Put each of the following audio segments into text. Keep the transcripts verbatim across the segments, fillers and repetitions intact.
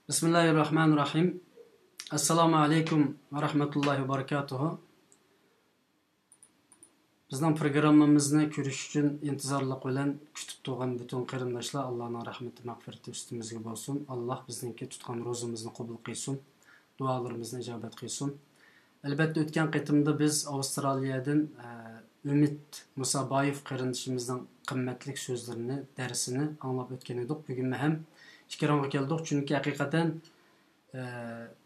بىسمىللاھىررەھمانىررەھىم. ئەسسالامۇ ئەلەيكۇم ۋە رەھمەتۇللاھى ۋە بەرىكاتۇھۇ. بىزنىڭ پروگراممىمىزنى كۆرۈش ئۈچۈن ئىنتىزارلىق بىلەن كۈتۈپ تۇرغان پۈتۈن قېرىنداشلار، ئاللانىڭ رەھمىتى، مەغپىرىتى ئۈستىمىزگە بولسۇن. ئاللا بىزنىڭكى تۇتقان روزىمىزنى قوبۇل قىلسۇن، دۇئالىرىمىزنى ئىجابەت قىلسۇن. ئەلبەتتە، ئۆتكەن قېتىمدا بىز ئاۋسترالىيەدىن، ئە، ئۈمىد مۇسابايېف قېرىندىشىمىزنىڭ قىممەتلىك سۆزلىرىنى، دەرسىنى ئاڭلاپ ئۆتكەن ئىدۇق. بۈگۈنمۇ ھەم ئىكرامغا كەلدۇق، چۈنكى ھەقىقەتەن، ئە،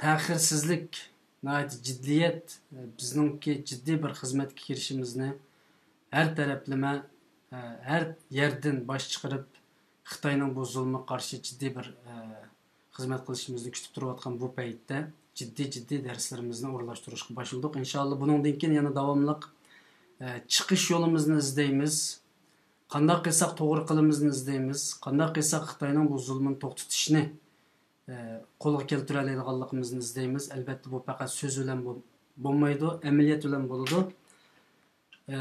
تەخىرسىزلىك، ناھايىتى جىددىيەت، ئە، بىزنىڭكى جىددىي بىر خىزمەتكە كىرىشىمىزنى ھەر تەرەپلىمە، ئە، ھەر يەردىن باش چىقىرىپ، خىتاينىڭ بۇ زۇلمىغا قارشى جىددىي بىر، ئە، خىزمەت قىلىشىمىزنى كۈتۈپ تۇرۇۋاتقان بۇ پەيتتە جىددىي، جىددىي دەرسلىرىمىزنى ئورۇنلاشتۇرۇشقا باشلىدۇق. ئىنشائاللا، بۇنىڭدىن كېيىن يەنە داۋاملىق، ئە، چىقىش يولىمىزنى ئىزدەيمىز. قانداق قىلساق توغرا قىلىمىزنى ئىزدەيمىز. قانداق قىلساق خىتاينىڭ بۇ زۇلمىنى توختىتىشنى، ئە، قولغا كەلتۈرەلەيدىغانلىقىمىزنى ئىزدەيمىز. ئەلبەتتە، بۇ پەقەت سۆز بىلەن بول-، بولمايدۇ، ئەمەلىيەت بىلەن بولىدۇ. ئە،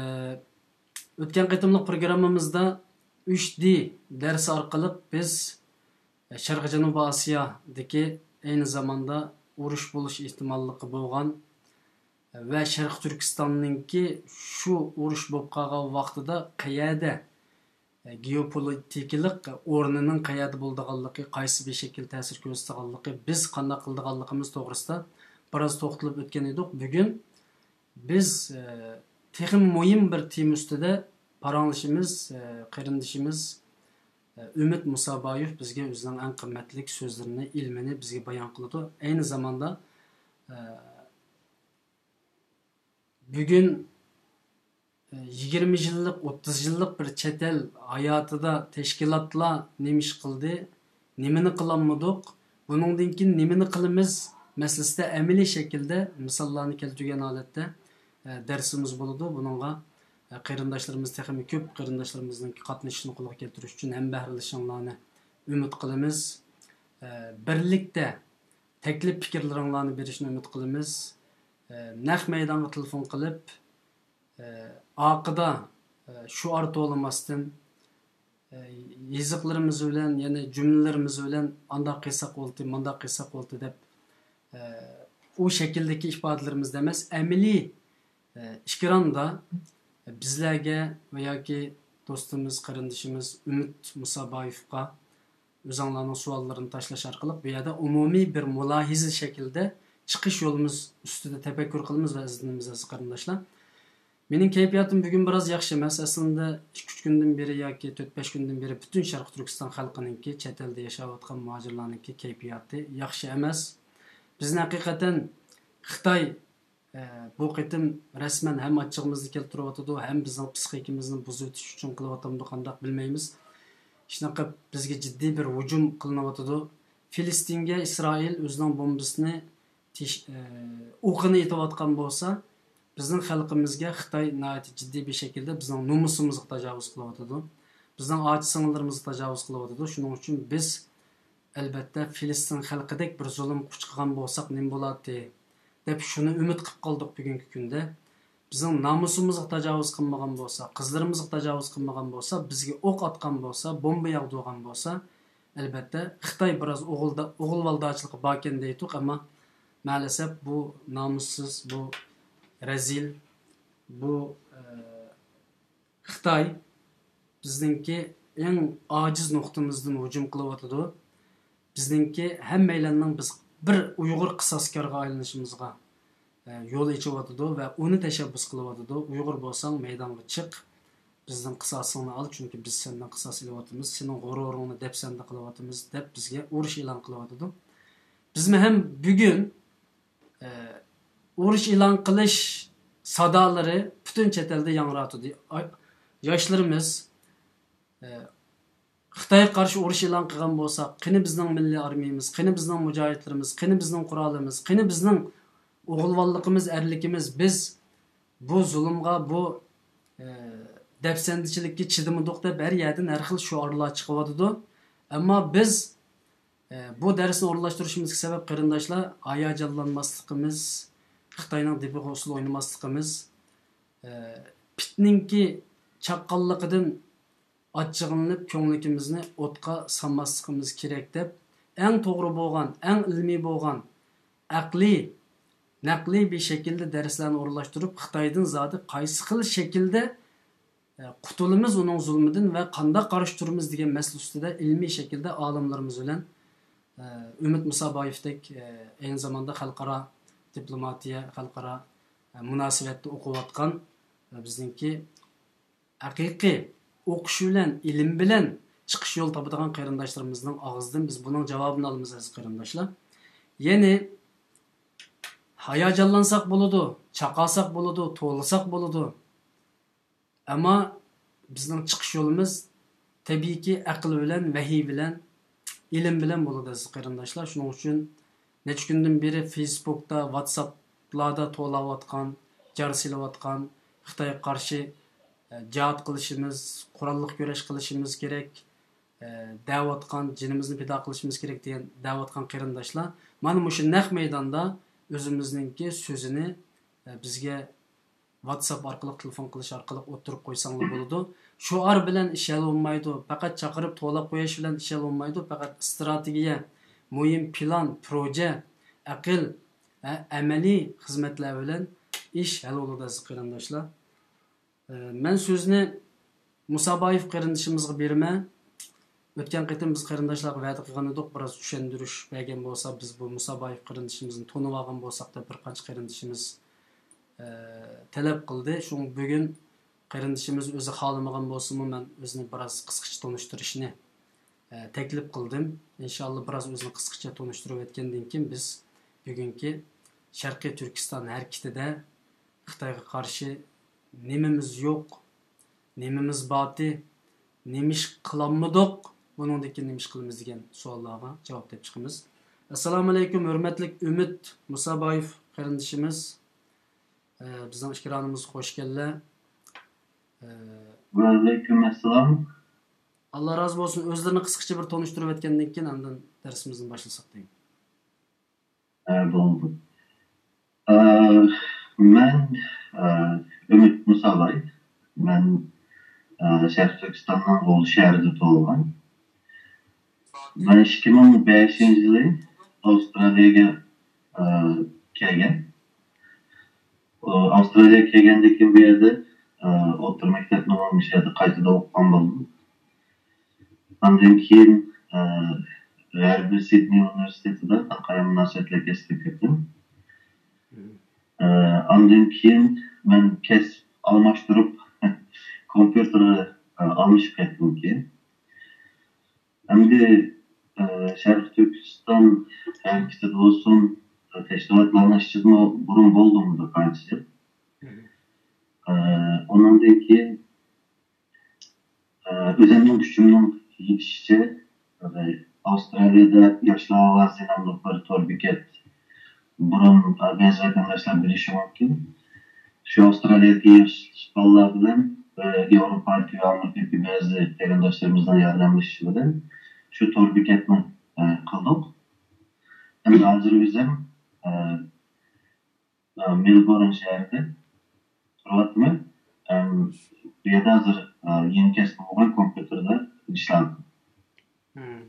ئۆتكەن قېتىملىق پروگراممىمىزدا ئۈچ دى دەرسى ئارقىلىق بىز شەرقىي جەنۇبىي ئاسىيادىكى ئەينى زاماندا ئۇرۇش بولۇش ئېھتىماللىقى بولغان ۋە شەرقىي تۈركىستاننىڭكى شۇ ئۇرۇش بولۇپ قالغان ۋاقتىدا قەيەردە، گېئوپولىتىكىلىق ئورنىنىڭ قەيەردە بولىدىغانلىقى، قايسى بىر شەكىل تەسىر كۆرسىتىدىغانلىقى، بىز قانداق قىلىدىغانلىقىمىز توغرىسىدا بىراز توختىلىپ ئۆتكەن ئىدۇق. بۈگۈن بىز، ئە، تېخىمۇ مۇھىم بىر تېما ئۈستىدە پاراڭلىشىمىز، ئە، قېرىندىشىمىز، ئە، ئۈمىد مۇسابايېف بىزگە ئۆزىنىڭ ئەڭ قىممەتلىك سۆزلىرىنى، ئىلمىنى بىزگە بايان قىلىدۇ. ئەينى زاماندا، ئە، بۈگۈن، ئە، يىگىرمە يىللىق، ئوتتۇز يىللىق بىر چەت ئەل ھاياتىدا تەشكىلاتلار نېمە ئىش قىلدى؟ نېمىنى قىلالمىدۇق؟ بۇنىڭدىن كېيىن نېمىنى قىلىمىز مەسىلىسىدە ئەمەلىي شەكىلدە مىساللارنى كەلتۈرگەن ھالەتتە، ئە، دەرسىمىز بولىدۇ. بۇنىڭغا، ئە، قېرىنداشلىرىمىز تېخىمۇ كۆپ، قېرىنداشلىرىمىزنىڭكى قاتنىشىشىنى قولغا كەلتۈرۈش ئۈچۈن ھەمبەھىرلىشىڭلارنى ئۈمىد قىلىمىز. ئە، بىرلىكتە تەكلىپ پىكىرلىرىڭلارنى بېرىشنى ئۈمىد قىلىمىز. ئە، نەق مەيدانغا تېلېفون قىلىپ، ئە، ئارقىدا، ئە، شوئار توۋلىماستىن، ئە، يېزىقلىرىمىز بىلەن، يەنى جۈملىلىرىمىز بىلەن ئانداق قىلساق بولتى، مانداق قىلساق بولتى دەپ، ئە، ئۇ شەكىلدىكى ئىپادىلىرىمىزدە ئەمەس، ئەمەلىي، ئە، ئېكراندا بىزلەرگە ۋە ياكى دوستىمىز، قېرىندىشىمىز ئۈمىد مۇسابايېۋقا ئۆزۈڭلارنىڭ سوئاللىرىنى تاشلاش ئارقىلىق بۇ يەردە ئومۇمىي بىر مۇلاھىزە شەكلىدە چىقىش يولىمىز ئۈستىدە تەپەككۇر قىلىمىز ۋە ئىزدىنىمىز، ئەزىز قېرىنداشلار. مېنىڭ كەيپىياتىم بۈگۈن بىراز ياخشى ئەمەس. ئەسلىندە ئىككى ئۈچ كۈندىن بېرى ياكى تۆت بەش كۈندىن بېرى پۈتۈن شەرقىي تۈركىستان خەلقىنىڭكى، چەت ئەلدە ياشاۋاتقان مۇھاجىرلارنىڭكى كەيپىياتى ياخشى ئەمەس. بىزنى ھەقىقەتەن خىتاي، ئە، بۇ قېتىم رەسمەن ھەم ئاچچىقىمىزنى كەلتۈرۈۋاتىدۇ، ھەم بىزنىڭ پىسخىكىمىزنى بۇزۇۋېتىش ئۈچۈن قىلىۋاتامدۇ، قانداق بىلمەيمىز. شۇنداق قىلىپ بىزگە جىددىي بىر ھۇجۇم قىلىنىۋاتىدۇ. فىلىستىنگە ئىسرائىل ئۆزىنىڭ بومبىسىنى تېش-، ئە، ئوقىنى ئېتىۋاتقان بولسا، بىزنىڭ خەلقىمىزگە خىتاي ناھايىتى جىددىي بىر شەكىلدە بىزنىڭ نومۇسىمىزغا تاجاۋۇز قىلىۋاتىدۇ. بىزنىڭ ئاچا-سىڭىللىرىمىزغا تاجاۋۇز قىلىۋاتىدۇ. شۇنىڭ ئۈچۈن بىز، ئەلبەتتە، فىلىستىن خەلقىدەك بىر زۇلۇمغا ئۇچرىغان بولساق نېمە بولاتتى، دەپ شۇنى ئۈمىد قىلىپ قالدۇق بۈگۈنكى كۈندە. بىزنىڭ نامۇسىمىزغا تاجاۋۇز قىلمىغان بولسا، قىزلىرىمىزغا تاجاۋۇز قىلمىغان بولسا، بىزگە ئوق ئاتقان بولسا، بومبا ياغدۇرغان بولسا، ئەلبەتتە، خىتاي بىراز ئوغۇلدا-، ئوغۇلۋالداچىلىقى باركەن دەيتتۇق، ئەمما مائەلەسەپ بۇ نامۇسسىز، بۇ رەزىل، بۇ، ئە، خىتاي بىزنىڭكى ئەڭ ئاجىز نۇقتىمىزدىن ھۇجۇم قىلىۋاتىدۇ. بىزنىڭكى ھەممەيلەننىڭ بىز بىر ئۇيغۇر قىساسكارغا ئايلىنىشىمىزغا، ئە، يول ئېچىۋاتىدۇ ۋە ئۇنى تەشەببۇس قىلىۋاتىدۇ. ئۇيغۇر بولساڭ مەيدانغا چىق، بىزنىڭ قىساسىڭنى ئال، چۈنكى بىز سەندىن قىساس ئېلىۋاتىمىز، سېنىڭ غۇرۇرۇڭنى دەپسەندە قىلىۋاتىمىز، دەپ بىزگە ئۇرۇش ئېلان قىلىۋاتىدۇ. بىزمۇ ھەم بۈگۈن، ئە، ئۇرۇش ئېلان قىلىش سادالىرى پۈتۈن چەت ئەلدە ياڭراتىدۇ. ئاي-، ياشلىرىمىز، ئە، خىتايغا قارشى ئۇرۇش ئېلان قىلغان بولسا، قېنى بىزنىڭ مىللىي ئارمىيىمىز، قېنى بىزنىڭ مۇجاھىدلىرىمىز، قېنى بىزنىڭ قورالىمىز، قېنى بىزنىڭ ئوغۇلۋانلىقىمىز، ئەرلىكىمىز؟ بىز بۇ زۇلۇمغا، بۇ، ئە، دەپسەندىچىلىككە چىدىمىدۇق دەپ ھەر يەردىن ھەر خىل شوئارلار چىقىۋاتىدۇ. ئەمما بىز، ئە، بۇ دەرسنى ئورۇنلاشتۇرۇشىمىزدىكى سەۋەب قېرىنداشلار، ھاياجانلانماسلىقىمىز، خىتاينىڭ دېپىغا ئۇسسۇل ئوينىماسلىقىمىز، ئە، پىتنىڭكى چاققانلىقىدىن ئاچچىقلىنىپ، كۆڭلىكىمىزنى ئوتقا سالماسلىقىمىز كېرەك دەپ، ئەڭ توغرا بولغان، ئەڭ ئىلمىي بولغان، ئەقلىي، نەقلىي بىر شەكىلدە دەرسلەرنى ئورۇنلاشتۇرۇپ، خىتايدىن زادى قايسى خىل شەكىلدە، ئە، قۇتۇلىمىز ئۇنىڭ زۇلمىدىن ۋە قانداق قارشى تۇرىمىز دېگەن مەسىلە ئۈستىدە ئىلمىي شەكىلدە ئالىملىرىمىز بىلەن، ئە، ئۈمىد مۇسابايېۋتەك، ئە، ئەينى زاماندا خەلقئارا دىپلوماتىيە، خەلقئارا، ئە، مۇناسىۋەتتە ئوقۇۋاتقان، ئە، بىزنىڭكى ھەقىقىي ئوقۇش بىلەن، ئىلىم بىلەن چىقىش يول تاپىدىغان قېرىنداشلىرىمىزنىڭ ئاغزىدىن بىز بۇنىڭ جاۋابىنى ئالىمىز، ئەزىز قېرىنداشلار. يەنى، ھاياجانلانساق بولىدۇ، چاقالساق بولىدۇ، توۋلىساق بولىدۇ. ئەمما بىزنىڭ چىقىش يولىمىز تەبىئىيكى ئەقىل بىلەن، ۋەھىي بىلەن، ئىلىم بىلەن بولىدۇ، ئەزىز قېرىنداشلار. شۇنىڭ ئۈچۈن نەچچە كۈندىن بېرى فېيسبۇكتا، ۋاتساپلاردا توۋلاۋاتقان، جار سېلىۋاتقان، خىتايغا قارشى، ئە، جىھاد قىلىشىمىز، قوراللىق كۈرەش قىلىشىمىز كېرەك، ئە، دەۋاتقان، جېنىمىزنى پىدا قىلىشىمىز كېرەك دېگەن دەۋاتقان قېرىنداشلار مانا مۇشۇ نەق مەيداندا ئۆزىمىزنىڭكى سۆزىنى، ئە، بىزگە ۋاتساپ ئارقىلىق، تېلېفون قىلىش ئارقىلىق ئوتتۇرىغا قويساڭلار بولىدۇ. شوئار بىلەن ئىش ھەل بولمايدۇ. پەقەت چاقىرىپ توۋلاپ قويۇش بىلەن ئىش ھەل بولمايدۇ. پەقەت ئىستراتېگىيە، مۇھىم پىلان، پروژە، ئەقىل، ھە، ئەمەلىي خىزمەتلەر بىلەن ئىش ھەل بولىدۇ، ئەزىز قېرىنداشلار. ئە، مەن سۆزنى مۇسابايېف قېرىندىشىمىزغا بېرىمەن. ئۆتكەن قېتىم بىز قېرىنداشلارغا ۋەدە قىلغان ئىدۇق، بىراز چۈشەندۈرۈش بەرگەن بولسا، بىز بۇ مۇسابايېف قېرىندىشىمىزنى تونۇۋالغان بولساق دەپ بىر قانچە قېرىندىشىمىز، ئە، تەلەپ قىلدى. شۇڭا بۈگۈن قېرىندىشىمىز ئۆزى خالىمىغان بولسىمۇ، مەن ئۆزىنى بىراز قىسقىچە تونۇشتۇرۇشنى، ئە، تەكلىپ قىلدىم. ئىنشاللا بىراز ئۆزىنى قىسقىچە تونۇشتۇرۇۋەتكەندىن كېيىن بىز بۈگۈنكى شەرقىي تۈركىستان ھەرىكىتىدە خىتايغا قارشى نېمىمىز يوق، نېمىمىز باتى، نېمە ئىش قىلالمىدۇق، بۇنىڭدىن كېيىن نېمە ئىش قىلىمىز دېگەن سوئاللارغا جاۋاب دەپ چىقىمىز. ئەسسالامۇئەلەيكۇم، ھۆرمەتلىك ئۈمىد مۇسابايېف قېرىندىشىمىز. ئە، بىزنىڭ ئېكرانىمىزغا خوش كەلدىلەر. ئە، ۋەئەلەيكۇم ئەسسالام. ئاللا رازى بولسۇن. ئۆزلىرىنى قىسقىچە بىر تونۇشتۇرۇۋەتكەندىن كېيىن ئاندىن دەرسىمىزنى باشلىساق دەيمەن. ھە، بولدى. ئە، مەن، ئە، ئۈمىد مۇسابايېف. مەن، ئە، شەرقىي تۈركىستاننىڭ غۇلجا شەھىرىدە تۇغۇلغان. مەن ئىككى مىڭ بەشىنچى يىلى ئاۋسترالىيەگە، ئە، كەلگەن. ئاۋسترالىيەگە كەلگەندىن كېيىن بۇ يەردە، ئە، ئوتتۇرا مەكتەپنى مۇشۇ يەردە قايتىدىن ئوقۇغان بولدۇم. ئاندىن كېيىن، ئە، غەربىي سىدنېي ئۇنىۋېرسىتېتىدا خەلقئارا مۇناسىۋەتلەر كەسپىگە كىردىم. ئە، ئاندىن كېيىن مەن كەسىپ ئالماشتۇرۇپ، كومپيۇتېرغا، ئە، ئالمىشىپ كەتتىم كېيىن. ئەمدى، ئە، شەرقىي تۈركىستان ھەرىكىتىدە بولسۇن، تەشكىلاتلارنىڭ ئىچىدىمۇ بۇرۇن بولدۇم بىر قانچە يىل. ئە، ئۇنىڭدىن كېيىن، ئە، ئۆزۈمنىڭ كۈچۈمنىڭ يېتىشىچە، ئە، ئاۋسترالىيەدە ياشلار ئاۋازى ناملىق بىر تور بېكەت بۇرۇن، ئە، بەزى ۋەتەنداشلار بىلىشى مۇمكىن. شۇ ئاۋسترالىيەدىكى ياش بالىلار بىلەن، ئە، ياۋروپادىكى ۋە ئامېرىكىدىكى بەزى قېرىنداشلىرىمىزنىڭ ياردەملىشىشى بىلەن شۇ تور بېكەتنى، ئە، قىلدۇق. ئەمدى ھازىر ئۆزۈم، ئە، ئە، مېلبورن شەھىرىدە تۇرۇۋاتىمەن. ئەم، بۇ يەردە ھازىر، ئە، يېڭى كەسپىم بولغان كومپيۇتېردا ئىشلەۋاتىمەن. مم.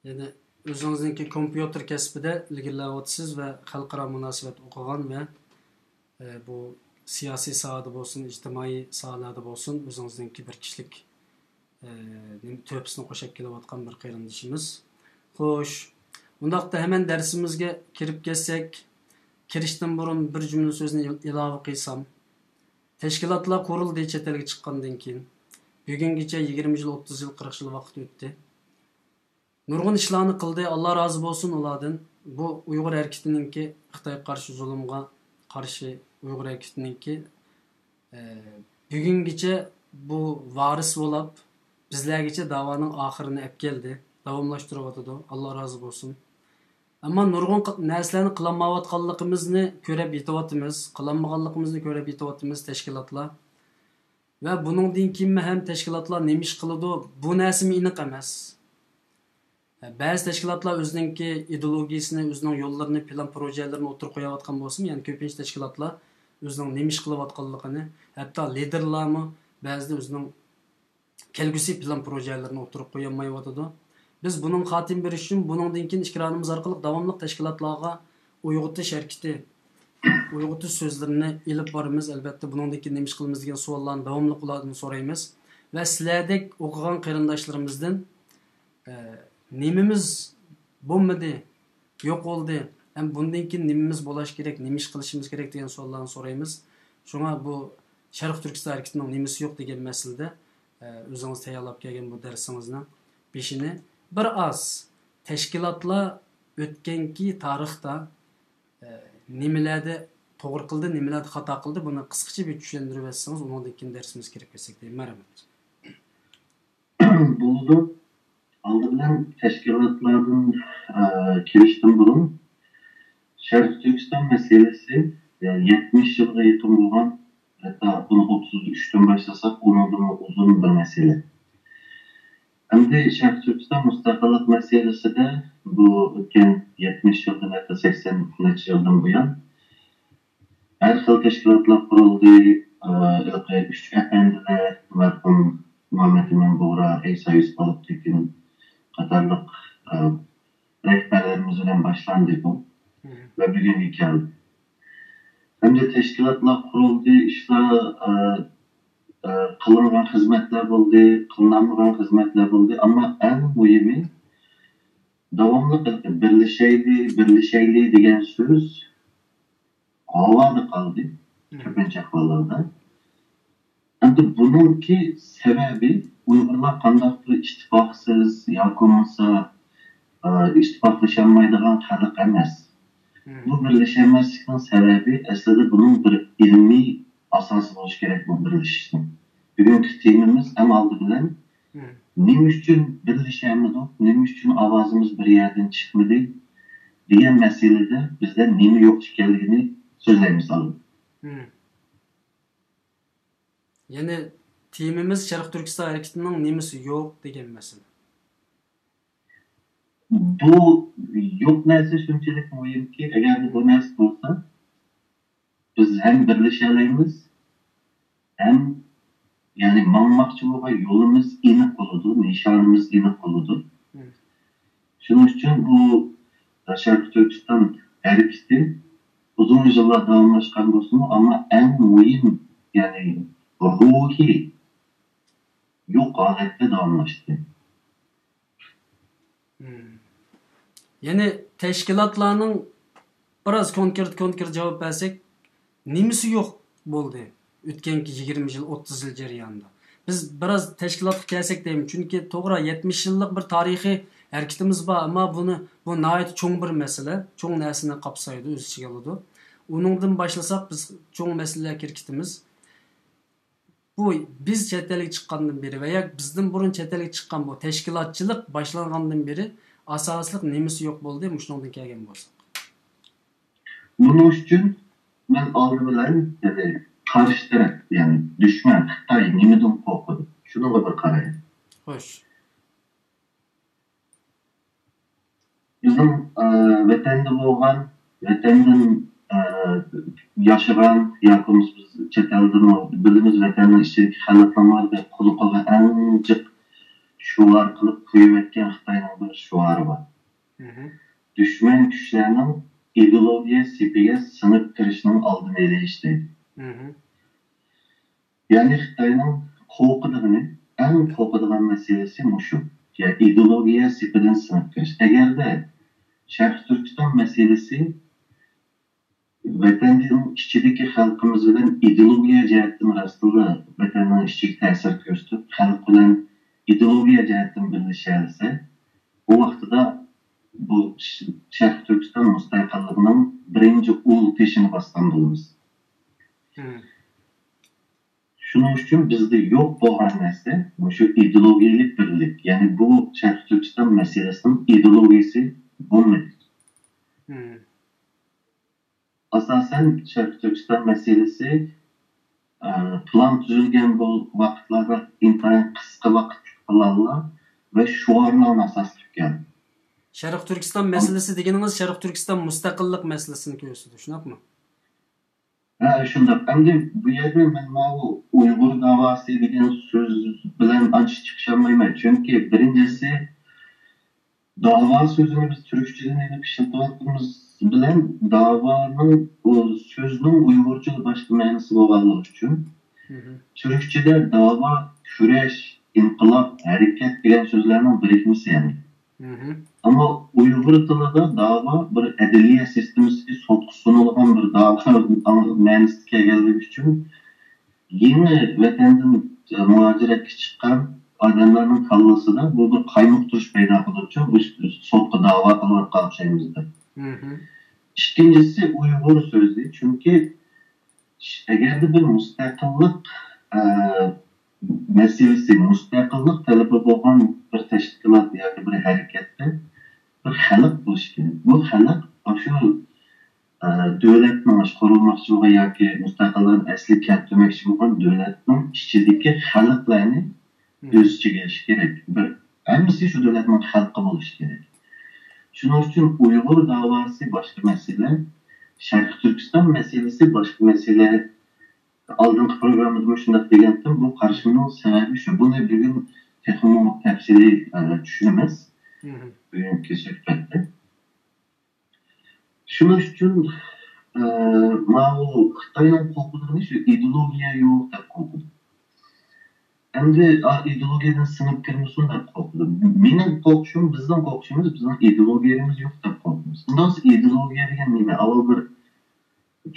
يەنى ئۆزىڭىزنىڭكى كومپيۇتېر كەسپىدە ئىلگىرىلەۋاتىسىز ۋە خەلقئارا مۇناسىۋەت ئوقۇغان ۋە، ئە، بۇ سىياسىي ساھەدە بولسۇن، ئىجتىمائىي ساھەلەردە بولسۇن، ئۆزىڭىزنىڭكى بىر كىشىلىك، ئە، نېمە، تۆھپىسىنى قوشاپ كېلىۋاتقان بىر قېرىندىشىمىز. خوش، ئۇنداقتا ھەمەن دەرسىمىزگە كىرىپ كەتسەك، كىرىشتىن بۇرۇن بىر جۈملە سۆزنى ئىل-، ئىلاۋە قىلسام، تەشكىلاتلار قۇرۇلدى چەت ئەلگە چىققاندىن كېيىن. بۈگۈنگىچە يىگىرمە يىل، ئوتتۇز يىل، قىرىق يىل ۋاقىت ئۆتتى. نۇرغۇن ئىشلارنى قىلدى، ئاللا رازى بولسۇن ئۇلاردىن. بۇ ئۇيغۇر ھەرىكىتىنىڭكى خىتايغا قارشى زۇلۇمغا قارشى ئۇيغۇر ھەرىكىتىنىڭكى، ئە، بۈگۈنگىچە بۇ ۋارىس بولاپ، بىزلەرگىچە داۋانىڭ ئاخىرىنى ئەپ كەلدى، داۋاملاشتۇرۇۋاتىدۇ، ئاللا رازى بولسۇن. ئەمما نۇرغۇن ق-، نەرسىلەرنى قىلالمايۋاتقانلىقىمىزنى كۆرۈپ يېتىۋاتىمىز، قىلالمىغانلىقىمىزنى كۆرۈپ يېتىۋاتىمىز تەشكىلاتلار. ۋە بۇنىڭدىن كېيىنمۇ ھەم تەشكىلاتلار نېمە ئىش قىلىدۇ، بۇ نەرسىمۇ ئېنىق ئەمەس. بەزى تەشكىلاتلار ئۆزىنىڭكى ئىدېئولوگىيىسىنى، ئۆزىنىڭ يوللىرىنى، پىلان پروژەلىرىنى ئوتتۇرىغا قويۇۋاتقان بولسىمۇ، يەنە كۆپىنچە تەشكىلاتلار ئۆزىنىڭ نېمە ئىش قىلىۋاتقانلىقىنى، ھەتتا لىدېرلارمۇ بەزىدە ئۆزىنىڭ كەلگۈسى پىلان پروژەلىرىنى ئوتتۇرىغا قويالمايۋاتىدۇ. بىز بۇنىڭغا خاتىمە بېرىش ئۈچۈن بۇنىڭدىن كېيىن ئىكرانىمىز ئارقىلىق داۋاملىق تەشكىلاتلارغا ئويغىتىش ھەرىكىتى، ئويغىتىش سۆزلىرىنى ئېلىپ بارىمىز. ئەلۋەتتە، بۇنىڭدىن كېيىن نېمە ئىش قىلىمىز دېگەن سوئاللارنى داۋاملىق ئۇلاردىن سورايمىز. ۋە سىلەردەك ئوقۇغان قېرىنداشلىرىمىزدىن، ئە، نېمىمىز بولمىدى، يوق بولدى، ھەم بۇندىن كېيىن نېمىمىز بولاش كېرەك، نېمە ئىش قىلىشىمىز كېرەك دېگەن سوئاللارنى سورايمىز. شۇڭا بۇ شەرقىي تۈركىستان ھەرىكىتىنىڭ نېمىسى يوق دېگەن مەسىلىدە، ئە، ئۆزىڭىز تەييارلاپ كەلگەن بۇ دەرسىڭىزنىڭ بېشىنى بىر ئاز تەشكىلاتلار ئۆتكەنكى تارىختا، ئە، نېمىلەردە توغرا قىلدى، نېمىلەردە خاتا قىلدى، بۇنى قىسقىچە بىر چۈشەندۈرۈۋەتسىڭىز، ئۇنىڭدىن كېيىن دەرسىمىزگە كىرىپ كەتسەك دەيمەن. رەھمەت. بولىدۇ. ئالدى بىلەن تەشكىلاتلاردىن، ئە، كېلىشتىن بۇرۇن، شەرقىي تۈركىستان مەسىلىسى، ئە، يەتمىش يىلغا يېقىن بولغان، ھەتتا بۇنى ئوتتۇز ئۈچتىن باشلىساق، ئۇنىڭدىنمۇ ئۇزۇن بىر مەسىلە. ئەمدى شەرقىي تۈركىستان مۇستەقىللىق مەسىلىسىدە بۇ ئۆتكەن يەتمىش يىلدىن، ھەتتا سەكسەن نەچچە يىلدىن بۇيان، ھەر خىل تەشكىلاتلار قۇرۇلدى. ئە، ھېلىقى ئۈچ ئەپەندىلەر، مەرھۇم مۇھەممەت ئىمىن بۇغرا، ئەيسا يۈسۈپ ئالپتېكىن قاتارلىق، ئە، رەھبەرلىرىمىز بىلەن باشلاندى بۇ ۋە بۈگۈنگە كەلدى. ئەمدى تەشكىلاتلار قۇرۇلدى، ئىشلار، ئە، ئە، قىلىنغان خىزمەتلەر بولدى، قىلىنالمىغان خىزمەتلەر بولدى. ئەمما ئەڭ مۇھىمى، داۋاملىق بىرلىشەيلى، بىرلىشەيلى دېگەن سۆز ھاۋادا قالدى، كۆپىنچە ئەھۋاللاردا. ئەمدى بۇنىڭكى سەۋەبى، ئۇيغۇرلار قانداقتۇر ئىتتىپاقسىز ياكى بولمىسا، ئە، ئىتتىپاقلىشالمايدىغان خەلق ئەمەس. بۇ بىرلىشەلمەسلىكنىڭ سەۋەبى ئەسلىدە بۇنىڭ بىر ئىلمىي ئاساسى بولۇشى كېرەك بۇ بىرلىشىشنىڭ. بۈگۈنكى تېمىمىز ئەڭ ئالدى بىلەن نېمە ئۈچۈن بىرلىشەلمىدۇق، نېمە ئۈچۈن ئاۋازىمىز بىر يەردىن چىقمىدى دېگەن مەسىلىدە بىزدە نېمە يوق ئىكەنلىكىنى سۆزلەيمىز ئالدى. يەنى تېمىمىز شەرقىي تۈركىستان ھەرىكىتىنىڭ نېمىسى يوق دېگەن مەسىلە. بۇ يوق نەرسە شۇنچىلىك مۇھىمكى، ئەگەر بۇ نەرسە بولسا، بىز ھەم بىرلىشەلەيمىز، ھەم، يەنى، ماڭماقچى بولغان يولىمىز ئېنىق بولىدۇ، نىشانىمىز ئېنىق بولىدۇ. شۇنىڭ ئۈچۈن بۇ شەرقىي تۈركىستان ھەرىكىتى ئۇزۇن يىللار داۋاملاشقان بولسىمۇ، ئەمما ئەڭ مۇھىم، يەنى روھى يوق ھالەتتە داۋاملاشتى. يەنى تەشكىلاتلارنىڭ، بىر ئاز كونكرېت، كونكرېت جاۋاب بەرسەك، نېمىسى يوق بولدى ئۆتكەنكى يىگىرمە يىل، ئوتتۇز يىل جەريانىدا؟ بىز بىر ئاز تەشكىلاتقا كەلسەك دەيمەن، چۈنكى توغرا يەتمىش يىللىق بىر تارىخىي ھەرىكىتىمىز بار، ئەمما بۇنى، بۇ ناھايىتى چوڭ بىر مەسىلە، چوڭ نەرسىنى قاپسايدۇ، ئۆز ئىچىگە ئالىدۇ. ئۇنىڭدىن باشلىساق، بىز چوڭ مەسىلىلەرگە كىرىپ كېتىمىز. بۇ بىز چەت ئەلگە چىققاندىن بېرى ۋە ياكى بىزدىن بۇرۇن چەت ئەلگە چىققان بۇ تەشكىلاتچىلىق باشلانغاندىن بېرى ئاساسلىق نېمىسى يوق بولدى؟ مۇشۇنىڭدىن كەلگەن بولساق. بۇنىڭ ئۈچۈن مەن ئالدى بىلەن، يەنى، قارشى تەرەپ، يەنى دۈشمەن خىتاي نېمىدىن قورقىدۇ؟ شۇنىڭغا بىر قارايلى. خوش. بىزنىڭ، ئە، ۋەتەندە بولغان، ۋەتەندىن، ئە، ياشىغان ياكى بولمىسا بىز چەت ئەلدىمۇ بىلىمىز، ۋەتەننىڭ ئىچىدىكى خەلقنىڭ بىر قۇلىقىغا ئەڭ جىق شوئار قىلىپ قويۇۋەتكەن خىتاينىڭ بىر شوئارى بار. دۈشمەن كۈچلەرنىڭ ئىدېئولوگىيە سېپىگە سىڭىپ كىرىشنىڭ ئالدىنى ئېلىش دەيدۇ. يەنى خىتاينىڭ قورقىدىغىنى، ئەڭ قورقىدىغان مەسىلىسى مۇشۇ. يەنى ئىدېئولوگىيە سېپىدىن سىڭىپ كىرىش. ئەگەردە شەرقىي تۈركىستان مەسىلىسى ۋەتەننىڭ ئىچىدىكى خەلقىمىز بىلەن ئىدېئولوگىيە جەھەتتىن راستلا ۋەتەننىڭ ئىچىگە تەسىر كۆرسىتىپ، خەلق بىلەن ئىدېئولوگىيە جەھەتتىن بىرلىشەلىسە، ئۇ ۋاقتىدا بۇ ش-، شەرقىي تۈركىستان مۇستەقىللىقىنىڭ بىرىنچى ئۇل تېشىنى باسقان بولىمىز. شۇنىڭ ئۈچۈن بىزدە يوق بولغان نەرسە مۇشۇ ئىدېئولوگىيەلىك بىرلىك، يەنى بۇ شەرقىي تۈركىستان مەسىلىسىنىڭ ئىدېئولوگىيەسى بولمىدى. ئاساسەن شەرقىي تۈركىستان مەسىلىسى، ئە، پىلان تۈزۈلگەن بۇ ۋاقىتلاردا ئىنتايىن قىسقا ۋاقىت پىلانلار ۋە شوئارلارنى ئاساس تۇتۇپ كەلدى. شەرقىي تۈركىستان مەسىلىسى دېگىنىڭىز شەرقىي تۈركىستان مۇستەقىللىق مەسىلىسىنى كۆرسىتىدۇ، شۇنداقمۇ؟ ھە، شۇنداق. ئەمدى بۇ يەردە مەن ماۋۇ ئۇيغۇر داۋاسى دېگەن سۆز بىلەن ئانچە چىقىشالمايمەن. چۈنكى بىرىنچىسى، داۋا سۆزىنى بىز تۈركچىدىن ئېلىپ ئىشلىتىۋاتقىنىمىز بىلەن داۋانىڭ، ئۇ سۆزنىڭ ئۇيغۇرچىدا باشقا مەنىسى بولغانلىقى ئۈچۈن، تۈركچىدە داۋا، كۈرەش، ئىنقىلاب، ھەرىكەت دېگەن سۆزلەرنىڭ بىرىكمىسى يەنى. ئەمما ئۇيغۇر تىلىدا داۋا بىر ئەدلىيە سىستېمىسى، سوتقا سۇنۇلغان بىر داۋا مەنىسىگە كەلگەنلىكى ئۈچۈن، يېڭى ۋەتەندىن مۇھاجىرەتكە چىققان ئادەملەرنىڭ كاللىسىدا بۇ بىر قايمۇقتۇرۇش پەيدا قىلىدۇچۇ، بىز سوتقا داۋا قىلىۋاتقان ئوخشايمىز دەپ. ئىككىنچىسى ئۇيغۇر سۆزى، چۈنكى ئەگەردە بىر مۇستەقىللىق، ئە، مەسىلىسى، مۇستەقىللىق تەلىپى بولغان بىر تەشكىلات ياكى بىر ھەرىكەتتە بىر خەلق بولۇشى كېرەك. بۇ خەلق ئاشۇ، ئە، دۆلەتنىڭ، ئاشۇ قۇرۇلماقچى بولغان ياكى مۇستەقىللىقنى ئەسلىگە كەلتۈرمەكچى بولغان دۆلەتنىڭ ئىچىدىكى خەلقلەرنى ئۆز ئىچىگە ئېلىشى كېرەك. بىر، ھەممىسى شۇ دۆلەتنىڭ خەلقى بولۇشى كېرەك. شۇنىڭ ئۈچۈن ئۇيغۇر داۋاسى باشقا مەسىلە، شەرقىي تۈركىستان مەسىلىسى باشقا مەسىلە. ئالدىنقى پروگراممىدىمۇ شۇنداق دېگەنتىم، بۇ قارىشىمنىڭ سەۋەبى شۇ. بۇنى بۈگۈن تېخىمۇ تەپسىلىي، ئە، چۈشىنىمىز بۈگۈنكى سۆھبەتتە. شۇنىڭ ئۈچۈن، ئە، ماۋۇ خىتاينىڭ قورقىدىغىنى شۇ ئىدېئولوگىيە يوق دەپ قورقىدۇ. ئەمدى، ئا، ئىدېئولوگىيەدىن سىڭىپ كىرمىسۇن دەپ قورقىدۇ. مېنىڭ قورقۇشۇم، بىزنىڭ قورقۇشىمىز، بىزنىڭ ئىدېئولوگىيەمىز يوق دەپ قورقىمىز. ئۇنداق بولسا ئىدېئولوگىيە دېگەن نېمە؟ ئاۋۋال بىر،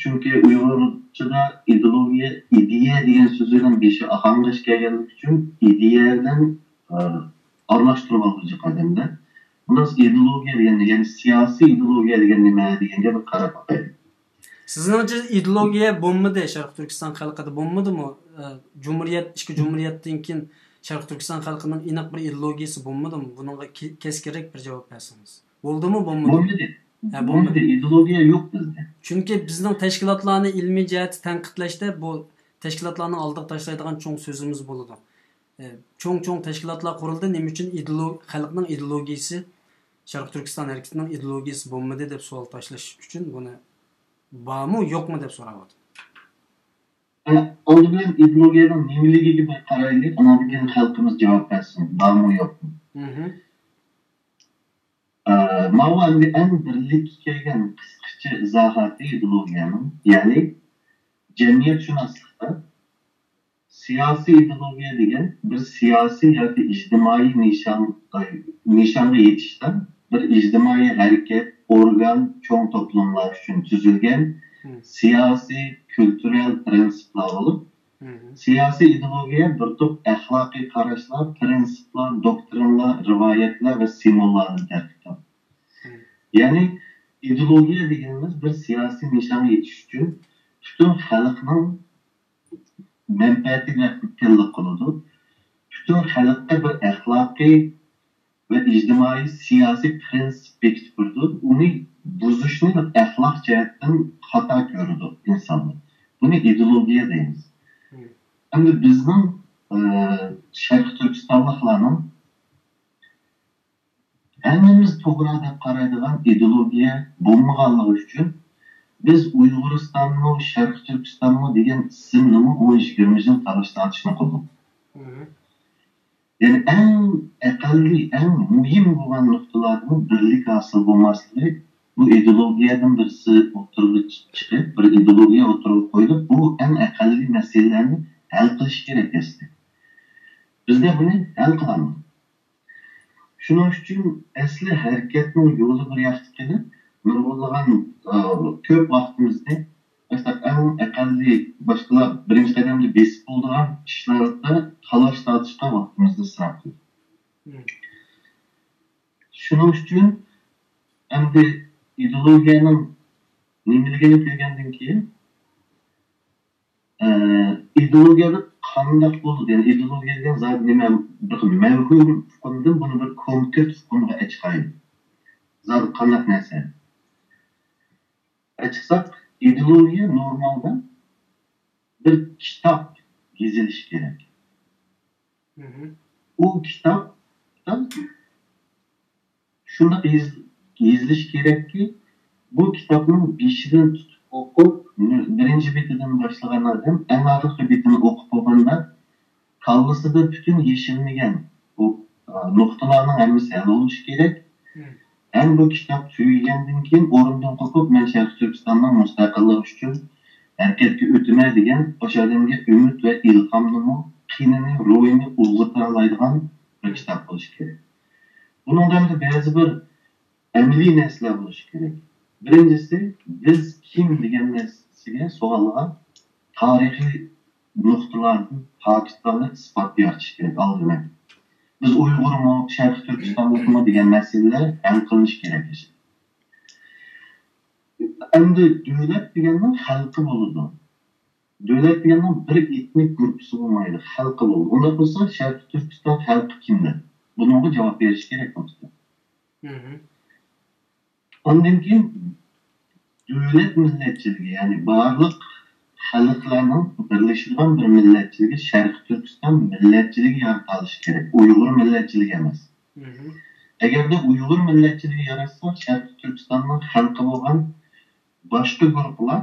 چۈنكى ئۇيغۇرچىدا ئىدېئولوگىيە، ئىدىيە دېگەن سۆز بىلەن بېشى ئاخاڭغا كەلگەنلىكى ئۈچۈن ئىدىيەدىن، ئە، ئارىلاشتۇرۇۋالغۇچى قەدەمدە. ئۇنداق ئىدېئولوگىيە دېگەن، يەنى سىياسىي ئىدېئولوگىيە دېگەن نېمە دېگەنگە بىر قاراپ باقايلى. سىزنىڭچە ئىدېئولوگىيە بولمىدى، شەرقىي تۈركىستان خەلقىدە بولمىدىمۇ؟ ئە، جۇمھۇرىيەت، ئىككى جۇمھۇرىيەتتىن كېيىن شەرقىي تۈركىستان خەلقىنىڭ ئېنىق بىر ئىدېئولوگىيىسى بولمىدىمۇ؟ بۇنىڭغا كە-، كەسكىنرەك بىر جاۋاب بەرسىڭىز. بولدىمۇ، بولمىدىمۇ؟ بولمىدى. ھە، بولمىدى. بولمىدى. ئىدېئولوگىيە يوق بىزدە. چۈنكى بىزنىڭ تەشكىلاتلارنى ئىلمىي جەھەتتە تەنقىدلەشتە بۇ تەشكىلاتلارنىڭ ئالدىغا تاشلايدىغان چوڭ سۆزىمىز بولىدۇ. ئە، چوڭ-چوڭ تەشكىلاتلار قۇرۇلدى، نېمە ئۈچۈن ئىدېئولو-، خەلقنىڭ ئىدېئولوگىيىسى، شەرقىي تۈركىستان ھەرىكىتىنىڭ ئىدېئولوگىيىسى بولمىدى دەپ سوئال تاشلاش ئۈچۈن، بۇنى بارمۇ، يوقمۇ دەپ سوراۋاتىمەن. ئە، ئالدى بىلەن ئىدېئولوگىيەنىڭ نېمىلىكىگە بىر قارايلى، ئاندىن كېيىن خەلقىمىز جاۋاب بەرسۇن، بارمۇ، يوقمۇ. ئە، ماۋۇ ئەمدى ئەڭ بىرلىككە كەلگەن قىسقىچە ئىزاھاتى ئىدېئولوگىيەنىڭ، يەنى جەمئىيەتشۇناسلىقتا سىياسىي ئىدېئولوگىيە دېگەن بىر سىياسىي ياكى ئىجتىمائىي نىشان، نىشانغا يېتىشتە بىر ئىجتىمائىي ھەرىكەت، ئورگان، چوڭ توپلۇملار ئۈچۈن تۈزۈلگەن سىياسىي، كۈلتۈرەل پىرىنسىپلار بولۇپ، سىياسىي ئىدېئولوگىيە بىر توپ ئەخلاقىي قاراشلار، پىرىنسىپلار، دوكترىنىلار، رىۋايەتلەر ۋە سىمۋوللاردىن تەركىب تاپىدۇ. يەنى ئىدېئولوگىيە دېگىنىمىز بىر سىياسىي نىشانغا يېتىش ئۈچۈن پۈتۈن خەلقنىڭ مەنپەئەتىگە ۋەكىللىك قىلىدۇ. پۈتۈن خەلققە بىر ئەخلاقىي ۋە ئىجتىمائىي سىياسىي پىرىنسىپ بېكىتىپ بېرىدۇ. ئۇنى بۇزۇشنى ئەخلاق جەھەتتىن خاتا كۆرىدۇ ئىنسانلار. بۇنى ئىدېئولوگىيە دەيمىز. ئەمدى بىزنىڭ، ئە، شەرقىي تۈركىستانلىقلارنىڭ ھەممىمىز توغرا دەپ قارايدىغان ئىدېئولوگىيە بولمىغانلىقى ئۈچۈن، بىز ئۇيغۇرىستانمۇ، شەرقىي تۈركىستانمۇ دېگەن ئىسىمنىمۇ ئون يىگىرمە يىل تالاش-تارتىشنى قىلدۇق. يەنى ئەڭ ئەقەللىي، ئەڭ مۇھىم بولغان نۇقتىلاردىمۇ بىرلىك ھاسىل بولماسلىقى، بۇ ئىدېئولوگىيەدىن بىرسى ئوتتۇرىغا چىقىپ، بىر ئىدېئولوگىيە ئوتتۇرىغا قويۇلۇپ، بۇ ئەڭ ئەقەللىي مەسىلىلەرنى ھەل قىلىش كېرەك ئەسلى. بىزدە بۇنى ھەل قىلالمىدۇق. شۇنىڭ ئۈچۈن ئەسلى ھەرىكەتنىڭ يولى بىر ياقتا قېلىپ، نۇرغۇنلىغان، ئە، كۆپ ۋاقتىمىزنى، مەسىلەن، ئەڭ ئەقەللىي باشقىلار بىرىنچى قەدەمدە بېسىپ بولىدىغان ئىشلاردا تالاش-تارتىشقا ۋاقتىمىزنى ئىسراپ قىلدۇق. شۇنىڭ ئۈچۈن ئەمدى ئىدېئولوگىيەنىڭ نېمىلىكىنى كۆرگەندىن كېيىن، ئە، ئىدېئولوگىيەلىك قانداق بولىدۇ؟ يەنى ئىدېئولوگىيە دېگەن زادى نېمە؟ بىر خىل مەۋھۇم ئۇقۇمدىن بۇنى بىر كونكرېت ئۇقۇمغا ئەچىقايلى. زادى قانداق نەرسە؟ ئەچىقساق، ئىدېئولوگىيە نورمالدا بىر كىتاب يېزىلىشى كېرەك. ئۇ كىتابتا شۇنداق يېز-، يېزىلىشى كېرەككى، بۇ كىتابنىڭ بېشىدىن تۇتۇپ ئوقۇپ، بىرىنچى بېتىدىن باشلىغان ئادەم ئەڭ ئاخىرقى بېتىنى ئوقۇپ بولغاندا، كاللىسىدا پۈتۈن يېشىلمىگەن بۇ، ئا، نۇقتىلارنىڭ ھەممىسى ھەل بولۇشى كېرەك. ھەم بۇ كىتاب تۈگىگەندىن كېيىن ئورنىدىن قوپۇپ، مەن شەرقىي تۈركىستاننىڭ مۇستەقىللىقى ئۈچۈن ھەرىكەتكە ئۆتىمەن دېگەن، ئاشۇ ئادەمگە ئۈمىد ۋە ئىلھامنىمۇ، قېنىنى، روھىنى ئۇلغىتالايدىغان بىر كىتاب بولۇشى كېرەك. بۇنىڭدا ئەمدى بەزى بىر ئەمەلىي نەرسىلەر بولۇشى كېرەك. بىرىنچىسى، بىز كىم دېگەن نەرسىگە، سوئالغا تارىخىي نۇقتىلاردىن، پاكىتلاردىن ئىسپات يارىتىش كېرەك ئالدى بىلەن. بىز ئۇيغۇرمۇ، شەرقىي تۈركىستانلىقمۇ دېگەن مەسىلىلەر ھەل قىلىنىشى كېرەك. ئەمدى دۆلەت دېگەننىڭ خەلقى بولىدۇ. دۆلەت دېگەننىڭ بىر ئېتنىك گۇرۇپپىسى بولمايدۇ، خەلقى بولىدۇ. ئۇنداق بولسا، شەرقىي تۈركىستان خەلقى كىملەر؟ بۇنىڭغا جاۋاب بېرىش كېرەك بولىدۇ. ئاندىن كېيىن دۆلەت مىللەتچىلىكى، يەنى بارلىق خەلقلەرنىڭ بىرلىشىدىغان بىر مىللەتچىلىكى، شەرقىي تۈركىستان مىللەتچىلىكى يارىتالىشى كېرەك. ئۇيغۇر مىللەتچىلىكى ئەمەس. ئەگەردە ئۇيغۇر مىللەتچىلىكى ياراتسا، شەرقىي تۈركىستاننىڭ خەلقى بولغان باشقا گۇرۇپپىلار،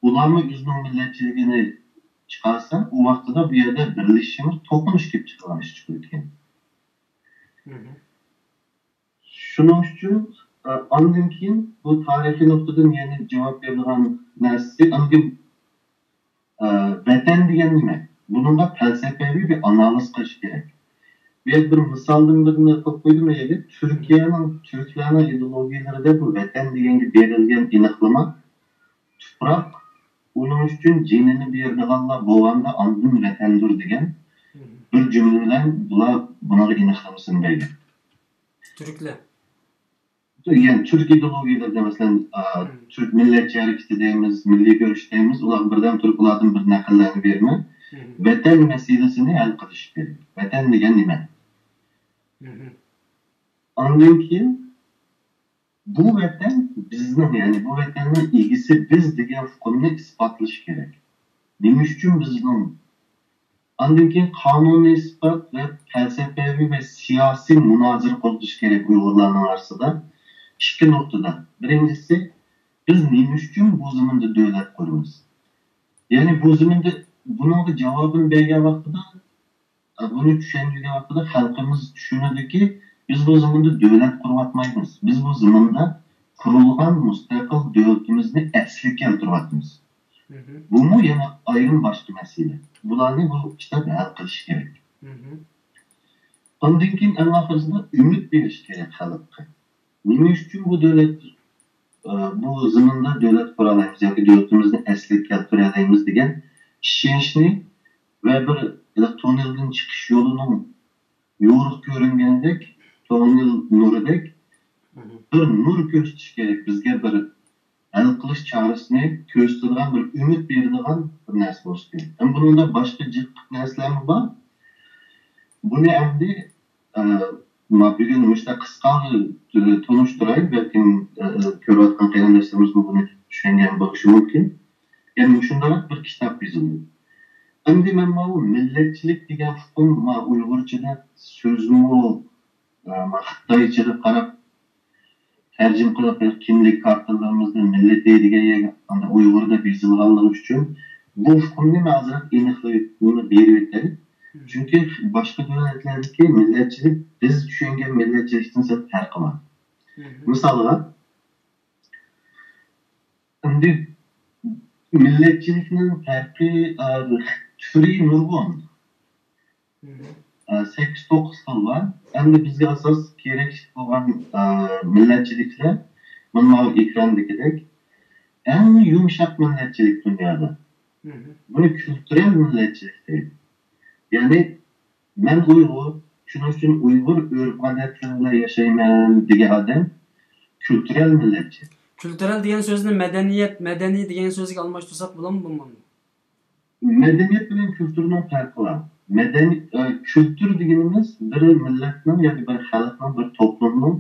ئۇلارمۇ ئۆزىنىڭ مىللەتچىلىكىنى چىقارسا، ئۇ ۋاقتىدا بۇ يەردە بىرلىشىشىمىز، توقۇنۇش كېلىپ چىقىدىغان ئىش چىقىدىكەن. شۇنىڭ ئۈچۈن، ئە، ئاندىن كېيىن بۇ تارىخىي نۇقتىدىن يەنە جاۋاب بېرىدىغان نەرسىسى، ئاندىن كېيىن، ئە، ۋەتەن دېگەن نېمە؟ بۇنىڭغا پەلسەپىۋى بىر ئانالىز قىلىش كېرەك. بۇ يەردە بىر مىسالدىن بىرنى قىلىپ قويدۇم ئەگەر. تۈركىيەنىڭ، تۈركلەرنىڭ ئىدېئولوگىيەلىرىدە بۇ ۋەتەن دېگەنگە بېرىلگەن ئېنىقلىما، تۇپراق، ئۇنىڭ ئۈچۈن جېنىنى بېرىدىغانلار بولغاندا ئاندىن ۋەتەندۇر دېگەن بىر جۈملە بىلەن بۇلار بۇنىڭغا ئېنىقلىمىسىنى بەرگەن. تۈركلەر. يەنى تۈرك ئىدېئولوگىيەلىرىدە، مەسىلەن، ئا، تۈرك مىللەتچى ھەرىكىتى دەيمىز، مىللىي كۈرەش دەيمىز، ئۇلارغا بىردەم تۇرۇپ ئۇلاردىن بىر نەقىللەرنى بېرىمەن. ۋەتەن مەسىلىسىنى ھەل قىلىش كېرەك. ۋەتەن دېگەن نېمە؟ ئاندىن كېيىن بۇ ۋەتەن بىزنىڭ، يەنى بۇ ۋەتەننىڭ ئىگىسى بىز دېگەن ئۇقۇمنى ئىسپاتلىشى كېرەك. نېمە ئۈچۈن بىزنىڭ؟ ئاندىن كېيىن قانۇنىي ئىسپات ۋە پەلسەپىۋى ۋە سىياسىي مۇنازىرە قوزغىتىش كېرەك ئۇيغۇرلارنىڭ ئارىسىدا. ئىككى نۇقتىدا. بىرىنچىسى، بىز نېمە ئۈچۈن بۇ زېمىندا دۆلەت قۇرىمىز؟ يەنى بۇ زېمىندا، بۇنىڭغا جاۋابىنى بەرگەن ۋاقتىدا، بۇنى چۈشەندۈرگەن ۋاقتىدا خەلقىمىز چۈشىنىدۇكى، بىز بۇ زېمىندا دۆلەت قۇرۇۋاتمايمىز. بىز بۇ زېمىندا قۇرۇلغان مۇستەقىل دۆلىتىمىزنى ئەسلىگە كەلتۈرۈۋاتىمىز. بۇمۇ يەنە ئايرىم باشقا مەسىلە. بۇلارنى بۇ كىتاب ھەل قىلىشى كېرەك. ئاندىن كېيىن ئەڭ ئاخىرىسىدا ئۈمىد بېرىش كېرەك خەلققە. نېمە ئۈچۈن بۇ دۆلەت، ئە، بۇ زېمىندا دۆلەت قۇرالايمىز ياكى دۆلىتىمىزنى ئەسلىگە كەلتۈرەلەيمىز دېگەن ئىشەنچنى ۋە بىر، بىر توننېلدىن چىقىش يولىنىڭ يورۇق كۆرۈنگەندەك، توننېل نۇرىدەك بىر نۇر كۆرسىتىش كېرەك بىزگە، بىر ھەل قىلىش چارىسىنى كۆرسىتىدىغان، بىر ئۈمىد بېرىدىغان بىر نەرسە بولۇشى كېرەك. ھەم بۇنىڭدا باشقا جىق نەرسىلەرمۇ بار. بۇنى ئەمدى، ئە، ما بۈگۈن مۇشۇنداق قىسقا تونۇشتۇراي، بەلكىم، ئە، كۆرۈۋاتقان قېرىنداشلىرىمىزمۇ بۇنى چۈشەنگەن بولۇشى مۇمكىن. يەنى مۇشۇنداق بىر كىتاب يېزىلدى. ئەمدى مەن ماۋۇ مىللەتچىلىك دېگەن ئۇقۇم، ما ئۇيغۇرچىدا سۆزمۇ، ئە، ما خىتايچىغا قاراپ تەرجىمە قىلىپ، كىملىك كارتىلىرىمىزدا مىللىتى دېگەن يەرگە ئاندىن ئۇيغۇر دەپ يېزىلغانلىقى ئۈچۈن بۇ ئۇقۇمنى مەن ئازراق ئېنىقلاپ بېرىۋېتەي. چۈنكى باشقا دۆلەتلەردىكى مىللەتچىلىك، بىز چۈشەنگەن مىللەتچىلىكتىن سەل پەرقى بار. مىسالغا، ئەمدى مىللەتچىلىكنىڭ پەرقى، ئە، تۈرى نۇرغۇن. ئە، سەككىز، توققۇز خىل بار. ئەمدى بىزگە ئاساس كېرەكلىك بولغان، ئە، مىللەتچىلىكلەر مانا ماۋۇ ئېكراندىكىدەك ئەڭ يۇمشاق مىللەتچىلىك دۇنيادا. بۇنى كۈلتۈرەل مىللەتچىلىك دەيدۇ. يەنى مەن ئۇيغۇر، شۇنىڭ ئۈچۈن ئۇيغۇر ئۆرپ-ئادەتلىرى بىلەن ياشايمەن دېگەن ئادەم كۈلتۈرەل مىللەتچى. كۈلتۈرەل دېگەن سۆزنى مەدەنىيەت، مەدەنىي دېگەن سۆزگە ئالماشتۇرساق بولامدۇ، بولمامدۇ؟ مەدەنىيەت بىلەن كۈلتۈرنىڭ پەرقى بار. مەدەنىي، ئە، كۈلتۈر دېگىنىمىز بىر مىللەتنىڭ ياكى بىر خەلقنىڭ، بىر توپلۇمنىڭ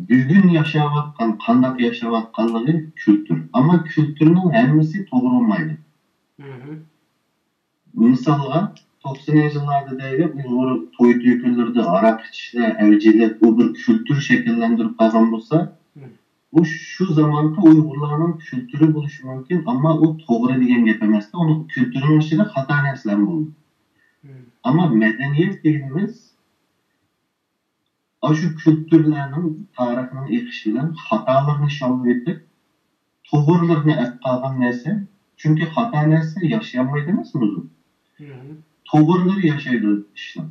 بۈگۈن ياشاۋاتقان، قانداق ياشاۋاتقانلىقى كۈلتۈر. ئەمما كۈلتۈرنىڭ ھەممىسى توغرا بولمايدۇ. مىسالغا، توقسىنىنچى يىللاردا دەيلى، ئۇيغۇر توي-تۆكۈنلىرىدە ھاراق ئىچىشلەر ئەۋج ئېلىپ، ئۇ بىر كۈلتۈر شەكىللەندۈرۈپ قالغان بولسا، بۇ شۇ زامانقى ئۇيغۇرلارنىڭ كۈلتۈرى بولۇشى مۇمكىن، ئەمما ئۇ توغرا دېگەن گەپ ئەمەستە، ئۇنىڭ كۈلتۈرىنىڭ ئىچىدە خاتا نەرسىلەرمۇ بولىدۇ. ئەمما مەدەنىيەت دېگىنىمىز ئاشۇ كۈلتۈرلەرنىڭ تارىخنىڭ ئېقىشى بىلەن خاتالىرىنى شاللىۋېتىپ، توغرىلىرىنى ئەپ قالغان نەرسە، چۈنكى خاتا نەرسە ياشىيالمايدۇ ئەمەسمۇ ئۇزۇن. توغرىلىرى ياشايدۇ ئىشنىڭ.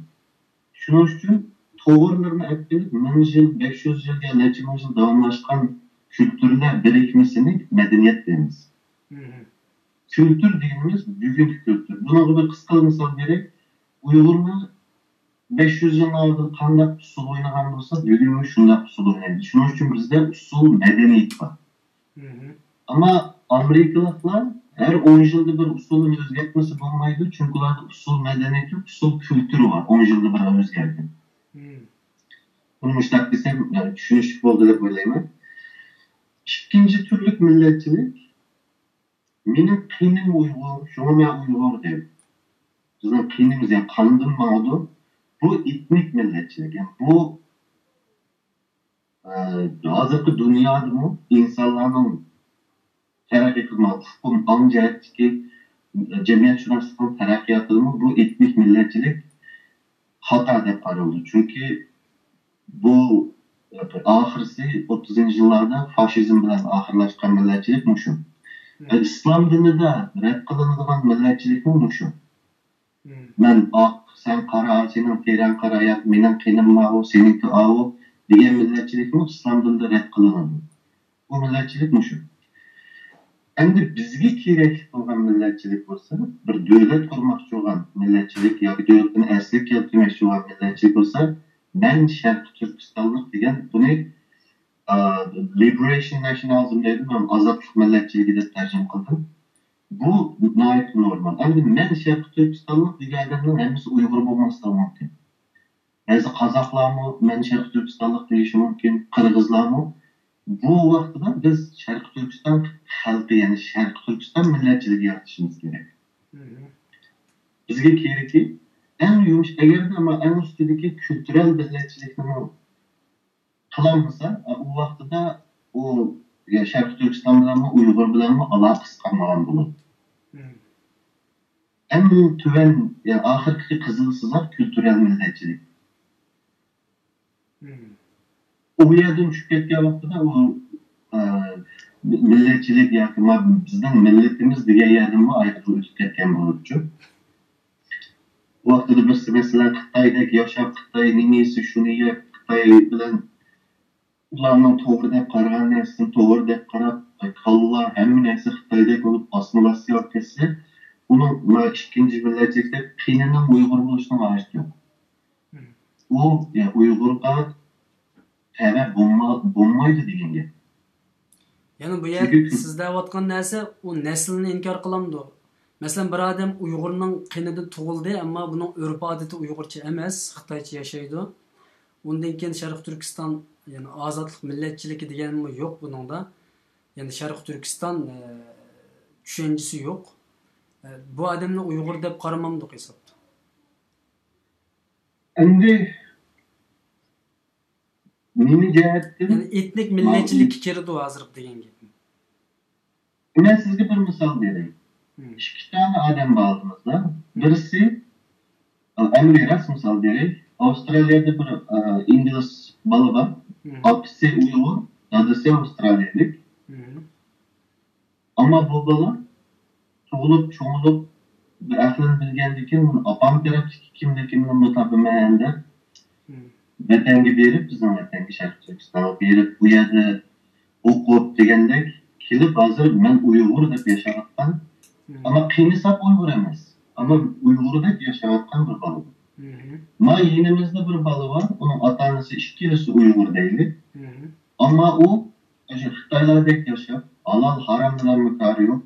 شۇنىڭ ئۈچۈن توغرىلىرىنى ئەپ قېلىپ، مىڭ يىل، بەش يۈز يىل يا نەچچە مىڭ يىل داۋاملاشقان كۈلتۈرلەر بىرىكمىسىنى مەدەنىيەت دەيمىز. كۈلتۈر دېگىنىمىز بۈگۈنكى كۈلتۈر. بۇنىڭغا بىر قىسقا مىسال بېرەي. ئۇيغۇرلار بەش يۈز يىلنىڭ ئالدىدا قانداق ئۇسسۇل ئوينىغان بولسا، بۈگۈنمۇ شۇنداق ئۇسسۇل ئوينايدۇ. شۇنىڭ ئۈچۈن بىزدە ئۇسسۇل مەدەنىيىتى بار. ئەمما ئامېرىكىلىقلار ھەر ئون يىلدا بىر ئۇسسۇلىنى ئۆزگەرتمىسە بولمايدۇ، چۈنكى ئۇلاردا ئۇسسۇل مەدەنىيىتى، ئۇسسۇل كۈلتۈرى بار، ئون يىلدا بىر ئۆزگەرگەن. بۇنى مۇشۇنداق دېسەم، چۈشىنىشلىك بولدى دەپ ئويلايمەن. ئىككىنچى تۈرلۈك مىللەتچىلىك، مېنىڭ قېنىم ئۇيغۇر، شۇڭا مەن ئۇيغۇر دەيدۇ. بىزنىڭ قېنىمىز، يەنى قاندىن ماڭىدۇ. بۇ ئېتنىك مىللەتچىلىك. يەنى بۇ، ئە، ھازىرقى دۇنيادىمۇ ئىنسانلارنىڭ تەرەققىي قىلماق، ئۇقۇم، ئاڭ جەھەتتىكى، ئە، جەمئىيەتشۇناسلىقنىڭ تەرەققىياتىدىمۇ بۇ ئېتنىك مىللەتچىلىك خاتا دەپ قارىلىدۇ. چۈنكى بۇ، ئاخىرسى ئوتتۇزىنچى يىللاردا فاشىزم بىلەن ئاخىرلاشقان مىللەتچىلىك مۇشۇ. ئىسلام دىنىدا رەت قىلىنىدىغان مىللەتچىلىكمۇ مۇشۇ. مەن ئاق، سەن قارا، سېنىڭ تېرەڭ قارا ياكى مېنىڭ قېنىم ماۋۇ، سېنىڭكى ئاۋۇ دېگەن مىللەتچىلىكمۇ ئىسلام دىنىدا رەت قىلىنىدۇ. بۇ مىللەتچىلىك مۇشۇ. ئەمدى بىزگە كېرەكلىك بولغان مىللەتچىلىك بولسا، بىر دۆلەت قۇرماقچى بولغان مىللەتچىلىك ياكى دۆلىتىنى ئەسلىگە كەلتۈرمەكچى بولغان مىللەتچىلىك بولسا، مەن شەرقىي تۈركىستانلىق دېگەن بۇنى، ئا، liberation nationalism دەيدۇ، مەن ئازادلىق مىللەتچىلىكى دەپ تەرجىمە قىلدىم. بۇ ناھايىتى نورمال. ئەمدى مەن شەرقىي تۈركىستانلىق دېگەن ئادەمنىڭ ھەممىسى ئۇيغۇر بولماسلىقى مۇمكىن. بەزى قازاقلارمۇ مەن شەرقىي تۈركىستانلىق دېيىشى مۇمكىن، قىرغىزلارمۇ. بۇ ۋاقتىدا بىز شەرقىي تۈركىستان خەلقى، يەنى شەرقىي تۈركىستان مىللەتچىلىكى يارىتىشىمىز كېرەك. بىزگە كېرىكى ئەڭ يۇمشاق، ئەگەردە مانا ئەڭ ئۈستىدىكى كۈلتۈرەل مىللەتچىلىكنىمۇ قىلالمىسا، ئۇ ۋاقتىدا ئۇ، يا، شەرقىي تۈركىستان بىلەنمۇ، ئۇيغۇر بىلەنمۇ ئالاقىسى قالمىغان بولىدۇ. ئەڭ تۆۋەن، يا، ئاخىرقى قىزىل سىزىق كۈلتۈرەل مىللەتچىلىك. ئۇ يەردىن چۈشۈپ كەتكەن ۋاقتىدا ئۇ، ئە، مىللەتچىلىك ياكى ما-، بىزنىڭ مىللىتىمىز دېگەن يەردىنمۇ ئايرىلىپ ئۆتۈپ كەتكەن بولۇپچۇ. ۋاقتىدا بىرسى، مەسىلەن، خىتايدەك ياشاپ، خىتاي نېمە يېسە شۇنى يەپ، خىتاي بىلەن ئۇلارنىڭ توغرا دەپ قارىغان نەرسىسىنى توغرا دەپ قاراپ، كاللا ھەممە نەرسە خىتايدەك بولۇپ، ئاسسىمىلياتسىيە بولۇپ كەتسە، ئۇنىڭ مانا ئىككىنچى مىللەتچىلىكتە قېنىنىڭ ئۇيغۇر بولۇشىنىڭ ھاجىتى يوق. ئۇ، يا، ئۇيغۇرغا تەۋە بولما-، بولمايدۇ دېگەن گەپ. يەنى بۇ يەر چۈنكى سىز دەۋاتقان نەرسە، ئۇ نەسىلنى ئىنكار قىلامدۇ؟ مەسىلەن، بىر ئادەم ئۇيغۇرنىڭ قېنىدىن تۇغۇلدى، ئەمما بۇنىڭ ئۆرپ-ئادىتى ئۇيغۇرچە ئەمەس، خىتايچە ياشايدۇ. ئۇندىن كېيىن شەرقىي تۈركىستان، يەنى ئازادلىق مىللەتچىلىكى دېگەنمۇ يوق بۇنىڭدا. يەنى شەرقىي تۈركىستان، ئە، چۈشەنچىسى يوق. ئە، بۇ ئادەمنى ئۇيغۇر دەپ قارىمامدۇق ھېسابتا؟ ئەمدى نېمە جەھەتتىن؟ يەنى ئېتنىك مىللەتچىلىككە كىرىدۇ ھازىرقى دېگەن گەپنى. مەن سىزگە بىر مىسال بېرەي. ئىككى دانە ئادەم بار ئالدىمىزدا. بىرسى، ئەمەلىي راست مىسال بېرەي. ئاۋسترالىيەدە بىر، ئە، ئىنگلىز بالا بار. ئاپىسى ئۇيغۇر، دادىسى ئاۋسترالىيەلىك. ئەمما بۇ بالا تۇغۇلۇپ، چوڭىلىپ، بىر ئەقلىنى بىلگەندىن كېيىن، مەن ئاپام تەرەپتىكى كىملىكىمنىمۇ تاپىمەن دەپ، ۋەتەنگە بېرىپ، بىزنىڭ ۋەتەنگە، شەرقىي تۈركىستانغا بېرىپ، ئۇ يەردە ئوقۇپ دېگەندەك كېلىپ، ھازىر مەن ئۇيغۇر دەپ ياشاۋاتقان، ئەمما قېنى ساپ ئۇيغۇر ئەمەس. ئەمما ئۇيغۇردەك ياشاۋاتقان بىر بالا بار. ما يېنىمىزدا بىر بالا بار، ئۇنىڭ ئاتا-ئانىسى ئىككىلىسى ئۇيغۇر دەيلى. ئەمما ئۇ ئاشۇ خىتايلاردەك ياشاپ، ھالال-ھارام بىلەنمۇ كارى يوق.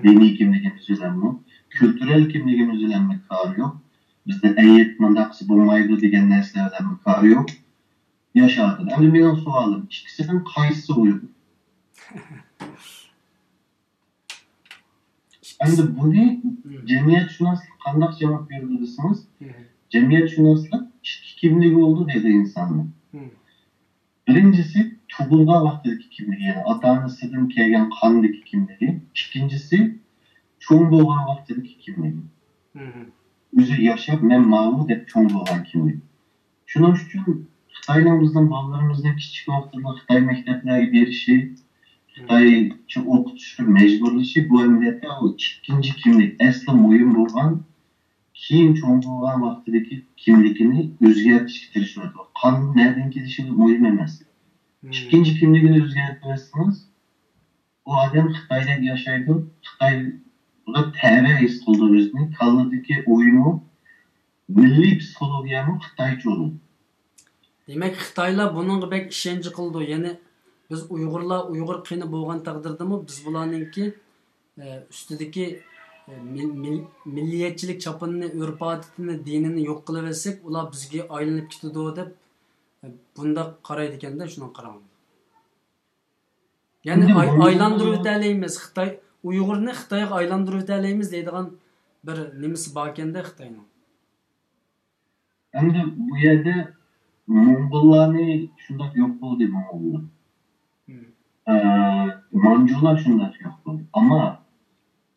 دىنىي كىملىكىمىز بىلەنمۇ، كۈلتۈرەل كىملىكىمىز بىلەنمۇ كارى يوق. بىزدە ئەيىب، مۇنداقسى بولمايدۇ دېگەن نەرسىلەر بىلەنمۇ كارى يوق. ياشاۋاتىدۇ. ئەمدى مېنىڭ سوئالىم، ئىككىسىدىن قايسىسى ئۇيغۇر؟ ئەمدى بۇنى جەمئىيەتشۇناسلىق قانداق جاۋاب بېرىدۇ دېسىڭىز، جەمئىيەتشۇناسلىق ئىككى كىملىكى بولىدۇ دەيدۇ ئىنساننىڭ. بىرىنچىسى، تۇغۇلغان ۋاقتىدىكى كىملىكى، يەنى ئاتا-ئانىسىدىن كەلگەن قاندىكى كىملىكى. ئىككىنچىسى، چوڭ بولغان ۋاقتىدىكى كىملىكى. ئۆزى ياشاپ، مەن ماۋۇ دەپ چوڭ بولغان كىملىك. شۇنىڭ ئۈچۈن خىتاينىڭ بىزنىڭ بالىلىرىمىزنى كىچىك ۋاقتىدىن خىتاي مەكتەپلەرگە بېرىشى، خىتايچە ئوقۇتۇشقا مەجبۇرلىشى، بۇ ئەمەلىيەتتە ئۇ ئىككىنچى كىملىك، ئەسلى مۇھىم بولغان، كېيىن چوڭ بولغان ۋاقتىدىكى كىملىكىنى ئۆزگەرتىشكە تىرىشىۋاتىدۇ. قاندىن، نەدىن كېلىشى مۇھىم ئەمەس. ئىككىنچى كىملىكىنى ئۆزگەرتىۋەتسىڭىز، ئۇ ئادەم خىتايدەك ياشايدۇ، خىتايغا تەۋە ھېس قىلىدۇ ئۆزىنى، كاللىدىكى ئويمۇ، مىللىي پسىخولوگىيەمۇ خىتايچە ئۇنىڭ. دېمەك، خىتايلار بۇنىڭغا بەك ئىشەنچ قىلىدۇ. يەنى بىز ئۇيغۇرلار ئۇيغۇر قېنى بولغان تەقدىردىمۇ، بىز بۇلارنىڭكى، ئە، ئۈستىدىكى، ئە، مىل-، مىل-، مىللىيەتچىلىك چاپىنىنى، ئۆرپ-ئادىتىنى، دىنىنى يوق قىلىۋەتسەك، ئۇلار بىزگە ئايلىنىپ كېتىدۇ دەپ، ئە، بۇنداق قارايدىكەن-دە، شۇنىڭغا قاراڭلار. يەنى ئاي-، ئايلاندۇرۇۋېتەلەيمىز، خىتاي، ئۇيغۇرنى خىتايغا ئايلاندۇرۇۋېتەلەيمىز دەيدىغان بىر نېمىسى باركەن-دە خىتاينىڭ. ئەمدى بۇ يەردە موڭغۇللارنى شۇنداق يوق بولدى، موڭغۇللار. مم. ئە، مانجۇلار شۇنداق يوق بولدى. ئەمما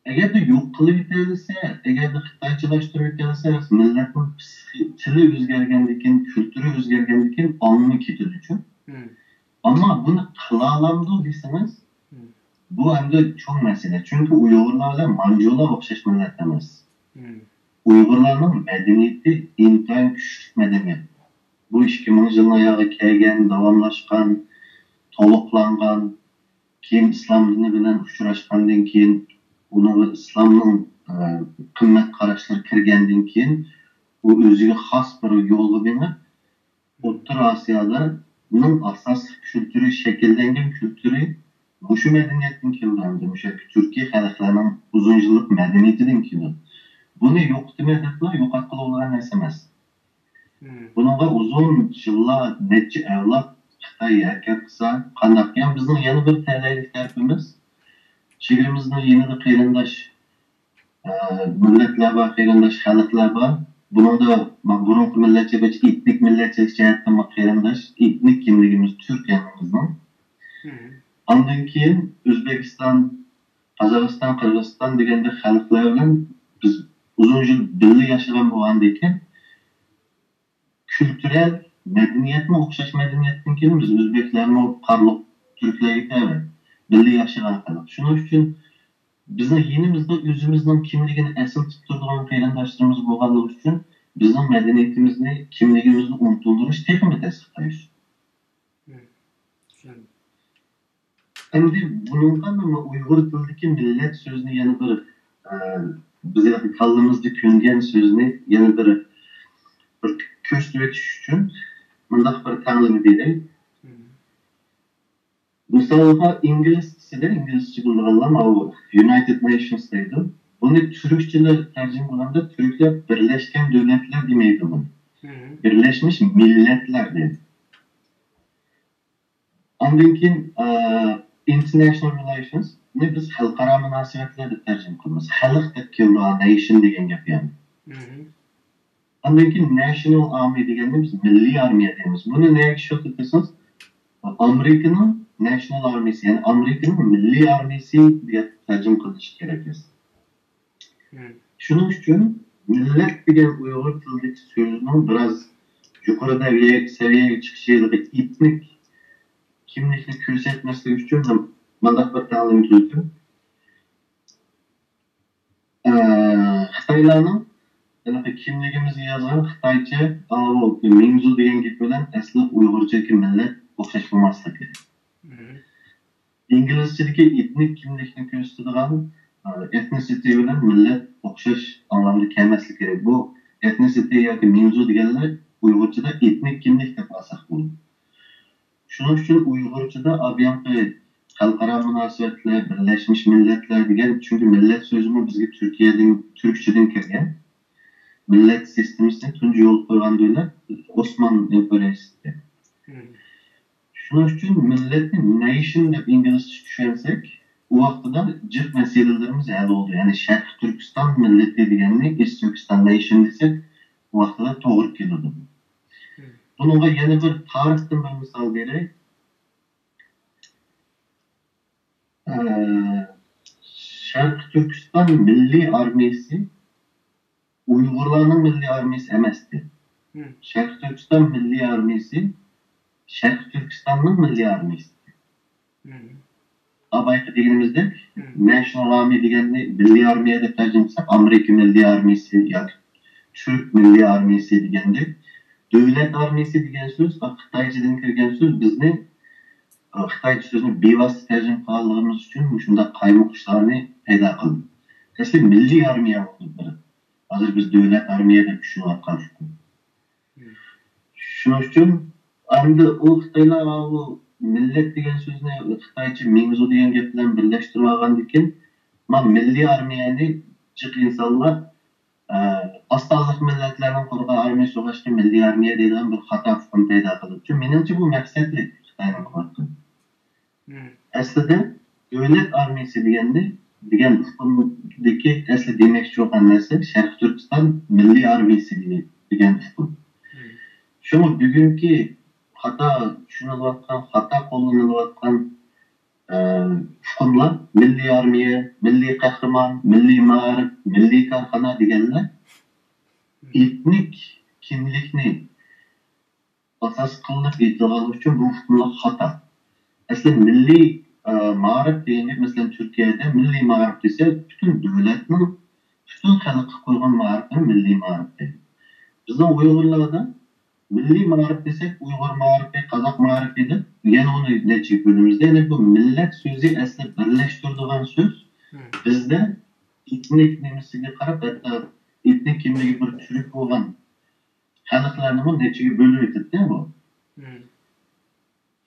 ئەگەردە يوق قىلىۋېتەلىسە، ئەگەردە خىتايچىلاشتۇرۇۋېتەلىسە، مىللەتنىڭ پسىخ-، تىلى ئۆزگەرگەندىكىن، كۈلتۈرى ئۆزگەرگەندىكىن ئاڭلىماي كېتىدۇچۇ. مم. ئەمما بۇنى قىلالامدۇ دېسىڭىز، مم. بۇ ئەمدى چوڭ مەسىلە. چۈنكى ئۇيغۇرلار بىلەن مانجۇلار ئوخشاش مىللەت ئەمەس. مم. ئۇيغۇرلارنىڭ مەدەنىيىتى ئىنتايىن كۈچلۈك مەدەنىيەت. بۇ ئىككى مىڭ يىلنىڭ ياغى كەلگەن، داۋاملاشقان، تولۇقلانغان، كېيىن ئىسلام دىنى بىلەن ئۇچراشقاندىن كېيىن، ئۇنىڭغا ئىسلامنىڭ، ئە، قىممەت قاراشلىرى كىرگەندىن كېيىن، ئۇ ئۆزىگە خاس بىر يولغا مېڭىپ، ئوتتۇرا ئاسىيالارنىڭ ئاساسلىق كۈلتۈرى، شەكىللەنگەن كۈلتۈرى مۇشۇ مەدەنىيەتتىن كېلىدۇ، ھەمدە مۇشۇ تۈركىي خەلقلەرنىڭ ئۇزۇن يىللىق مەدەنىيىتىدىن كېلىدۇ. بۇنى يوقىتىمەن دەپلا يوقاتقىلى بولىدىغان نەرسە ئەمەس. مم. بۇنىڭغا ئۇزۇن يىللار، نەچچە ئەۋلاد خىتاي ھەرىكەت قىلسا، قانداق؟ يەنى بىزنىڭ يەنە بىر تەلەيلىك تەرىپىمىز، چېگرىمىزنىڭ يېنىدا قېرىنداش، ئە، مىللەتلەر بار، قېرىنداش خەلقلەر بار. بۇنىڭدا ما-، بۇرۇنقى مىللەتچىلىك، ئېتنىك مىللەتچىلىك جەھەتتىن ما-، قېرىنداش، ئېتنىك كىملىكىمىز تۈرك ھەممىمىزنىڭ. مم. ئاندىن كېيىن ئۆزبېكىستان، قازاقىستان، قىرغىزىستان دېگەندەك خەلقلەر بىلەن بىز ئۇزۇن يىل بىللە ياشىغان بولغاندىكىن، كۈلتۈرەل مەدەنىيەتمۇ ئوخشاش مەدەنىيەتتىن كېلىمىز. ئۆزبېكلەرمۇ قارلۇق تۈركلەرگە تەۋە. بىللە ياشىغان خەلق. شۇنىڭ ئۈچۈن بىزنىڭ يېنىمىزدا ئۆزىمىزنىڭ كىملىكىنى ئەسلىتىپ تۇرىدىغان قېرىنداشلىرىمىز بولغانلىقى ئۈچۈن بىزنىڭ مەدەنىيىتىمىزنى، كىملىكىمىزنى ئۇنتۇلدۇرۇش تېخىمۇ تەس خىتاي ئۈچۈن. مم. چۈشەندىم. ئەمدى بۇنىڭغا مانا ئۇيغۇر تىلىدىكى مىللەت سۆزىنى يەنە بىر، ئە، بىز كاللىمىزدا كۆنگەن سۆزنى يەنە بىر، بىر كۆرسىتىۋېتىش ئۈچۈن مۇنداق بىر تەڭلىمە بېرەي. مم. مىسالغا، ئىنگلىزچىدە، ئىنگلىزچە بىلىدىغانلار ماۋۇ يۇنايتېد نېيشنس دەيدۇ. بۇنى تۈركچىلەر تەرجىمە قىلغاندا تۈركلەر بىرلەشكەن دۆلەتلەر دېمەيدۇ بۇنى. مم. بىرلەشمىش مىللەتلەر دەيدۇ. ئاندىن كېيىن، ئى، ئىنتەرنەشنال رېلەيشنسنى بىز خەلقئارا مۇناسىۋەتلەر دەپ تەرجىمە قىلىمىز. خەلق دەپ كېلىدۇ، نېيشن دېگەن گەپ يەنى. مم. ئاندىن كېيىن نەشنال ئارمى دېگەننى بىز مىللىي ئارمىيە دەيمىز. بۇنى نەگە ئىشلىتىپ دېسىڭىز، ئامېرىكىنىڭ نەشنال ئارمىيىسى، يەنى ئامېرىكىنىڭ مىللىي ئارمىيىسى دەپ تەرجىمە قىلىنىشى كېرەك. مم. شۇنىڭ ئۈچۈن مىللەت دېگەن ئۇيغۇر تىلىدىكى سۆزنىڭ بىراز يۇقىرى دەۋىيە-، سەۋىيەگە چىقىشى، ئېتنىك كىملىكنى كۆرسەتمەسلىك ئۈچۈن مۇنداق بىر تەڭلىمە تۈزدۈم. ئە، خىتايلارنىڭ ھېلىقى كىملىكىمىزگە يازغان خىتايچە، ئاۋۇ مىڭزۇ دېگەن گېپى بىلەن ئەسلى ئۇيغۇرچىدىكى مىللەت ئوخشاش بولماسلىقى. مم. ئىنگلىزچىدىكى ئېتنىك كىملىكنى كۆرسىتىدىغان، ئە، ئېتنىسىتى بىلەن مىللەت ئوخشاش ئاڭلامدا كەلمەسلىكى كېرەك. بۇ ئېتنىسىتى ياكى مىڭزۇ دېگەنلەر ئۇيغۇرچىدا ئېتنىك كىملىك دەپ ئالساق بولىدۇ. شۇنىڭ ئۈچۈن ئۇيغۇرچىدا ئابىيانقى خەلقئارا مۇناسىۋەتلەر، بىرلەشمىش مىللەتلەر دېگەن، چۈنكى مىللەت سۆزىمۇ بىزگە تۈركىيەدىن، تۈركچىدىن كىرگەن. مىللەت سىستېمىسىنى تۇنجى يولغا قويغان دۆلەت ئوسمان ئىمپېرىيەسى ئىدى. مم. شۇنىڭ ئۈچۈن مىللەتنى نەيشن دەپ ئىنگلىزچە چۈشەنسەك، ئۇ ۋاقتىدا جىق مەسىلىلىرىمىز ھەل بولدى. يەنى شەرقىي تۈركىستان مىللىتى دېگەننى ئىست تۈركىستان نەيشن دېسەك، ئۇ ۋاقتىدا توغرا كېلىدۇ. مم. بۇنىڭغا يەنە بىر تارىختىن بىر مىسال بېرەي. ئە، شەرقىي تۈركىستان مىللىي ئارمىيىسى ئۇيغۇرلارنىڭ مىللىي ئارمىيىسى ئەمەستى. مم. شەرقىي تۈركىستان مىللىي ئارمىيىسى شەرقىي تۈركىستاننىڭ مىللىي ئارمىيىسى. ھە، بايىقى دېگىنىمىزدەك، ناشنال ئارمىي دېگەننى مىللىي ئارمىيە دەپ تەرجىمە قىلساق، ئامېرىكا مىللىي ئارمىيىسى ياكى تۈرك مىللىي ئارمىيىسى دېگەندەك، دۆلەت ئارمىيىسى دېگەن سۆز خىتايچىدىن كىرگەن سۆز، بىزنى، خىتايچە سۆزنى بىۋاسىتە تەرجىمە قىلغانلىقىمىز ئۈچۈن مۇشۇنداق قايمۇقۇشلارنى پەيدا قىلدى. ئەسلى مىللىي ئارمىيە بولۇپ بىر، ھازىر بىز دۆلەت ئارمىيە دەپ چۈشىنىۋاتقان ئۇقۇم. شۇنىڭ ئۈچۈن ئەمدى ئۇ خىتايلار بۇ مىللەت دېگەن سۆزنى خىتايچە مىڭزۇ دېگەن گەپ بىلەن بىرلەشتۈرۈپ ئالغاندىكىن، ما مىللىي ئارمىيەنى جىق ئىنسانلار، ئە، ئاز سانلىق مىللەتلەرنىڭ قۇرغان ئارمىيە سوغۇشقا مىللىي ئارمىيە دەيدىغان بىر خاتا ئۇقۇم پەيدا قىلىپتۇ. مېنىڭچە بۇ مەقسەتلىك خىتاينىڭ قىلىۋاتقىنى. ئەسلىدە دۆلەت ئارمىيىسى دېگەننى، دېگەن ئۇقۇمدىكى ئەسلى دېمەكچى بولغان نەرسە شەرقىي تۈركىستان مىللىي ئارمىيىسى دېگەن ئۇقۇم. شۇڭا بۈگۈنكى خاتا چۈشىنىلىۋاتقان، خاتا قوللىنىلىۋاتقان، ئە، ئۇقۇملار مىللىي ئارمىيە، مىللىي قەھرىمان، مىللىي مائارىپ، مىللىي كارخانا دېگەنلەر ئېتنىك كىملىكنى ئاساس قىلىنىپ ئېيتىلغانلىقى ئۈچۈن بۇ ئۇقۇملار خاتا. ئەسلى مىللىي، ئە، مائارىپ دېگەن گەپ، مەسىلەن، تۈركىيەدە مىللىي مائارىپ دېسە، پۈتۈن دۆلەتنىڭ، پۈتۈن خەلققە قويغان مائارىپنى مىللىي مائارىپ دەيدۇ. بىزنىڭ ئۇيغۇرلاردا مىللىي مائارىپ دېسەك، ئۇيغۇر مائارىپى، قازاق مائارىپى دەپ يەنە ئۇنى نەچچىگە بۆلىمىز. يەنى بۇ مىللەت سۆزى ئەسلى بىرلەشتۈرىدىغان سۆز. بىزدە ئېتنىك نېمىسىگە قاراپ، ھەتتا ئېتنىك كىملىكى بىر تۈرك بولغان خەلقلەرنىمۇ نەچچىگە بۆلۈۋېتىدىكەن بۇ.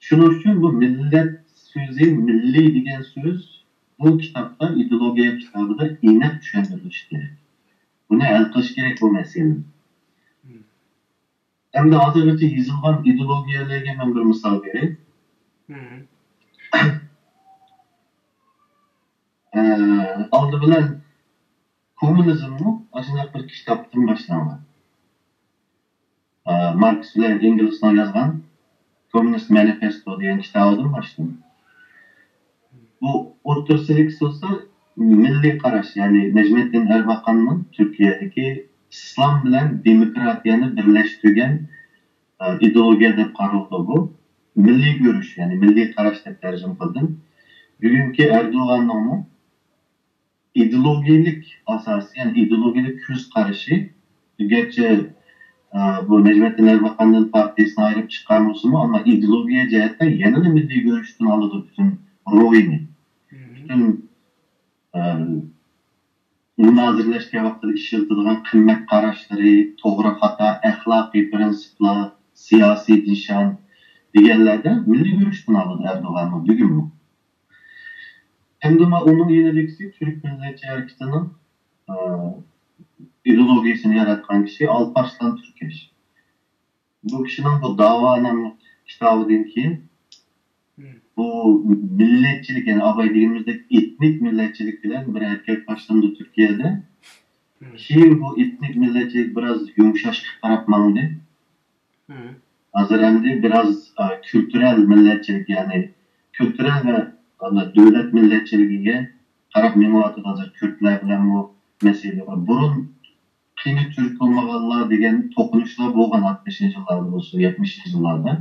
شۇنىڭ ئۈچۈن بۇ مىللەت سۆزى، مىللىي دېگەن سۆز بۇ كىتابتا، ئىدېئولوگىيە كىتابىدا ئېنىق چۈشەندۈرۈلۈشى كېرەك. بۇنى ھەل قىلىش كېرەك بۇ مەسىلىنى. ئەمدى ھازىرغىچە يېزىلغان ئىدېئولوگىيەلەرگە مەن بىر مىسال بېرەي. ئە، ئالدى بىلەن كوممۇنىزممۇ ئاشۇنداق بىر كىتابتىن باشلانغان. ئە، ماركس بىلەن ئېنگلسنىڭ يازغان كوممۇنىست مانىفېستو دېگەن كىتابىدىن باشلىنىدۇ. بۇ ئوتتۇرىسىدىكىسى بولسا مىللىي قاراش، يەنى نەجمىدىن ئەرباقاننىڭ تۈركىيەدىكى ئىسلام بىلەن دېموكراتىيەنى بىرلەشتۈرگەن، ئە، ئىدېئولوگىيە دەپ قارىلىدۇ بۇ. مىللىي كۆرۈش، يەنى مىللىي قاراش دەپ تەرجىمە قىلدىم. بۈگۈنكى ئەردوغاننىڭمۇ ئىدېئولوگىيەلىك ئاساسى، يەنى ئىدېئولوگىيەلىك كۆز قارىشى، گەرچە، ئە، بۇ نەجمىدىن ئەرباقاندىن پارتىيىسىنى ئايرىپ چىققان بولسىمۇ، ئەمما ئىدېئولوگىيە جەھەتتە يەنىلا مىللىي كۆرۈشتىن ئالىدۇ پۈتۈن روھىنى. پۈتۈن، ئە، مۇنازىرىلەشكەن ۋاقتىدا ئىشلىتىدىغان قىممەت قاراشلىرى، توغرا خاتا، ئەخلاقىي پىرىنسىپلار، سىياسىي نىشان دېگەنلەردە مىللىي كۆرۈشتىن ئالىدۇ ئەردوغانمۇ بۈگۈنمۇ. ئەمدى ما ئۇنىڭ يېنىدىكىسى تۈرك مىللەتچى ھەرىكىتىنىڭ، ئە، ئىدېئولوگىيىسىنى ياراتقان كىشى ئالپارسلان تۈركەش. بۇ كىشىنىڭ بۇ داۋا ناملىق كىتابىدىن كېيىن بۇ مىللەتچىلىك، يەنى ئاباي دېگىنىمىزدەك ئېتنىك مىللەتچىلىك بىلەن بىر ھەرىكەت باشلىنىدۇ تۈركىيەدە. كېيىن بۇ ئېتنىك مىللەتچىلىك بىراز يۇمشاشقا قاراپ ماڭدى. ھازىر ئەمدى بىراز، ئا، كۈلتۈرەل مىللەتچىلىك، يەنى كۈلتۈرەل ۋە، ئا، دۆلەت مىللەتچىلىكىگە قاراپ مېڭىۋاتىدۇ. ھازىر كۈردلەر بىلەنمۇ مەسىلە بار. بۇرۇن قېنى تۈرك بولمىغانلار دېگەن توقۇنۇشلار بولغان ئاتمىشىنچى يىللاردا بولسۇن، يەتمىشىنچى يىللاردا.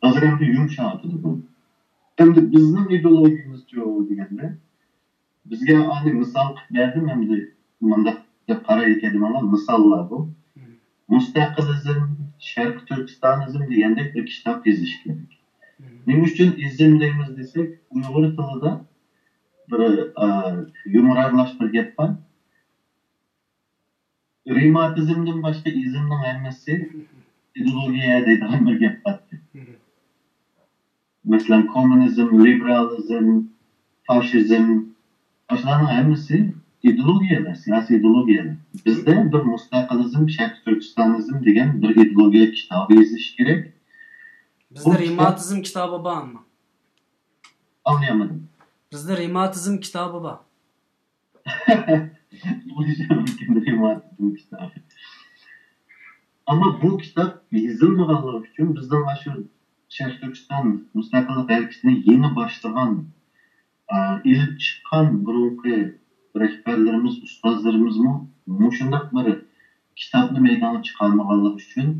ھازىر ئەمدى يۇمشاۋاتىدۇ بۇ. ئەمدى بىزنىڭ ئىدېئولوگىيىمىزچۇ دېگەندە، بىزگە ئانى مىسال قىلىپ بەردىم، ئەمدى مۇنداق دەپ قارايدىكەن دېمەڭلار، مىساللار بۇ. مۇستەقىلىزم، شەرقىي تۈركىستانىزم دېگەندەك بىر كىتاب يېزىش كېرەك. نېمە ئۈچۈن ئىزم دەيمىز دېسەك، ئۇيغۇر تىلىدا بىر، ئا، يۇمرارلاشما گەپ بار. رېماتىزمدىن باشقا ئىزمنىڭ ھەممىسى ئىدېئولوگىيە دەيدىغان بىر گەپ بار. مەسىلەن، كوممۇنىزم، لىبېرالىزم، فاشىزم، ئاشۇلارنىڭ ھەممىسى ئىدېئولوگىيەلەر، سىياسىي ئىدېئولوگىيەلەر. بىزدە بىر مۇستەقىلىزم، شەرقىي تۈركىستانىزم دېگەن بىر ئىدېئولوگىيە كىتابى يېزىش كېرەك. بىزدە بۇ كىتاب رېماتىزم كىتابى بار ئەمما. ئاڭلىيالمىدىم. بىزدە رېماتىزم كىتابى بار. بولۇشى مۇمكىن، رېماتىزم كىتابى. ئەمما بۇ كىتاب يېزىلمىغانلىقى ئۈچۈن بىزنىڭ ئاشۇ شەرقىي تۈركىستان مۇستەقىللىق ھەرىكىتىنى يېڭى باشلىغان، ئا، ئېلىپ چىققان بۇرۇنقى رەھبەرلىرىمىز، ئۇستازلىرىمىزمۇ مۇشۇنداق بىر كىتابنى مەيدانغا چىقارمىغانلىقى ئۈچۈن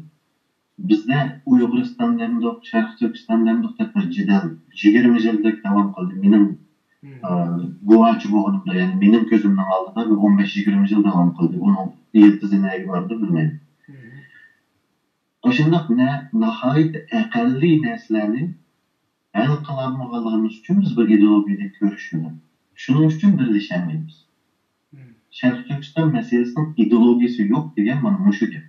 بىزدە ئۇيغۇرىستان دەمدۇق، شەرقىي تۈركىستان دەمدۇق دەپ بىر جېدەل يىگىرمە يىلدەك داۋام قىلدى. مېنىڭ ئى، گۇۋاھچى بولغىنىمدا، يەنى مېنىڭ كۆزۈمنىڭ ئالدىدا بىر ئون بەش يىگىرمە يىل داۋام قىلدى. ئۇنىڭ يىلتىزى نەگە باردى بىلمەيمەن. ئاشۇنداق نە-، ناھايىتى ئەقەللىي نەرسىلەرنى ھەل قىلالمىغانلىقىمىز ئۈچۈن بىز بىر ئىدېئولوگىيەدە كۆرۈشمىدۇق. شۇنىڭ ئۈچۈن بىرلىشەلمەيمىز. شەرقىي تۈركىستان مەسىلىسىنىڭ ئىدېئولوگىيىسى يوق دېگەن مانا مۇشۇ گەپ.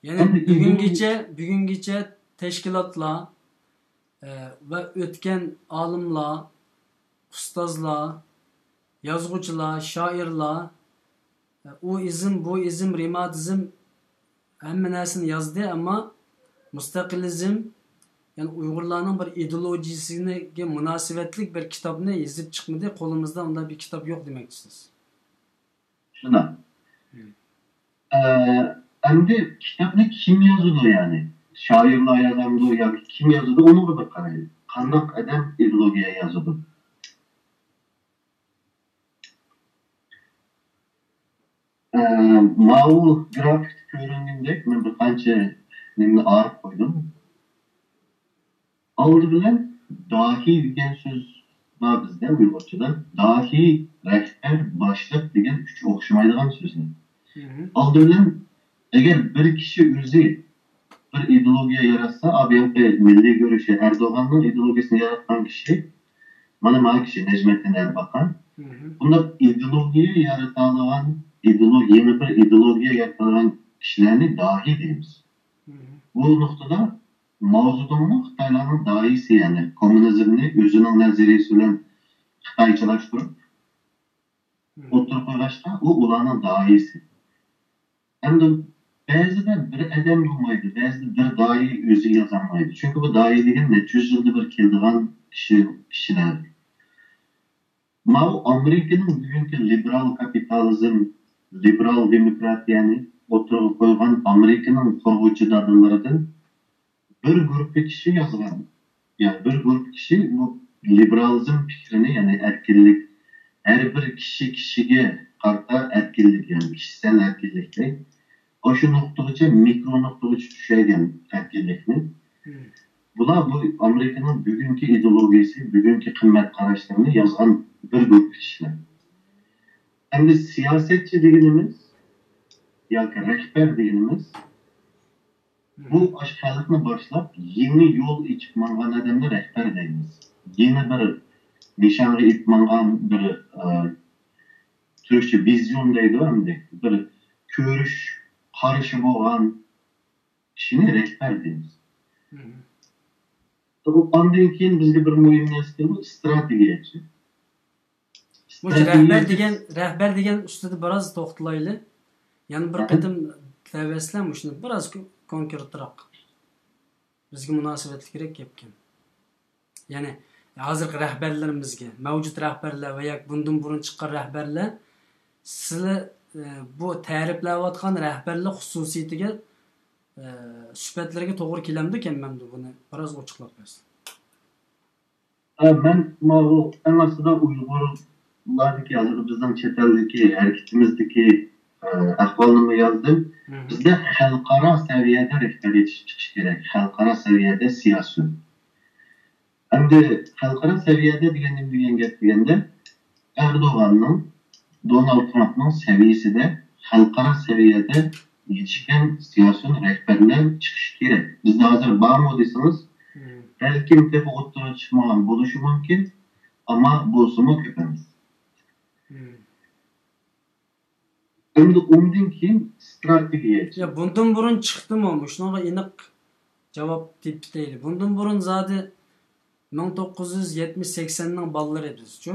يەنى بۈگۈنگىچە، بۈگۈنگىچە تەشكىلاتلار، ئە، ۋە ئۆتكەن ئالىملار، ئۇستازلار، يازغۇچىلار، شائىرلار، ئە، ئۇ ئىزم، بۇ ئىزم، رېماتىزم ھەممە نەرسىنى يازدى، ئەمما مۇستەقىلىزم، يەنى ئۇيغۇرلارنىڭ بىر ئىدېئولوگىيىسىگە مۇناسىۋەتلىك بىر كىتابنى يېزىپ چىقمىدى. قولىمىزدا ئۇنداق بىر كىتاب يوق دېمەكچىسىز. شۇنداق. ئە، ئەمدى كىتابنى كىم يازىدۇ يەنى؟ شائىرلار يازامدۇ ياكى كىم يازىدۇ؟ ئۇنىڭغا بىر قارايلى. قانداق ئادەم ئىدېئولوگىيە يازىدۇ؟ ئە، ماۋۇ گرافىكتا كۆرۈنگەندەك مەن بىر قانچە نېمىنى ئايرىپ قويدۇم. ئالدى بىلەن داھىي دېگەن سۆز بار بىزدە ئۇيغۇرچىدا. داھىي، رەھبەر، باشلىق دېگەن ئۈچ ئوخشىمايدىغان سۆزلەر. ئالدى بىلەن ئەگەر بىر كىشى ئۆزى بىر ئىدېئولوگىيە ياراتسا، ئا، بۇياققى مىللىي گۈرۈشى، ئەردوغاننىڭ ئىدېئولوگىيىسىنى ياراتقان كىشى، مانا، مانا كىشى نەجمەتتىن ئەرباقان. بۇنداق ئىدېئولوگىيە يارىتالىغان، ئىدېئولوگ-، يېڭى بىر ئىدېئولوگىيە يارىتالىغان كىشىلەرنى داھىي دەيمىز. بۇ نۇقتىدا ماۋزېدۇڭمۇ خىتايلارنىڭ داھىيسى، يەنى كوممۇنىزمنى ئۆزىنىڭ نەزەرىيىسى بىلەن خىتايچىلاشتۇرۇپ ئوتتۇرىغا قويغاچقا، ئۇ ئۇلارنىڭ داھىيسى. ئەمدى بەزىدە بىر ئادەم بولمايدۇ، بەزىدە بىر داھىي ئۆزى يازالمايدۇ. چۈنكى بۇ داھىي دېگەن نەچچە يۈز يىلدا بىر كېلىدىغان كىشى، كىشىلەر. ماۋۇ ئامېرىكىنىڭ بۈگۈنكى لىبېرال كاپىتالىزم، لىبېرال دېموكراتىيەنى ئوتتۇرىغا قويغان ئامېرىكىنىڭ قۇرغۇچى دادىلىرىدىن بىر گۇرۇپپا كىشى يازغان، يەنى بىر گۇرۇپپا كىشى بۇ لىبېرالىزم پىكرىنى، يەنى ئەركىنلىك، ھەر بىر كىشى كىشىگە قارىتا ئەركىنلىك، يەنى كىشىسەل ئەركىنلىك دەيدۇ. ئاشۇ نۇقتىغىچە، مىكرو نۇقتىغىچە چۈشەرگەن ئەركىنلىكنى. بۇلار بۇ ئامېرىكىنىڭ بۈگۈنكى ئىدېئولوگىيىسى، بۈگۈنكى قىممەت قاراشلىرىنى يازغان بىر گۇرۇپپا كىشىلەر. ئەمدى سىياسەتچى دېگىنىمىز ياكى رەھبەر دېگىنىمىز، بۇ ئاشۇ خەلقنى باشلاپ، يېڭى يول ئېچىپ ماڭغان ئادەمنى رەھبەر دەيمىز. يېڭى بىر نىشانغا ئېلىپ ماڭغان بىر، ئە، تۈركچە ۋىزيون دەيدۇ ئەمدى. بىر كۆرۈش، قارىشى بولغان كىشىنى رەھبەر دەيمىز. ئاندىن كېيىن بىزگە بىر مۇھىم نەرسە كېلىدۇ، ئىستراتېگىيەچى. مۇشۇ رەھبەر دېگەن، رەھبەر دېگەن ئۈستىدە بىراز توختىلايلى. يەنە بىر قېتىم دەۋەتسىلەر مۇشۇنى بىراز كونكرېتراق. بىزگە مۇناسىۋەتلىكرەك گەپكەن. يەنى ھازىرقى رەھبەرلىرىمىزگە، مەۋجۇت رەھبەرلەر ۋە ياكى بۇندىن بۇرۇن چىققان رەھبەرلەر، سىلەر، ئە، بۇ تەرىپلەۋاتقان رەھبەرلىك خۇسۇسىيىتىگە، ئە، سۈپەتلىرىگە توغرا كېلەمدۇ، كەلمەمدۇ، بۇنى بىراز ئوچۇقلاپ بەرسىڭىز. ئە، مەن ماۋۇ ئەڭ ئاستىدا ئۇيغۇرلاردىكى، ھازىر بىزنىڭ چەت ئەلدىكى ھەرىكىتىمىزدىكى، ئە، ئەھۋالنىمۇ يازدىم. بىزدە خەلقئارا سەۋىيەدە رەھبەرىيەت چىقىشى كېرەك، خەلقئارا سەۋىيەدە سىياسىيون. ئەمدى خەلقئارا سەۋىيەدە دېگەن نېمە دېگەن گەپ دېگەندە، ئەردوغاننىڭ، دونالد ترامپنىڭ سەۋىيەسىدە خەلقئارا سەۋىيەدە يېتىشكەن سىياسىيون رەھبەرلەر چىقىشى كېرەك. بىزدە ھازىر بارمۇ دېسىڭىز، بەلكىم تېخى ئوتتۇرىغا چىقمىغان بولۇشى مۇمكىن، ئەمما بولسىمۇ كۆپ ئەمەس. ئەمدى ئۇندىن كېيىن ئىستراتېگىيەچى. يا، بۇندىن بۇرۇن چىقتىمۇ؟ مۇشۇنىڭغا ئېنىق جاۋاب تېپىپ بېرەيلى. بۇندىن بۇرۇن زادى مىڭ توققۇز يۈز يەتمىش سەكسەننىڭ بالىلىرى بىزچۇ؟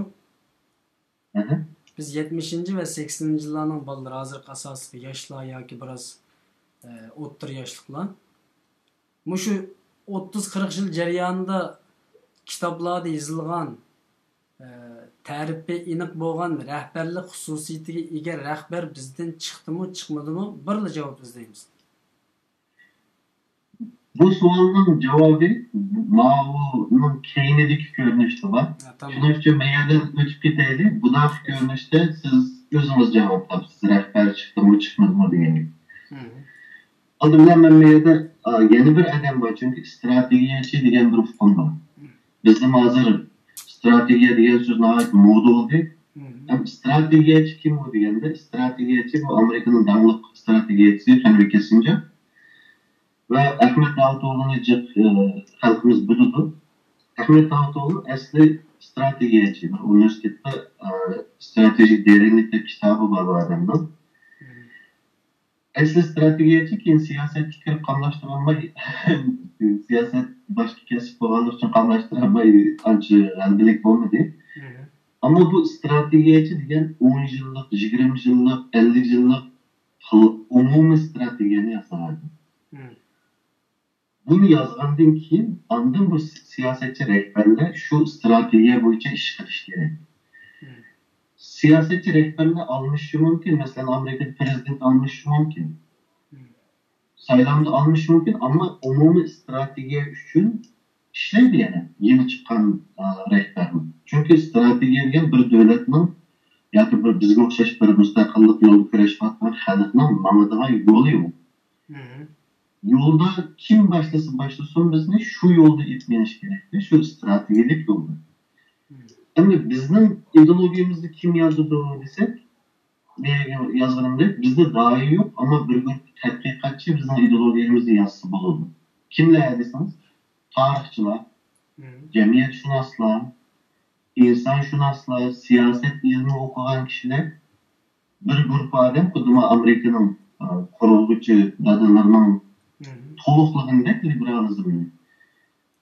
بىز يەتمىشىنچى ۋە سەكسىنىنچى يىللارنىڭ بالىلىرى، ھازىرقى ئاساسلىقى ياشلار ياكى بىراز، ئە، ئوتتۇرا ياشلىقلار. مۇشۇ ئوتتۇز قىرىق يىل جەريانىدا كىتابلاردا يېزىلغان، ئە، تەرىپى ئېنىق بولغان رەھبەرلىك خۇسۇسىيىتىگە ئىگە رەھبەر بىزدىن چىقتىمۇ، چىقمىدىمۇ؟ بىرلا جاۋاب ئىزدەيمىز. بۇ سوئالنىڭ جاۋابى ماۋۇنىڭ كەينىدىكى كۆرۈنۈشتە بار. ھە، تامام. شۇنىڭ ئۈچۈن مەن يەنە ئۆتۈپ كېتەيلى. بۇنداق كۆرۈنۈشتە سىز ئۆزىڭىز جاۋاب تاپىسىز، رەھبەر چىقتىمۇ، چىقمىدىمۇ دېگەنگە. ئالدى بىلەن مەن بۇ يەردە، ئا، يەنە بىر ئادەم بار، چۈنكى ئىستراتېگىيەچى دېگەن بىر ئۇقۇم بار. بىزدىمۇ ھازىر ئىستراتېگىيە دېگەن سۆز ناھايىتى مودا بولدى. ھەم ئىستراتېگىيەچى كىم ئۇ دېگەندە، ئىستراتېگىيەچى بۇ ئامېرىكىنىڭ داڭلىق ئىستراتېگىيەچىسى ھېنرى كىسسىنجېر ۋە ئەخمەت داۋۇتئوغلۇنى جىق، ئە، خەلقىمىز بىلىدۇ. ئەخمەت داۋۇتئوغلۇ ئەسلى ئىستراتېگىيەچى، بىر ئۇنىۋېرسىتېتتا، ئە، ستراتېژىك دەرىنلىك دەپ كىتابى بار بۇ ئادەمنىڭ. ئەسلى ئىستراتېگىيەچى، كېيىن سىياسەتكە كىرىپ قاملاشتۇرالماي، سىياسەت باشقا كەسىپ بولغانلىقى ئۈچۈن قاملاشتۇرالماي ئانچە غەلىبىلىك بولمىدى. ئەمما بۇ ئىستراتېگىيەچى دېگەن ئون يىللىق، يىگىرمە يىللىق، ئەللىك يىللىق خىل-، ئومۇمىي ئىستراتېگىيەنى ياسىغان. بۇنى يازغاندىن كېيىن، ئاندىن بۇ سى-، سىياسەتچى رەھبەرلەر شۇ ئىستراتېگىيە بويىچە ئىش قىلىشى كېرەك. سىياسەتچى رەھبەرلەر ئالمىشىشى مۇمكىن، مەسىلەن، ئامېرىكىدا پىرېزىدېنت ئالمىشىشى مۇمكىن. سايلامدا ئالمىشىشى مۇمكىن، ئەمما ئومۇمىي ئىستراتېگىيە ئۈچۈن ئىشلەيدۇ يەنە يېڭى چىققان، ئا، رەھبەرمۇ. چۈنكى ئىستراتېگىيە دېگەن بىر دۆلەتنىڭ ياكى بىر بىزگە ئوخشاش بىر مۇستەقىللىق يولىدا كۈرەشىۋاتقان خەلقنىڭ ماڭىدىغان يولى ئۇ. يولدا كىم باشلىسا باشلىسۇن، بىزنى شۇ يولدا ئېلىپ مېڭىش كېرەكتى، شۇ ئىستراتېگىيەلىك يولدا. ئەمدى بىزنىڭ ئىدېئولوگىيەمىزنى كىم يازىدۇ دېسەك، مەن يازغىنىمدەك، بىزدە داھىي يوق، ئەمما بىر گۇرۇپپا تەتقىقاتچى بىزنىڭ ئىدېئولوگىيەمىزنى يازسا بولىدۇ. كىملەر دېسىڭىز، تارىخچىلار، جەمئىيەتشۇناسلار، ئىنسانشۇناسلار، سىياسەت ئىلمى ئوقۇغان كىشىلەر، بىر گۇرۇپپا ئادەم، خۇددى مانا ئامېرىكىنىڭ، ئە، قۇرۇلغۇچى دادىلىرىنىڭ تولۇقلىغىنىدەك لىبېرالىزمنى.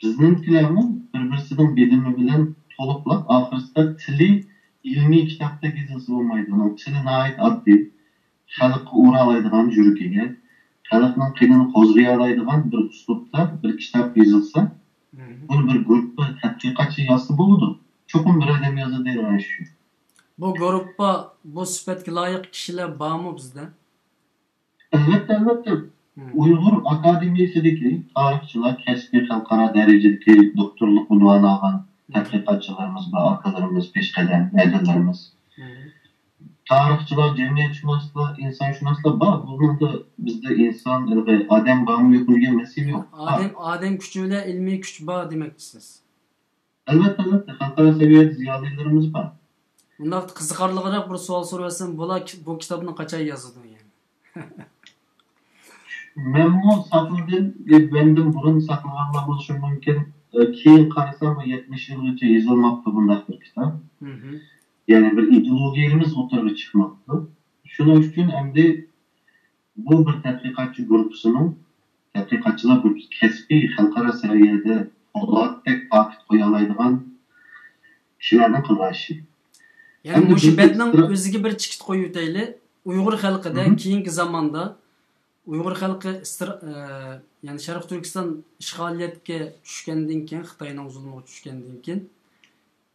بىزنىڭكىلەرمۇ بىر-بىرسىنىڭ بىلىمى بىلەن تولۇقلاپ، ئاخىرسىدا تىلى ئىلمىي كىتابتەك يېزىلسا بولمايدۇ. ئۇنىڭ تىلى ناھايىتى ئاددىي. خەلققە ئۇرالايدىغان يۈرىكىگە، خەلقنىڭ قېنىنى قوزغىيالايدىغان بىر ئۇسلۇبتا بىر كىتاب يېزىلسا، بۇنى بىر گۇرۇپپا تەتقىقاتچى يازسا بولىدۇ. چوقۇم بىر ئادەم يازىدۇ دەيدىغان ئىش يوق. بۇ گۇرۇپپا، بۇ سۈپەتكە لايىق كىشىلەر بارمۇ بىزدە؟ ئەلۋەتتە، ئەلۋەتتە. ئۇيغۇر ئاكادېمىيەسىدىكى تارىخچىلار، كەسپىي خەلقئارا دەرىجىدىكى دوكتورلۇق ئۇنۋانى ئالغان تەتقىقاتچىلىرىمىز بار، ئاكىلىرىمىز، پېشقەدەم ئەزىزلىرىمىز. تارىخچىلار، جەمئىيەتشۇناسلار، ئىنسانشۇناسلار بار. بۇنىڭدا بىزدە ئىنسان، ھېلىقى ئادەم بارمۇ يوقمۇ دېگەن مەسىلە يوق. ئادەم، ئادەم كۈچى بىلەن ئىلمىي كۈچ بار دېمەكچىسىز. ئەلۋەتتە، ئەلۋەتتە، خەلقئارا سەۋىيەدە زىيالىيلىرىمىز بار. ئۇنداقتا قىزىقارلىقراق بىر سوئال سورىۋەتسەم، بۇلار، بۇ كىتابنى قاچان يازىدۇ يەنە؟ مەنمۇ ساقلىدىم، مەندىن بۇرۇن ساقلىغانلار بولۇشى مۇمكىن. ئە، كېيىن قارىسام، بۇ يەتمىش يىلغىچە يېزىلماپتۇ بۇنداق بىر كىتاب. يەنى بىر ئىدېئولوگىيەمىز ئوتتۇرىغا چىقماپتۇ. شۇنىڭ ئۈچۈن ئەمدى بۇ بىر تەتقىقاتچى گۇرۇپپىسىنىڭ، تەتقىقاتچىلار گۇرۇپپىسى كەسپىي خەلقئارا سەۋىيەدە پولاتتەك پاكىت قويالايدىغان كىشىلەرنىڭ قىلغان ئىشى. يەنى مۇشۇ بەتنىڭ ئۆزىگە بىر چېكىت قويۇۋېتەيلى. ئۇيغۇر خەلقىدە كېيىنكى زاماندا ئۇيغۇر خەلقى ئىستىر-، ئە، يەنى شەرقىي تۈركىستان ئىشغالىيەتكە چۈشكەندىن كېيىن، خىتاينىڭ زۇلمىغا چۈشكەندىن كېيىن،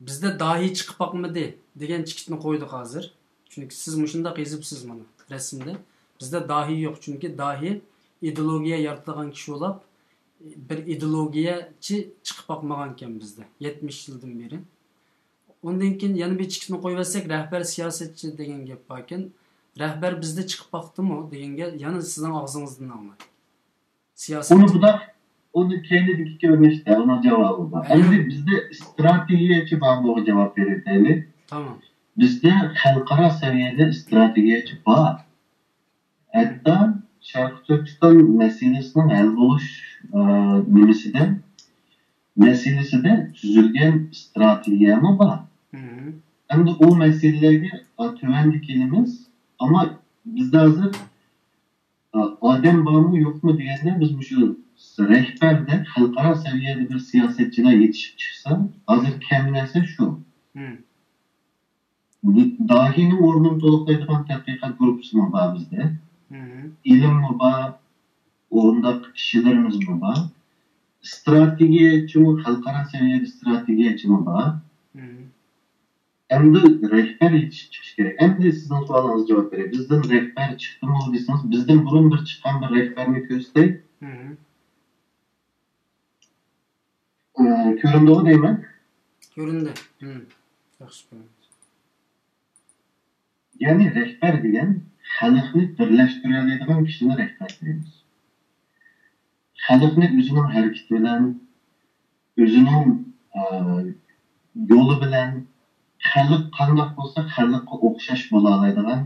بىزدە داھىي چىقىپ باقمىدى دېگەن چېكىتنى قويدۇق ھازىر. چۈنكى سىز مۇشۇنداق يېزىپسىز مانا رەسىمدە. بىزدە داھىي يوق، چۈنكى داھىي ئىدېئولوگىيە يارىتىدىغان كىشى بولاپ، بىر ئىدېئولوگىيەچى چىقىپ باقمىغانىكەن بىزدە يەتمىش يىلدىن بېرى. ئۇندىن كېيىن يەنە بىر چېكىتنى قويۇۋەتسەك، رەھبەر سىياسەتچى دېگەن گەپ باركەن. رەھبەر بىزدە چىقىپ باقتىمۇ دېگەن گەپ يەنە سىزنىڭ ئاغزىڭىزدىن ئاڭلاي. ئۇنى سىياسەتچى. بۇدا، ئۇنى كەينىدىكى كۆرۈنۈشتە، ئۇنىڭ جاۋابى بار. ئەمدى بىزدە ئىستراتېگىيەچى بارمۇغا جاۋاب بېرىۋېتەيلى. تامام. بىزدە خەلقئارا سەۋىيەدە ئىستراتېگىيەچى بار. ھەتتا شەرقىي تۈركىستان مەسىلىسىنىڭ ھەل بولۇش، ئە، نېمىسىدە، مەسىلىسىدە تۈزۈلگەن ئىستراتېگىيەمۇ بار. ئەمدى ئۇ مەسىلىلەرگە، ئە، تۆۋەندە كېلىمىز. ئەمما بىزدە ھازىر، ئە، ئادەم بارمۇ يوقمۇ دېگەندە، بىز مۇشۇ رەھبەردە خەلقئارا سەۋىيەدە بىر سىياسەتچىلەر يېتىشىپ چىقسا، ھازىر كەم نەرسە شۇ. داھىينىڭ ئورنىنى تولۇقلايدىغان تەتقىقات گۇرۇپپىسىمۇ بار بىزدە. ئىلىممۇ بار، ئۇنداق كىشىلىرىمىزمۇ بار. ئىستراتېگىيەچىمۇ، خەلقئارا سەۋىيەدە ئىستراتېگىيەچىمۇ بار. ئەمدى رەھبەر يېتىشىپ چىقىشى كېرەك. ئەمدى سىزنىڭ سوئالىڭىزغا جاۋاب بېرەي. بىزدىن رەھبەر چىقتىمۇ دېسىڭىز، بىزدىن بۇرۇن بىر چىققان بىر رەھبەرنى كۆرسىتەي. ئە، كۆرۈندىغۇ دەيمەن. كۆرۈندى. ياخشى كۆرۈندى. يەنى رەھبەر دېگەن خەلقنى بىرلەشتۈرەلەيدىغان كىشىنى رەھبەر دەيمىز. خەلقنى ئۆزىنىڭ ھەرىكىتى بىلەن، ئۆزىنىڭ، ئە، يولى بىلەن، خەلق قانداق بولسا، خەلققە ئوخشاش بولالايدىغان،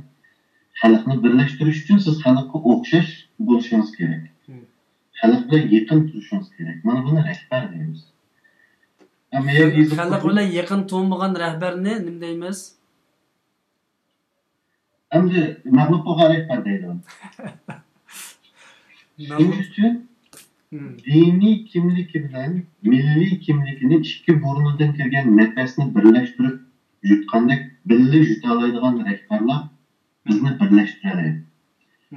خەلقنى بىرلەشتۈرۈش ئۈچۈن سىز خەلققە ئوخشاش بولۇشىڭىز كېرەك. مم. خەلق بىلەن يېقىن تۇرۇشىڭىز كېرەك. مانا بۇنى رەھبەر دەيمىز. ئەمما يەر يېزىپ خەلق بىلەن يېقىن تۇرمىغان رەھبەرنى نېمە دەيمىز؟ ئەمدى مەغلۇپ بولغان رەھبەر دەيدۇ. شۇنىڭ ئۈچۈن مم. دىنىي كىملىكى بىلەن مىللىي كىملىكىنى، ئىككى بۇرنىدىن كىرگەن نەپەسنى بىرلەشتۈرۈپ يۇتقاندەك، بىللە يۇتالايدىغان رەھبەرلەر بىزنى بىرلەشتۈرەلەيدۇ.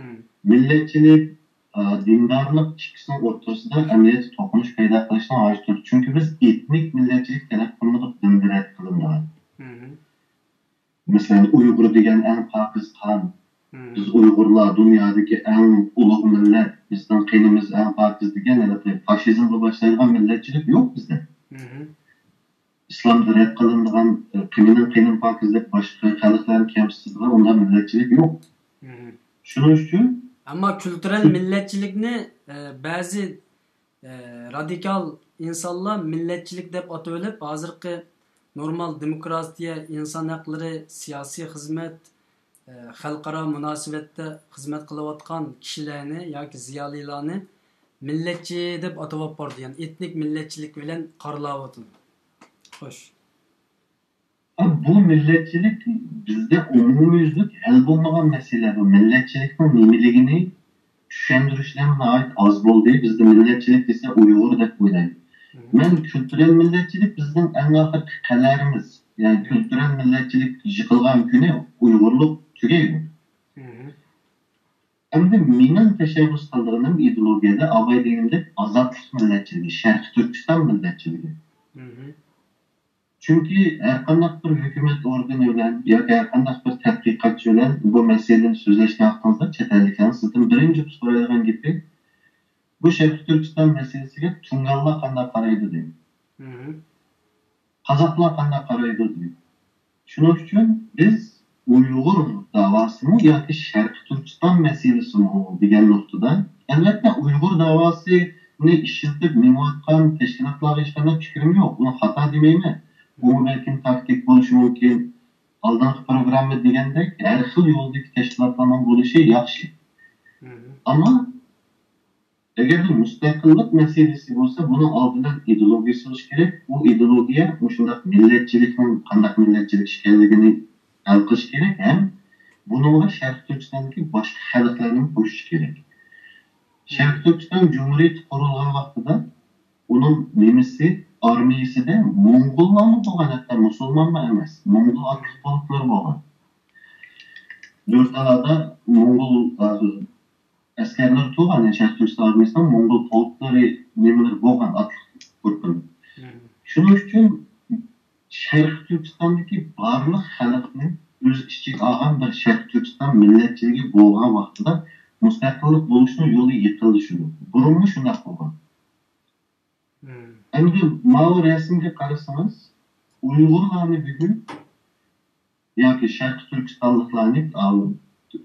مم. مىللەتچىلىك، ئا، دىندارلىق ئىككىسىنىڭ ئوتتۇرىسىدا ئەمەلىيەتتە توقۇنۇش پەيدا قىلىشنىڭ ھاجىتى يوق. چۈنكى بىز ئېتنىك مىللەتچىلىك تەلەپ قىلمىدۇق، دىندىن رەت قىلىنغان. مم. مەسىلەن، ئۇيغۇر دېگەن ئەڭ پاكىز قان. مم. بىز ئۇيغۇرلار دۇنيادىكى ئەڭ ئۇلۇغ مىللەت، بىزنىڭ قېنىمىز ئەڭ پاكىز دېگەن ھېلىقى فاشىزمغا باشلايدىغان مىللەتچىلىك يوق بىزدە. مم. ئىسلامدا رەت قىلىنىدىغان، قېنىنىڭ قېنىنى پاكىز دەپ باشقا خەلقلەرنى كەمسىتىدىغان ئۇنداق مىللەتچىلىك يوق. مم. شۇنىڭ ئۈچۈن ئەمما كۈلتۈرەل مىللەتچىلىكنى، ئە، بەزى، ئە، رادىكال ئىنسانلار مىللەتچىلىك دەپ ئاتىۋېلىپ، ھازىرقى نورمال دېموكراتىيە، ئىنسان ھەقلىرى، سىياسىي خىزمەت، ئە، خەلقئارا مۇناسىۋەتتە خىزمەت قىلىۋاتقان كىشىلەرنى ياكى زىيالىيلارنى مىللەتچى دەپ ئاتىۋاپ بارىدۇ. يەنى ئېتنىك مىللەتچىلىك بىلەن قارىلاۋاتىدۇ. خوش. بۇ مىللەتچىلىك بىزدە ئومۇميۈزلۈك ھەل بولمىغان مەسىلە. بۇ مىللەتچىلىكنىڭ نېمىلىكىنى چۈشەندۈرۈشلەر ناھايىتى ئاز بولدى. بىزدە مىللەتچىلىك دېسە ئۇيغۇر دەپ ئويلايدۇ. مم. مەن كۈلتۈرەل مىللەتچىلىك بىزنىڭ ئەڭ ئاخىرقى قەلەمىمىز. يەنى مم. كۈلتۈرەل مىللەتچىلىك يىقىلغان كۈنى ئۇيغۇرلۇق تۈگەيدۇ. مم. ئەمدى مېنىڭ تەشەببۇس قىلىدىغىنىم ئىدېئولوگىيەدە ئاباي دېگىنىمدەك ئازادلىق مىللەتچىلىكى، شەرقىي تۈركىستان مىللەتچىلىكى. مم. چۈنكى ھەرقانداق بىر ھۆكۈمەت ئورگىنى بىلەن ياكى ھەرقانداق بىر تەتقىقاتچى بىلەن بۇ مەسىلىنى سۆزلەشكەن ۋاقتىڭىزدا چەت ئەللىكلەرنىڭ سىزدىن بىرىنچى سورايدىغان گېپى، بۇ شەرقىي تۈركىستان مەسىلىسىگە تۇڭگانلار قانداق قارايدۇ دەيدۇ. مم. قازاقلار قانداق قارايدۇ دەيدۇ. شۇنىڭ ئۈچۈن بىز ئۇيغۇر داۋاسىمۇ ياكى شەرقىي تۈركىستان مەسىلىسىمۇ دېگەن نۇقتىدا، ئەلۋەتتە، ئۇيغۇر داۋاسىنى ئىشلىتىپ مېڭىۋاتقان تەشكىلاتلارغا ھېچقانداق پىكرىم يوق. بۇنى خاتا دېمەيمەن. بۇمۇ بەلكىم تاكتىك بولۇشى مۇمكىن. ئالدىنقى پروگرامما دېگەندەك، ھەر خىل يولدىكى تەشكىلاتلارنىڭ بولۇشى ياخشى. مم. ئەمما ئەگەردە مۇستەقىللىق مەسىلىسى بولسا، بۇنىڭ ئالدى بىلەن ئىدېئولوگىيەسى بولۇشى كېرەك. بۇ ئىدېئولوگىيە مۇشۇنداق مىللەتچىلىكنىڭ قانداق مىللەتچىلىك ئىكەنلىكىنى ھەل قىلىش كېرەك ھەم بۇنىڭغا شەرقىي تۈركىستاندىكى باشقا خەلقلەرنى قوشۇش كېرەك. شەرقىي تۈركىستان جۇمھۇرىيىتى قۇرۇلغان ۋاقتىدا ئۇنىڭ نېمىسى، ئارمىيىسىدە موڭغۇللارمۇ بولغان، ھەتتا مۇسۇلمانلا ئەمەس، موڭغۇل ئاتلىق پولكلىرى بولغان. بىر تالادا موڭغۇل، ئە، ئەسكەرلىرى تۇرغان، يەنى شەرقىي تۈركىستان ئارمىيىسىنىڭ موڭغۇل پولكلىرى نېمىلىرى بولغان ئاتلىق گۇرۇپپىنىڭ. مم. شۇنىڭ ئۈچۈن شەرقىي تۈركىستاندىكى بارلىق خەلقنى ئۆز ئىچىگە ئالغان بىر شەرقىي تۈركىستان مىللەتچىلىكى بولغان ۋاقتىدا مۇستەقىللىق بولۇشنىڭ يولى يېقىنلىشىدۇ. بۇرۇنمۇ شۇنداق بولغان. مم. ئەمدى ماۋۇ رەسىمگە قارىسىڭىز، ئۇيغۇرلارنى بۈگۈن ياكى شەرقىي تۈركىستانلىقلارنى، ئاۋۇ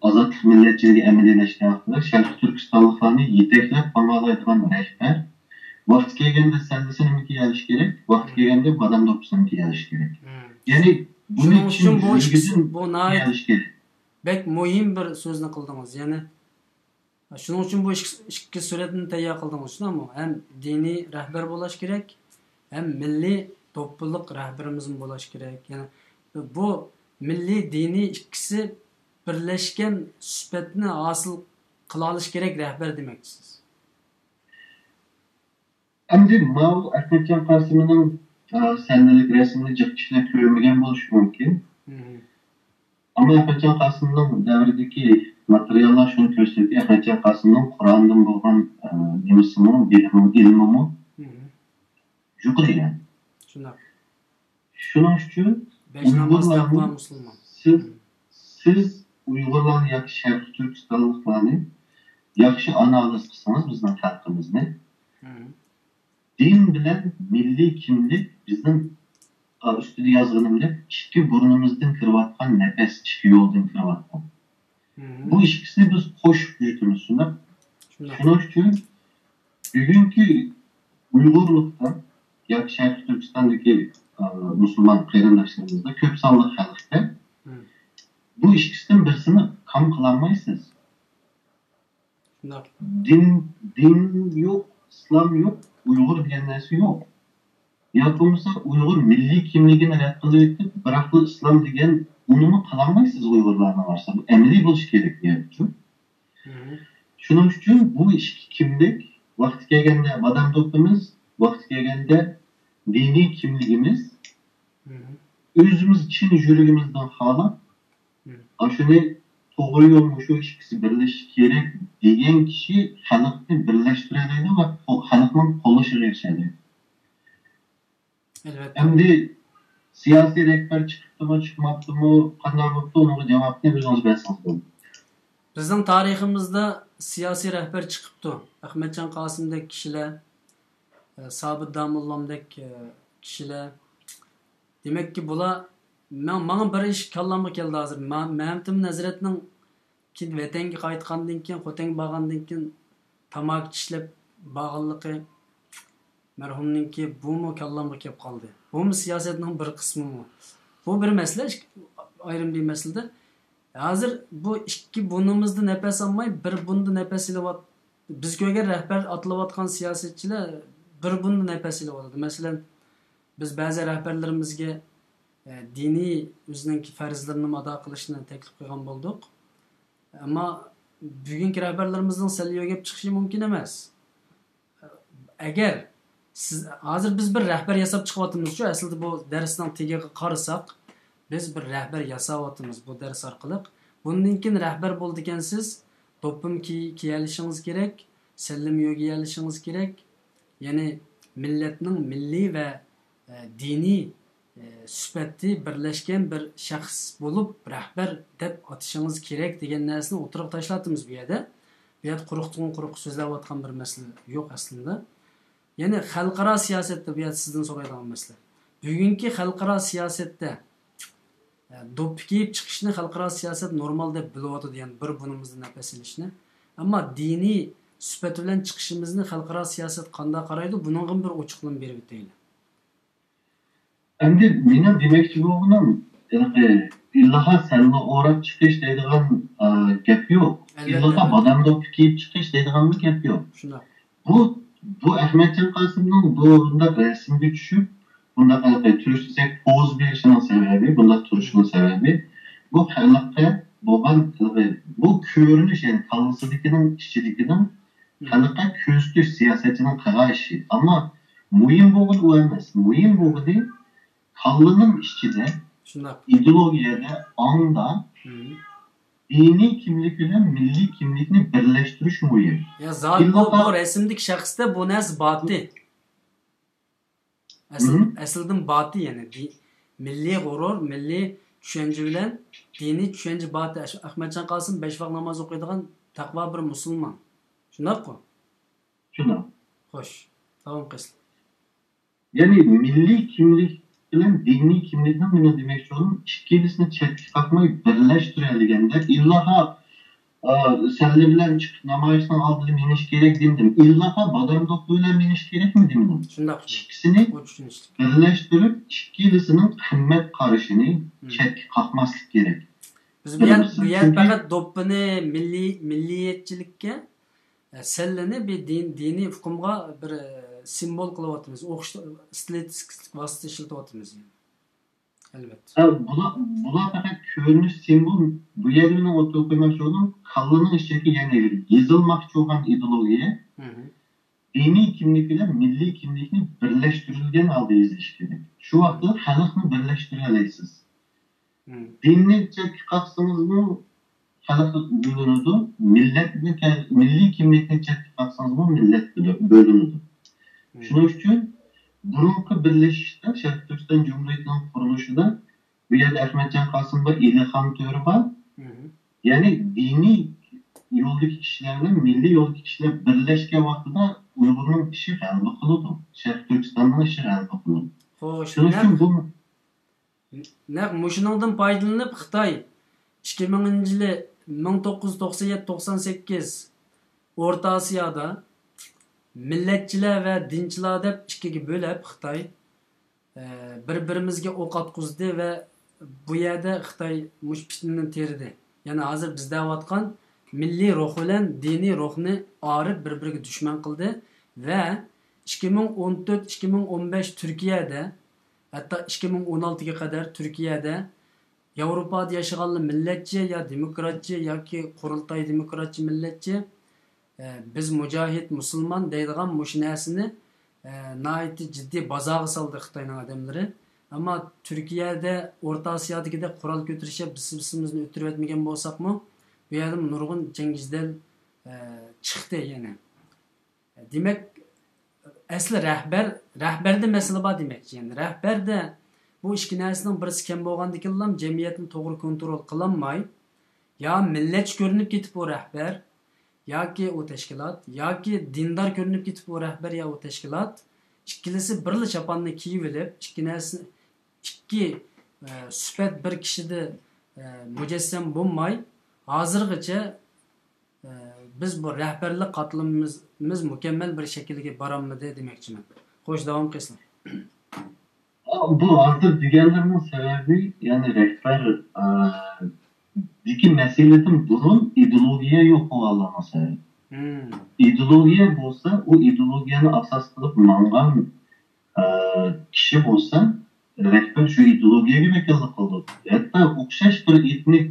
ئازادلىق مىللەتچىلىكى ئەمەلىيلەشكەن ۋاقتىدا شەرقىي تۈركىستانلىقلارنى يېتەكلەپ ماڭالايدىغان رەھبەر ۋاقتى كەلگەندە سەللىسىنىڭكى يەلىشى كېرەك، ۋاقتى كەلگەندە بادام دوپپىسىنىڭكى يەلىشى كېرەك. مم. يەنى بۇنى شۇنىڭ ئۈچۈن بۇ ئىككىسى، بۇ ناھايىتى يەلىشى كېرەك. بەك مۇھىم بىر سۆزنى قىلدىڭىز. يەنى شۇنىڭ ئۈچۈن بۇ ئىككى، ئىككى سۈرەتنى تەييار قىلدىڭىز، شۇنداقمۇ؟ ھەم دىنىي رەھبەر بولاش كېرەك، ھەم مىللىي دوپپىلىق رەھبىرىمىزمۇ بولاش كېرەك. يەنى بۇ مىللىي، دىنىي ئىككىسى بىرلەشكەن سۈپەتنى ھاسىل قىلالىشى كېرەك رەھبەر دېمەكچىسىز. ئەمدى ماۋۇ ئەخمەتجان قاسىمنىڭ، ئە، سەھنىلىك رەسىمىنى جىق كىشىلەر كۆرمىگەن بولۇشى مۇمكىن. مم. ئەمما ئەخمەتجان قاسىمنىڭ دەۋرىدىكى ماتېرىياللار شۇنى كۆرسىتىدۇكى، ئەخمەتجان قاسىمنىڭ قۇرئاندىن بولغان، ئە، نېمىسىمۇ، بىلىمىمۇ، ئىلمىمۇ مم. يۇقىرى ئىكەن. شۇنداق. شۇنىڭ ئۈچۈن بەش ناماز ئۇيغۇرلارنى تەقۋا مۇسۇلمان. سىز، مم. سىز ئۇيغۇرلارنى ياكى شەرقىي تۈركىستانلىقلارنى ياخشى ئانالىز قىلسىڭىز بىزنىڭ خەلقىمىزنى، مم. دىن بىلەن مىللىي كىملىك بىزنىڭ، ئا، ئۈستىدە يازغىنىمدەك ئىككى بۇرنىمىزدىن كىرىۋاتقان نەپەس، ئىككى يولدىن كىرىۋاتقان. مم. بۇ ئىككىسىنى بىز قوشۇپ يۈرىمىز، شۇنداق؟ شۇنداق. شۇنىڭ ئۈچۈن بۈگۈنكى ئۇيغۇرلۇقتا ياكى شەرقىي تۈركىستاندىكى، ئا، مۇسۇلمان قېرىنداشلىرىمىزدا كۆپ سانلىق خەلقتە بۇ ئىككىسىدىن بىرسىنى كام قىلالمايسىز. شۇنداق. دىن، دىن يوق، ئىسلام يوق، ئۇيغۇر دېگەن نەرسە يوق. يا بولمىسا ئۇيغۇر مىللىي كىملىكىنى رەت قىلىۋېتىپ، بىراقلا ئىسلام دېگەن ئۇنىمۇ قىلالمايسىز ئۇيغۇرلارنىڭ ئارىسىدا. بۇ ئەمەلىي بولۇشى كېرەك بۇ يەردىچۇ. شۇنىڭ ئۈچۈن بۇ ئىككى كىملىك ۋاقتى كەلگەندە بادام دوپپىمىز، ۋاقتى كەلگەندە دىنىي كىملىكىمىز، ئۆزىمىز چىن يۈرىكىمىزدىن خالاپ، ئاشۇنى توغرا يول مۇشۇ ئىككىسى بىرلىشىشى كېرەك دېگەن كىشى خەلقنى بىرلەشتۈرەلەيدۇ ۋە خەلقنىڭ قوللىشىغا ئېرىشەلەيدۇ. ئەلۋەتتە. ئەمدى سىياسىي رەھبەر چىقىپتىمۇ، چىقماپتىمۇ، قانداق بوپتۇ، ئۇنىڭغا جاۋابنى ئۆزىڭىز بەرسىڭىز بولىدۇ. بىزنىڭ تارىخىمىزدا سىياسىي رەھبەر چىقىپتۇ. ئەخمەتجان قاسىمدەك كىشىلەر، ئە، سابىت داموللامدەك، ئە، كىشىلەر. دېمەككى، بۇلار، مەن، ماڭا بىر ئىش كاللامغا كەلدى ھازىر. مە-، مەمتىمىن ھەزرەتنىڭ كېيىن ۋەتەنگە قايتقاندىن كېيىن، خوتەنگە بارغاندىن كېيىن تاماكا چىشلەپ بارغانلىقى مەرھۇمنىڭكى بۇمۇ كاللامغا كەپ قالدى. بۇمۇ سىياسەتنىڭ بىر قىسمىمۇ. بۇ بىر مەسىلە، ئىككى، ئايرىم بىر مەسىلىدە. ھازىر بۇ ئىككى بۇنىمىزدا نەپەس ئالماي، بىر بۇندا نەپەس ئېلىۋات-، بىز كۆرگەن رەھبەر ئاتىلىۋاتقان سىياسەتچىلەر بىر بۇندا نەپەس ئېلىۋاتىدۇ. مەسىلەن، بىز بەزى رەھبەرلىرىمىزگە، ئە، دىنىي ئۆزىنىڭكى پەرزلىرىنىمۇ ئادا قىلىشنى تەكلىپ قىلغان بولدۇق. ئەمما بۈگۈنكى رەھبەرلىرىمىزنىڭ سەل يۆگەپ چىقىشى مۇمكىن ئەمەس. ئەگەر سىز، ھازىر بىز بىر رەھبەر ياساپ چىقىۋاتىمىزچۇ، ئەسلىدە بۇ دەرسنىڭ تېگىگە قارىساق، بىز بىر رەھبەر ياساۋاتىمىز بۇ دەرس ئارقىلىق. بۇندىن كېيىن رەھبەر بولىدىكەنسىز، دوپپىمۇ كىي-، كىيەلىشىڭىز كېرەك، سەللىمۇ يۆگىيەلىشىڭىز كېرەك. يەنى مىللەتنىڭ مىللىي ۋە، ئە، دىنىي، ئە، سۈپەتتە بىرلەشكەن بىر شەخس بولۇپ، رەھبەر دەپ ئاتىشىڭىز كېرەك دېگەن نەرسىنى ئوتتۇرىغا تاشلاۋاتىمىز بۇ يەردە. بۇ يەردە قۇرۇقتىن قۇرۇق سۆزلەۋاتقان بىر مەسىلە يوق ئەسلىدە. يەنى خەلقئارا سىياسەتتە بۇ يەردە سىزدىن سورايدىغان مەسىلە. بۈگۈنكى خەلقئارا سىياسەتتە، ئە، دوپپا كىيىپ چىقىشنى خەلقئارا سىياسەت نورمال دەپ بىلىۋاتىدۇ، يەنى بىر بۇنىمىزدا نەپەس ئېلىشنى. ئەمما دىنىي سۈپەت بىلەن چىقىشىمىزنى خەلقئارا سىياسەت قانداق قارايدۇ، بۇنىڭغىمۇ بىر ئوچۇقلىما بېرىۋېتەيلى. ئەمدى مېنىڭ دېمەكچى بولغىنىم، ھېلىقى ئىللىقا سەلۋە ئوراپ چىقىش دەيدىغان، ئا، گەپ يوق. ئەلۋەتتە، ئىللىقا ئەلۋەتتە. بادام دوپپا كىيىپ چىقىش دەيدىغانمۇ گەپ يوق. شۇنداق. بۇ، بۇ ئەخمەتجان قاسىمنىڭ بۇ بۇنداق رەسىمگە چۈشۈپ، بۇنداق ھېلىقى تۈرۈشتە دېسەك پوز بېرىشىنىڭ سەۋەبى، بۇنداق تۇرۇشىنىڭ سەۋەبى، بۇ خەلققە بولغان ھېلىقى، بۇ كۆرۈنۈش، يەنى كاللىسىدىكىنىڭ، ئىچىدىكىنىڭ خەلققە كۆرسىتىش سىياسەتچىنىڭ قىلغان ئىشى. ئەمما مۇھىم بولغىنى ئۇ ئەمەس. مۇھىم بولغىنى كاللىنىڭ ئىچىدە، شۇنداق. ئىدېئولوگىيەدە، ئاڭدا دىنىي كىملىك بىلەن مىللىي كىملىكنى بىرلەشتۈرۈش مۇھىم. يا، زادى بۇ، بۇ رەسىمدىكى شەخستە بۇ نەرسە باتتى. ئەسل-، ئەسلىدىن باتتى، يەنى دى-، مىللىي غۇرۇر، مىللىي چۈشەنچە بىلەن دىنىي چۈشەنچە باتتى. ئەش-، ئەخمەتجان قاسىم بەش ۋاق ناماز ئوقۇيدىغان تەقۋا بىر مۇسۇلمان. شۇنداققۇ؟ شۇنداق. خوش. داۋام قىلسىلا. يەنى مىللىي كىملىك بىلەن دىنىي كىملىكنىڭ مېنىڭ دېمەكچى بولغىنىم ئىككىلىسىنى چەتكە قاقماي بىرلەشتۈرەلىگەندە، ئىللاھا، ئا، سەللە بىلەن چىقىپ نامايىشنىڭ ئالدىدا مېڭىش كېرەك دېمىدىم. ئىللاھا بادام دوپپا بىلەن مېڭىش كېرەكمۇ دېمىدىم. شۇنداق. ئىككىسىنى بىرلەشتۈرۈپ، ئىككىلىسىنىڭ قىممەت قارىشىنى چەتكە قاقماسلىق كېرەك. بىز بۇ يەر، بۇ يەر پەقەت دوپپىنى مىللىي، مىللىيەتچىلىككە، ئە، سەللىنى بىر دىن، دىنىي ئۇقۇمغا بىر، ئە، سىمۋول قىلىۋاتىمىز. ئوخش-، ئىستىلىستىك ۋاسىتە ئىشلىتىۋاتىمىز. ئەلۋەتتە. ھە، بۇلار، بۇلار پەقەت كۆرۈنۈش سىمۋول. بۇ يەردە مېنىڭ ئوتتۇرىغا قويماقچى بولغىنىم، كاللىنىڭ ئىچىدىكى، يەنى يېزىلماقچى بولغان ئىدېئولوگىيە دىنىي كىملىك بىلەن مىللىي كىملىكنى بىرلەشتۈرۈلگەن ھالدا يېزىلىشى كېرەك. شۇ ۋاقىتتا خەلقنى بىرلەشتۈرەلەيسىز. دىننى چەتكە قاقسىڭىزمۇ خەلق بۆلۈنىدۇ، مىللەتنى، مىللىي كىملىكنى چەتكە قاقسىڭىزمۇ مىللەت بۆلۈ-، بۆلۈنىدۇ. شۇنىڭ ئۈچۈن بۇرۇنقى بىرلىشىشتە، شەرقىي تۈركىستان جۇمھۇرىيىتىنىڭ قۇرۇلۇشىدا بۇ يەردە ئەخمەتجان قاسىم بار، ئىلىخان تۆرە بار. يەنى دىنىي يولدىكى كىشىلەر بىلەن مىللىي يولدىكى كىشىلەر بىرلەشكەن ۋاقتىدا ئۇيغۇرنىڭ ئىشى غەلىبە قىلىدۇ. شەرقىي تۈركىستاننىڭ ئىشى غەلىبە قىلىدۇ. خوش، شۇنىڭ ئۈچۈن بۇ نەق مۇشۇنىڭدىن پايدىلىنىپ، خىتاي ئىككى مىڭىنچى يىلى، مىڭ توققۇز يۈز توقسان يەتتە توقسان سەككىز ئورتا ئاسىيادا مىللەتچىلەر ۋە دىنچىلار دەپ ئىككىگە بۆلۈپ خىتاي، ئە، بىر-بىرىمىزگە ئوق ئاتقۇزدى ۋە بۇ يەردە خىتاي مۇشۇ پىتنىنى تېرىدى. يەنى ھازىر بىز دەۋاتقان مىللىي روھ بىلەن دىنىي روھنى ئايرىپ بىر-بىرىگە دۈشمەن قىلدى ۋە ئىككى مىڭ ئون تۆت، ئىككى مىڭ ئون بەش تۈركىيەدە، ھەتتا ئىككى مىڭ ئون ئالتىگە قەدەر تۈركىيەدە ياۋروپادا ياشىغانلار مىللەتچى يا دېموكراتچى ياكى قۇرۇلتاي دېموكراتچى مىللەتچى، ئە، بىز مۇجاھىد مۇسۇلمان دەيدىغان مۇشۇ نەرسىنى، ئە، ناھايىتى جىددىي بازارغا سالدى خىتاينىڭ ئادەملىرى. ئەمما تۈركىيەدە ئورتا ئاسىيادىكىدەك قورال كۆتۈرۈشۈپ بىز بىرسىمىزنى ئۆلتۈرۈۋەتمىگەن بولساقمۇ، بۇ يەردىمۇ نۇرغۇن جەڭ جېدەل، ئە، چىقتى يەنە. دېمەك، ئەسلى رەھبەر، رەھبەردە مەسىلە بار دېمەكچى. يەنى رەھبەردە بۇ ئىككى نەرسىنىڭ بىرسى كەم بولغاندىكىنلا جەمئىيەتنى توغرا كونترول قىلالماي، يا مىللەتچى كۆرۈنۈپ كېتىپ ئۇ رەھبەر، ياكى ئۇ تەشكىلات، ياكى دىندار كۆرۈنۈپ كېتىپ ئۇ رەھبەر يا ئۇ تەشكىلات، ئىككىلىسى بىرلا چاپاننى كىيىۋېلىپ، ئىككى نەرسە، ئىككى، ئە، سۈپەت بىر كىشىدە، ئە، مۇجەسسەم بولماي، ھازىرغىچە ئە، بىز بۇ رەھبەرلىك قاتلىمىمىز، مىز مۇكەممەل بىر شەكىلگە بارالمىدى دېمەكچىمەن. خوش، داۋام قىلسۇن. بۇ ھازىر دېگەنلىرىنىڭ سەۋەبى، يەنى رەھبەر، ئە، دىكى مەسىلىدىن بۇرۇن ئىدېئولوگىيە يوق بولغانلىقىنىڭ سەۋەبى. مم. ئىدېئولوگىيە بولسا، ئۇ ئىدېئولوگىيەنى ئاساس قىلىپ ماڭغان ئە، كىشى بولسا، رەھبەر شۇ ئىدېئولوگىيەگە ۋەكىللىك قىلىدۇ. ھەتتا ئوخشاش بىر ئېتنىك،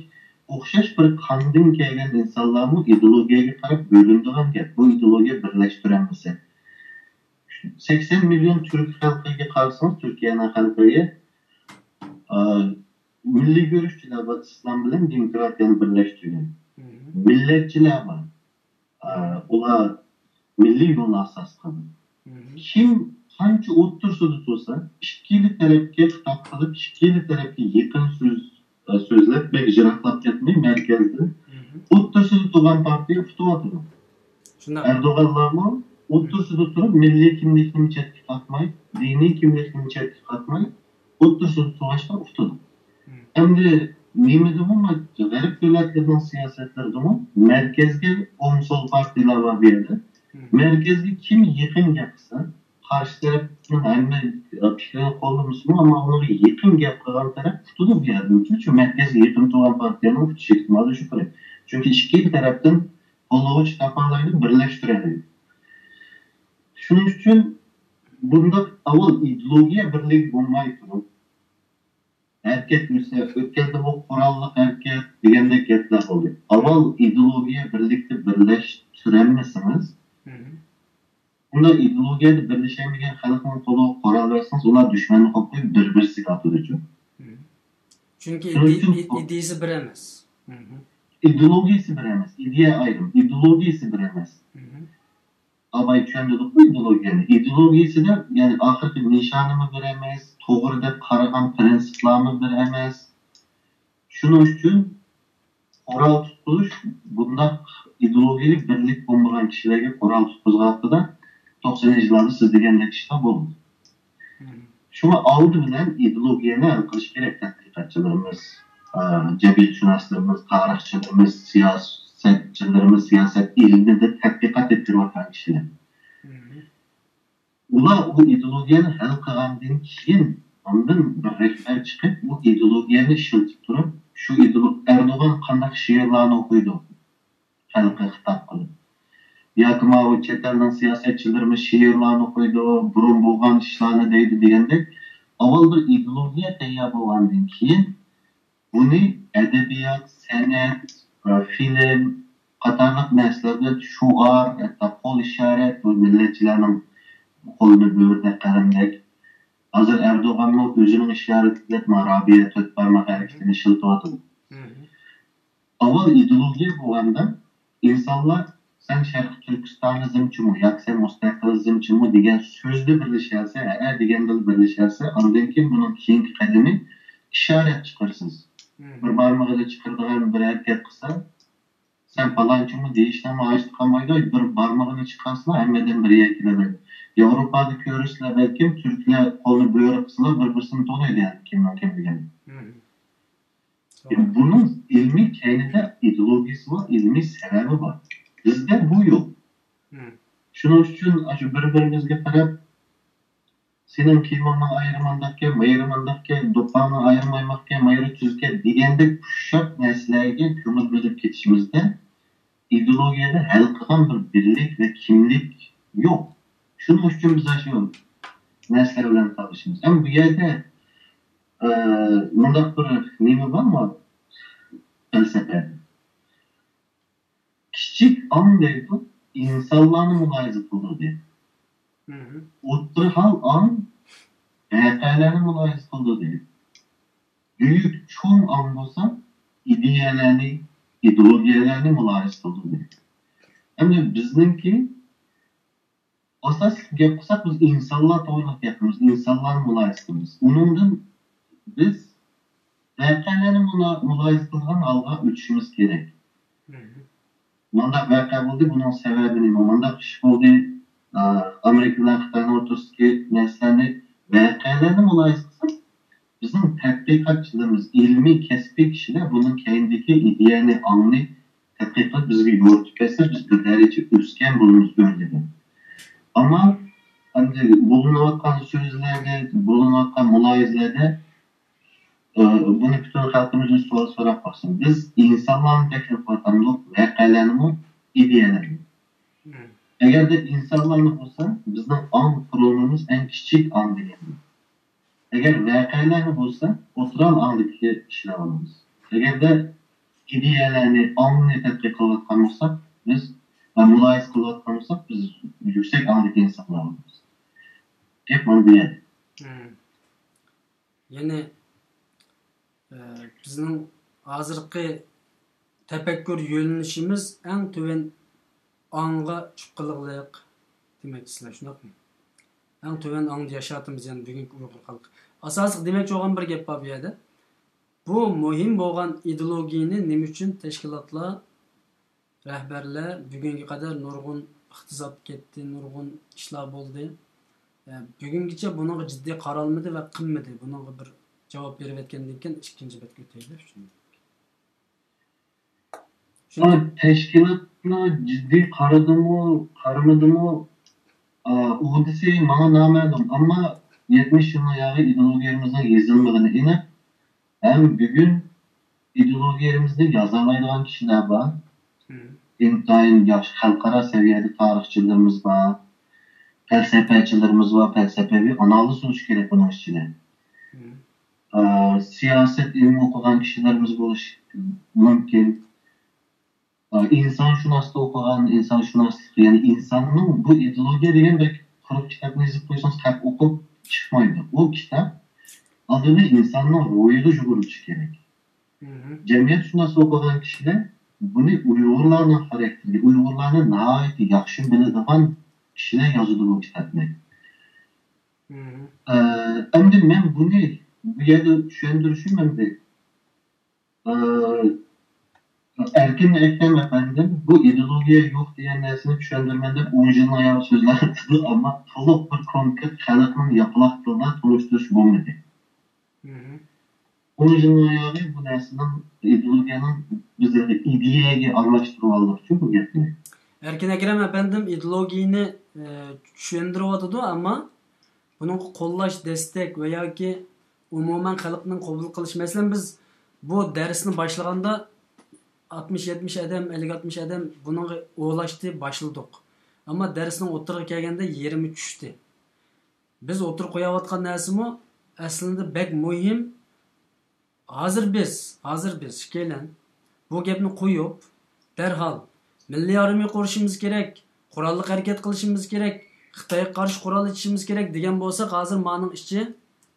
ئوخشاش بىر قاندىن كەلگەن ئىنسانلارمۇ ئىدېئولوگىيەگە قاراپ بۆلۈنىدىغان گەپ. بۇ ئىدېئولوگىيە بىرلەشتۈرەلمىسە. سەكسەن مىليون تۈرك خەلقىگە قارىسىڭىز، تۈركىيەنىڭ خەلقىگە، ئە، مىللىي گۈرۈچچىلەر بار، ئىسلام بىلەن دېموكراتىيەنى بىرلەشتۈرگەن. مىللەتچىلەر بار. ئە، ئۇلار مىللىي يولنى ئاساس قىلدى. كىم قانچە ئوتتۇرىسىدا تۇرسا، ئىككىلا تەرەپكە خىتاب قىلىپ، ئىككىلا تەرەپكە يېقىن سۆز، ئە، سۆزلەپ، بەك يىراقلاپ كەتمەي، مەركەزدە ئوتتۇرىسىدا تۇرغان پارتىيە ئۇتۇۋاتىدۇ. شۇنداق. ئەردوغانلارمۇ ئوتتۇرىسىدا تۇرۇپ، مىللىي كىملىكنىمۇ چەتكە قاقماي، دىنىي كىملىكنىمۇ چەتكە قاقماي، ئوتتۇرىسىدا تۇرغاچقا ئۇتىدۇ. ئەمدى نېمىدىمۇ، غەرب دۆلەتلىرىنىڭ سىياسەتلىرىدىمۇ مەركەزگە ئوڭ سول پارتىيىلار بار بۇ يەردە. مەركەزگە كىم يېقىن گەپ قىلسا، قارشى تەرەپنىڭ ھەممە پىكرىنى قوللىمىسىمۇ، ئەمما ئۇنىڭغا يېقىن گەپ قىلغان تەرەپ ئۇتىدۇ بۇ يەردە. چۈنكى شۇ مەركەزگە يېقىن تۇرغان پارتىيەنىڭ ئۇتۇش ئېھتىمالى يۇقىرى. چۈنكى ئىككى تەرەپتىن قوللىغۇچ تاپالايدۇ، بىرلەشتۈرەلەيدۇ. شۇنىڭ ئۈچۈن بۇنداق ئاۋۋال ئىدېئولوگىيە بىرلىكى بولماي تۇرۇپ، ھەرىكەت يۈرسە، ئۆتكەندە بۇ قوراللىق ھەرىكەت دېگەندەك گەپلەر بولدى. ئاۋۋال ئىدېئولوگىيە بىرلىكتە بىرلەشتۈرەلمىسىڭىز، ئۇنداق ئىدېئولوگىيەدە بىرلىشەلمىگەن خەلقنىڭ قولىغا قورال بەرسىڭىز، ئۇلار دۈشمەننى قوپلاپ بىر-بىرسىگە ئاتىدۇچۇ. چۈنكى شۇنىڭ ئىدى-، ئۈچۈن ئىدىيىسى بىر ئەمەس. ئىدېئولوگىيىسى بىر ئەمەس. ئىدىيە ئايرىم، ئىدېئولوگىيىسى بىر ئەمەس. ئاباي چۈشەندۈردۇقمۇ ئىدېئولوگىيەنى؟ ئىدېئولوگىيىسىدە، يەنى ئاخىرقى نىشانىمۇ بىر ئەمەس، توغرا دەپ قارىغان پىرىنسىپلارمۇ بىر ئەمەس. شۇنىڭ ئۈچۈن قورال تۇتقۇزۇش، بۇنداق ئىدېئولوگىيەلىك بىرلىك بولمىغان كىشىلەرگە قورال تۇتقۇزغاندا توقسىنىنچى يىللاردا سىز دېگەندەك ئىشلار بولدى. شۇڭا ئالدى بىلەن ئىدېئولوگىيەنى ھەل قىلىش كېرەك. تەتقىقاتچىلىرىمىز، ئە، جەمئىيەتشۇناسلىرىمىز، تارىخچىلىرىمىز، سىياسەتچىلىرىمىز، سىياسەت ئىلمىدە تەتقىقات ئېلىپ بېرىۋاتقان كىشىلەر. ئۇلار بۇ ئىدېئولوگىيەنى ھەل قىلغاندىن كېيىن، ئاندىن بىر رەھبەر چىقىپ، بۇ ئىدېئولوگىيەنى ئىشلىتىپ تۇرۇپ، شۇ ئىدېئولو-، ئەردوغان قانداق شېئىرلارنى ئوقۇيدۇ، خەلققە خىتاب قىلىپ، ياكى ماۋۇ چەت ئەلنىڭ سىياسەتچىلىرىمۇ شېئىرلارنى ئوقۇيدۇ، بۇرۇن بولغان ئىشلارنى دەيدۇ دېگەندەك، ئاۋۋال بىر ئىدېئولوگىيە تەييار بولغاندىن كېيىن، بۇنى ئەدەبىيات، سەنئەت، ئە، فىلىم قاتارلىق نەرسىلەردە شوئار، ھەتتا قول ئىشارەت، بۇ مىللەتچىلەرنىڭ قولىنى بۆرىدەك قىلغاندەك. ھازىر ئەردوغانمۇ ئۆزىنىڭ ئىشارىتى بىلەن مانا رابىيە تۆت بارماق ھەرىكىتىنى ئىشلىتىۋاتىدۇ. ئاۋۋال ئىدېئولوگىيە بولغاندا ئىنسانلار سەن شەرقىي تۈركىستانىزمچىمۇ ياكى سەن مۇستەقىلىزمچىمۇ دېگەن سۆزدە بىرلىشەلسە، ھەئە دېگەندىلا بىرلىشەلسە، ئاندىن كېيىن بۇنىڭ كېيىنكى قەدىمى ئىشارەت چىقىرىسىز. بىر بارمىقىدا چىقىرىدىغان بىر ھەرىكەت قىلسا، سەن پالانچىمۇ دېيىشنىڭمۇ ھاجىتى قالمايدۇ، بىر بارمىقىنى چىقارسىلا ھەممىدىن بىر يەكىلىنىدۇ. ياۋروپادا كۆرىسىلەر بەلكىم تۈركلەر قولنى بۆرە قىلسىلا بىر-بىرسىنى تونۇيدۇ يەنى كىمنىڭ كىم دېگەننى. بۇنىڭ ئىلمىي كەينىدە ئىدېئولوگىيىسى بار، ئىلمىي سەۋەبى بار. بىزدە بۇ يوق. شۇنىڭ ئۈچۈن ئاشۇ بىر-بىرىمىزگە قاراپ، سېنىڭ كىيىمىڭنىڭ ئايرىمى مۇنداقكەن، مايرى مۇنداقكەن، دوپپاڭنىڭ ئايرىمى مايماقكەن، مايرى تۈزكەن دېگەندەك ئۇششاق نەرسىلەرگە كۆڭۈل بۆلۈپ كېتىشىمىزدە ئىدېئولوگىيەدە ھەل قىلغان بىر بىرلىك ۋە كىملىك يوق. شۇنىڭ ئۈچۈن بىز ئاشۇ نەرسىلەر بىلەن تالىشىمىز. ئەمما بۇ يەردە، ئە، مۇنداق بىر نېمە بارمۇ پەلسەپەدە؟ كىچىك ئاڭ دەيدۇ، ئىنسانلارنى مۇلاھىزە قىلىدۇ دەيدۇ. مھم. ئوتتۇرا ھال ئاڭ ۋەقەلەرنى مۇلاھىزە قىلىدۇ دەيدۇ. بۈيۈك، چوڭ ئاڭ بولسا ئىدىيەلەرنى، ئىدېئولوگىيەلەرنى مۇلاھىزە قىلىدۇ دەيدۇ. ئەمدى بىزنىڭكى ئاساسلىق گەپ قىلساق، بىز ئىنسانلار توغرىلىق گەپ قىلىمىز، ئىنسانلارنى مۇلاھىزە قىلىمىز. ئۇنىڭدىن بىز ۋەقەلەرنى مۇلا-، مۇلاھىزە قىلغان ھالغا ئۆتۈشىمىز كېرەك. مھم. مۇنداق ۋەقە بولدى، بۇنىڭ سەۋەبى نېمە؟ مۇنداق ئىش بولدى، ئا، ئامېرىكا بىلەن خىتاينىڭ ئوتتۇرىسىدىكى نەرسىلەرنى، ۋەقەلەرنى مۇلاھىزە قىلساق، بىزنىڭ تەتقىقاتچىلىرىمىز، ئىلمىي كەسپىي كىشىلەر بۇنىڭ كەينىدىكى ئىدىيەنى، ئاڭنى تەتقىق قىلىپ بىزگە يورۇتۇپ بەرسە، بىز بىر دەرىجە ئۆسكەن بولىمىز ئۆرلىدىن. ئەمما ئەمدى بولۇنۇۋاتقان سۆزلەردە، بولۇنۇۋاتقان مۇلاھىزىلەردە، ئە، بۇنى پۈتۈن خەلقىمىز ئۆز سوئال سوراپ باقسۇن. بىز ئىنسانلارنى تەكلىپ قىلىۋاتامدۇق، ۋەقەلەرنىمۇ، ئىدىيەلەرنى؟ مم. ئەگەردە ئىنسانلارنى بولسا، بىزنىڭ ئاڭ قۇرۇلمىمىز ئەڭ كىچىك ئاڭ دېگەن. ئەگەر ۋەقەلەرنى بولسا، ئوتتۇرا ئاڭدىكى كىشىلەر ئالىمىز. ئەگەردە ئىدىيەلەرنى، ئاڭنى تەتقىق قىلىۋاتقان بولساق، بىز ۋە مۇلاھىزە قىلىۋاتقان بولساق، بىز يۈكسەك ئاڭدىكى ئىنسانلار ئالىمىز. گەپ مانا بۇ يەردە. مم. يەنى، ئە، بىزنىڭ ھازىرقى تەپەككۇر يۆنىلىشىمىز ئەڭ تۆۋەن ئاڭغا چۈشۈپ قالغىلىق دېمەكچىسىلەر، شۇنداقمۇ؟ ئەڭ تۆۋەن ئاڭدا ياشاۋاتىمىز، يەنى بۈگۈنكى ئۇيغۇر خەلقى. ئاساسلىق دېمەكچى بولغان بىر گەپ بار بۇ يەردە. بۇ مۇھىم بولغان ئىدېئولوگىيەنى نېمە ئۈچۈن تەشكىلاتلار، رەھبەرلەر بۈگۈنگە قەدەر نۇرغۇن ئىقتىساد كەتتى، نۇرغۇن ئىشلار بولدى. ئە، بۈگۈنگىچە بۇنىڭغا جىددىي قارالمىدى ۋە قىلمىدى. بۇنىڭغا بىر جاۋاب بېرىۋەتكەندىن كېيىن ئىككىنچى بەتكە ئۆتەيلى. شۇنداق. چۈنكى تەشكىلاتلار جىددىي قارىدىمۇ، قارىمىدىمۇ، ئا، ئۇ دېسە ماڭا نامەلۇم. ئەمما يەتمىش يىلنىڭ ياغى ئىدېئولوگىيەمىزنىڭ يېزىلمىغىنى ئېنىق. ھەم بۈگۈن ئىدېئولوگىيەمىزنى يازالايدىغان كىشىلەر بار. مم. ئىنتايىن ياخشى خەلقئارا سەۋىيەدە تارىخچىلىرىمىز بار، پەلسەپەچىلىرىمىز بار، پەلسەپىۋى ئانالىز بولۇشى كېرەك بۇنىڭ ئىچىدە. مم. ئا، سىياسەت ئىلمى ئوقۇغان كىشىلىرىمىز بولۇشى مۇمكىن. ئا، ئىنسانشۇناستا ئوقۇغان، ئىنسانشۇناسلىق، يەنى ئىنساننىڭ بۇ ئىدېئولوگىيە دېگەن بىر قۇرۇق كىتابنى يېزىپ قويسىڭىز، خەق ئوقۇپ چىقمايدۇ. ئۇ كىتاب ئالدىدا ئىنساننىڭ روھىغا يۇغۇرۇلۇشى كېرەك. مم. جەمئىيەتشۇناس ئوقۇغان كىشىلەر بۇنى ئۇيغۇرلارنىڭ خاراكتېرى، ئۇيغۇرلارنى ناھايىتى ياخشى بىلىدىغان كىشىلەر يازىدۇ بۇ كىتابنى. مم. ئە، ئەمدى مەن بۇنى بۇ يەردە چۈشەندۈرۈشۈم ئەمدى، ئە، ئەركىن ئەكرەم ئەپەندىم بۇ ئىدېئولوگىيە يوق دېگەن نەرسىنى چۈشەندۈرىمەن دەپ ئون يىلنىڭ ياغى سۆزلەۋاتىدۇ، ئەمما تولۇق بىر كونكرېت خەلقنىڭ ياپىلاق تىلىدا تونۇشتۇرۇش بولمىدى. مم. ئون يىلنىڭ ياغى بۇ نەرسىنىڭ، ئىدېئولوگىيەنىڭ بىز ئىدىيەگە ئارىلاشتۇرۇۋالدۇقچۇ بۇ گەپنى. ئەركىن ئەكرەم ئەپەندىم ئىدېئولوگىيەنى، ئە، چۈشەندۈرۈۋاتىدۇ، ئەمما بۇنىڭغا قوللاش، دەستەك ۋە ياكى ئومۇمەن خەلقنىڭ قوبۇل قىلىش، مەسىلەن، بىز بۇ دەرسنى باشلىغاندا ئاتمىش، يەتمىش ئادەم، ئەللىك، ئاتمىش ئادەم بۇنىڭغا ئولاشتى، باشلىدۇق. ئەمما دەرسنىڭ ئوتتۇرىغا كەلگەندە يېرىمى چۈشتى. بىز ئوتتۇرىغا قويۇۋاتقان نەرسىمۇ ئەسلىدە بەك مۇھىم. ھازىر بىز، ھازىر بىز ئىككىيلەن بۇ گەپنى قويۇپ، دەرھال مىللىي ئارمىيە قۇرۇشىمىز كېرەك، قوراللىق ھەرىكەت قىلىشىمىز كېرەك، خىتايغا قارشى قورال ئېچىشىمىز كېرەك دېگەن بولساق، ھازىر مانىڭ ئىچى،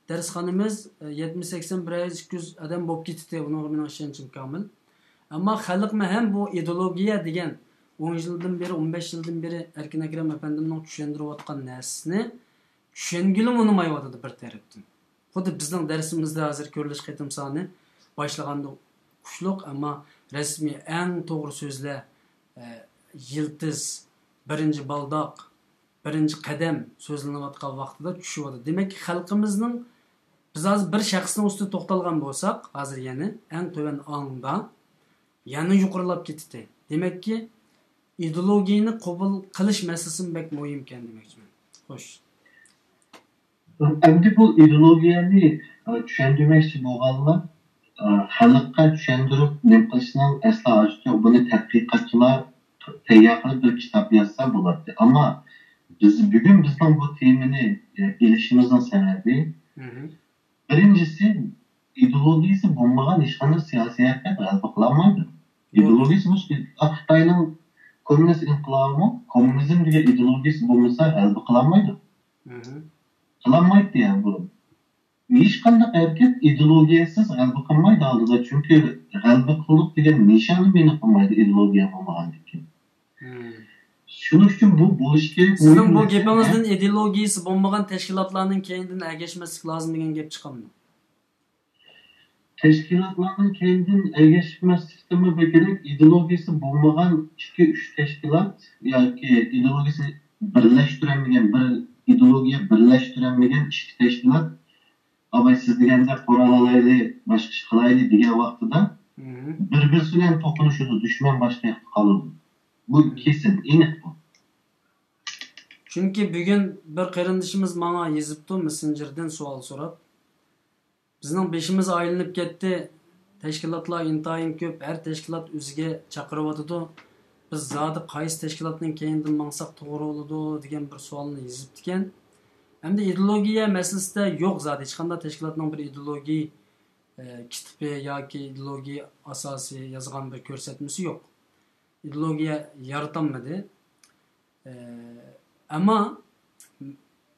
دەرسخانىمىز، ئە، يەتمىش، سەكسەن، بىر يۈز، ئىككى يۈز ئادەم بولۇپ كېتىتتى، ئۇنىڭغا مېنىڭ ئىشەنچىم كامىل. ئەمما خەلقمۇ ھەم بۇ ئىدېئولوگىيە دېگەن ئون يىلدىن بېرى، ئون بەش يىلدىن بېرى ئەركىن ئەكرەم ئەپەندىمنىڭ چۈشەندۈرۈۋاتقان نەرسىسىنى چۈشەنگىلىمۇ ئۇنىمايۋاتىدۇ بىر تەرەپتىن. خۇددى بىزنىڭ دەرسىمىزدە ھازىر كۆرۈلۈش قېتىم سانى باشلىغاندا ئۇقۇشلۇق، ئەمما رەسمىي ئەڭ توغرا سۆزلەر، ئە، يىلتىز، بىرىنچى بالداق، بىرىنچى قەدەم سۆزلىنىۋاتقان ۋاقتىدا چۈشۈۋاتىدۇ. دېمەككى، خەلقىمىزنىڭ، بىز ھازىر بىر شەخسنىڭ ئۈستىدە توختالغان بولساق، ھازىر يەنە ئەڭ تۆۋەن ئاڭدا يەنە يۇقىرىلاپ كېتىتتى. دېمەككى، ئىدېئولوگىيەنى قوبۇل قىلىش مەسىلىسىمۇ بەك مۇھىمكەن دېمەكچىمەن. خوش. ئەمدى بۇ ئىدېئولوگىيەنى، ئە، چۈشەندۈرمەكچى بولغانلار، ئە، خەلققە چۈشەندۈرۈپ نېمە قىلىشنىڭ ئەسلا ھاجىتى يوق. بۇنى تەتقىقاتچىلار تەييار قىلىپ بىر كىتاب يازسا بولاتتى. ئەمما بىز، بۈگۈن بىزنىڭ بۇ تېمىنى، ئە، ئېلىشىمىزنىڭ سەۋەبى، بىرىنچىسى، ئىدېئولوگىيەسى بولمىغان ھېچقانداق سىياسىي ھەرىكەت غەلىبە قىلالمايدۇ. ئىدېئولوگىيەسى مۇشۇ، ئا، خىتاينىڭ كوممۇنىست ئىنقىلابىمۇ، كوممۇنىزم دېگەن ئىدېئولوگىيەسى بولمىسا غەلىبە قىلالمايدۇ. قىلالمايتتى يەنى بۇ. ھېچقانداق ھەرىكەت ئىدېئولوگىيەسىز غەلىبە قىلمايدۇ ئالدىدا، چۈنكى غەلىبە قىلدۇق دېگەن نىشاننى مەنە قىلمايدۇ ئىدېئولوگىيە بولمىغاندىن كېيىن. شۇنىڭ ئۈچۈن بۇ بولۇشى كېرەك. سىزنىڭ بۇ گېپىڭىزدىن ئىدېئولوگىيىسى بولمىغان تەشكىلاتلارنىڭ كەينىدىن ئەگەشمەسلىك لازىم دېگەن گەپ چىقامدۇ؟ تەشكىلاتلارنىڭ كەينىدىن ئەگەشمەسلىكتىنمۇ بەكرەك، ئىدېئولوگىيىسى بولمىغان ئىككى، ئۈچ تەشكىلات ياكى ئىدېئولوگىيىسى بىرلەشتۈرەلمىگەن، بىر ئىدېئولوگىيە بىرلەشتۈرەلمىگەن ئىككى تەشكىلات، ئاباي سىز دېگەندەك قورال ئالايلى، باشقا ئىش قىلايلى دېگەن ۋاقتىدا، بىر-بىرسى بىلەن توقۇنۇشىدۇ، دۈشمەن باشقا ياقتا قالىدۇ. بۇ كېسىل، ئېنىق بۇ. چۈنكى بۈگۈن بىر قېرىندىشىمىز ماڭا يېزىپتۇ، مېسسېنجېردىن سوئال سوراپ. بىزنىڭ بېشىمىز ئايلىنىپ كەتتى. تەشكىلاتلار ئىنتايىن كۆپ، ھەر تەشكىلات ئۆزىگە چاقىرىۋاتىدۇ. بىز زادى قايسى تەشكىلاتنىڭ كەينىدىن ماڭساق توغرا بولىدۇ دېگەن بىر سوئالنى يېزىپتىكەن. ئەمدى ئىدېئولوگىيە مەسىلىسىدە يوق زادى، ھېچقانداق تەشكىلاتنىڭ بىر ئىدېئولوگىيە، ئە، كىتابى ياكى ئىدېئولوگىيە ئاساسى يازغان بىر كۆرسەتمىسى يوق. ئىدېئولوگىيە يارىتالمىدى. ئە، ئەمما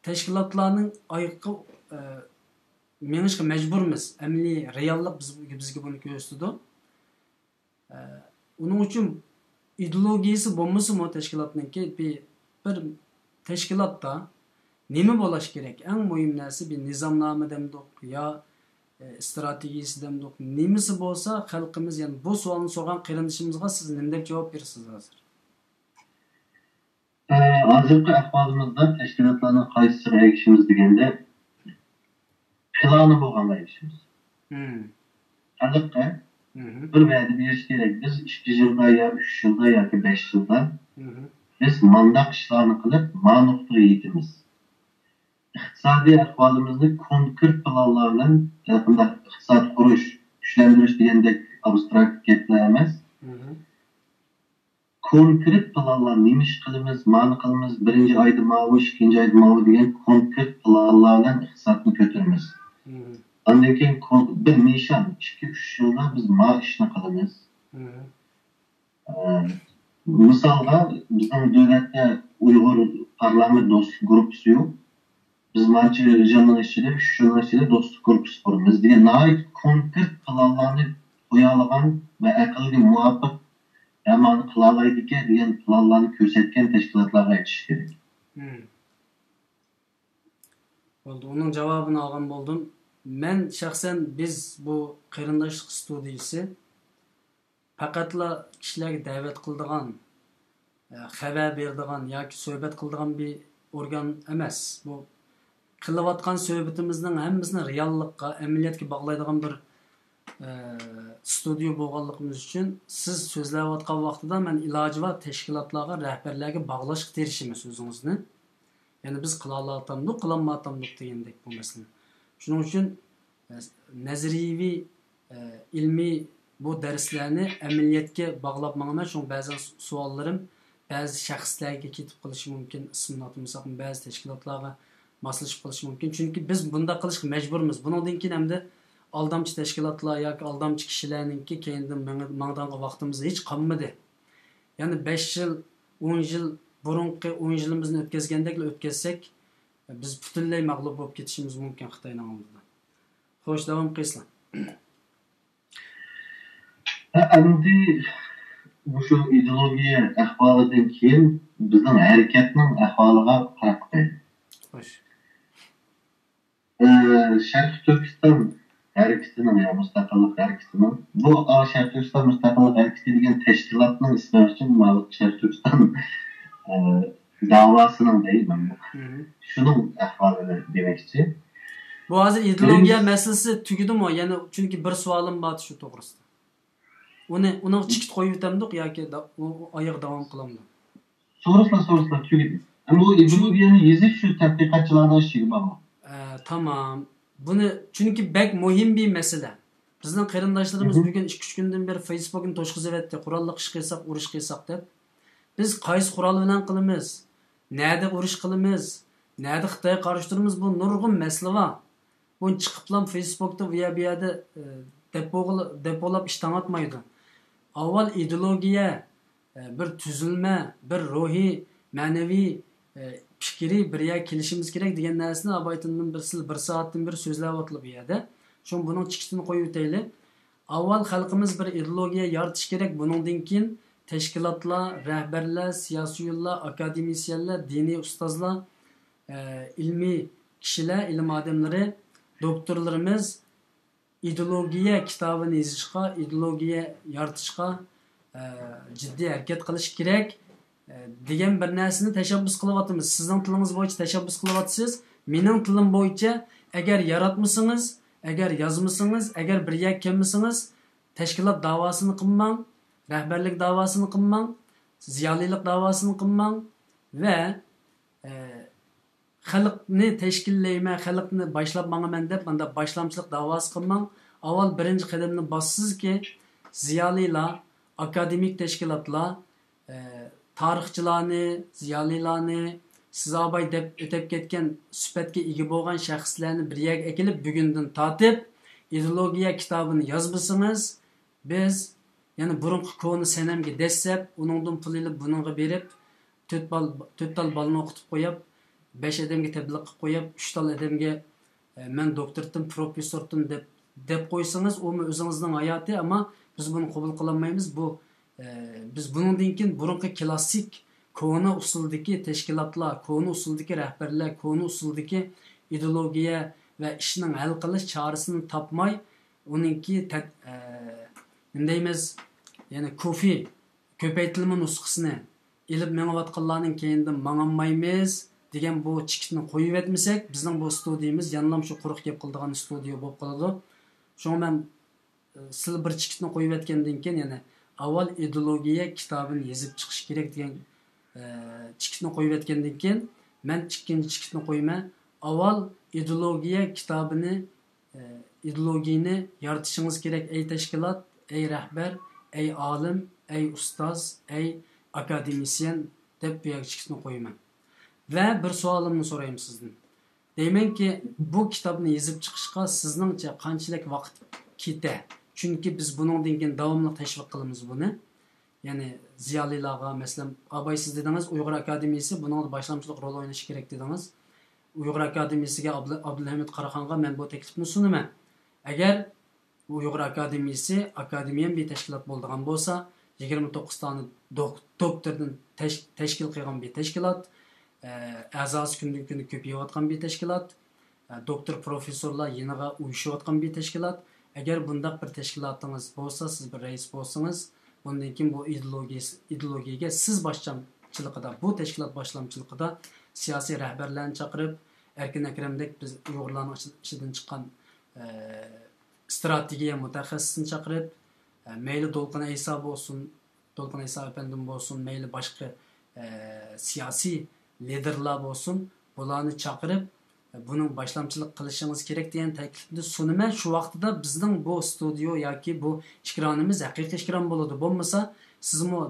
تەشكىلاتلارنىڭ ئايىغىغا، ئە، مېڭىشقا مەجبۇرمىز. ئەمەلىي رېئاللىق بىز، بىزگە بۇنى كۆرسىتىدۇ. ئە، ئۇنىڭ ئۈچۈن ئىدېئولوگىيىسى بولمىسىمۇ تەشكىلاتنىڭكى بىر، بىر تەشكىلاتتا نېمە بولۇش كېرەك؟ ئەڭ مۇھىم نەرسە بىر نىزامنامە دەمدۇق يا، ئە، ئىستراتېگىيىسى دەمدۇق، نېمىسى بولسا خەلقىمىز، يەنى بۇ سوئالنى سورىغان قېرىندىشىمىزغا سىز نېمە دەپ جاۋاب بېرىسىز ھازىر؟ ئە، ھازىرقى ئەھۋالىمىزدا تەشكىلاتلارنىڭ قايسىسىغا ئەگىشىمىز دېگەندە، پىلانى بولغانغا ئەگىشىمىز. خەلققە بىر ۋەدە بېرىش كېرەك. بىز ئىككى يىلدا يا ئۈچ يىلدا ياكى بەش يىلدا بىز مانداق ئىشلارنى قىلىپ، ما نۇقتىغا يېتىمىز. ئىقتىسادىي ئەھۋالىمىزنى كونكرېت پىلانلار بىلەن، ھەرقانداق ئىقتىساد قۇرۇش، كۈچلەندۈرۈش دېگەندەك ئابستراكت گەپلەر ئەمەس. كونكرېت پىلانلار، نېمە ئىش قىلىمىز، مانى قىلىمىز، بىرىنچى ئايدا ماۋۇ، ئىككىنچى ئايدا ماۋۇ دېگەن كونكرېت پىلانلار بىلەن ئىقتىسادنى كۆتۈرىمىز. ئاندىن كېيىن كون-، بىر نىشان، ئىككى، ئۈچ يىلدا بىز ما ئىشنى قىلىمىز. ئە، مىسالغا، بىزنىڭ دۆلەتتە ئۇيغۇر پارلامېنت دوستلۇق گۇرۇپپىسى يوق. بىز مانچە يىلنىڭ ئىچىدە، ئۈچ يىلنىڭ ئىچىدە دوستلۇق گۇرۇپپىسى قۇرىمىز دېگەن ناھايىتى كونكرېت پىلانلارنى قويالىغان ۋە ئەقىلگە مۇۋاپىق، ھە، مانى قىلالايدىكەن دېگەن پىلانلارنى كۆرسەتكەن تەشكىلاتلارغا ئېيتىش كېرەك. بولدى، ئۇنىڭ جاۋابىنى ئالغان بولدۇم. مەن شەخسەن بىز بۇ قېرىنداشلىق ستۇدىيىسى پەقەتلا كىشىلەرگە دەۋەت قىلىدىغان، ئە، خەۋەر بېرىدىغان ياكى سۆھبەت قىلىدىغان بىر ئورگان ئەمەس. بۇ قىلىۋاتقان سۆھبىتىمىزنىڭ ھەممىسىنى رېئاللىققا، ئەمەلىيەتكە باغلايدىغان بىر، ئە، ستۇدىيە بولغانلىقىمىز ئۈچۈن سىز سۆزلەۋاتقان ۋاقتىدا مەن ئىلاجى بار تەشكىلاتلارغا، رەھبەرلەرگە باغلاشقا تىرىشىمەن سۆزىڭىزنى. يەنى بىز قىلالاتامدۇق، قىلالماياتامدۇق دېگەندەك بۇ مەسىلىنى. شۇنىڭ ئۈچۈن، ئە، نەزەرىيىۋى، ئە، ئىلمىي بۇ دەرسلەرنى ئەمەلىيەتكە باغلاپ ماڭىمەن. شۇڭا بەزەن سوئاللىرىم بەزى شەخسلەرگە كېتىپ قېلىشى مۇمكىن، ئىسمىنى ئاتىمىساقمۇ، بەزى تەشكىلاتلارغا ماسلىشىپ قېلىشى مۇمكىن. چۈنكى بىز بۇنداق قىلىشقا مەجبۇرمىز. بۇنىڭدىن كېيىن ئەمدى ئالدامچى تەشكىلاتلار ياكى ئالدامچى كىشىلەرنىڭكى كەينىدىن مېڭى-، ماڭىدىغان ۋاقتىمىز ھېچ قالمىدى. يەنى بەش يىل، ئون يىل، بۇرۇنقى ئون يىلىمىزنى ئۆتكەزگەندەكلا ئۆتكەزسەك، بىز پۈتۈنلەي مەغلۇپ بولۇپ كېتىشىمىز مۇمكىن خىتاينىڭ ئالدىدا. خوش، داۋام قىلىسىلەر. ھە، ئەمدى مۇشۇ ئىدېئولوگىيە ئەھۋالىدىن كېيىن بىزنىڭ ھەرىكەتنىڭ ئەھۋالىغا قاراپ باقايلى. خوش. ئى، شەرقىي تۈركىستان ھەرىكىتىنىڭ يا مۇستەقىللىق ھەرىكىتىنىڭ، بۇ، ئا، شەرقىي تۈركىستان مۇستەقىللىق ھەرىكىتى دېگەن تەشكىلاتنىڭ ئىسمى ئۈچۈن ماۋۇ شەرقىي تۈركىستان، ئى، داۋاسىنىڭ دەيمەن. شۇنىڭ ئەھۋالىنى دېمەكچى. بۇ ھازىر ئىدېئولوگىيە مەسىلىسى تۈگىدىمۇ؟ يەنە چۈنكى بىر سوئالىم بار شۇ توغرىسىدا. ئۇنى، ئۇنىڭغا چېكىت قويۇۋېتەمدۇق ياكى دا-، ئۇ، ئۇ ئايىغى داۋام قىلامدۇ؟ سورىسىلا، سورىسىلا، تۈگىدى. ئەمما ئۇ ئىدېئولوگىيەنى يېزىش شۇ تەتقىقاتچىلارنىڭ ئىشىگە باغلىق. ئە، تامام. بۇنى، چۈنكى بەك مۇھىم بىر مەسىلە. بىزنىڭ قېرىنداشلىرىمىز بۈگۈن ئىككى-ئۈچ كۈندىن بېرى فېيسبوكنى توشقۇزۇۋەتتى، قوراللىق ئىش قىلساق، ئۇرۇش قىلساق دەپ. بىز قايسى قورال بىلەن قىلىمىز؟ نەدە ئۇرۇش قىلىمىز؟ نەدە خىتايغا قارشى تۇرىمىز؟ بۇ نۇرغۇن مەسىلە بار. بۇنى چىقىپلا فېيسبوكتا ئۇ يەر بۇ يەردە، ئە، دەپ بوغۇل-، دەپ بولاپ ئىش تاڭاتمايدۇ. ئاۋۋال ئىدېئولوگىيە، ئە، بىر تۈزۈلمە، بىر روھىي، مەنىۋى، ئە، پىكرىي بىر يەرگە كېلىشىمىز كېرەك دېگەن نەرسىنى ئابايتىندىن بىر، سىلەر بىر سائەتتىن بېرى سۆزلەۋاتىلا بۇ يەردە. شۇڭا بۇنىڭ چېكىتىنى قويۇۋېتەيلى. ئاۋۋال خەلقىمىز بىر ئىدېئولوگىيە يارىتىشى كېرەك، بۇنىڭدىن كېيىن تەشكىلاتلار، رەھبەرلەر، سىياسىيونلار، ئاكادېمىسىيەنلەر، دىنىي ئۇستازلار، ئە، ئىلمىي كىشىلەر، ئىلىم ئادەملىرى، دوكتورلىرىمىز ئىدېئولوگىيە كىتابىنى يېزىشقا، ئىدېئولوگىيە يارىتىشقا، ئە، جىددىي ھەرىكەت قىلىشى كېرەك، ئە، دېگەن بىر نەرسىنى تەشەببۇس قىلىۋاتىمىز. سىزنىڭ تىلىڭىز بويىچە تەشەببۇس قىلىۋاتىسىز. مېنىڭ تىلىم بويىچە، ئەگەر ياراتمىسىڭىز، ئەگەر يازمىسىڭىز، ئەگەر بىر يەرگە كەلمىسىڭىز، تەشكىلات داۋاسىنى قىلماڭ، رەھبەرلىك داۋاسىنى قىلماڭ، زىيالىيلىق داۋاسىنى قىلماڭ ۋە، ئە، خەلقنى تەشكىللەيمەن، خەلقنى باشلاپ ماڭىمەن دەپ مانداق باشلامچىلىق داۋاسى قىلماڭ. ئاۋۋال بىرىنچى قەدەمنى باسسىزكى، زىيالىيلار، ئاكادېمىك تەشكىلاتلار، ئە، تارىخچىلارنى، زىيالىيلارنى، سىزاباي دەپ ئۆتەپ كەتكەن سۈپەتكە ئىگە بولغان شەخسلەرنى بىر يەرگە ئەكېلىپ، بۈگۈندىن تارتىپ ئىدېئولوگىيە كىتابىنى يازمىسىڭىز، بىز يەنە بۇرۇنقى كونا سەنەمگە دەسسەپ، ئۇنىڭدىن پۇل ئېلىپ، بۇنىڭغا بېرىپ، تۆت بال، تۆت تال بالىنى ئوقۇتۇپ قويۇپ، بەش ئادەمگە تەبلىغ قىلىپ قويۇپ، ئۈچ تال ئادەمگە، ئە، مەن دوكتورتتىم، پروفېسسورتتىم دەپ، دەپ قويسىڭىز، ئۇمۇ ئۆزىڭىزنىڭ ھاياتى، ئەمما بىز بۇنى قوبۇل قىلالمايمىز. بۇ، ئە، بىز بۇنىڭدىن كېيىن بۇرۇنقى كلاسسىك، كونا ئۇسۇلدىكى تەشكىلاتلار، كونا ئۇسۇلدىكى رەھبەرلەر، كونا ئۇسۇلدىكى ئىدېئولوگىيە ۋە ئىشنىڭ ھەل قىلىش چارىسىنى تاپماي، ئۇنىڭكى تەت-، ئە، نېمە دەيمىز، يەنى كوفى كۆپەيتىلمە نۇسخىسىنى ئېلىپ مېڭىۋاتقانلارنىڭ كەينىدىن ماڭالمايمىز دېگەن بۇ چېكىتنى قويۇۋەتمىسەك، بىزنىڭ بۇ ستۇدىيىمىز يەنىلام شۇ قۇرۇق گەپ قىلىدىغان ستۇدىيە بولۇپ قالىدۇ. شۇڭا مەن، ئە، سىلەر بىر چېكىتنى قويۇۋەتكەندىن كېيىن، يەنى ئاۋۋال ئىدېئولوگىيە كىتابىنى يېزىپ چىقىش كېرەك دېگەن، ئە، چېكىتنى قويۇۋەتكەندىن كېيىن، مەن ئىككىنچى چېكىتنى قويىمەن. ئاۋۋال ئىدېئولوگىيە كىتابىنى ئىدېئولوگىيىنى يارىتىشىڭىز كېرەك، ئەي تەشكىلات، ئەي رەھبەر، ئەي ئالىم، ئەي ئۇستاز، ئەي ئاكادېمىسىيەن، دەپ بۇ يەرگە چېكىتنى قويىمەن. ۋە بىر سوئالىمنى سورايمەن سىزدىن. دەيمەنكى، بۇ كىتابنى يېزىپ چىقىشقا سىزنىڭچە قانچىلىك ۋاقىت كېتە؟ چۈنكى بىز بۇنىڭدىن كېيىن داۋاملىق تەشۋىق قىلىمىز بۇنى. يەنى زىيالىيلارغا، مەسىلەن، ئاباي سىز دېدىڭىز، ئۇيغۇر ئاكادېمىيىسى بۇنىڭدا باشلامچىلىق رول ئوينىشى كېرەك دېدىڭىز. ئۇيغۇر ئاكادېمىيىسىگە ئابلا-، ئابدۇلھەمىد قاراخانغا مەن بۇ تەكلىپنى سۇنىمەن. ئەگەر ئۇيغۇر ئاكادېمىيىسى ئاكادېمىيەن بىر تەشكىلات بولىدىغان بولسا، يىگىرمە توققۇز دانە دوك-، دوكتوردىن تەش-، تەشكىل قىلغان بىر تەشكىلات، ئە، ئەزاسى كۈندىن كۈنگە كۆپىيىۋاتقان بىر تەشكىلات، ئە، دوكتور پروفېسسورلار يېنىغا ئۇيۇشۇۋاتقان بىر تەشكىلات. ئەگەر بۇنداق بىر تەشكىلاتىڭىز بولسا، سىز بىر رەئىس بولسىڭىز، بۇندىن كېيىن بۇ ئىدېئولوگىيە، ئىدېئولوگىيەگە سىز باشلامچىلىقىدا، بۇ تەشكىلات باشلامچىلىقىدا سىياسىي رەھبەرلەرنى چاقىرىپ، ئەركىن ئەكرەمدەك بىز ئۇيغۇرلارنىڭ ئىچى-، ئىچىدىن چىققان، ئە، ئىستراتېگىيە مۇتەخەسسىسىنى چاقىرىپ، ئە، مەيلى دولقۇن ئەيسا بولسۇن، دولقۇن ئەيسا ئەپەندىم بولسۇن، مەيلى باشقا، ئە، سىياسىي لىدېرلار بولسۇن، بۇلارنى چاقىرىپ، بۇنىڭ باشلامچىلىق قىلىشىڭىز كېرەك دېگەن تەكلىپنى سۇنىمەن. شۇ ۋاقتىدا بىزنىڭ بۇ ستۇدىيو ياكى بۇ ئېكرانىمىز ھەقىقىي ئېكران بولىدۇ. بولمىسا، سىزمۇ،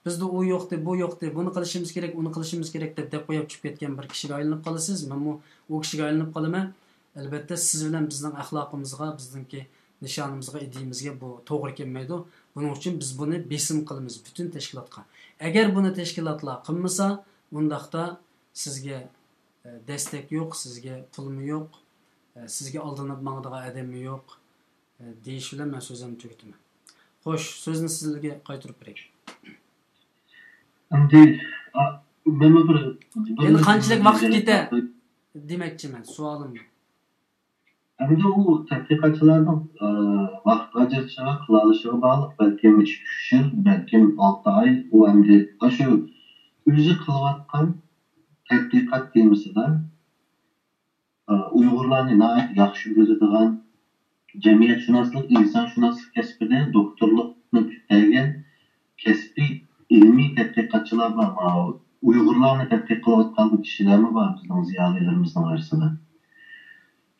بىزدە ئۇ يوقتى، بۇ يوقتى، بۇنى قىلىشىمىز كېرەك، ئۇنى قىلىشىمىز كېرەك دەپ، دەپ قويۇپ چۈشۈپ كەتكەن بىر كىشىگە ئايلىنىپ قالىسىز. مەنمۇ ئۇ كىشىگە ئايلىنىپ قالىمەن. ئەلۋەتتە، سىز بىلەن بىزنىڭ ئەخلاقىمىزغا، بىزنىڭكى نىشانىمىزغا، ئىدىيىمىزگە بۇ توغرا كەلمەيدۇ. بۇنىڭ ئۈچۈن بىز بۇنى بېسىم قىلىمىز پۈتۈن تەشكىلاتقا. ئەگەر بۇنى تەشكىلاتلار قىلمىسا، ئۇنداقتا سىزگە، ئە، دەستەك يوق، سىزگە پۇلمۇ يوق، ئە، سىزگە ئالدىنىپ ماڭىدىغان ئادەممۇ يوق، ئە، دېيىش بىلەن مەن سۆزۈمنى تۈگىتىمەن. خوش، سۆزنى سىزگە قايتۇرۇپ بېرەي. ئەمدى، ئا، مەنمۇ بىر، بىر يەنە قانچىلىك ۋاقىت كېتە؟ دېمەكچىمەن، سوئالىم بۇ. ئەمدى ئۇ تەتقىقاتچىلارنىڭ، ئە، ۋاقىت ئاجرىتىشىغا، قىلالىشىغا باغلىق. بەلكىم ئۈچ يىل، بەلكىم ئالتە ئاي. ئۇ ئەمدى ئاشۇ ئۆزى قىلىۋاتقان تەتقىقات تېمىسىدا، ئە، ئۇيغۇرلارنى ناھايىتى ياخشى بىلىدىغان، جەمئىيەتشۇناسلىق، ئىنسانشۇناسلىق كەسپىدە دوكتورلۇق پۈتتۈرگەن كەسپىي ئىلمىي تەتقىقاتچىلار بار، ماۋۇ ئۇيغۇرلارنى تەتقىق قىلىۋاتقان كىشىلەرمۇ بار بىزنىڭ زىيالىيلىرىمىزنىڭ ئارىسىدا.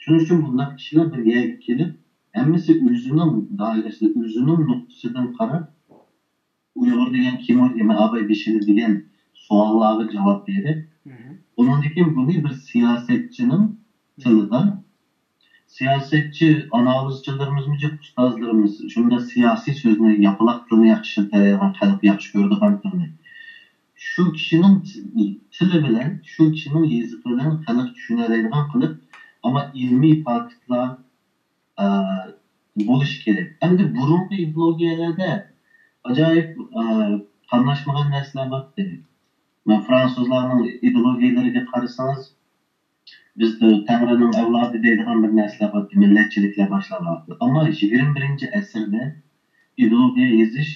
شۇنىڭ ئۈچۈن بۇنداق كىشىلەر بىر يەرگە كېلىپ، ھەممىسى ئۆزىنىڭ دائىرىسىدە، ئۆزىنىڭ نۇقتىسىدىن قاراپ، ئۇيغۇر دېگەن كىم، ئۇ نېمە، ئاباي بېشىدا دېگەن سوئاللارغا جاۋاب بېرىپ، ئۇنىڭدىن كېيىن بۇنى بىر سىياسەتچىنىڭ تىلىدا، سىياسەتچى ئانالىزچىلىرىمىزمۇ جىق، ئۇستازلىرىمىز شۇنداق سىياسىي سۆزنى، ياپىلاق تىلنى ياخشى ئىشلىتەلەيدىغان، خەلق ياخشى كۆرىدىغان تىلنى، شۇ كىشىنىڭ تىلى بىلەن، شۇ كىشىنىڭ يېزىقى بىلەن خەلق چۈشىنەلەيدىغان قىلىپ، ئەمما ئىلمىي پاكىتلار، ئە، بولۇشى كېرەك. ئەمدى بۇرۇنقى ئىدېئولوگىيەلەردە ئاجايىپ، ئە، قاملاشمىغان نەرسىلەر بارتتى. مانا فرانسۇزلارنىڭ ئىدېئولوگىيەلىرىگە قارىسىڭىز، بىز تەڭرىنىڭ ئەۋلادى دەيدىغان بىر نەرسىلەر بارتتى، مىللەتچىلىكلەر باشلانغانتى. ئەمما يىگىرمە بىرىنچى ئەسىردە ئىدېئولوگىيە يېزىش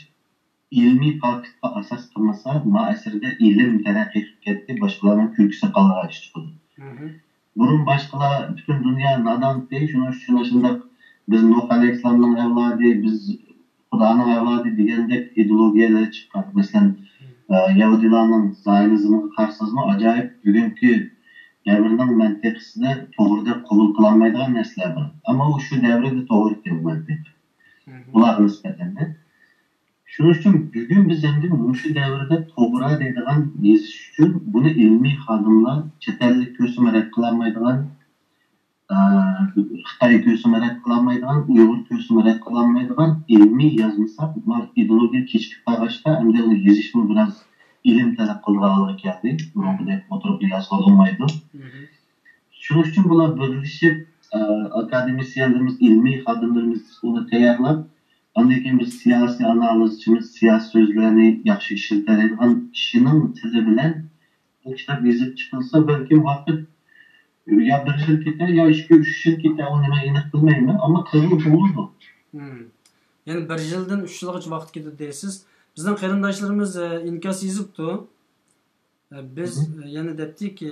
ئىلمىي پاكىتقا ئاساس قىلمىسا، ما ئەسىردە ئىلىم تەرەققىي قىلىپ كەتتى، باشقىلارنىڭ كۈلكىسى قالغان ئىش چىقىدۇ. بۇرۇن باشقىلار، پۈتۈن دۇنيا نادانتى، شۇنىڭ ئۈچۈن شۇنداق، بىز نۇھ ئەلەيھىسسالامنىڭ ئەۋلادى، بىز خۇدانىڭ ئەۋلادى دېگەندەك ئىدېئولوگىيەلەر چىققان. مەسىلەن، ئە، يەھۇدىيلارنىڭ زايونىزمىغا قارىسىڭىزمۇ، ئاجايىپ بۈگۈنكى دەۋرنىڭ مەنتىقىسىدە توغرا دەپ قوبۇل قىلالمايدىغان نەرسىلەر بار. ئەمما ئۇ شۇ دەۋردە توغرا ئىكەن، بۇ مەنتىق. ئۇلارغا نىسبەتەن. شۇنىڭ ئۈچۈن بۈگۈن بىز ئەمدى مۇشۇ دەۋردە توغرا دەيدىغان يېزىش ئۈچۈن بۇنى ئىلمىي خادىملار، چەت ئەللىك كۆرسىمۇ رەت قىلالمايدىغان، ئە، خىتاي كۆرسىمۇ رەت قىلالمايدىغان، ئۇيغۇر كۆرسىمۇ رەت قىلالمايدىغان ئىلمىي يازمىساق، ما ئىدېئولوگىيە كېچىكىپ قالغاچقا، ئەمدى ئۇنى يېزىشمۇ بىراز ئىلىم تەلەپ قىلىدىغان ھالغا كەلدى. بۇرۇنقىدەك ئوتتۇرىغا يازغىلى بولمايدۇ. شۇنىڭ ئۈچۈن بۇلار بىرلىشىپ، ئە، ئاكادېمىسىيەنلىرىمىز، ئىلمىي خادىملىرىمىز ئۇنى تەييارلاپ، ئاندىن كېيىن بىز سىياسىي ئانالىزچىمىز، سىياسىي سۆزلەرنى ياخشى ئىشلىتەلەيدىغان كىشىنىڭ تىلى بىلەن بۇ كىتاب يېزىپ چىقىلسا، بەلكىم ۋاقىت يا بىر يىل كېتەر، يا ئىككى، ئۈچ يىل كېتەر، ئۇنى مەن ئېنىق بىلمەيمەن، ئەمما قىلغىلى بولىدۇ. مم. يەنى بىر يىلدىن ئۈچ يىلغىچە ۋاقىت كېتىدۇ دەيسىز. بىزنىڭ قېرىنداشلىرىمىز، ئە، ئىنكاس يېزىپتۇ. ئە، بىز، ئە، يەنە دەپتىكى،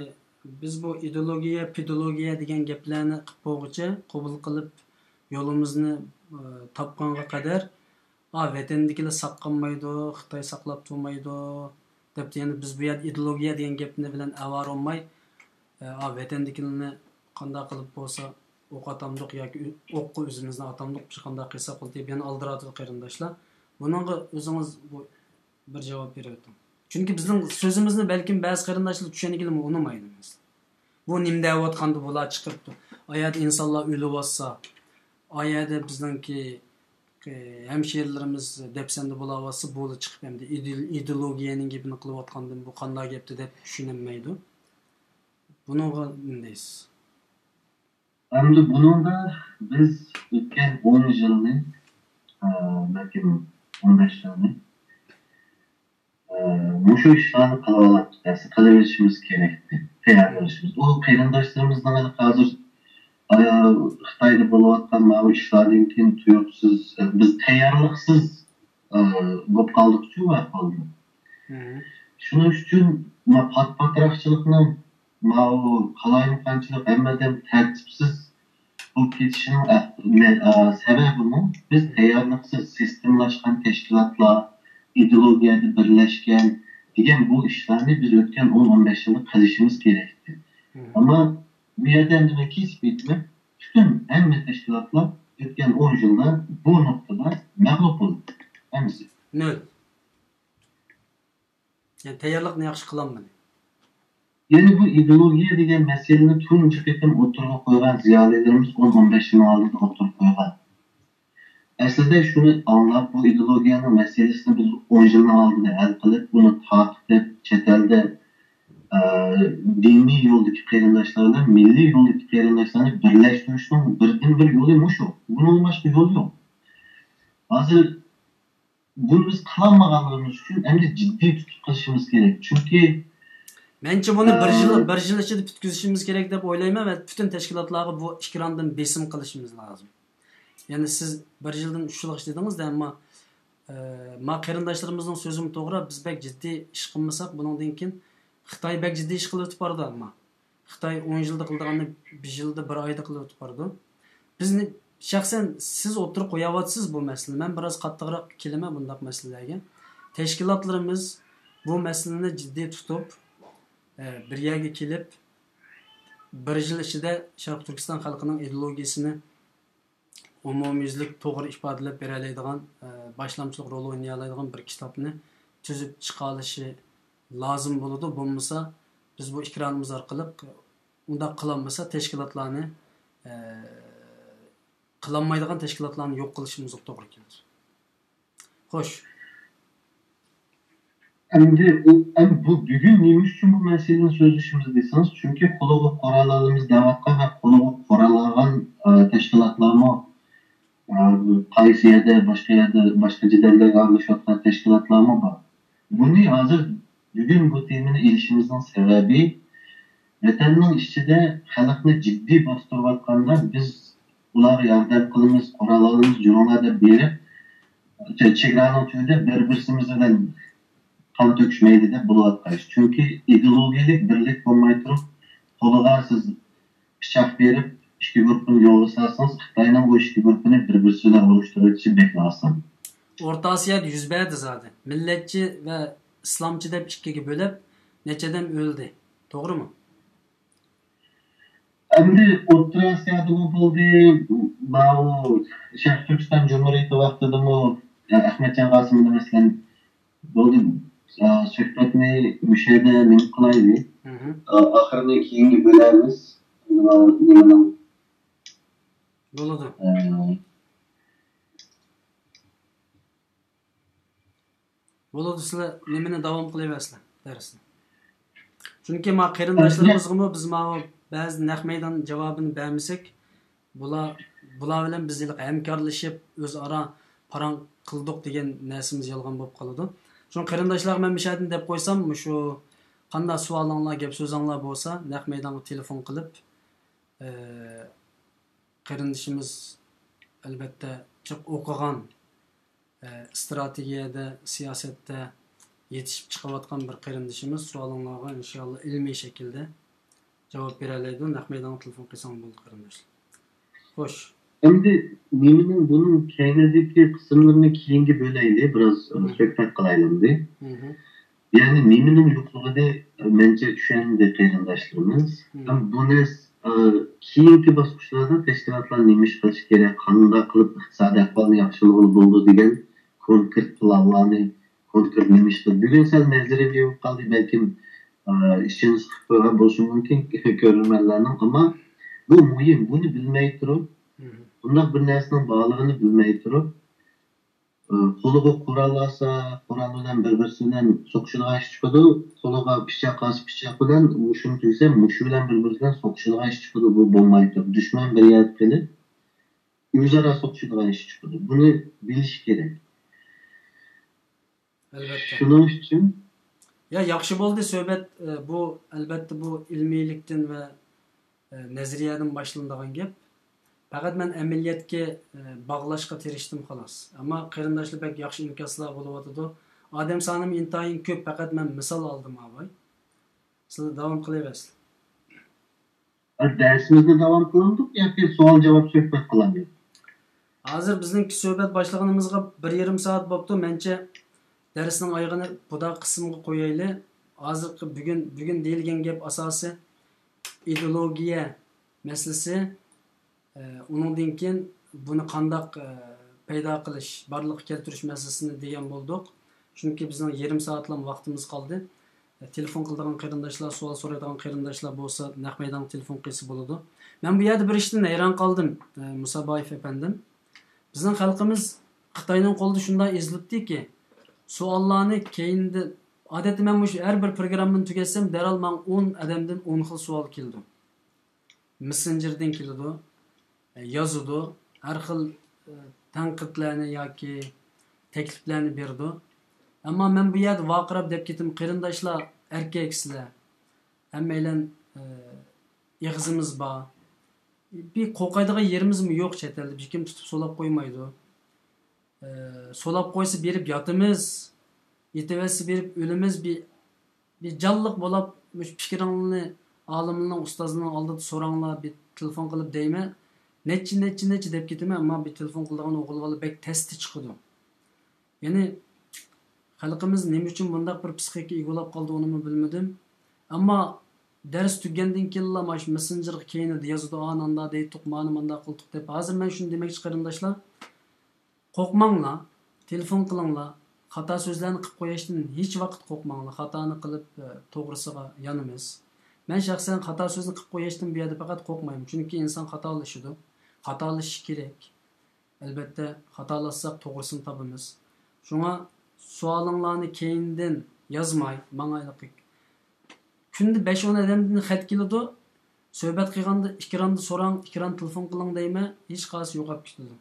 بىز بۇ ئىدېئولوگىيە، پېدولوگىيە دېگەن گەپلەرنى قىپ بولغۇچە، قوبۇل قىلىپ يولىمىزنى، ئە، تاپقانغا قەدەر، ئا، ۋەتەندىكىلەر ساقلانمايدۇ، خىتاي ساقلاپ تۇرمايدۇ، دەپتۇ. يەنى بىز بۇ يەردە ئىدېئولوگىيە دېگەن گەپنى بىلەن ئاۋارە بولماي، ئە، ئا، ۋەتەندىكىلەرنى قانداق قىلىپ بولسا ئوق ئاتامدۇق ياكى ئۆ-، ئوققا ئۆزىمىزنى ئاتامدۇق، شۇ قانداق قىلساق بولدى دەپ يەنە ئالدىراتىدۇ قېرىنداشلار. بۇنىڭغا ئۆزىڭىز بۇ بىر جاۋاب بېرىۋېتىڭ. چۈنكى بىزنىڭ سۆزىمىزنى بەلكىم بەزى قېرىنداشلار چۈشەنگىلىمۇ ئۇنىمايدۇ مەسىلەن. بۇ نېمە دەۋاتقاندۇ بۇلار چىقىپ؟ ئايەردە ئىنسانلار ئۆلۈۋاتسا، ئايەردە بىزنىڭكى، ئى، ھەمشىرىلىرىمىز دەپسەندە بولاۋاتسا، بۇلا چىقىپ ئەمدى ئىدېئول-، ئىدېئولوگىيەنىڭ گېپىنى قىلىۋاتقاندىن بۇ قانداق گەپتۇ دەپ چۈشىنەلمەيدۇ. بۇنىڭغا نېمە دەيسىز؟ ئەمدى بۇنىڭدا بىز ئۆتكەن ئون يىلنى، ئە، بەلكىم ئون بەش يىلنى، ئە، مۇشۇ ئىشلارنى قىلىۋالاپتۇق، دەسە قىلىۋېلىشىمىز كېرەكتى، تەييارلىنىشىمىز. ئۇ قېرىنداشلىرىمىزنىڭ ھېلى ھازىر، ئە، خىتايدا بولۇۋاتقان ماۋۇ ئىشلاردىن كېيىن تۇيۇقسىز، ئە، بىز تەييارلىقسىز ئە، بولۇپ قالدۇقچۇ ئەھۋالدا. شۇنىڭ ئۈچۈن ما پات-پاتراقچىلىقنىڭ، ماۋۇ قالايمىقانچىلىق، ھەممىدىن تەرتىپسىز بولۇپ كېتىشىنىڭ ئەھ-، نە-، ئە، سەۋەبىمۇ بىز تەييارلىقسىز سىستېمىلاشقان تەشكىلاتلار، ئىدېئولوگىيەدە بىرلەشكەن دېگەن بۇ ئىشلارنى بىز ئۆتكەن ئون، ئون بەش يىلدا قىلىشىمىز كېرەكتى. ئەمما بۇ يەردە ئەمدى مەن كېسىپ ئېيتىمەن، پۈتۈن ھەممە تەشكىلاتلار ئۆتكەن ئون يىلدا بۇ نۇقتىدا مەغلۇپ بولدى. ھەممىسى. نۆل. يەنى تەييارلىقنى ياخشى قىلالمىدى. يەنى بۇ ئىدېئولوگىيە دېگەن مەسىلىنى تۇنجى قېتىم ئوتتۇرىغا قويغان زىيالىيلىرىمىز ئون، ئون بەش يىلنىڭ ئالدىدا ئوتتۇرىغا قويغان. ئەسلىدە شۇنى ئاڭلاپ، بۇ ئىدېئولوگىيەنىڭ مەسىلىسىنى بىز ئون يىلنىڭ ئالدىدا ھەل قىلىپ، ئۇنى تارقىتىپ، چەت ئەلدە، ئە، دىنىي يولدىكى قېرىنداشلار بىلەن مىللىي يولدىكى قېرىنداشلارنى بىرلەشتۈرۈشنىڭ بىردىن بىر يولى مۇشۇ. بۇنىڭدىن باشقا يول يوق. ھازىر بۇنى بىز قىلالمىغانلىقىمىز ئۈچۈن ئەمدى جىددىي تۇتۇپ قېلىشىمىز كېرەك. چۈنكى، مەنچە بۇنى بىر يىل، ئە، بىر يىل ئىچىدە پۈتكۈزۈشىمىز كېرەك دەپ ئويلايمەن ۋە پۈتۈن تەشكىلاتلارغا بۇ ئېكراندىن بېسىم قىلىشىمىز لازىم. يەنى سىز بىر يىلدىن ئۈچ يىلغىچە دېدىڭىز-دە، ئەمما، ئە، ما قېرىنداشلىرىمىزنىڭ سۆزىمۇ توغرا، بىز بەك جىددىي ئىش قىلمىساق، بۇنىڭدىن كېيىن خىتاي بەك جىددىي ئىش قىلىۋېتىپ بارىدۇ، ئەمما خىتاي ئون يىلدا قىلىدىغاننى بىر يىلدا، بىر ئايدا قىلىۋېتىپ بارىدۇ. بىزنى، شەخسەن سىز ئوتتۇرىغا قوياۋاتىسىز بۇ مەسىلىنى. مەن بىراز قاتتىقراق كېلىمەن بۇنداق مەسىلىلەرگە. تەشكىلاتلىرىمىز بۇ مەسىلىنى جىددىي تۇتۇپ، ئە، بىر يەرگە كېلىپ، بىر يىل ئىچىدە شەرقىي تۈركىستان خەلقىنىڭ ئىدېئولوگىيىسىنى ئومۇميۈزلۈك توغرا ئىپادىلەپ بېرەلەيدىغان، ئە، باشلامچىلىق رولى ئوينىيالايدىغان بىر كىتابنى تۈزۈپ چىقالىشى لازىم بولىدۇ. بولمىسا، بىز بۇ ئېكرانىمىز ئارقىلىق ئۇنداق قىلالمىسا، تەشكىلاتلارنى، ئە، قىلالمايدىغان تەشكىلاتلارنى يوق قىلىشىمىزغا توغرا كېلىدۇ. خوش. ئەمدى ئۇ، ئەم، بۇ بۈگۈن نېمە ئۈچۈن بۇ مەسىلىنى سۆزلىشىمىز دېسىڭىز، چۈنكى قولىغا قورال ئالىمىز دەۋاتقان ۋە قولىغا قورال ئالغان، ئە، تەشكىلاتلارمۇ، ئە، قايسى يەردە، باشقا يەردە، باشقا جېدەللەرگە ئارىلىشىۋاتقان تەشكىلاتلارمۇ بار. بۇنى ھازىر بۈگۈن بۇ تېمىنى ئېلىشىمىزنىڭ سەۋەبى، ۋەتەننىڭ ئىچىدە خەلقنى جىددىي باستۇرۇۋاتقاندا، بىز ئۇلارغا ياردەم قىلىمىز، قورال ئالىمىز، جۇرۇڭلار دەپ بېرىپ، چېگرانىڭ تۈۋىدە بىر-بىرسىمىز بىلەن قان تۆكۈش مەيدە دەپ بولۇۋاتقان ئىش. چۈنكى ئىدېئولوگىيەلىك بىرلىك بولماي تۇرۇپ، قولىغا سىز پىچاق بېرىپ، ئىككى گۇرۇپپىنى يولغا سالسىڭىز، خىتاينىڭ بۇ ئىككى گۇرۇپپىنى بىر-بىرسى بىلەن ئۇرۇشتۇرۇۋېتىشى بەكلا ئاسان. ئورتا ئاسىيادا يۈز بەردى زادى. مىللەتچى ۋە ئىسلامچى دەپ ئىككىگە بۆلۈپ، نەچچە ئادەم ئۆلدى. توغرىمۇ؟ ئەمدى ئوتتۇرا ئاسىيادىمۇ بولدى، ماۋۇ شەرقىي تۈركىستان جۇمھۇرىيىتى ۋاقتىدىمۇ، ئەخمەتجان قاسىملى مەسىلەن، بولدى، سۆھبەتنى مۇشۇ يەردە نېمە قىلايلى؟ ئاخىرىنى كېيىنگە بۆلەرمىز. نېمىنىڭ بولىدۇ. بولىدۇ، سىلەر نېمىنى داۋام قىلىۋەرسىلەر دەرسنى. چۈنكى ما قېرىنداشلىرىمىزغىمۇ بىز ماۋۇ بەزى نەق مەيدان جاۋابىنى بەرمىسەك، بۇلار، بۇلار بىلەن بىز ھېلىقى ھەمكارلىشىپ، ئۆزئارا پاراڭ قىلدۇق دېگەن نەرسىمىز يالغان بولۇپ قالىدۇ. شۇڭا قېرىنداشلارغا مەن مۇشۇ يەردىن دەپ قويسام، مۇشۇ قانداق سوئالىڭلار، گەپ سۆزۈڭلار بولسا، نەق مەيدانغا تېلېفون قىلىپ، ئە، قېرىندىشىمىز، ئەلۋەتتە، جىق ئوقۇغان، ئە، ئىستراتېگىيەدە، سىياسەتتە يېتىشىپ چىقىۋاتقان بىر قېرىندىشىمىز سوئالىڭلارغا، ئىنشائاللا، ئىلمىي شەكىلدە جاۋاب بېرەلەيدۇ. نەق مەيدانغا تېلېفون قىلساڭ بولدى، قېرىنداشلار. خوش. ئەمدى نېمىنىڭ، بۇنىڭ كەينىدىكى قىسىملىرىنى كېيىنگە بۆلەيلى، بىراز سۆھبەت قىلايلى ئەمدى. يەنى نېمىنىڭ يوقلۇقىنى مەنچە چۈشەندى قېرىنداشلىرىمىز. ھەم بۇنى، ئە، كېيىنكى باسقۇچلاردا تەشكىلاتلار نېمە ئىش قىلىشى كېرەك، قانداق قىلىپ ئىقتىسادىي ئەھۋالنى ياخشىلىغىلى بولىدۇ دېگەن كونكرېت پىلانلارنى، كونكرېت نېمە ئىش قىلىدۇ. بۈگۈن سەل نەزەرىيەۋى بولۇپ قالدى، بەلكىم، ئە، ئىچىنى سىقىپ قويغان بولۇشى مۇمكىن كۆرۈرمەنلەرنىڭ، ئەمما بۇ مۇھىم، بۇنى بىلمەي تۇرۇپ، بۇنداق بىر نەرسىنىڭ بارلىقىنى بىلمەي تۇرۇپ، قولىغا قورال ئالسا، قورال بىلەن بىر-بىرسى بىلەن سوقۇشىدىغان ئىش چىقىدۇ. قولىغا پىچاق ئالسا، پىچاق بىلەن، مۇشۇنى تۈگسە، مۇشۇ بىلەن بىر-بىرسى بىلەن سوقۇشىدىغان ئىش چىقىدۇ. بۇ بولماي تۇرۇپ، دۈشمەن بىر يەردە قېلىپ، ئۆزئارا سوقۇشىدىغان ئىش چىقىدۇ. بۇنى بىلىش كېرەك. ئەلۋەتتە. شۇنىڭ ئۈچۈن. يا، ياخشى بولدى سۆھبەت. ئە، بۇ، ئەلۋەتتە، بۇ ئىلمىيلىكتىن ۋە، ئە، نەزەرىيەدىن باشلىنىدىغان گەپ. پەقەت مەن ئەمەلىيەتكە، ئە، باغلاشقا تىرىشتىم، خالاس. ئەمما قېرىنداشلار بەك ياخشى ئىنكاسلار بولۇۋاتىدۇ. ئادەم سانىمۇ ئىنتايىن كۆپ، پەقەت مەن مىسال ئالدىم، ئاۋاي. سىلەر داۋام قىلىۋەرسىلەر. دەرسىمىزنى داۋام قىلامدۇق ياكى سوئال-جاۋاب سۆھبەت قىلامدۇق؟ ھازىر بىزنىڭكى سۆھبەت باشلىغىنىمىزغا بىر يېرىم سائەت بوپتۇ. مەنچە دەرسنىڭ ئايىغىنى بۇدا قىسىمغا قويايلى. ھازىرقى بۈگۈن، بۈگۈن دېيىلگەن گەپ ئاساسى ئىدېئولوگىيە مەسىلىسى، ئە، ئۇنىڭدىن كېيىن بۇنى قانداق، ئە، پەيدا قىلىش، بارلىققا كەلتۈرۈش مەسىلىسىنى دېگەن بولدۇق. چۈنكى بىزنىڭ يېرىم سائەتلام ۋاقتىمىز قالدى. ئە، تېلېفون قىلىدىغان قېرىنداشلار، سوئال سورايدىغان قېرىنداشلار بولسا نەق مەيدانغا تېلېفون قىلسا بولىدۇ. مەن بۇ يەردە بىر ئىشتىن ھەيران قالدىم، ئە، مۇسابايېف ئەپەندىم. بىزنىڭ خەلقىمىز خىتاينىڭ قولىدا شۇنداق ئېزىلىپتىكى، سوئاللارنى كەينىدىن، ئادەتتە مەن مۇشۇ ھەر بىر پروگراممىنى تۈگەتسەم، دەرھال ماڭا ئون ئادەمدىن ئون خىل سوئال كېلىدۇ. مېسسېنجېردىن كېلىدۇ، يازىدۇ، ھەر خىل، ئە، تەنقىدلەرنى ياكى تەكلىپلەرنى بېرىدۇ. ئەمما مەن بۇ يەردە ۋارقىراپ دەپ كېتىمەن، قېرىنداشلار ئەركەكسىلەر، ھەممەيلەن، ئە، ئېغىزىمىز بار. بىر قورقايدىغان يېرىمىزمۇ يوق، چەت ئەلدە ھېچكىم تۇتۇپ سولاپ قويمايدۇ. ئە، سولاپ قويسا بېرىپ ياتىمىز، يېتىۋەتسە بېرىپ ئۆلىمىز. بىر، بىر جانلىق بولاپ، مۇشۇ پىكرىڭلارنى ئالىملارنىڭ، ئۇستازلارنىڭ ئالدىدا سوراڭلار، بىر تېلېفون قىلىپ دەيمەن. نەچچە، نەچچە، نەچچە دەپ كېتىمەن، ئەمما بىر تېلېفون قىلىدىغان ئوغۇل بالا بەك تەستە چىقىدۇ. يەنى خەلقىمىز نېمە ئۈچۈن بۇنداق بىر پسىخىكا ئىگە بولاپ قالدى، ئۇنىمۇ بىلمىدىم. ئەمما دەرس تۈگىگەندىن كېيىنلا مانا شۇ مېسسېنجېرغا كەينىدە يازىدۇ، ئا، ناندا دەيتتۇق، مانا مۇنداق قىلدۇق دەپ. ھازىر مەن شۇنى دېمەكچى قېرىنداشلار، قورقماڭلار، تېلېفون قىلىڭلار، خاتا سۆزلەرنى قىلىپ قويۇشتىن ھېچ ۋاقىت قورقماڭلار، خاتانى قىلىپ، ئە، توغرىسىغا يانىمىز. مەن شەخسەن خاتا سۆزنى قىلىپ قويۇشتىن بۇ يەردە پەقەت قورقمايمەن، چۈنكى ئىنسان خاتالىشىدۇ، خاتالىشىشى كېرەك. ئەلۋەتتە، خاتالاشساق توغرىسىنى تاپىمىز. شۇڭا سوئالىڭلارنى كەينىدىن يازماي، ماڭا ھېلىقى كۈندە بەش-ئون ئادەمدىن خەت كېلىدۇ، سۆھبەت قىلغاندا ئېكراندا سوراڭ، ئېكران تېلېفون قىلىڭ دەيمەن، ھېچقايسى يوقاپ كېتىدۇ.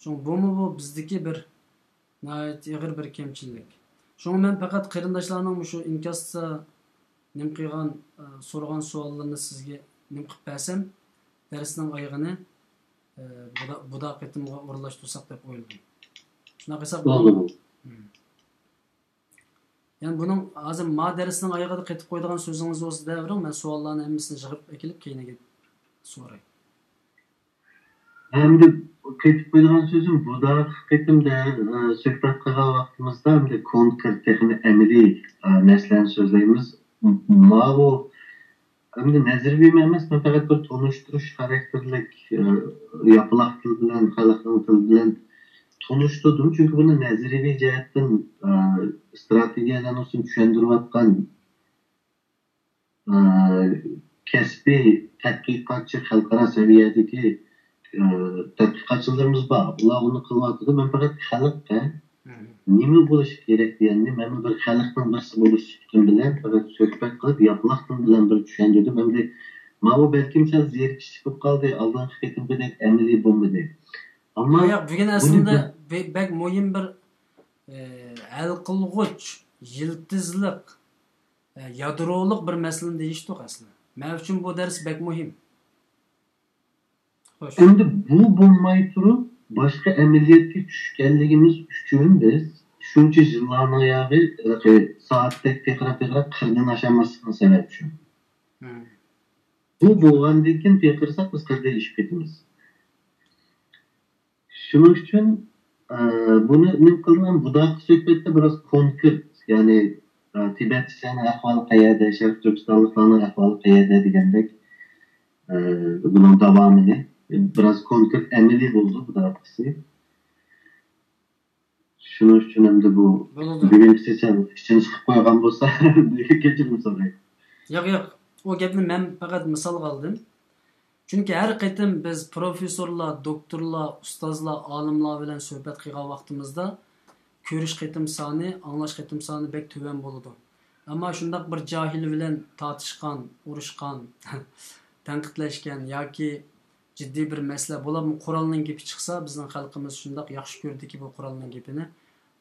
شۇڭا بۇمۇ بۇ بىزدىكى بىر ناھايىتى ئېغىر بىر كەمچىلىك. شۇڭا مەن پەقەت قېرىنداشلارنىڭ مۇشۇ ئىنكاستا نېمە قىلغان، ئە، سورىغان سوئاللىرىنى سىزگە نېمە قىلىپ بەرسەم، دەرسنىڭ ئايىغىنى، ئە، بۇدا-، بۇدا قېتىمغا ئورۇنلاشتۇرساق دەپ ئويلىدىم. شۇنداق قىلساق بولدى. بولىدۇ. مم. يەنى بۇنىڭ ھازىر ما دەرسنىڭ ئايىغىدا قېتىپ قويىدىغان سۆزىڭىز بولسا دەۋېرىڭ، مەن سوئاللارنى ھەممىسىنى يىغىپ ئەكېلىپ كەينىگە سوراي. ئەمدى قېتىپ قويىدىغان سۆزۈم، بۇ داقىقى قېتىمدا، ئە، سۆھبەت قىلغان ۋاقتىمىزدا ئەمدى كونكرېت، تېخىمۇ ئەمەلىي، ئە، نەرسىلەرنى سۆزلەيمىز. ماۋۇ ئەمدى نەزەرىيە ئەمەس، مەن پەقەت بىر تونۇشتۇرۇش خاراكتېرلىك، ئە، ياپىلاق تىل بىلەن، خەلقنىڭ تىلى بىلەن تونۇشتۇردۇم. چۈنكى بۇنى نەزەرىيەۋى جەھەتتىن، ئە، ئىستراتېگىيەلەرنى چۈشەندۈرۈۋاتقان، ئە، كەسپىي تەتقىقاتچى، خەلقئارا سەۋىيەدىكى، ئە، تەتقىقاتچىلىرىمىز بار. ئۇلار ئۇنى قىلىۋاتىدۇ. مەن پەقەت خەلققە نېمە بولۇشى كېرەك دېگەننى مەن بىر خەلقنىڭ بىرسى بولۇش سۈپىتىم بىلەن پەقەت سۆھبەت قىلىپ، ياپىلاق تىل بىلەن بىر چۈشەندۈردۈم. ئەمدى ماۋۇ بەلكىم سەل زېرىكىشلىك بولۇپ قالدى، ئالدىنقى قېتىمقىدەك ئەمەلىي بولمىدى. ئەمما ياق، بۈگۈن بۇنى ئەسلىدە بە-، بەك مۇھىم بىر، ئە، ھەل قىلغۇچ، يىلتىزلىق، ئە، يادرولۇق بىر مەسىلىنى دېيىشتۇق ئەسلى. مەن ئۈچۈن بۇ دەرس بەك مۇھىم. خوش. ئەمدى بۇ بولماي تۇرۇپ، باشقا ئەمەلىيەتكە چۈشكەنلىكىمىز ئۈچۈن بىز شۇنچە يىللارنىڭ ياغى، ھېلىقى سائەتتەك پىرقىراپ-پىرقىراپ قىردىن ئاشالماسلىقنىڭ سەۋەبى شۇ. مم. بۇ بولغاندىن كېيىن پىرقىرىساق، بىز قىردىن ئېشىپ كېتىمىز. شۇنىڭ ئۈچۈن، ئە، بۇنى نېمە قىلدىم؟ بۇداقى سۆھبەتتە بىراز كونكرېت، يەنى، ئە، تىبەتلىكلەرنىڭ ئەھۋالى قەيەردە، شەرقىي تۈركىستانلىقلارنىڭ ئەھۋالى قەيەردە دېگەندەك، ئە، بۇنىڭ داۋامىنى بىراز كونكرېت ئەمەلىي بولىدۇ بۇداقىسى. شۇنىڭ ئۈچۈن ئەمدى بۇ بولىدۇ. بۈگۈنكىسى سەل ئىچىنى سىقىپ قويغان بولسا، كەچۈرۈم سوراي. ياق، ياق. ئۇ گەپنى مەن پەقەت مىسالغا ئالدىم. چۈنكى ھەر قېتىم بىز پروفېسسورلار، دوكتورلار، ئۇستازلار، ئالىملار بىلەن سۆھبەت قىلغان ۋاقتىمىزدا كۆرۈش قېتىم سانى، ئاڭلاش قېتىم سانى بەك تۆۋەن بولىدۇ. ئەمما شۇنداق بىر جاھىل بىلەن تارتىشقان، ئۇرۇشقان، تەنقىدلەشكەن ياكى جىددىي بىر مەسىلە بولۇپمۇ قورالنىڭ گېپى چىقسا، بىزنىڭ خەلقىمىز شۇنداق ياخشى كۆردىكى بۇ قورالنىڭ گېپىنى،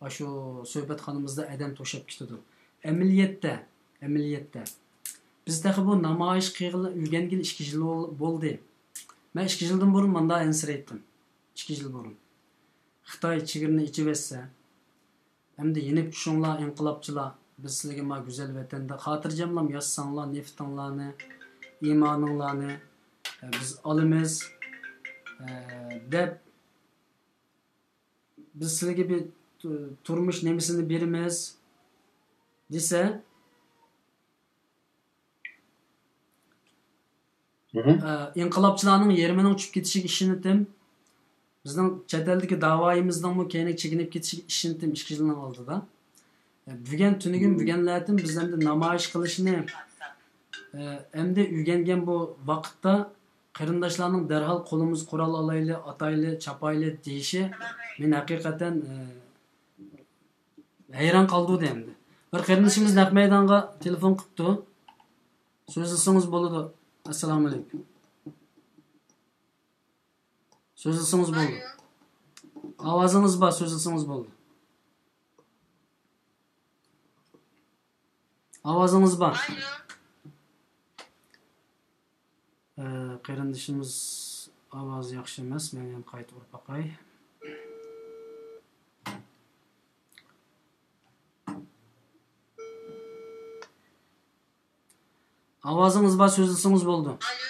ئاشۇ سۆھبەتخانىمىزدا ئادەم توشاپ كېتىدۇ. ئەمەلىيەتتە، ئەمەلىيەتتە بىز تېخى بۇ نامايىش قىلغىلى، ئۆگەنگىلى ئىككى يىل بول-، بولدى. مەن ئىككى يىلدىن بۇرۇن مۇنداق ئەنسىرەيتتىم. ئىككى يىل بۇرۇن. خىتاي چېگرىنى ئېچىۋەتسە، ئەمدى يېنىپ چۈشۈڭلار، ئىنقىلابچىلار، بىز سىلىگە ما گۈزەل ۋەتەندە خاتىرجەملەم ياشىساڭلار، نېفىتىڭلارنى، ئىمانىڭلارنى، ئە، بىز ئالىمىز، ئە، دەپ، بىز سىلىگە بىر تۇ-، تۇرمۇش نېمىسىنى بېرىمىز دېسە، مم. ئە، ئىنقىلابچىلارنىڭ يېرىمىنىڭ چۈشۈپ كېتىشىگە ئىشىنىتتىم. بىزنىڭ چەت ئەلدىكى داۋايىمىزنىڭمۇ كەينىگە چېكىنىپ كېتىشىگە ئىشىنىتتىم ئىككى يىلنىڭ ئالدىدا. ئە، بۈگۈن تۈنۈگۈن، مم. بۈگۈنلەتىن بىز ئەمدى نامايىش قىلىشنى، ئە، ئەمدى ئۆگەنگەن بۇ ۋاقىتتا قېرىنداشلارنىڭ دەرھال قولىمىزغا قورال ئالايلى، ئاتايلى، چاپايلى دېيىشى مېنى ھەقىقەتەن، ئە، ھەيران قالدۇردى ئەمدى. بىر قېرىندىشىمىز نەق مەيدانغا تېلېفون قىپتۇ. سۆزلىسىڭىز بولىدۇ. ئەسسالامۇئەلەيكۇم. سۆزلىسىڭىز بولىدۇ. ئاۋازىڭىز بار، سۆزلىسىڭىز بولىدۇ. ئاۋازىڭىز بار. ئە، قېرىندىشىمىز ئاۋازى ياخشى ئەمەس، مەن يەنە قايتا ئۇرۇپ باقاي. ئاۋازىڭىز بار، سۆزلىسىڭىز بولىدۇ. ئالو.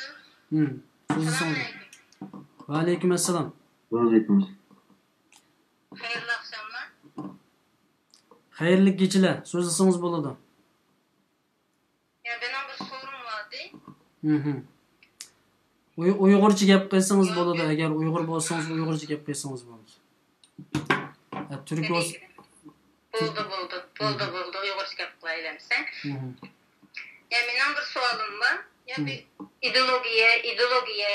ھىم، سۆزلىسىڭىز بولىدۇ. ئەسسالامۇئەلەيكۇم. ۋەئەلەيكۇم ئەسسالام. ۋەئەلەيكۇم ئەسسالام. خەيرلىك ئاخشاملار. خەيرلىك كېچىلەر. سۆزلىسىڭىز بولىدۇ. يا، مېنىڭ بىر سورۇنۇم بار ئىدى. مھم. ئۇي-، ئۇيغۇرچە گەپ قىلسىڭىز بولىدۇ. ئەگەر ئۇيغۇر بولسىڭىز، ئۇيغۇرچە گەپ قىلسىڭىز بولىدۇ. ھە، تۈرك بولسا. بولدى، بولدى، بولدى، بولدى. ئۇيغۇرچە گەپ قىلايلى ئەمسە. مھم. يا، مېنىڭ بىر سوئالىم بار. يا، بىر ئىدېئولوگىيە، ئىدېئولوگىيە.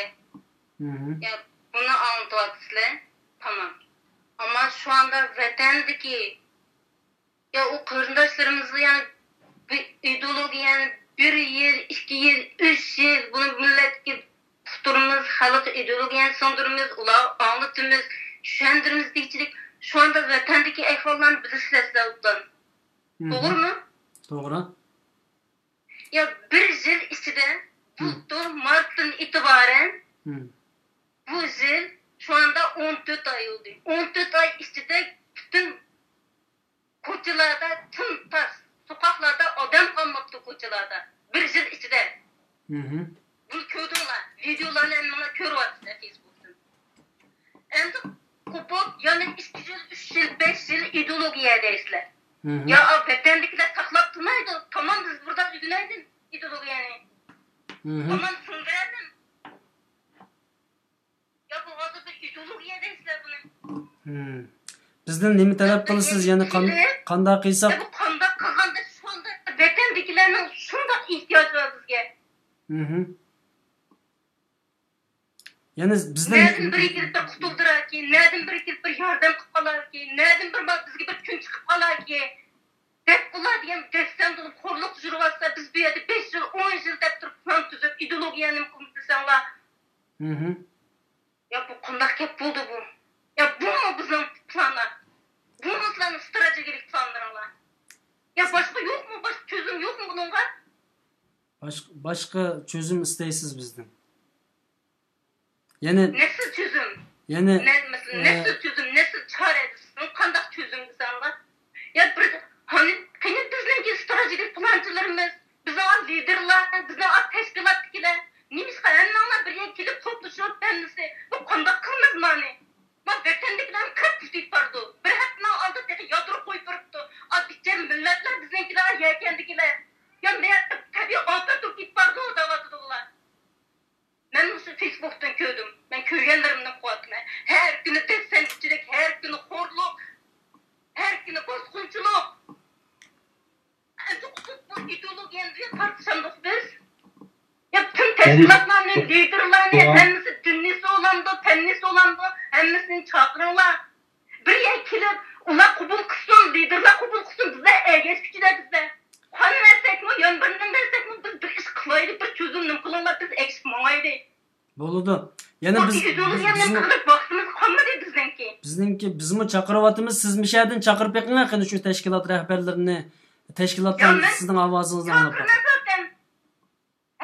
مھم. يا، بۇنى ئاڭلىتىۋاتىسىلەر. تامام. ئەمما شۇ ئاندا ۋەتەندىكى يا ئۇ قېرىنداشلىرىمىزغا يەنە بىر ئىدېئولوگىيەنى بىر يىل، ئىككى يىل، ئۈچ يىل بۇنى مىللەتكە ئۇقتۇرىمىز، خەلققە ئىدېئولوگىيەنى سىڭدۈرىمىز، ئۇلارغا ئاڭلىتىمىز، چۈشەندۈرىمىز دېگۈچىلىك شۇ ئاندا ۋەتەندىكى ئەھۋاللارنى بىلىسىلەر سىلەر ئوبدان. مھم. توغرىمۇ؟ توغرا. يا بىر يىل ئىچىدە، بۇلتۇر مارتتىن ئېتىبارەن، مم. بۇ يىل شۇ ئاندا ئون تۆت ئاي بولدى. ئون تۆت ئاي ئىچىدە پۈتۈن كوچىلاردا تىم-تاس، سوقاقلاردا ئادەم قالماپتۇ كوچىلاردا. بىر يىل ئىچىدە. مھم. بۇنى كۆردۈڭلار، ۋىدېئولارنى ھەممىڭلار كۆرۈۋاتىسىلەر فېيسبۇكتىن. ئەمدى قوپۇپ، يەنە ئىككى يىل، ئۈچ يىل، بەش يىل ئىدېئولوگىيە دەيسىلەر. مھم. يا ۋەتەندىكىلەر ساقلاپ تۇرمايدۇ، تامام بىز بۇردا ئۆگىنەيلى ئىدېئولوگىيەنى. مھم. تامام سىڭدۈرەيلى. يا بۇ ھازىر بىر ئىدېئولوگىيە دەيسىلەر بۇنى. مم. بىزدىن نېمە تەلەپ قىلىسىز؟ يەنى قان-، قانداق قىلساق؟ يا بۇ قانداق قىلغاندا شۇنداق ۋەتەندىكىلەرنىڭ شۇنداق ئېھتىياجى بار بىزگە. مھم. يەنى بىزدىن نەدىن بىرى كېلىپ بىر قۇتۇلدۇراكى، نەدىن بىرى كېلىپ بىر ياردەم قىلىپ قالاكى، نەدىن بىر ما-، بىزگە بىر كۈن چىقىپ قالاكى، دەپ قىلا دېگەن دەستەن بولۇپ خورلۇق يۈرۈۋاتسا، بىز بۇ يەردە بەش يىل، ئون يىل دەپ تۇرۇپ پىلان تۈزۈپ، ئىدېئولوگىيە نېمە قىلىمىز دېسەڭلار. مھم. يا بۇ قانداق گەپ بولدى بۇ؟ يا بۇمۇ بىزنىڭ پىلانلار؟ بۇمۇ سىلەرنىڭ ستراتېگىيەلىك پىلانلىرىڭلار؟ يا باشقا يوقمۇ؟ باشقا چۆزۈم يوقمۇ بۇنىڭغا؟ باش-، باشقا چۆزۈم ئىستەيسىز بىزدىن؟ يەنى نەسىل چۆزۈم. يەنى، نە-، مەسىلەن، ئە، نەسىل چۆزۈم، نەسىل چارە دېسەڭ، قانداق چۆزۈم دېسەڭلار؟ يا بىر، قېنى، قېنى بىزنىڭكى ستراتېگىيەلىك پىلانچىلىرىمىز، بىزنىڭ لىدېرلار، بىزنىڭ تەشكىلاتتىكىلەر، نېمىشقا ھەممەڭلار بىر يەرگە كېلىپ توپلىشىپ، ھەممىسى، بۇ قانداق قىلىمىز مانى؟ ما ۋەتەندىكىلەرنى قىرىپ پۈتۈپ بارىدۇ. بىر ھەپتىنىڭ ئالدىدا تېخى يادرو قويۇپ بېرىپتۇ. ئا بىچارە مىللەتلەر بىزنىڭكىلەر يەكەندىكىلەر. يا مەن تەبىئىي ئاپەت بولۇپ كېتىپ بارىدۇ دەۋاتىدۇ ئۇلار. مەن مۇشۇ فېيسبۇكتىن كۆردۈم. مەن كۆرگەنلىرىمدىن قىلىۋاتىمەن. ھەر كۈنى دەپسەندىچىلىك، ھەر كۈنى خورلۇق، ھەر كۈنى باسقۇنچىلىق. ئەمدى قۇتۇپ بۇ ئىدېئولوگىيەنى تارتىشامدۇق بىز؟ يا پۈتۈن تەشكىلاتلارنى، لىدېرلارنى، ھەممىسى دىننىسى بولامدۇ، پەننىسى بولامدۇ، ھەممىسىنى چاقىرىڭلار. بىر يەرگە كېلىپ، ئۇلار قوبۇل قىلسۇن، لىدېرلار قوبۇل قىلسۇن، بىزلەر ئەگەشكۈچىلەر بىزلەر. قان بەرسەكمۇ، يان بىرنى بەرسەكمۇ، بىز بىر ئىش قىلايلى، بىر چۆزۈم نېمە قىلىڭلار، بىز ئەگىشىپ ماڭايلى. بولىدۇ. يەنە بۇ بىز، ئىدېئولوگىيەنى بىز، بىزمۇ قىلىپ ۋاقتىمىز قالمىدى بىزنىڭكى. بىزنىڭكى، بىزمۇ چاقىرىۋاتىمىز، سىز مۇشۇ يەردىن چاقىرىپ بېقىڭ، قېنى شۇ تەشكىلات رەھبەرلىرىنى، تەشكىلاتلار يا، مەن سىزنىڭ ئاۋازىڭىزنى ئاڭلاپ چاقىرىمەن باقاي. زاتەن.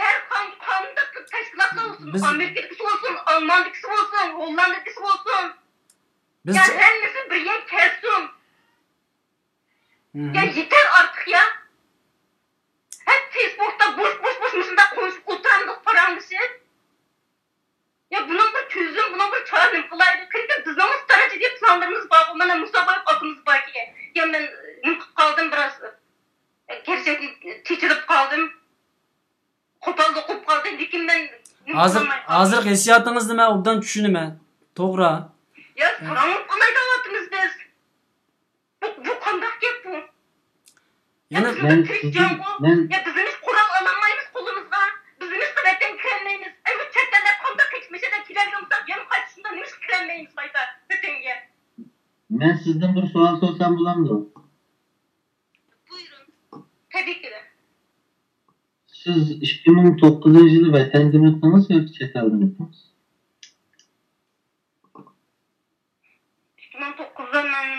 ھەر قان-، قانداق تەشكىلاتلار بولسۇن، بىز ئامېرىكىدىكىسى بولسۇن، ئالماندىكىسى بولسۇن، ھوللاندىدىكىسى بولسۇن. بىز يا، ھەممىسى بىر يەرگە كەلسۇن. مھم. يا، يېتەر ئارتۇق يا. ھەم فېيسبۇكتا بوش، بوش، بوش مۇشۇنداق قونۇشۇپ ئولتۇرامدۇق پاراڭلىشىپ. يا، بۇنىڭ بىر چۆزۈم، بۇنىڭ بىر چارە نېمە قىلايلى؟ قېنىكى بىزنىڭمۇ ستراتېگىيە پىلانلىرىمىز بارغۇ، مانا مۇسابىقە ئاكىمىز باركەن. يا، مەن نېمە قىلىپ قالدىم بىراز، گەرچەكتىن چېچىلىپ قالدىم. قوپاللىق بولۇپ قالدى، لېكىن مەن نېمە ھازىر، قىلالماي قالدىم. ھازىرقى ھېسسىياتىڭىزنى مەن ئوبدان چۈشىنىمەن. توغرا. يا، ساراڭ بولۇپ قالاي دەۋاتىمىز بىز. بۇ، بۇ قانداق گەپ بۇ؟ يا، يەنە بىز مەن تىرىشچانغۇ. مەن يا، بىز نېمىش قورال ئالالمايمىز قولىمىزغا؟ بىز نېمىشقا ۋەتەنگە كىرەلمەيمىز؟ ئەي، بۇ چەت ئەللەر قانداق قېچىپ مۇشۇ يەردە كېلەلمىسەك، يەنە قايتىشىمىزدا نېمىشقا كىرەلمەيمىز قايتا ۋەتەنگە؟ مەن سىزدىن بىر سوئال سورىسام بولامدۇ؟ بۇيرۇڭ. تەبىئىي كىرە. سىز ئىككى مىڭ توققۇزىنچى يىلى ۋەتەندىمىدىڭىز ياكى چەت ئەلدىمىدىڭىز؟ ئىككى مىڭ توققۇزدا مەن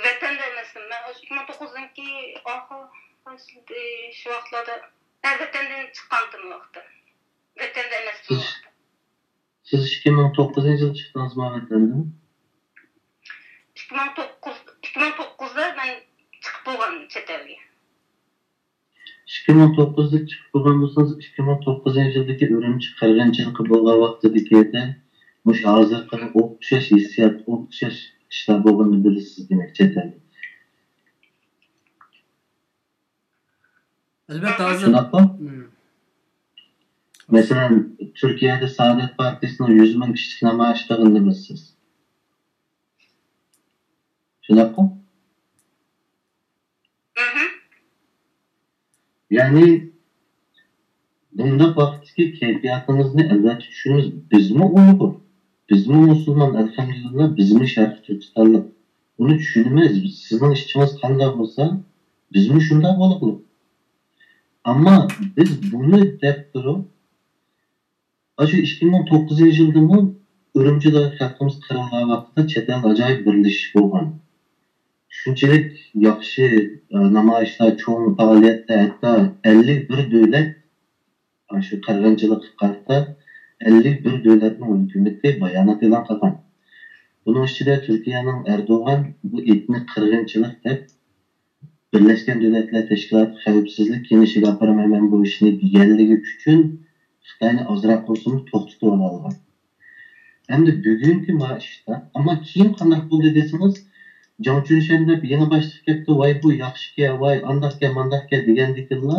ۋەتەندە ئەمەستىم. مەن ئىككى مىڭ توققۇزنىڭكى ئاخىر، شۇ ۋاقىتلاردا، ھە، ۋەتەندىن چىققانتىم ئۇ ۋاقىتتا. ۋەتەندە ئەمەستىم ئۇ سىز، ۋاقىتتا. سىز ئىككى مىڭ توققۇزىنچى يىلى چىقتىڭىزمۇ ۋەتەندىن؟ ئىككى مىڭ توققۇز، ئىككى مىڭ توققۇزدا مەن چىقىپ بولغان چەت ئەلگە. ئىككى مىڭ توققۇزدا چىقىپ بولغان بولسىڭىز، ئىككى مىڭ توققۇزىنچى يىلدىكى ئۈرۈمچى قىرغىنچىلىقى بولغان ۋاقتىدىكىدە مۇشۇ ھازىرقىغا ئوخشاش ھېسسىيات، ئوخشاش ئىشلار بولغىنىنى بىلىسىز، دېمەك، چەت ئەلدە. ئەلۋەتتە، ھازىر شۇنداققۇ؟ مم. مەسىلەن، تۈركىيەدە سائادەت پارتىيىسىنىڭ يۈز مىڭ كىشىلىك نامايىش قىلغىنىنى بىلىسىز. شۇنداققۇ؟ يەنى، بۇنداق ۋاقىتتىكى كەيپىياتىڭىزنى ئەلۋەتتە چۈشىنىمىز. بىزمۇ ئۇيغۇر، بىزمۇ مۇسۇلمان، ئەلھەمدۇلىللا، بىزمۇ شەرقىي تۈركىستانلىق. بۇنى چۈشىنىمىز. سىزنىڭ ئىچىڭىز قانداق بولسا، بىزمۇ شۇنداق بولغۇلۇق. ئەمما بىز بۇنى دەپ تۇرۇپ، ئاشۇ ئىككى مىڭ توققۇزىنچى يىلدىمۇ ئۈرۈمچىدە خەلقىمىز قىرىلغان ۋاقىتتا چەت ئەلدە ئاجايىپ بىرلىشىش بولغان. شۇنچىلىك ياخشى، ئە، نامايىشلار، چوڭ پائالىيەتلەر، ھەتتا ئەللىك بىر دۆلەت، ئاشۇ قىرغىنچىلىققا قارىتا ئەللىك بىر دۆلەتنىڭ ھۆكۈمىتى بايانات ئېلان قىلغان. بۇنىڭ ئىچىدە تۈركىيەنىڭ ئەردوغان بۇ ئېتنىك قىرغىنچىلىق دەپ، بىرلەشكەن دۆلەتلەر تەشكىلاتى خەۋپسىزلىك كېڭىشىگە ئاپىرىمەن بۇ ئىشنى دېگەنلىكى ئۈچۈن خىتاينى ئازراق بولسىمۇ توختىتىۋالالىغان. ئەمدى بۈگۈنكى ما ئىشتا، ئەمما كېيىن قانداق بولدى دېسىڭىز، جاڭ چۈنشەن دەپ يېڭى باشلىق كەپتۇ، ۋاي بۇ ياخشىكەن، ۋاي ئانداقكەن، مانداقكەن دېگەندىكىنلا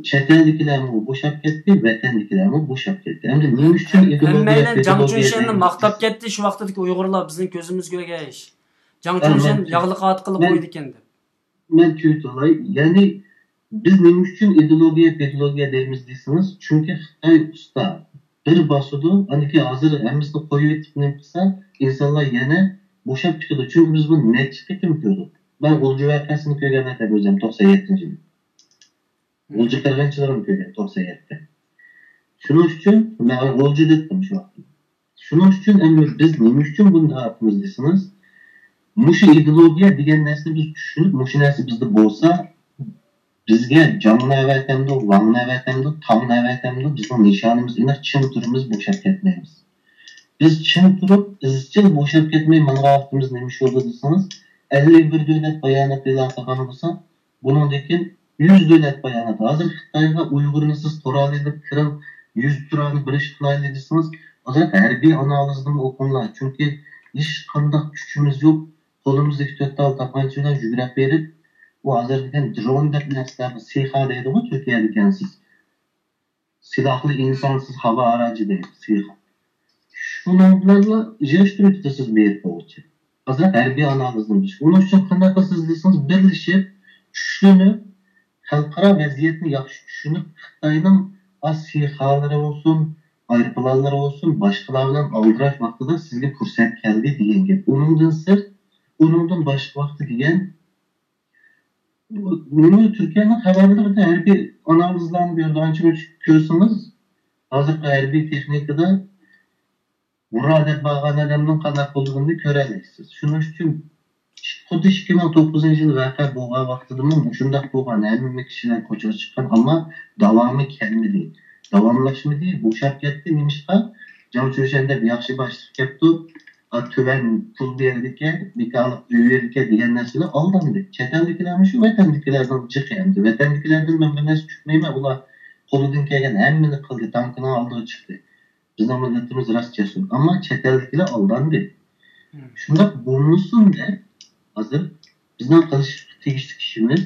چەت ئەلدىكىلەرمۇ بوشاپ كەتتى، ۋەتەندىكىلەرمۇ بوشاپ كەتتى. ئەمدى نېمە ئۈچۈن ئىدېئولوگىيە، ھەممەيلەن جاڭ پىدېئولوگىيە چۈنشەننى دەيمىز؟ ماختاپ كەتتى شۇ ۋاقىتتىكى ئۇيغۇرلار، بىزنىڭ كۆزىمىزگە كۆرگەن ئىش. جاڭ ھە، مەن چۈنشەن چۈ-، ياغلىققا ئاتقىلى مەن قويىدىكەن دەپ. مەن تۈگىتىۋالاي. يەنى بىز نېمە ئۈچۈن ئىدېئولوگىيە، پىدېئولوگىيە دەيمىز دېسىڭىز، چۈنكى خىتاي ئۇستا بىر باسىدۇ، ئاندىن كېيىن ھازىر ھەممىسىنى قويۇۋېتىپ نېمە قىلسا، ئىنسانلار يەنە بوشاپ چىقىدۇ. چۈنكى بىز بۇنى نەچچە قېتىم كۆردۇق. مەن غۇلجا ۋەقەسىنى كۆرگەن ئادەم ئۆزۈم توقسان يەتتىنچى يىلى. غۇلجا قىرغىنچىلىرىنى كۆرگەن توقسان يەتتە. شۇنىڭ ئۈچۈن مەن غۇلجا دېدىم شۇ ۋاقىتتا. شۇنىڭ ئۈچۈن ئەمدى بىز نېمە ئۈچۈن بۇنداق ئاتىمىز دېسىڭىز، مۇشۇ ئىدېئولوگىيە دېگەن نەرسىنى بىز چۈشىنىپ، مۇشۇ نەرسە بىزدە بولسا، بىزگە جاڭ نەۋەتەمدۇ، ۋاڭ نەۋەتەمدۇ، تاڭ نەۋەتەمدۇ، بىزنىڭ نىشانىمىز ئېنىق، چىڭ تۇرىمىز، بوشاپ كەتمەيمىز. بىز چىڭ تۇرۇپ، ئىزچىل بوشاپ كەتمەي ماڭغان ۋاقتىمىز نېمە ئىش بولدى دېسىڭىز، ئەللىك بىر دۆلەت بايانات ئېلان قىلغان بولسا، بۇنىڭدىن كېيىن يۈز دۆلەت بايانات. ھازىر خىتايغا ئۇيغۇرنى سىز قورال ئېلىپ كىرىڭ، يۈز تۇرانى بىر ئىش قىلايلى دېسىڭىز، ھازىر ھەربىي ئانالىزنىمۇ ئوقۇڭلار. چۈنكى ھېچقانداق كۈچىمىز يوق. قولىمىزدىكى تۆت تال تاپانچا بىلەن يۈگرەپ بېرىپ، ئۇ ھازىر دېگەن درون دەپ نەرسىلەر، سىخا دەيدىغۇ تۈركىيەدىكىسىز. سىلاھلىق ئىنسانسىز ھاۋا ئارىجى دەيدۇ، سىخا. شۇنىڭ بىلەنلا يىغىشتۇرۇۋېتىسىز بېرىپ بولغۇچە. ھازىر ھەربىي ئانالىزنى بىلىش. ئۇنىڭ ئۈچۈن قانداق قىلىسىز دېسىڭىز، بىرلىشىپ، كۈچلىنىپ، خەلقئارا ۋەزىيەتنى ياخشى چۈشىنىپ، خىتاينىڭ ئا سىخالىرى بولسۇن، ئايروپىلانلىرى بولسۇن، باشقىلار بىلەن ئالدىراش ۋاقتىدا سىزگە پۇرسەت كەلدى دېگەن گەپ. ئۇنىڭدىن سىرت، ئۇنىڭدىن باشقا ۋاقىتتا دېگەن، بۇ، بۇنى تۈركىيەنىڭ خەۋەرلىرىدە ھەربىي ئانالىزلارنى بېرىدىغان چىقىپ كۆرسىڭىز، ھازىرقى ھەربىي تېخنىكىدا ھۇررا دەپ بارغان ئادەمنىڭ قانداق بولىدىغىنىنى كۆرەلەيسىز. شۇنىڭ ئۈچۈن خۇددى ئىككى مىڭ توققۇزىنچى يىل ۋەقە بولغان ۋاقتىدىمۇ مۇشۇنداق بولغان، ھەممە كىشىلەر كوچىغا چىققان، ئەمما داۋامى كەلمىدى، داۋاملاشمىدى، بوشاپ كەتتى. نېمىشقا؟ جاڭ چۈنشەن دەپ ياخشى باشلىق كەپتۇ، ئا، تۆۋەن پۇل بېرىدىكەن، نىكاھلىق ئۆي بېرىدىكەن دېگەن نەرسىلەر ئالدامدى. چەت ئەلدىكىلەرمۇ شۇ، ۋەتەندىكىلەرنىڭ جىقى ئەمدى. ۋەتەندىكىلەردىن مەن بىر نەرسە كۈتمەيمەن، ئۇلار قولىدىن كەلگەن ھەممىنى قىلدى، تانكىنىڭ ئالدىغا چىقتى. بىزنىڭ مىللىتىمىز راست جەسۇر، ئەمما چەت ئەلدىكىلەر ئالداندى. شۇنداق بولمىسۇن دەپ، ھازىر بىزنىڭ قىلىشقا تېگىشلىك ئىشىمىز،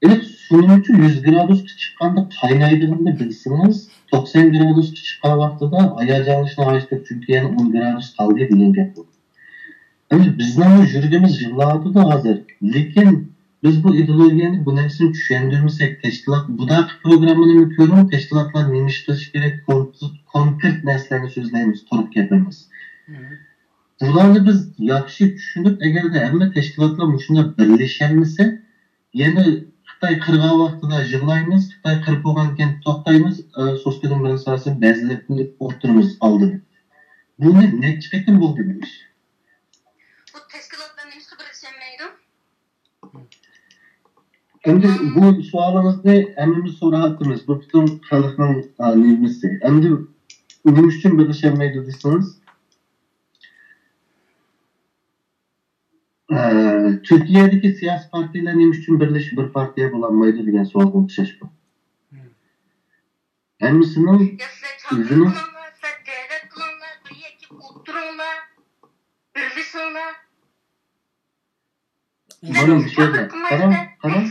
ئېنىق سۇنىڭچۇ يۈز گرادۇسقا چىققاندا قاينايدىغىنىنى بىلسىڭىز، توقسان گرادۇسقا چىققان ۋاقتىدا ھاياجانلىنىشنىڭ ھاجىتى يوق، چۈنكى يەنە ئون گرادۇس قالدى دېگەن گەپ بۇ. ئەمدى بىزنىڭمۇ يۈرىكىمىز يىغلاۋاتىدۇ ھازىر. لېكىن بىز بۇ ئىدېئولوگىيەنى، بۇ نەرسىنى چۈشەندۈرمىسەك، تەشكىلات، بۇداقى پروگراممىنى كۆرۈڭ، تەشكىلاتلار نېمە ئىش قىلىشى كېرەك، كونكرېت نەرسىلەرنى سۆزلەيمىز، قۇرۇق گەپ ئەمەس. بۇلارنى بىز ياخشى چۈشىنىپ، ئەگەردە ھەممە تەشكىلاتلار مۇشۇنداق بىرلىشەلمىسە، يەنە خىتاي قىرغان ۋاقتىدا يىغلايمىز، خىتاي قىرىپ بولغاندىن كېيىن توختايمىز، ئە، سوسكىدىن بىر سالسا بەزلەپ ئولتۇرىمىز ئالدىن. بۇنى نەچچە قېتىم بولدى بۇ ئىش. بۇ تەشكىلاتلار نېمىشقا بىرلىشەلمەيدۇ؟ ئەمدى بۇ سوئالىڭىزنى ھەممىمىز سوراۋاتىمىز. بۇ پۈتۈن خەلقنىڭ، ئا، نېمىسى. ئەمدى نېمە ئۈچۈن بىرلىشەلمەيدۇ دېسىڭىز، ئە، تۈركىيەدىكى سىياسىي پارتىيەلەر نېمە ئۈچۈن بىرلىشىپ بىر پارتىيە بولالمايدۇ دېگەن سوئالغا ئوخشاش بۇ. ھەممىسىنىڭ يا سىلەر چاقىرىپ ئۆزىنىڭ قىلىڭلار، سىلەر دەۋەت قىلىڭلار، بىر يەرگە كېلىپ ئولتۇرۇڭلار، بىرلىشىڭلار. مانا مۇشۇ يەردە قاراڭ، قاراڭ.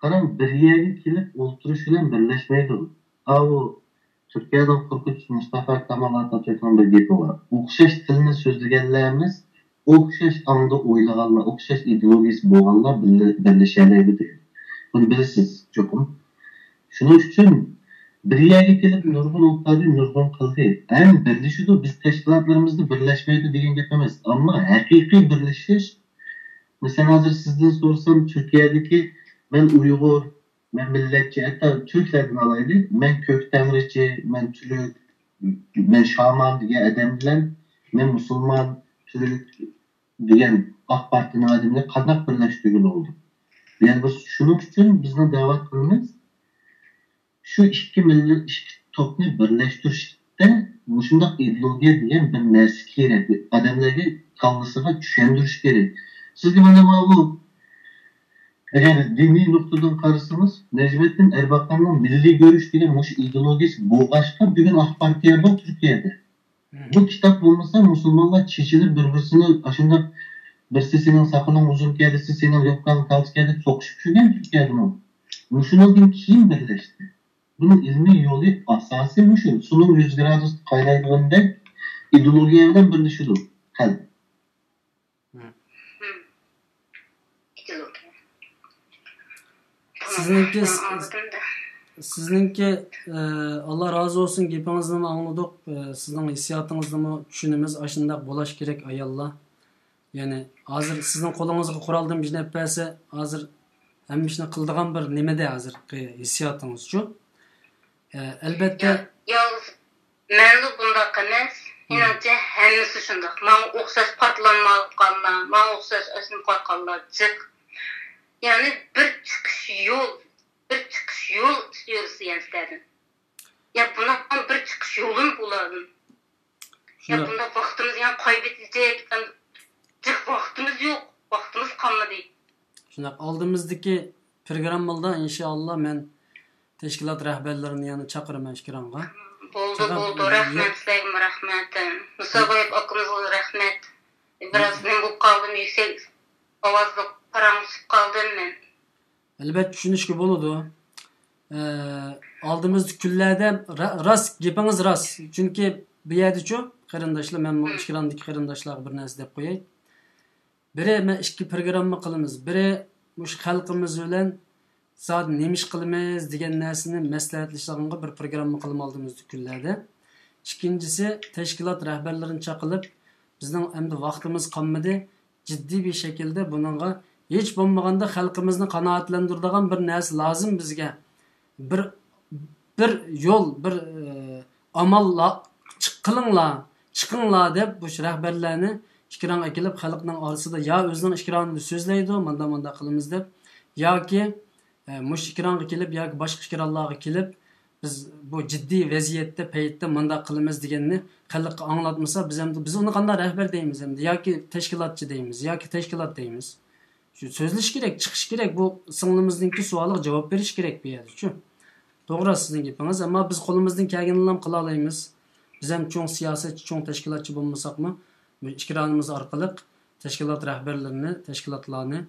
قاراڭ، بىر يەرگە كېلىپ ئولتۇرۇش بىلەن بىرلەشمەيدۇ. ئاۋۇ تۈركىيەدىن قورقۇتۇش مۇستافا كامال ئاتاتۈركنىڭ بىر گېپى بار. ئوخشاش تىلنى سۆزلىگەنلەرمىز، ئوخشاش ئاڭدا ئويلىغانلار، ئوخشاش ئىدېئولوگىيەسى بولغانلار بىللە-، بىرلىشەلەيدۇ دەيدۇ. بۇنى بىلىسىز چوقۇم. شۇنىڭ ئۈچۈن بىر يەرگە كېلىپ نۇرغۇن ئوتلاردى، نۇرغۇن قىلدى. ھەم بىرلىشىدۇ، بىز تەشكىلاتلىرىمىزدا بىرلەشمەيدۇ دېگەن گەپ ئەمەس. ئەمما ھەقىقىي بىرلىشىش، مەسىلەن، ھازىر سىزدىن سورىسام، تۈركىيەدىكى مەن ئۇيغۇر، مەن مىللەتچى، ھەتتا تۈركلەردىن ئالايلى، مەن كۆك تەڭرىچى، مەن تۈرك، مەن شامان دېگەن ئادەم بىلەن مەن مۇسۇلمان، تۈرك دېگەن ئاق پارتىنىڭ ئادىمىنى قانداق بىرلەشتۈرگىلى بولىدۇ؟ يەنى بىز شۇنىڭ ئۈچۈن بىزنىڭ دەۋەت قىلىمىز، شۇ ئىككى مىللەت، ئىككى توپنى بىرلەشتۈرۈشتە مۇشۇنداق ئىدېئولوگىيە دېگەن بىر نەرسە كېرەك. ئادەملەرگە كاللىسىغا چۈشەندۈرۈش كېرەك. سىزگە مانا ماۋۇ، ئەگەر دىنىي نۇقتىدىن قارىسىڭىز، نەجمەتدىن ئەرباقاننىڭ مىللىي گۈرۈش دېگەن مۇشۇ ئىدېئولوگىيەسى بولغاچقا، بۈگۈن ئاق پارتىيە بار تۈركىيەدە. بۇ كىتاب بولمىسا، مۇسۇلمانلار چېچىلىپ، بىر-بىرسىنى ئاشۇنداق، بىرسى سېنىڭ ساقىلىڭ ئۇزۇن كەلدى، سېنىڭ يوپكاڭ كالتە كەلدى، سوقۇشۇپ يۈرگەن تۈركىيەدىمۇ. مۇشۇنىڭدىن كېيىن بىرلەشتى. بۇنىڭ ئىلمىي يولى ئاساسىي مۇشۇ. سۇنىڭ يۈز گرادۇستا قاينايدىغىنىدەك ئىدېئولوگىيە بىلەن بىرلىشىدۇ خەلق. سىزنىڭكى، سىزنىڭكى، ئە، ئاللا رازى بولسۇن، گېپىڭىزنىمۇ ئاڭلىدۇق، ئە، سىزنىڭ ھېسسىياتىڭىزنىمۇ چۈشىنىمىز. ئاشۇنداق بولاش كېرەك ئاياللار. يەنى ھازىر سىزنىڭ قولىڭىزغا قورالدىن بىر نەرسە ئەپ بەرسە، ھازىر ھەممە ئىشنى قىلىدىغان بىر نېمىدە ھازىرقى ھېسسىياتىڭىزچۇ؟ ئە، ئەلبەتتە. يا، يالغۇز مەنلا بۇنداق ئەمەس. مېنىڭچە ھەممىسى شۇنداق. ماڭا ئوخشاش پارتلانمايۋاتقانلار، ماڭا ئوخشاش ئاشۇنداق قالغانلار جىق. يەنى بىر چىقىش يول، بىر چىقىش يول ئىستىيورۇس يەنى سىلەردىن. يا بۇنىڭ بىر چىقىش يولىمۇ بولالىم. يا شۇنداق. بۇنداق ۋاقتىمىز يەنە قايبېتىلىجەك، جىق ۋاقتىمىز يوق، ۋاقتىمىز قالمىدى. شۇنداق، ئالدىمىزدىكى پروگراممىلاردا ئىنشائاللا مەن تەشكىلات رەھبەرلىرىنى يەنە چاقىرىمەن ئېكرانغا. بولدى، چاقىر-، بولدى، رەھمەت، سىلەرگىمۇ رەھمەت. مۇسابايىپ ئاكىمىزغا رەھمەت. بىراز نېمە بولۇپ قالدىم، يۈكسەك ئاۋازلىق پاراڭلىشىپ قالدىم مەن. ئەلۋەتتە، چۈشىنىشكە بولىدۇ. ئە، ئالدىمىزدىكى كۈنلەردە را-، راست، گېپىڭىز راست. چۈنكى بۇ يەردىچۇ، قېرىنداشلار، مەن بۇ ئېكراندىكى قېرىنداشلارغا بىر نەرسە دەپ قوياي. بىرى، مەن ئىككى پروگرامما قىلىمىز. بىرى، مۇشۇ خەلقىمىز بىلەن زادى نېمە ئىش قىلىمىز دېگەن نەرسىنى مەسلىھەتلىشىدىغانغا بىر پروگرامما قىلىمىز ئالدىمىزدىكى كۈنلەردە. ئىككىنچىسى، تەشكىلات رەھبەرلىرىنى چاقىلىپ، بىزنىڭ ئەمدى ۋاقتىمىز قالمىدى. جىددىي بىر شەكىلدە بۇنىڭغا ھېچ بولمىغاندا خەلقىمىزنى قانائەتلەندۈرىدىغان بىر نەرسە لازىم بىزگە. بىر، بىر يول، بىر، ئە، ئامال لا-، چىق-، قىلىڭلار، چىقىڭلار دەپ، بۇ رەھبەرلەرنى ئېكرانغا ئەكېلىپ، خەلقنىڭ ئارىسىدا يا ئۆزىنىڭ ئېكرانىدا سۆزلەيدۇ، مانداق، مانداق قىلىمىز دەپ، ياكى، ئە، مۇشۇ ئېكرانغا كېلىپ ياكى باشقا ئېكرانلارغا كېلىپ، بىز بۇ جىددىي ۋەزىيەتتە، پەيتتە مانداق قىلىمىز دېگەننى خەلققە ئاڭلاتمىسا، بىز ئەمدى، بىز ئۇنى قانداق رەھبەر دەيمىز ئەمدى؟ ياكى تەشكىلاتچى دەيمىز، ياكى تەشكىلات دەيمىز. شۇ سۆزلىشىش كېرەك، چىقىش كېرەك، بۇ سىڭلىمىزنىڭكى سوئالىغا جاۋاب بېرىش كېرەك بۇ يەردىچۇ. توغرا سىزنىڭ گېپىڭىز، ئەمما بىز قولىمىزدىن كەلگىنىنىلا قىلالايمىز. بىز ھەم چوڭ سىياسەتچى، چوڭ تەشكىلاتچى بولمىساقمۇ، مۇشۇ ئېكرانىمىز ئارقىلىق تەشكىلات رەھبەرلىرىنى، تەشكىلاتلارنى،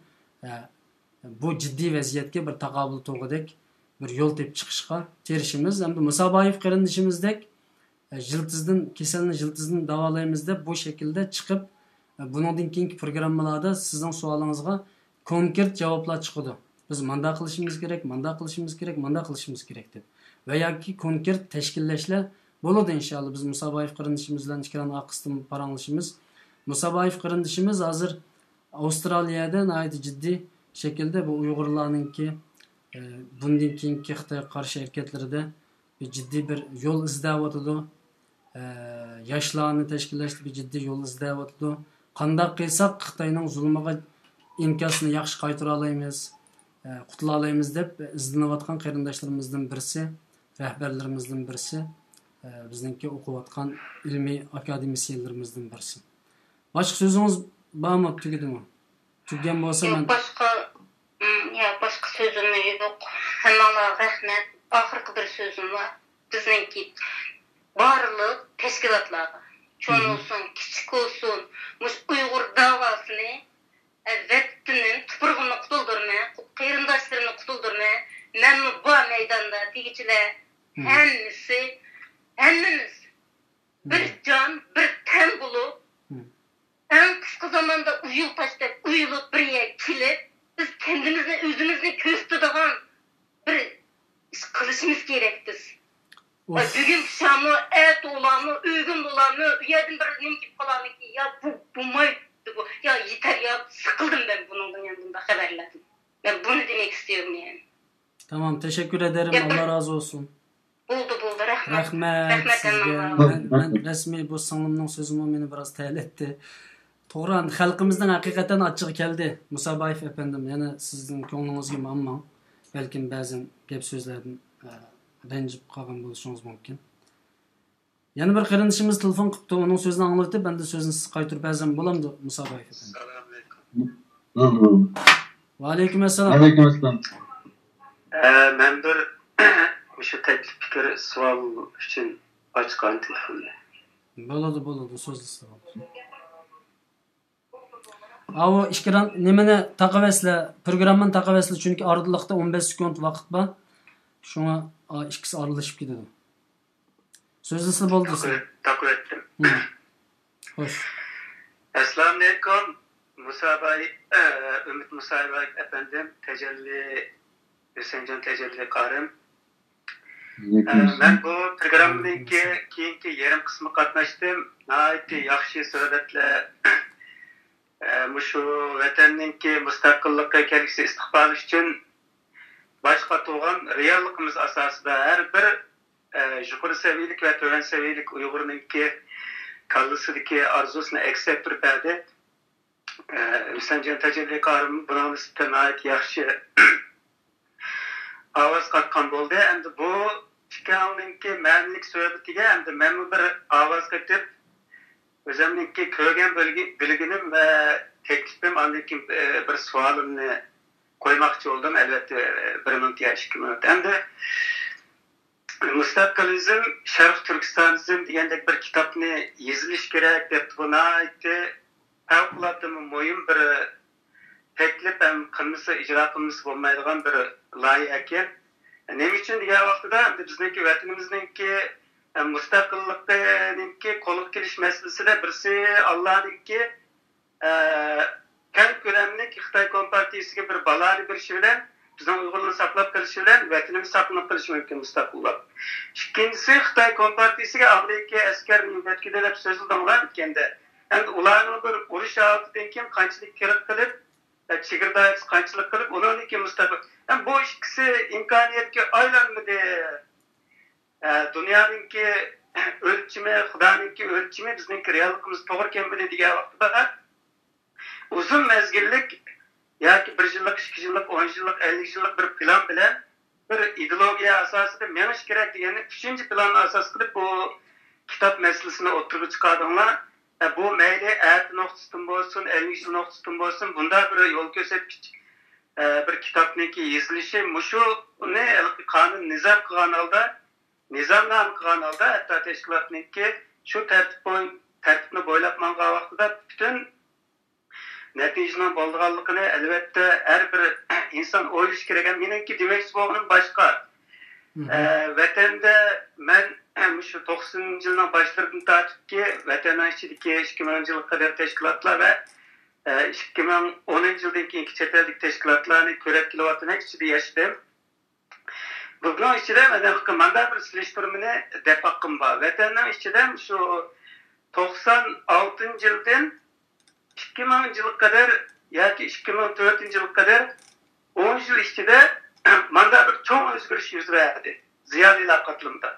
ئە، بۇ جىددىي ۋەزىيەتكە بىر تاقابىل تۇرغۇدەك بىر يول تېپىپ چىقىشقا تىرىشىمىز. ئەمدى مۇسا ئابايېۋ قېرىندىشىمىزدەك، ئە، يىلتىزدىن، كېسەلنى يىلتىزدىن داۋالايمىز دەپ بۇ شەكىلدە چىقىپ، ئە، بۇنىڭدىن كېيىنكى پروگراممىلاردا سىزنىڭ سوئالىڭىزغا كونكرېت جاۋابلار چىقىدۇ. بىز مانداق قىلىشىمىز كېرەك، مانداق قىلىشىمىز كېرەك، مانداق قىلىشىمىز كېرەك دەپ. ۋە ياكى كونكرېت تەشكىللەشلەر بولىدۇ ئىنشائاللا. بىز مۇسا ئابايېۋ قېرىندىشىمىز بىلەن ئىككىلەن ئارقىسىدىن پاراڭلىشىمىز. مۇسا ئابايېۋ قېرىندىشىمىز ھازىر ئاۋسترالىيەدە ناھايىتى جىددىي شەكىلدە بۇ ئۇيغۇرلارنىڭكى، ئە، بۇندىن كېيىنكى خىتايغا قارشى ھەرىكەتلىرىدە بىر جىددىي بىر يول ئىزدەۋاتىدۇ. ئە، ياشلارنى تەشكىللەشتە بىر جىددىي يول ئىزدەۋاتىدۇ. قانداق قىلساق خىتاينىڭ زۇلمىغا ئىنكاسىنى ياخشى قايتۇرالايمىز، ئە، قۇتۇلالايمىز دەپ ئىزدىنىۋاتقان قېرىنداشلىرىمىزدىن بىرسى، رەھبەرلىرىمىزدىن بىرسى، ئە، بىزنىڭكى ئوقۇۋاتقان ئىلمىي ئاكادېمىسىيەنلىرىمىزدىن بىرسى. باشقا سۆزىڭىز بارمۇ، تۈگىدىمۇ؟ تۈگىگەن بولسا ياق، مەن باشقا، ئىم، ياق، باشقا سۆزۈم يوق. ھەممىڭلارغا رەھمەت. ئاخىرقى بىر سۆزۈم بار. بىزنىڭكى بارلىق تەشكىلاتلارغا، چوڭ بولسۇن، كىچىك بولسۇن، مۇشۇ ئۇيغۇر داۋاسىنى، ئە، ۋەتىنىم، تۇپرىقىمنى قۇتۇلدۇرىمەن، قېرىنداشلىرىمنى قۇتۇلدۇرىمەن، مەنمۇ بار مەيداندا دېگۈچىلەر، ھەممىسى، ھەممىمىز بىر جان، بىر تەن بولۇپ، ئەڭ قىسقا زاماندا ئۇيۇل تاشلاپ، ئۇيۇلۇپ بىر يەرگە كېلىپ، بىز كەندىمىزنى، ئۆزىمىزنى كۆرسىتىدىغان بىر ئىش قىلىشىمىز كېرەك بىز. ۋاي، بۈگۈن پىشامۇ، ئەتە ئۇلارمۇ، ئۆگۈن بۇلارمۇ، ئۇ يەردىن بىر نېمە كېلىپ قالارمىكىن؟ يا بۇ، بولمايدۇ بۇ. يا يېتەر، يا سىقىلدىم مەن بۇنىڭدىن، يەنە بۇنداق خەۋەرلەردىن. مەن بۇنى دېمەك ئىستىيورمەن يەنە. تامام، تەشەككۈر ئەدەرىم، ئاللا رازى بولسۇن. بولدى، بولدى، رەھمەت. رەھمەت، رەھمەت سىزگە. ھەممىڭلارغا. مەن، مەن رەسمىي بۇ سىڭلىمنىڭ سۆزىمۇ مېنى بىراز تەلەتتى. توغرا، ئەمدى خەلقىمىزنىڭ ھەقىقەتەن ئاچچىقى كەلدى. مۇسابايېف ئەپەندىم، يەنە سىزنىڭ كۆڭلىڭىزگە ماڭماڭ. بەلكىم بەزەن گەپ سۆزلەردىن، ئە، رەنجىپ قالغان بولۇشىڭىز مۇمكىن. يەنە بىر قېرىندىشىمىز تېلېفون قىپتۇ، ئۇنىڭ سۆزىنى ئاڭلىتىپ، ئەمدى سۆزنى سىز قايتۇرۇپ بەرسەم بولامدۇ، مۇسابايېف ئەپەندىم؟ ئەسسالامۇئەلەيكۇم. ۋەئەلەيكۇم ئەسسالام. ۋەئەلەيكۇم ئەسسالام. ئە، مەن بىر مۇشۇ تەكلىپ پىكىر سوئال ئۈچۈن ئاچقان تېلېفوننى. بولىدۇ، بولىدۇ، سۆزلىسە بولىدۇ. ئاۋۇ ئېكران نېمىنى تاقىۋەتسىلە، پروگراممىنى تاقىۋەتسىلە، چۈنكى ئارىلىقتا ئون بەش سېكۇنت ۋاقىت بار. شۇڭا، ئا، ئىككىسى ئارىلىشىپ كېتىدۇ. سۆزلىسىلە بولدى سىز. تاقىۋەت-، تاقىۋەتتىم. ھە. خوش. ئەسسالامۇئەلەيكۇم، مۇساباي-، ئە، ئۈمىد مۇسابايېف ئەپەندىم، تەجەللى، ھۈسەنجان تەجەللى قارىم. ئە، مەن بۇ پروگراممىنىڭكى كېيىنكى يېرىم قىسمىغا قاتناشتىم. ناھايىتى ياخشى سۆھبەتلەر. ئە، مۇشۇ ۋەتەننىڭكى مۇستەقىللىقى، كەلگۈسى ئىستىقبالى ئۈچۈن باش قاتۇرغان رېئاللىقىمىز ئاساسىدا ھەر بىر، ئە، يۇقىرى سەۋىيەلىك ۋە تۆۋەن سەۋىيەلىك ئۇيغۇرنىڭكى كاللىسىدىكى ئارزۇسىنى ئەكس ئەتتۈرۈپ بەردى. ئە، ھۈسەنجان تەجەللى قارىم بۇنىڭ نىسبىتىدە ناھايىتى ياخشى ئاۋاز قاتقان بولدى. ئەمدى بۇ ئىككىڭلارنىڭكى مەنىلىك سۆھبىتىگە ئەمدى مەنمۇ بىر ئاۋاز قېتىپ، ئۆزۈمنىڭكى كۆرگەن بىلگە-، بىلگىنىم ۋە تەكلىپىم، ئاندىن كېيىن، ئە، بىر سوئالىمنى قويماقچى بولدۇم. ئەلۋەتتە، بىر مىنۇت يا ئىككى مىنۇت. ئەمدى مۇستەقىلىزم، شەرقىي تۈركىستانىزم دېگەندەك بىر كىتابنى يېزىلىشى كېرەك دەپتۇ. بۇ ناھايىتى پەۋقۇلئاددە مۇھىم بىر تەكلىپ ھەم قىلمىسا، ئىجرا قىلمىسا بولمايدىغان بىر لايىھە ئىكەن. نېمە ئۈچۈن دېگەن ۋاقتىدا، ئەمدى بىزنىڭكى ۋەتىنىمىزنىڭكى، ئە، مۇستەقىللىقىنىڭكى قولغا كېلىش مەسىلىسىدە بىرسى ئاللانىڭكى، ئە، كەڭ كۆلەملىك خىتاي كومپارتىيىسىگە بىر بالانى بېرىشى بىلەن، بىزنىڭ ئۇيغۇرلارنى ساقلاپ قېلىشى بىلەن ۋەتىنىمىز ساقلىنىپ قېلىشى مۇمكىن مۇستەقىللىق. ئىككىنچىسى، خىتاي كومپارتىيىسىگە ئامېرىكا ئەسكەرنى يۆتكىدى دەپ سۆزلىدىڭلار ئۆتكەندە. ئەمدى ئۇلارنىڭ بىر ئۇرۇش ھالىتىدىن كېيىن قانچىلىك كىرىپ قېلىپ، ۋە چېگرا دائىرىسى قانچىلىك قىلىپ، ئۇنىڭدىن كېيىن مۇستەقىل. ھەم بۇ ئىككىسى ئىمكانىيەتكە ئايلانمىدى. ئە، دۇنيانىڭكى ئۆلچىمى، خۇدانىڭكى ئۆلچىمى بىزنىڭكى رېئاللىقىمىز توغرا كەلمىدى دېگەن ۋاقتىدا، ئۇزۇن مەزگىللىك ياكى بىر يىللىق، ئىككى يىللىق، ئون يىللىق، ئەللىك يىللىق بىر پىلان بىلەن بىر ئىدېئولوگىيە ئاساسىدا مېڭىش كېرەك دېگەننى ئۈچىنچى پىلاننى ئاساس قىلىپ، بۇ كىتاب مەسىلىسىنى ئوتتۇرىغا چىقاردىڭلار. ئە، بۇ مەيلى ئەتە نۇقتىسىدىن بولسۇن، ئەللىك يىل نۇقتىسىدىن بولسۇن، بۇنداق بىر يول كۆرسەتكۈچ، ئە، بىر كىتابنىڭكى يېزىلىشى، مۇشۇنى ھېلىقى قانۇن نىزام قىلغان ھالدا، نىزامنامە قىلغان ھالدا، ھەتتا تەشكىلاتنىڭكى شۇ تەرتىپ بوي-، تەرتىپنى بويلاپ ماڭغان ۋاقتىدا پۈتۈن نەتىجىنىڭ بولىدىغانلىقىنى، ئەلۋەتتە، ھەر بىر ئىنسان ئويلىشى كېرەك. مېنىڭكى دېمەكچى بولغىنىم باشقا. ئە، ۋەتەندە مەن مۇشۇ توقسىنىنچى يىلنىڭ باشلىرىدىن تارتىپكى، ۋەتەننىڭ ئىچىدىكى ئىككى مىڭىنچى يىلغا قەدەر تەشكىلاتلار ۋە، ئە، ئىككى مىڭ ئونىنچى يىلدىن كېيىنكى چەت ئەلدىكى تەشكىلاتلارنى كۆرەپ كېلىۋاتىمەن، ئىچىدە ياشىدىم. بۇنىڭ ئىچىدە مەن مانداق بىر سېلىشتۇرمىنى دەپ باققۇم بار. ۋەتەننىڭ ئىچىدە شۇ توقسان ئالتىنچى يىلدىن ئىككى مىڭىنچى يىلغا قەدەر ياكى ئىككى مىڭ تۆتىنچى يىلغا قەدەر ئون يىل ئىچىدە مانداق بىر چوڭ ئۆزگىرىش يۈز بەردى زىيالىيلار قاتلىمىدا.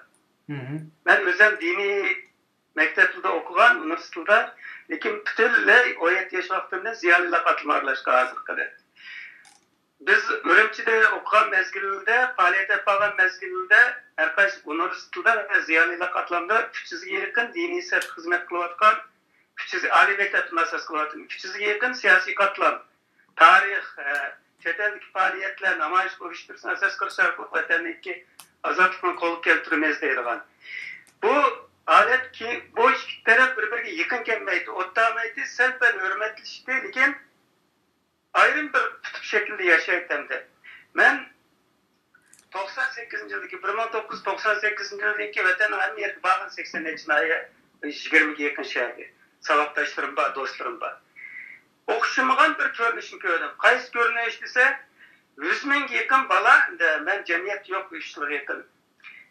مەن ئۆزۈم دىنىي مەكتەپلەردە ئوقۇغان، ئۇنىۋېرسىتېتلاردا، لېكىن پۈتۈنلەي ئون يەتتە ياش ۋاقتىمدىن زىيالىيلار قاتلىمىغا ئارىلاشقان ھازىرغا قەدەر. بىز ئۈرۈمچىدە ئوقۇغان مەزگىلدە، پائالىيەت ئېلىپ بارغان مەزگىلدە ھەر قايسى ئۇنىۋېرسىتېتلار ۋە زىيالىيلار قاتلامدا ئۈچ يۈزگە يېقىن دىنىي سەۋىيەدە خىزمەت قىلىۋاتقان، ئۈچ ئۈچ يۈز، ئالىي مەكتەپتىن ئاساس قىلىۋاتىمەن. ئۈچ يۈزگە يېقىن سىياسىي قاتلام، تارىخ، ئە، چەت ئەلدىكى پائالىيەتلەر، نامايىش ئۇيۇشتۇرۇشنى ئاساس قىلىش ئارقىلىق ۋەتەندىكى ئازادلىقنى قولغا كەلتۈرىمىز دەيدىغان. بۇ ھالەت كېيىن، بۇ ئىككى تەرەپ بىر-بىرىگە يېقىن كەلمەيتتى، ئوتتامايتتى، سەل-پەل ھۆرمەتلىشىشتى، لېكىن ئايرىم بىر قۇتۇپ شەكلىدە ياشايتتى ئەمدى. مەن توقسان سەككىزىنچى يىلدىكى، بىر مىڭ توققۇز يۈز توقسان سەككىزىنچى يىلدىكى ۋەتەننىڭ ھەممە يېرىگە بارغان، سەكسەن نەچچە ناھىيە، يىگىرمىگە يېقىن شەھەرگە ساۋاقداشلىرىم بار، دوستلىرىم بار. ئوخشىمىغان بىر كۆرۈنۈشنى كۆردۈم. قايسى كۆرۈنۈش دېسە، يۈز مىڭغا يېقىن بالا، ئەمدى مەن جەمئىيەتتە يوق، ئۈچ يىلغا يېقىن.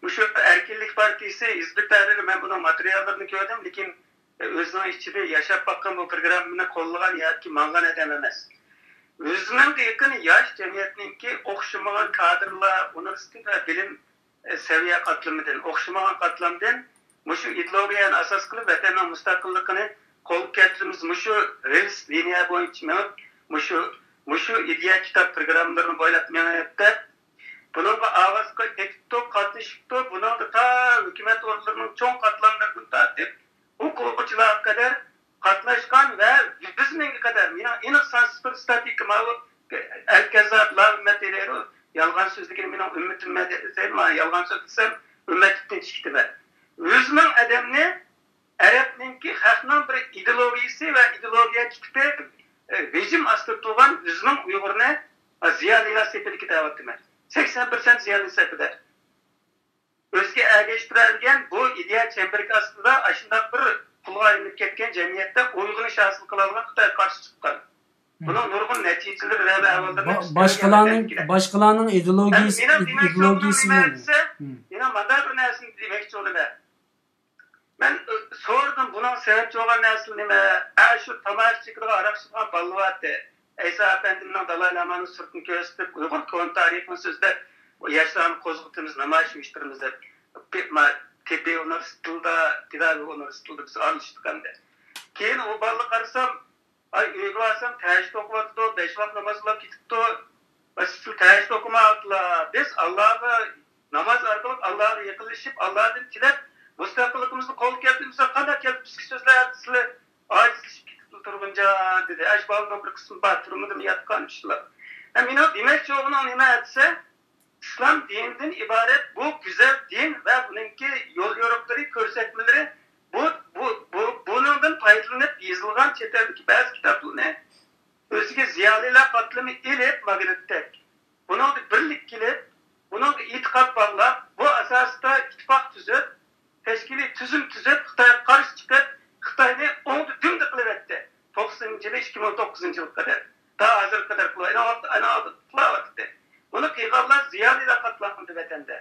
مۇشۇ ئەركىنلىك پارتىيىسى، ھىزب ئۇت-تەھرىر، مەن بۇنىڭ ماتېرىياللىرىنى كۆردۈم، لېكىن ئۆزىنىڭ ئىچىدە ياشاپ باققان، بۇ پروگراممىنى قوللىغان ياكى ماڭغان ئادەم ئەمەس. يۈز مىڭغا يېقىن ياش جەمئىيەتنىڭكى ئوخشىمىغان كادىرلار، ئۇنىۋېرسىتېت ۋە بىلىم، ئە، سەۋىيە قاتلىمىدىن، ئوخشىمىغان قاتلامدىن مۇشۇ ئىدېئولوگىيەنى ئاساس قىلىپ ۋەتەننىڭ مۇستەقىللىقىنى قولغا كەلتۈرىمىز، مۇشۇ رېلس لىنىيە بويىچە مېڭىپ، مۇشۇ، مۇشۇ ئىدىيە، كىتاب پروگراممىلىرىنى بويلاپ مېڭىپ دەپ، بۇنىڭغا ئاۋاز قېتىپتۇ، قاتنىشىپتۇ، بۇنىڭدا تا ھۆكۈمەت ئورۇنلىرىنىڭ چوڭ قاتلاملىرىدىن تارتىپ، ئوقۇغۇچىلارغا قەدەر قاتناشقان ۋە يۈز مىڭغا قەدەر، مېنىڭ ئېنىق سانسىز بىر ستاتىكا ماۋۇ ئەل كەززاب، لا ئۈممەت دەيدۇ، يالغان سۆزلىگىنى مېنىڭ ئۈممىتىممەن دېسەم، مانا يالغان سۆزلىسەم، ئۈممەتلىكتىن چىقىپتىمەن. يۈز مىڭ ئادەمنى ئەرەبنىڭكى خەقنىڭ بىر ئىدېئولوگىيىسى ۋە ئىدېئولوگىيە تىپى، ئە، رېجىم ئاستىدا تۇرغان يۈز مىڭ ئۇيغۇرنى، ئە، زىيالىيلار سېپىدە كېتىۋاتىمەن. سەكسەن پىرسەنت زىيالىي سېپىدە. ئۆزىگە ئەگەشتۈرەلىگەن بۇ ئىدىيە چەمبىرىكى ئاستىدا ئاشۇنداق بىر پۇلغا ئايلىنىپ كەتكەن جەمئىيەتتە ئويغىنىش ھاسىل قىلالىغان خىتايغا قارشى چىققان. بۇنىڭ نۇرغۇن نەتىجىلىرى ۋە ئەھۋاللىرىنى با-، باشقىلارنىڭ، باشقىلارنىڭ ئىدېئولوگىيىسى، مېنىڭ دېمەكچى بولغىنىم ئىدېئولوگىيىسى نېمە دېسە، مېنىڭ مانداق بىر نەرسىنى دېمەكچى بولىمەن. مەن، ئۆ، سورىدىم، بۇنىڭ سەۋەبچى بولغان نەرسىلەر نېمە؟ ئە، شۇ تاماكا چېكىدىغان، ھاراق ئىچىدىغان بالىلار بارتى. ئەيسا ئەپەندىمنىڭ دالاي لامانىڭ سۈرىتىنى كۆرسىتىپ، ئۇيغۇر كونا تارىخىنى سۆزلەپ، بۇ ياشلارنى قوزغىتىمىز، نامايىش ئۇيۇشتۇرىمىز دەپ، تېببىي ئۇنىۋېرسىتېتىدا، پېداگوگىكا ئۇنىۋېرسىتېتىدا بىز ئارىلىشتۇق ئەمدى. كېيىن ئۇ بالىنى قارىسام، ئاي، ئۆيگە بارسام، تەھەججۇد ئوقۇۋاتىدۇ، بەش ۋاق ناماز ئوقۇپ كېتىپتۇ. ئاي، سىلەر تەھەججۇد ئوقۇمايۋاتىلا. بىز ئاللاغا، ناماز ئارقىلىق ئاللاغا يېقىنلىشىپ، ئاللادىن تىلەپ، مۇستەقىللىقىمىزنى قولغا كەلتۈرمىسەك، قانداق كەلدى بىزگە سۆزلەر؟ سىلەر ئاجىزلىشىپ كېتىپتۇ تۇرغۇنجان، دېدى. ئاش بالىنىڭ بىر قىسمى بار، تۈرمىدىمۇ ياتقان شۇلار. ھە، مېنىڭ دېمەكچى بولغىنىم نېمە دېسە، ئىسلام دىنىدىن ئىبارەت بۇ گۈزەل دىن ۋە بۇنىڭكى يول يورۇقلىرى، كۆرسەتمىلىرى، بۇ، بۇ، بۇ، بۇنىڭدىن پايدىلىنىپ يېزىلغان چەت ئەلدىكى بەزى كىتابلارنى ئۆزىگە زىيالىيلار قاتلىمى ئېلىپ، ماگنىتتەك بۇنىڭغا بىرلىك كېلىپ، بۇنىڭغا ئېتىقاد باغلاپ، بۇ ئاساستا ئىتتىپاق تۈزۈپ، تەشكىلىي تۈزۈم تۈزۈپ، خىتايغا قارشى چىقىپ، خىتاينى ئوڭدا دۈمدە قىلىۋەتتى. توقسىنىنچى يىلى، ئىككى مىڭ توققۇزىنچى يىلغا قەدەر. تا ھازىرغا قەدەر قىلىۋ-، ئەنە ۋاقىت، ئەنە ۋاقىت قىلاۋاتىدۇ. بۇنى قىلغانلار زىيالىيلار قاتلامىدى ۋەتەندە.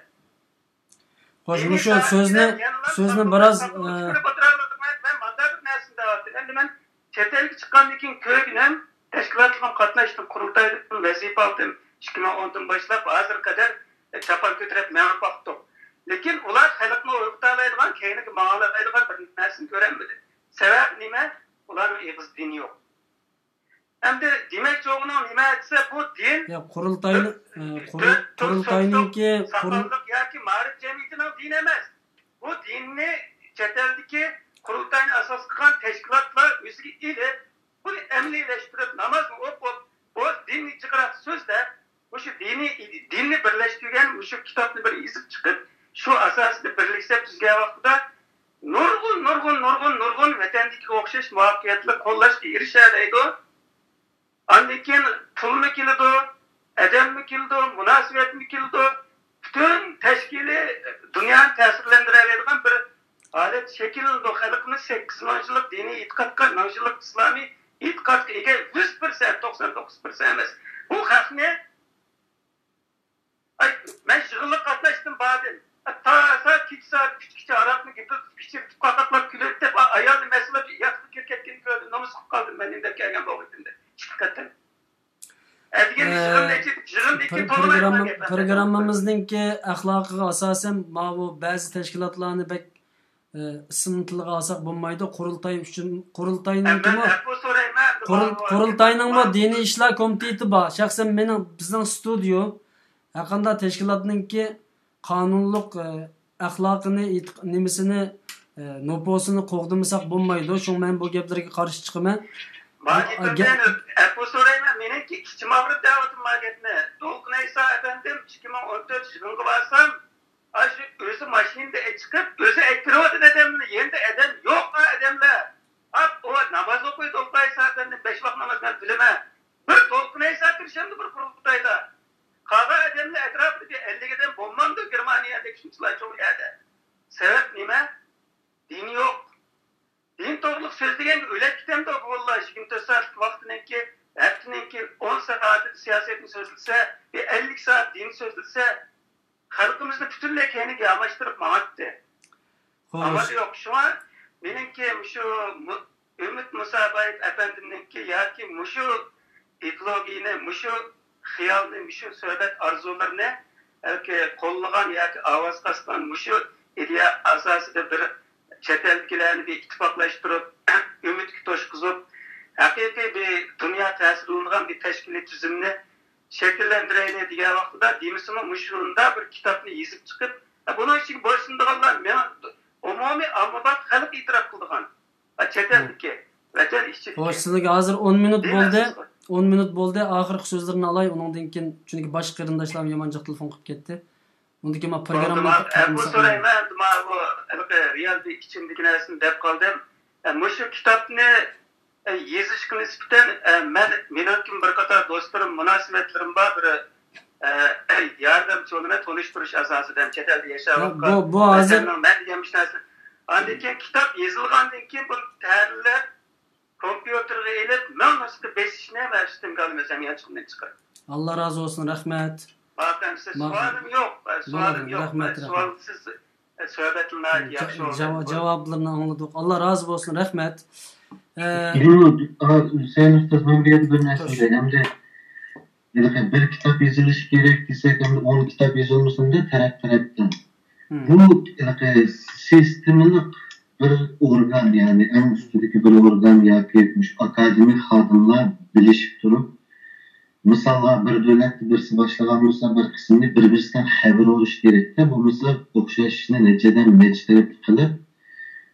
خوش، مۇشۇ سۆزنى، سۆزنى بىراز، ئە، مەن مانداق بىر نەرسىنى دەۋاتىمەن. ئەمدى مەن چەت ئەلگە چىققاندىن كېيىن كۆرگىنىم، تەشكىلاتلىرىغا قاتناشتىم، قۇرۇلتايدىن ۋەزىپە ئالدىم. ئىككى مىڭ ئوندىن باشلاپ ھازىرغا قەدەر، ئە، چاپان كۆتۈرۈپ مېڭىپ باقتۇق. لېكىن ئۇلار خەلقنى ئويغىتالايدىغان، كەينىگە ماڭالايدىغان بىر نەرسىنى كۆرەلمىدى. سەۋەبى نېمە؟ ئۇلارنىڭ ئېغىز دىنى يوق. ئەمدى دېمەكچى بولغىنىم نېمە دېسە، بۇ دىن يا قۇرۇلتاينى، بىر، ئە، قۇرۇل-، بىر، بىر قۇرۇلتاينىڭكى، سوتسىيال قۇرۇل-، ساقاللىق ياكى مائارىپ جەمئىيىتىنىڭ دىنى ئەمەس. بۇ دىننى چەت ئەلدىكى قۇرۇلتاينى ئاساس قىلغان تەشكىلاتلار ئۆزىگە ئېلىپ، بۇنى ئەمەلىيلەشتۈرۈپ، نامازنى ئوقۇپ، بۇ دىننى جىقراق سۆزلەپ، مۇشۇ دىنىي، دىننى بىرلەشتۈرگەن مۇشۇ كىتابنى بىر يېزىپ چىقىپ، شۇ ئاساسىدا بىرلىكسەپ تۈزگەن ۋاقتىدا نۇرغۇن، نۇرغۇن، نۇرغۇن، نۇرغۇن ۋەتەندىكىگە ئوخشاش مۇۋەپپەقىيەتلىك قوللاشقا ئېرىشەلەيدۇ. ئاندىن كېيىن پۇلمۇ كېلىدۇ، ئادەممۇ كېلىدۇ، مۇناسىۋەتمۇ كېلىدۇ. پۈتۈن تەشكىلىي دۇنيانى تەسىرلەندۈرەلەيدىغان بىر ھالەت شەكىللىنىدۇ. خەلقىمىز سەككىز مىڭ يىللىق دىنىي ئېتىقادقا، مىڭ يىللىق ئىسلامىي ئېتىقادقا ئىگە يۈز پىرسەنت، توقسان توققۇز پىرسەنت ئەمەس. بۇ خەقنى، ئاي، مەن يىغىنغا قاتناشتىم، باردىم. تا سائەت، كېچە سائەت ئۈچكىچە ھاراقنى گۈپۈلدىتىپ ئىچىۋېتىپ، قاقاقلاپ كۈلۈۋېتىپ، ئايالنى مەسىلەپ ياتىقىغا كىرىپ كەتكىنىنى كۆردۈم، نومۇس قىلىپ قالدىم مەن نېمە دەپ كەلگەن بولغىيتىم دەپ. ئىككى قېتىم. ئەدىگەن ئە، يىغىن ئېچىپ، يىغىندىن كېيىن پر-، تولا پروگرامما-، مەيدانغا كەپتۇ. پروگراممىمىزنىڭكى ئەخلاقىغا ئاساسەن ماۋۇ بەزى تەشكىلاتلارنى بەك، ئە، ئىسىمنى تىلغا ئالساق بولمايدۇ. قۇرۇلتاي ئۈچۈن، قۇرۇلتاينىڭكىمۇ، ئەمما ئەپۇ سورايمەن، قۇرۇل-، قۇرۇلتاينىڭمۇ دىنىي ئىشلار كومىتېتى بار. شەخسەن مېنىڭ، بىزنىڭ ستۇدىيو ھەرقانداق تەشكىلاتنىڭكى قانۇنلۇق، ئە، ئەخلاقىنى، ئېتىق-، نېمىسىنى، ئە، نوپۇسىنى قوغدىمىساق بولمايدۇ. شۇڭا مەن بۇ گەپلەرگە قارشى چىقىمەن. ماجىت ئە، ئەپەندى، ئەپۇ سورايمەن، مېنىڭكى ئىچىم ئاغرىپ دەۋاتىمەن بۇ گەپنى. دولقۇن ئەيسا ئەپەندىم ئىككى مىڭ ئون تۆت يىغىنغا بارسام، ئاشۇ ئۆزى ماشىنىدا چىقىپ، ئۆزى ئەكىرىۋاتىدۇ ئادەمنى. يېنىدا ئادەم يوق، ئا ئادەملەر. ئاپ، ئۇ ناماز ئوقۇيدۇ، دولقۇن ئەيسا ئەپەندىم بەش ۋاق نامازنى بىلىمەن. بىر دولقۇن ئەيسا كىرىشەمدۇ بىر قۇرۇلتايدا. قالغان ئادەملەر ئەتراپىدىكى ئەللىك ئادەم بولمامدۇ گېرمانىيەدىكى شۇنچىلا چوڭ يەردە. سەۋەب نېمە؟ دىن يوق. دىن توغرىلىق سۆزلىگەندە ئۆلۈپ كېتەمدۇ بۇ بالىلار؟ يىگىرمە تۆت سائەتلىك ۋاقتىنىڭكى، ھەپتىنىڭكى ئون سائەتى سىياسەتنى سۆزلىسە، بىر ئەللىك سائەت دىن سۆزلىسە، خەلقىمىزنى پۈتۈنلەي كەينىگە ياماشتۇرۇپ ماڭاتتى. خوش. ئامال يوق. شۇڭا مېنىڭكى مۇشۇ مۇ-، ئۈمىد مۇسابايېۋ ئەپەندىمنىڭكى ياكى مۇشۇ ئىدېئولوگىيەنى، مۇشۇ خىيالنى، مۇشۇ سۆھبەت ئارزۇلىرىنى بەلكى قوللىغان ياكى ئاۋاز قاسقان مۇشۇ ئىدىيە ئاساسىدا بىر چەت ئەلدىكىلەرنى بىر ئىتتىپاقلاشتۇرۇپ، ئۈمىدكە توشقۇزۇپ، ھەقىقىي بىر دۇنيا تەسىرلىنىدىغان بىر تەشكىلىي تۈزۈمنى شەكىللەندۈرەيلى دېگەن ۋاقتىدا دېمىسىمۇ مۇشۇنداق بىر كىتابنى يېزىپ چىقىپ، بۇنىڭ ئىچىگە بويسۇنىدىغانلار مېڭە ئومۇمىي ئاممىباب خەلق ئېتىراپ قىلىدىغان. چەت ئەلدىكى، ۋەتەن ئىچىدىكى. خوش، سىزگە ھازىر ئون مىنۇت بولدى. ئون مىنۇت بولدى. ئاخىرقى سۆزلىرىنى ئالاي، ئۇنىڭدىن كېيىن، چۈنكى باشقا قېرىنداشلارمۇ يامان جىق تېلېفون قىلىپ كەتتى. ئۇنىڭدىن كېيىن مانا پروگراممىنى تاماملىساق. بولدى، مانا، ئەپۇ سورايمەن، مانا بۇ ھېلىقى رېئال بىر ئىچىمدىكى نەرسىنى دەپ قالدىم. ئە، مۇشۇ كىتابنى، ئە، يېزىشقا نىسبەتەن، ئە، مەن، مېنىڭكىمۇ بىر قاتار دوستلىرىم، مۇناسىۋەتلىرىم بار، بىر، ئە، ياردەمچى بولىمەن تونۇشتۇرۇش ئاساسىدا، چەت ئەلدە ياشاۋاتقان بۇ، بۇ ھازىر ۋەتەننىڭ مەن دېگەن مۇشۇ نەرسە. ئاندىن كېيىن كىتاب يېزىلغاندىن كېيىن بۇنى تەھرىرلەپ، كومپيۇتېرغا ئېلىپ، مىڭ نۇسخا بېسىشنى مەن ئۈستۈمگە ئالىمەن، جەمئىيەتچىلىكىمدىن چىقىرىپ. ئاللا رازى بولسۇن، رەھمەت. باركەن، سىز سوئالىم يوق، سوئالىم يوق. رەھمەت، رەھمەت. سوئال سىز، سۆھبەتنى ناھايىتى ياخشى جاۋابلىرىنى ئاڭلىدۇق. ئاللا رازى بولسۇن، رەھمەت. ئە، ھۈسەيىن ئۇستاز، مەن بۇ يەردە بىر نەرسە دەي. ئەمدى ھېلىقى بىر كىتاب يېزىلىشى كېرەك دېسەك، ئەمدى ئون كىتاب يېزىلمىسۇن دەپ تەرەپ-تەرەپتىن. بۇ ھېلىقى سىستېمىلىق بىر ئورگان، يەنى ئەڭ ئۈستىدىكى بىر ئورگان ياكى مۇشۇ ئاكادېمىك خادىملار بىلىشىپ تۇرۇپ، مىسالغا، بىر دۆلەتتە بىرسى باشلىغان بولسا، بىر قىسمىنى بىر-بىرسىدىن خەۋىرى بولۇشى كېرەكتە. بولمىسا ئوخشاش ئىشنى نەچچە ئادەم نەچچە تەرەپتە قىلىپ،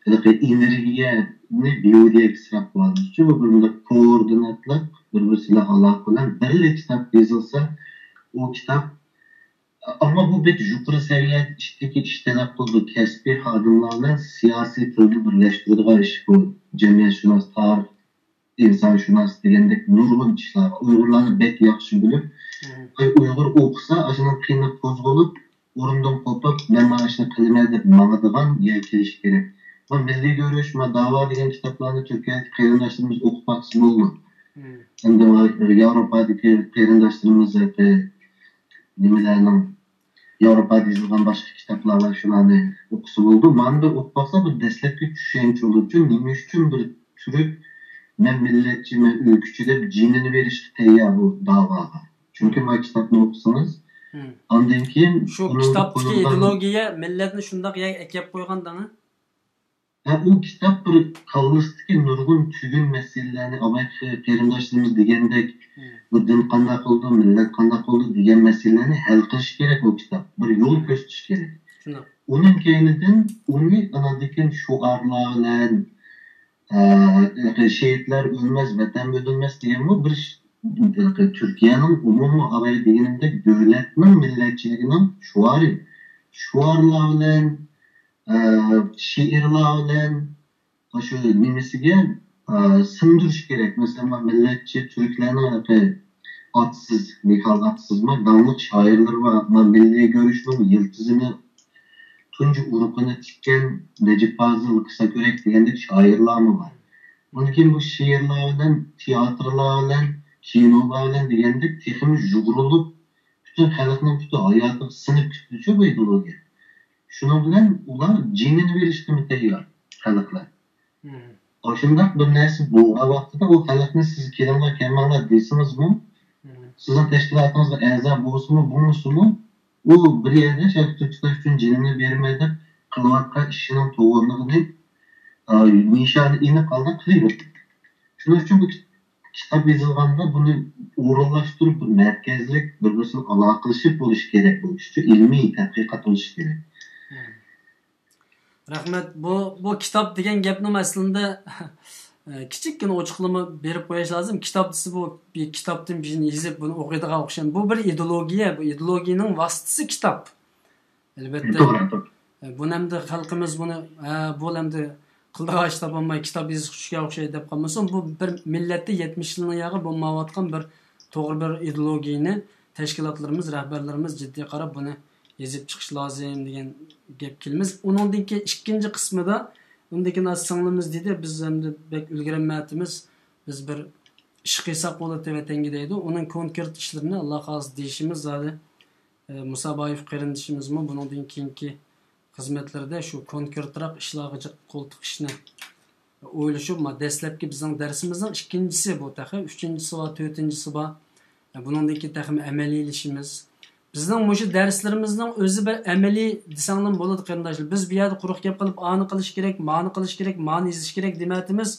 ھېلىقى ئېنېرگىيەنى بىھۇدىگە ئىسراپ قىلىۋالمىسۇن. بۇ بىر مۇنداق كوئوردىناتلىق، بىر-بىرسى بىلەن ئالاقە بىلەن بىرلا كىتاب يېزىلسا، ئۇ كىتاب، ئەمما بۇ بەك يۇقىرى سەۋىيەدىكى ئىش تەلەپ قىلىدۇ. كەسپىي خادىملار بىلەن سىياسىي تىلنى بىرلەشتۈرىدىغان ئىش بۇ. جەمئىيەتشۇناس، تارىخ، ئىنسانشۇناس دېگەندەك نۇرغۇن ئىشلار بار. ئۇيغۇرلارنى بەك ياخشى بىلىپ، ئۇيغۇر ئوقۇسا، ئاشۇنىڭ قېنى قوزغىلىپ، ئورنىدىن قوپۇپ، مەن مانا ئىشنى قىلىمەن دەپ ماڭىدىغان يەر كېلىشى كېرەك. بۇ مىللىي يۈرۈش، ما داۋا دېگەن كىتابلارنى تۈركىيەدىكى قېرىنداشلىرىمىز ئوقۇپ باقسا بولىدۇ. ئەمدى ما ياۋروپادىكى قېرىنداشلىرىمىز، نېمىلەرنىڭ، ياۋروپادا يېزىلغان باشقا كىتابلار بار، شۇلارنى ئوقۇسا بولىدۇ. مانا بىر ئوقۇپ باقسا، بىر دەسلەپكى چۈشەنچە بولىدۇ. نېمە ئۈچۈن بىر تۈرك، مەن مىللەتچى، مەن ئۆلكىچى دەپ جېنىنى بېرىشكە تەييار بۇ داۋاغا. چۈنكى ما كىتابنى ئوقۇسىڭىز، ئاندىن كېيىن شۇ كىتابتىكى ئىدېئولوگىيە مىللەتنى شۇنداق يەرگە ئەكەپ قويغان دەڭە. ھە، ئۇ كىتاب بىر كاللىسىدىكى نۇرغۇن تۈگۈن مەسىلىلەرنى، ئاباي قېرىنداشلىرىمىز دېگەندەك، بۇ دىن قانداق قىلىدۇ، مىللەت قانداق قىلىدۇ دېگەن مەسىلىلەرنى ھەل قىلىشى كېرەك بۇ كىتاب. بىر يول كۆرسىتىشى كېرەك. شۇنداق. ئۇنىڭ كەينىدىن ئۇنى ئاناندىن كېيىن شوئارلار بىلەن، ئە، شېھىتلەر ئۆلمەس، ۋەتەن بۆلۈنمەس دېگەنمۇ بىر ش-، تۈركىيەنىڭ ئومۇمىي ئالايلى دېگىنىمدەك دۆلەتنىڭ مىللەتچىلىكىنىڭ شوئارى. شوئارلار بىلەن، ئە، شېئىرلار بىلەن، شۇ نېمىسىگە، ئا، سىڭدۈرۈش كېرەك. مەسىلەن، ما مىللەتچى تۈركلەرنىڭ ھېلىقى ئاتىسىز، نىھال ئاتىسىزمۇ داڭلىق شائىرلىرى بار. ما مىللىي يۈرۈشنىڭ يىلتىزىنى، تۇنجى ئۇرۇقىنى تىككەن نەجىپ پازىل، قىسا كۆرەك دېگەندەك شائىرلارمۇ بار. ئۇنىڭ كېيىن بۇ شېئىرلار بىلەن، تىياتىرلار بىلەن، كىنولار بىلەن دېگەندەك تېخىمۇ يۇغۇرۇلۇپ، پۈتۈن خەلقنىڭ پۈتۈن ھاياتىغا سىڭىپ كېتىدىچۇ بۇ ئىدېئولوگىيە. شۇنىڭ بىلەن ئۇلار جېنىنى بېرىشكىمۇ تەييار خەلقلەر. ئاشۇنداق بىر نەرسە بولغان ۋاقتىدا ئۇ خەلقنى سىز كېلىڭلار، كەلمەڭلار دېسىڭىزمۇ، سىزنىڭ تەشكىلاتىڭىزغا ئەزا بولسىمۇ، بولمىسىمۇ، ئۇ بىر يەردە شەرقىي تۈركىستان ئۈچۈن جېنىنى بېرىمەن دەپ قىلىۋاتقان ئىشىنىڭ توغرىلىقىنى، ئا، نىشانى ئېنىق ھالدا قىلىۋېرىدۇ. شۇنىڭ ئۈچۈن بۇ كىتاب يېزىلغاندا بۇنى ئورۇنلاشتۇرۇپ، بىر مەركەزلىك، بىر-بىرسىنى ئالاقىلىشىپ بولۇشى كېرەك، بۇ ئىشچۇ ئىلمىي تەتقىقات بولۇشى كېرەك. رەھمەت. بۇ، بۇ كىتاب دېگەن گەپنىمۇ ئەسلىندە، ئە، كىچىككىنە ئوچۇقلىما بېرىپ قويۇش لازىم. كىتاب دېسە، بۇ بىر كىتابتىن بىرنى يېزىپ، بۇنى ئوقۇيدىغان ئوخشايدۇ. بۇ بىر ئىدېئولوگىيە، بۇ ئىدېئولوگىيەنىڭ ۋاسىتىسى كىتاب. ئەلۋەتتە. توغرا، توغرا. ئە، بۇنى ئەمدى خەلقىمىز بۇنى، ھە، بۇ ئەمدى قىلىدىغان ئىش تاپالماي، كىتاب يېزىشقا چۈشكەن ئوخشايدۇ دەپ قالمىسۇن. بۇ بىر مىللەتتە يەتمىش يىلنىڭ ياغى بولمايۋاتقان بىر توغرا بىر ئىدېئولوگىيەنى تەشكىلاتلىرىمىز، رەھبەرلىرىمىز جىددىي قاراپ، بۇنى يېزىپ چىقىش لازىم دېگەن گەپ كېلىمىز. ئۇنىڭدىن كېيىن ئىككىنچى قىسمىدا، ئۇندىن كېيىن ھازىر سىڭلىمىز دېدى، بىز ئەمدى بەك ئۈلگۈرەلمەيۋاتىمىز، بىز بىر ئىش قىلساق بولاتتى ۋەتەنگە دەيدۇ. ئۇنىڭ كونكرېت ئىشلىرىنى ئاللا خالىسا دېيىشىمىز زادى. ئە، مۇسابايېف قېرىندىشىمىزمۇ بۇنىڭدىن كېيىنكى خىزمەتلىرىدە شۇ كونكرېتراق ئىشلارغا جىق قول تىقىشنى ئويلىشىپ، ما، دەسلەپكى بىزنىڭ دەرسىمىزنىڭ ئىككىنچىسى بۇ تېخى، ئۈچىنچىسى بار، تۆتىنچىسى بار. بۇنىڭدىن كېيىن تېخىمۇ ئەمەلىيلىشىمىز. بىزنىڭ مۇشۇ دەرسلىرىمىزنىڭ ئۆزى بىر ئەمەلىي دېسەڭلارمۇ بولىدۇ، قېرىنداشلار. بىز بۇ يەردە قۇرۇق گەپ قىلىپ، ئانى قىلىش كېرەك، مانى قىلىش كېرەك، مانى يېزىش كېرەك دېمەيۋاتىمىز.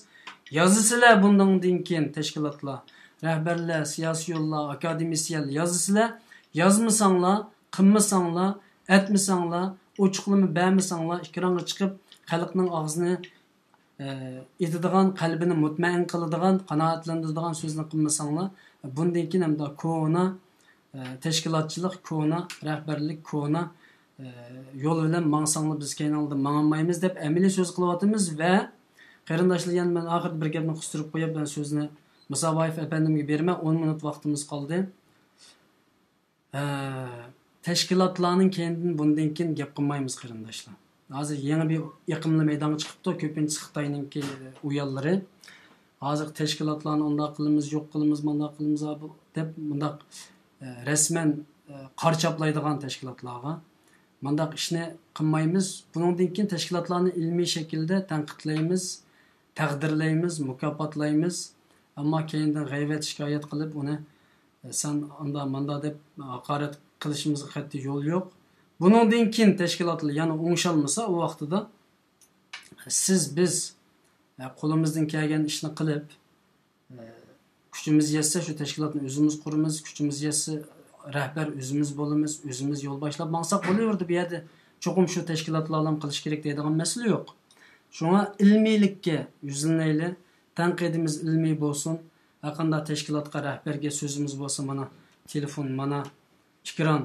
يازىسىلەر بۇندىن كېيىن تەشكىلاتلار، رەھبەرلەر، سىياسىيونلار، ئاكادېمىسىيەنلەر يازىسىلەر. يازمىساڭلار، قىلمىساڭلار، ئەتمىسەڭلار، ئوچۇقلىما بەرمىسەڭلار، ئېكرانغا چىقىپ خەلقنىڭ ئاغزىنى، ئە، ئېتىدىغان، قەلبىنى مۇتمەئىن قىلىدىغان، قانائەتلەندۈرىدىغان سۆزنى قىلمىساڭلار، بۇندىن كېيىن ئەمدى كونا، ئە، تەشكىلاتچىلىق كونا، رەھبەرلىك كونا، ئە، يول بىلەن ماڭساڭلار بىز كەينىڭلاردا ماڭالمايمىز دەپ ئەمەلىي سۆز قىلىۋاتىمىز. ۋە قېرىنداشلار، يەنە مەن ئاخىرىدا بىر گەپنى قىستۇرۇپ قويۇپ، مەن سۆزنى مۇسابايېف ئەپەندىمگە بېرىمەن، ئون مىنۇت ۋاقتىمىز قالدى. ئە، تەشكىلاتلارنىڭ كەينىدىن بۇندىن كېيىن گەپ قىلمايمىز، قېرىنداشلار. ھازىر يېڭى بىر ئېقىملا مەيدانغا چىقىپتۇ، كۆپىنچىسى خىتاينىڭكى ئۇيانلىرى. ھازىر تەشكىلاتلارنى ئۇنداق قىلىمىز، يوق قىلىمىز، مۇنداق قىلىمىز، ھا، بۇ دەپ مۇنداق، ئە، رەسمەن، ئە، قارا چاپلايدىغان تەشكىلاتلارغا مۇنداق ئىشنى قىلمايمىز. بۇنىڭدىن كېيىن تەشكىلاتلارنى ئىلمىي شەكىلدە تەنقىدلەيمىز، تەقدىرلەيمىز، مۇكاپاتلايمىز. ئەمما كەينىدىن غەيۋەت شىكايەت قىلىپ، ئۇنى سەن ئاندا ماندا دەپ ھاقارەت قىلىشىمىزغا قەتئىي يول يوق. بۇنىڭدىن كېيىن تەشكىلاتلار يەنە ئوڭشالمىسا، ئۇ ۋاقتىدا سىز، بىز، ئە، قولىمىزدىن كەلگەن ئىشنى قىلىپ، ئە، كۈچىمىز يەتسە شۇ تەشكىلاتنى ئۆزىمىز قۇرىمىز، كۈچىمىز يەتسە رەھبەر ئۆزىمىز بولىمىز، ئۆزىمىز يول باشلاپ ماڭساق بولۇۋېرىدۇ. بۇ يەردە چوقۇم شۇ تەشكىلاتلارلا قىلىش كېرەك دەيدىغان مەسىلە يوق. شۇڭا ئىلمىيلىككە يۈزلىنەيلى، تەنقىدىمىز ئىلمىي بولسۇن. ھەرقانداق تەشكىلاتقا، رەھبەرگە سۆزىمىز بولسا، مانا تېلېفون، مانا ئېكران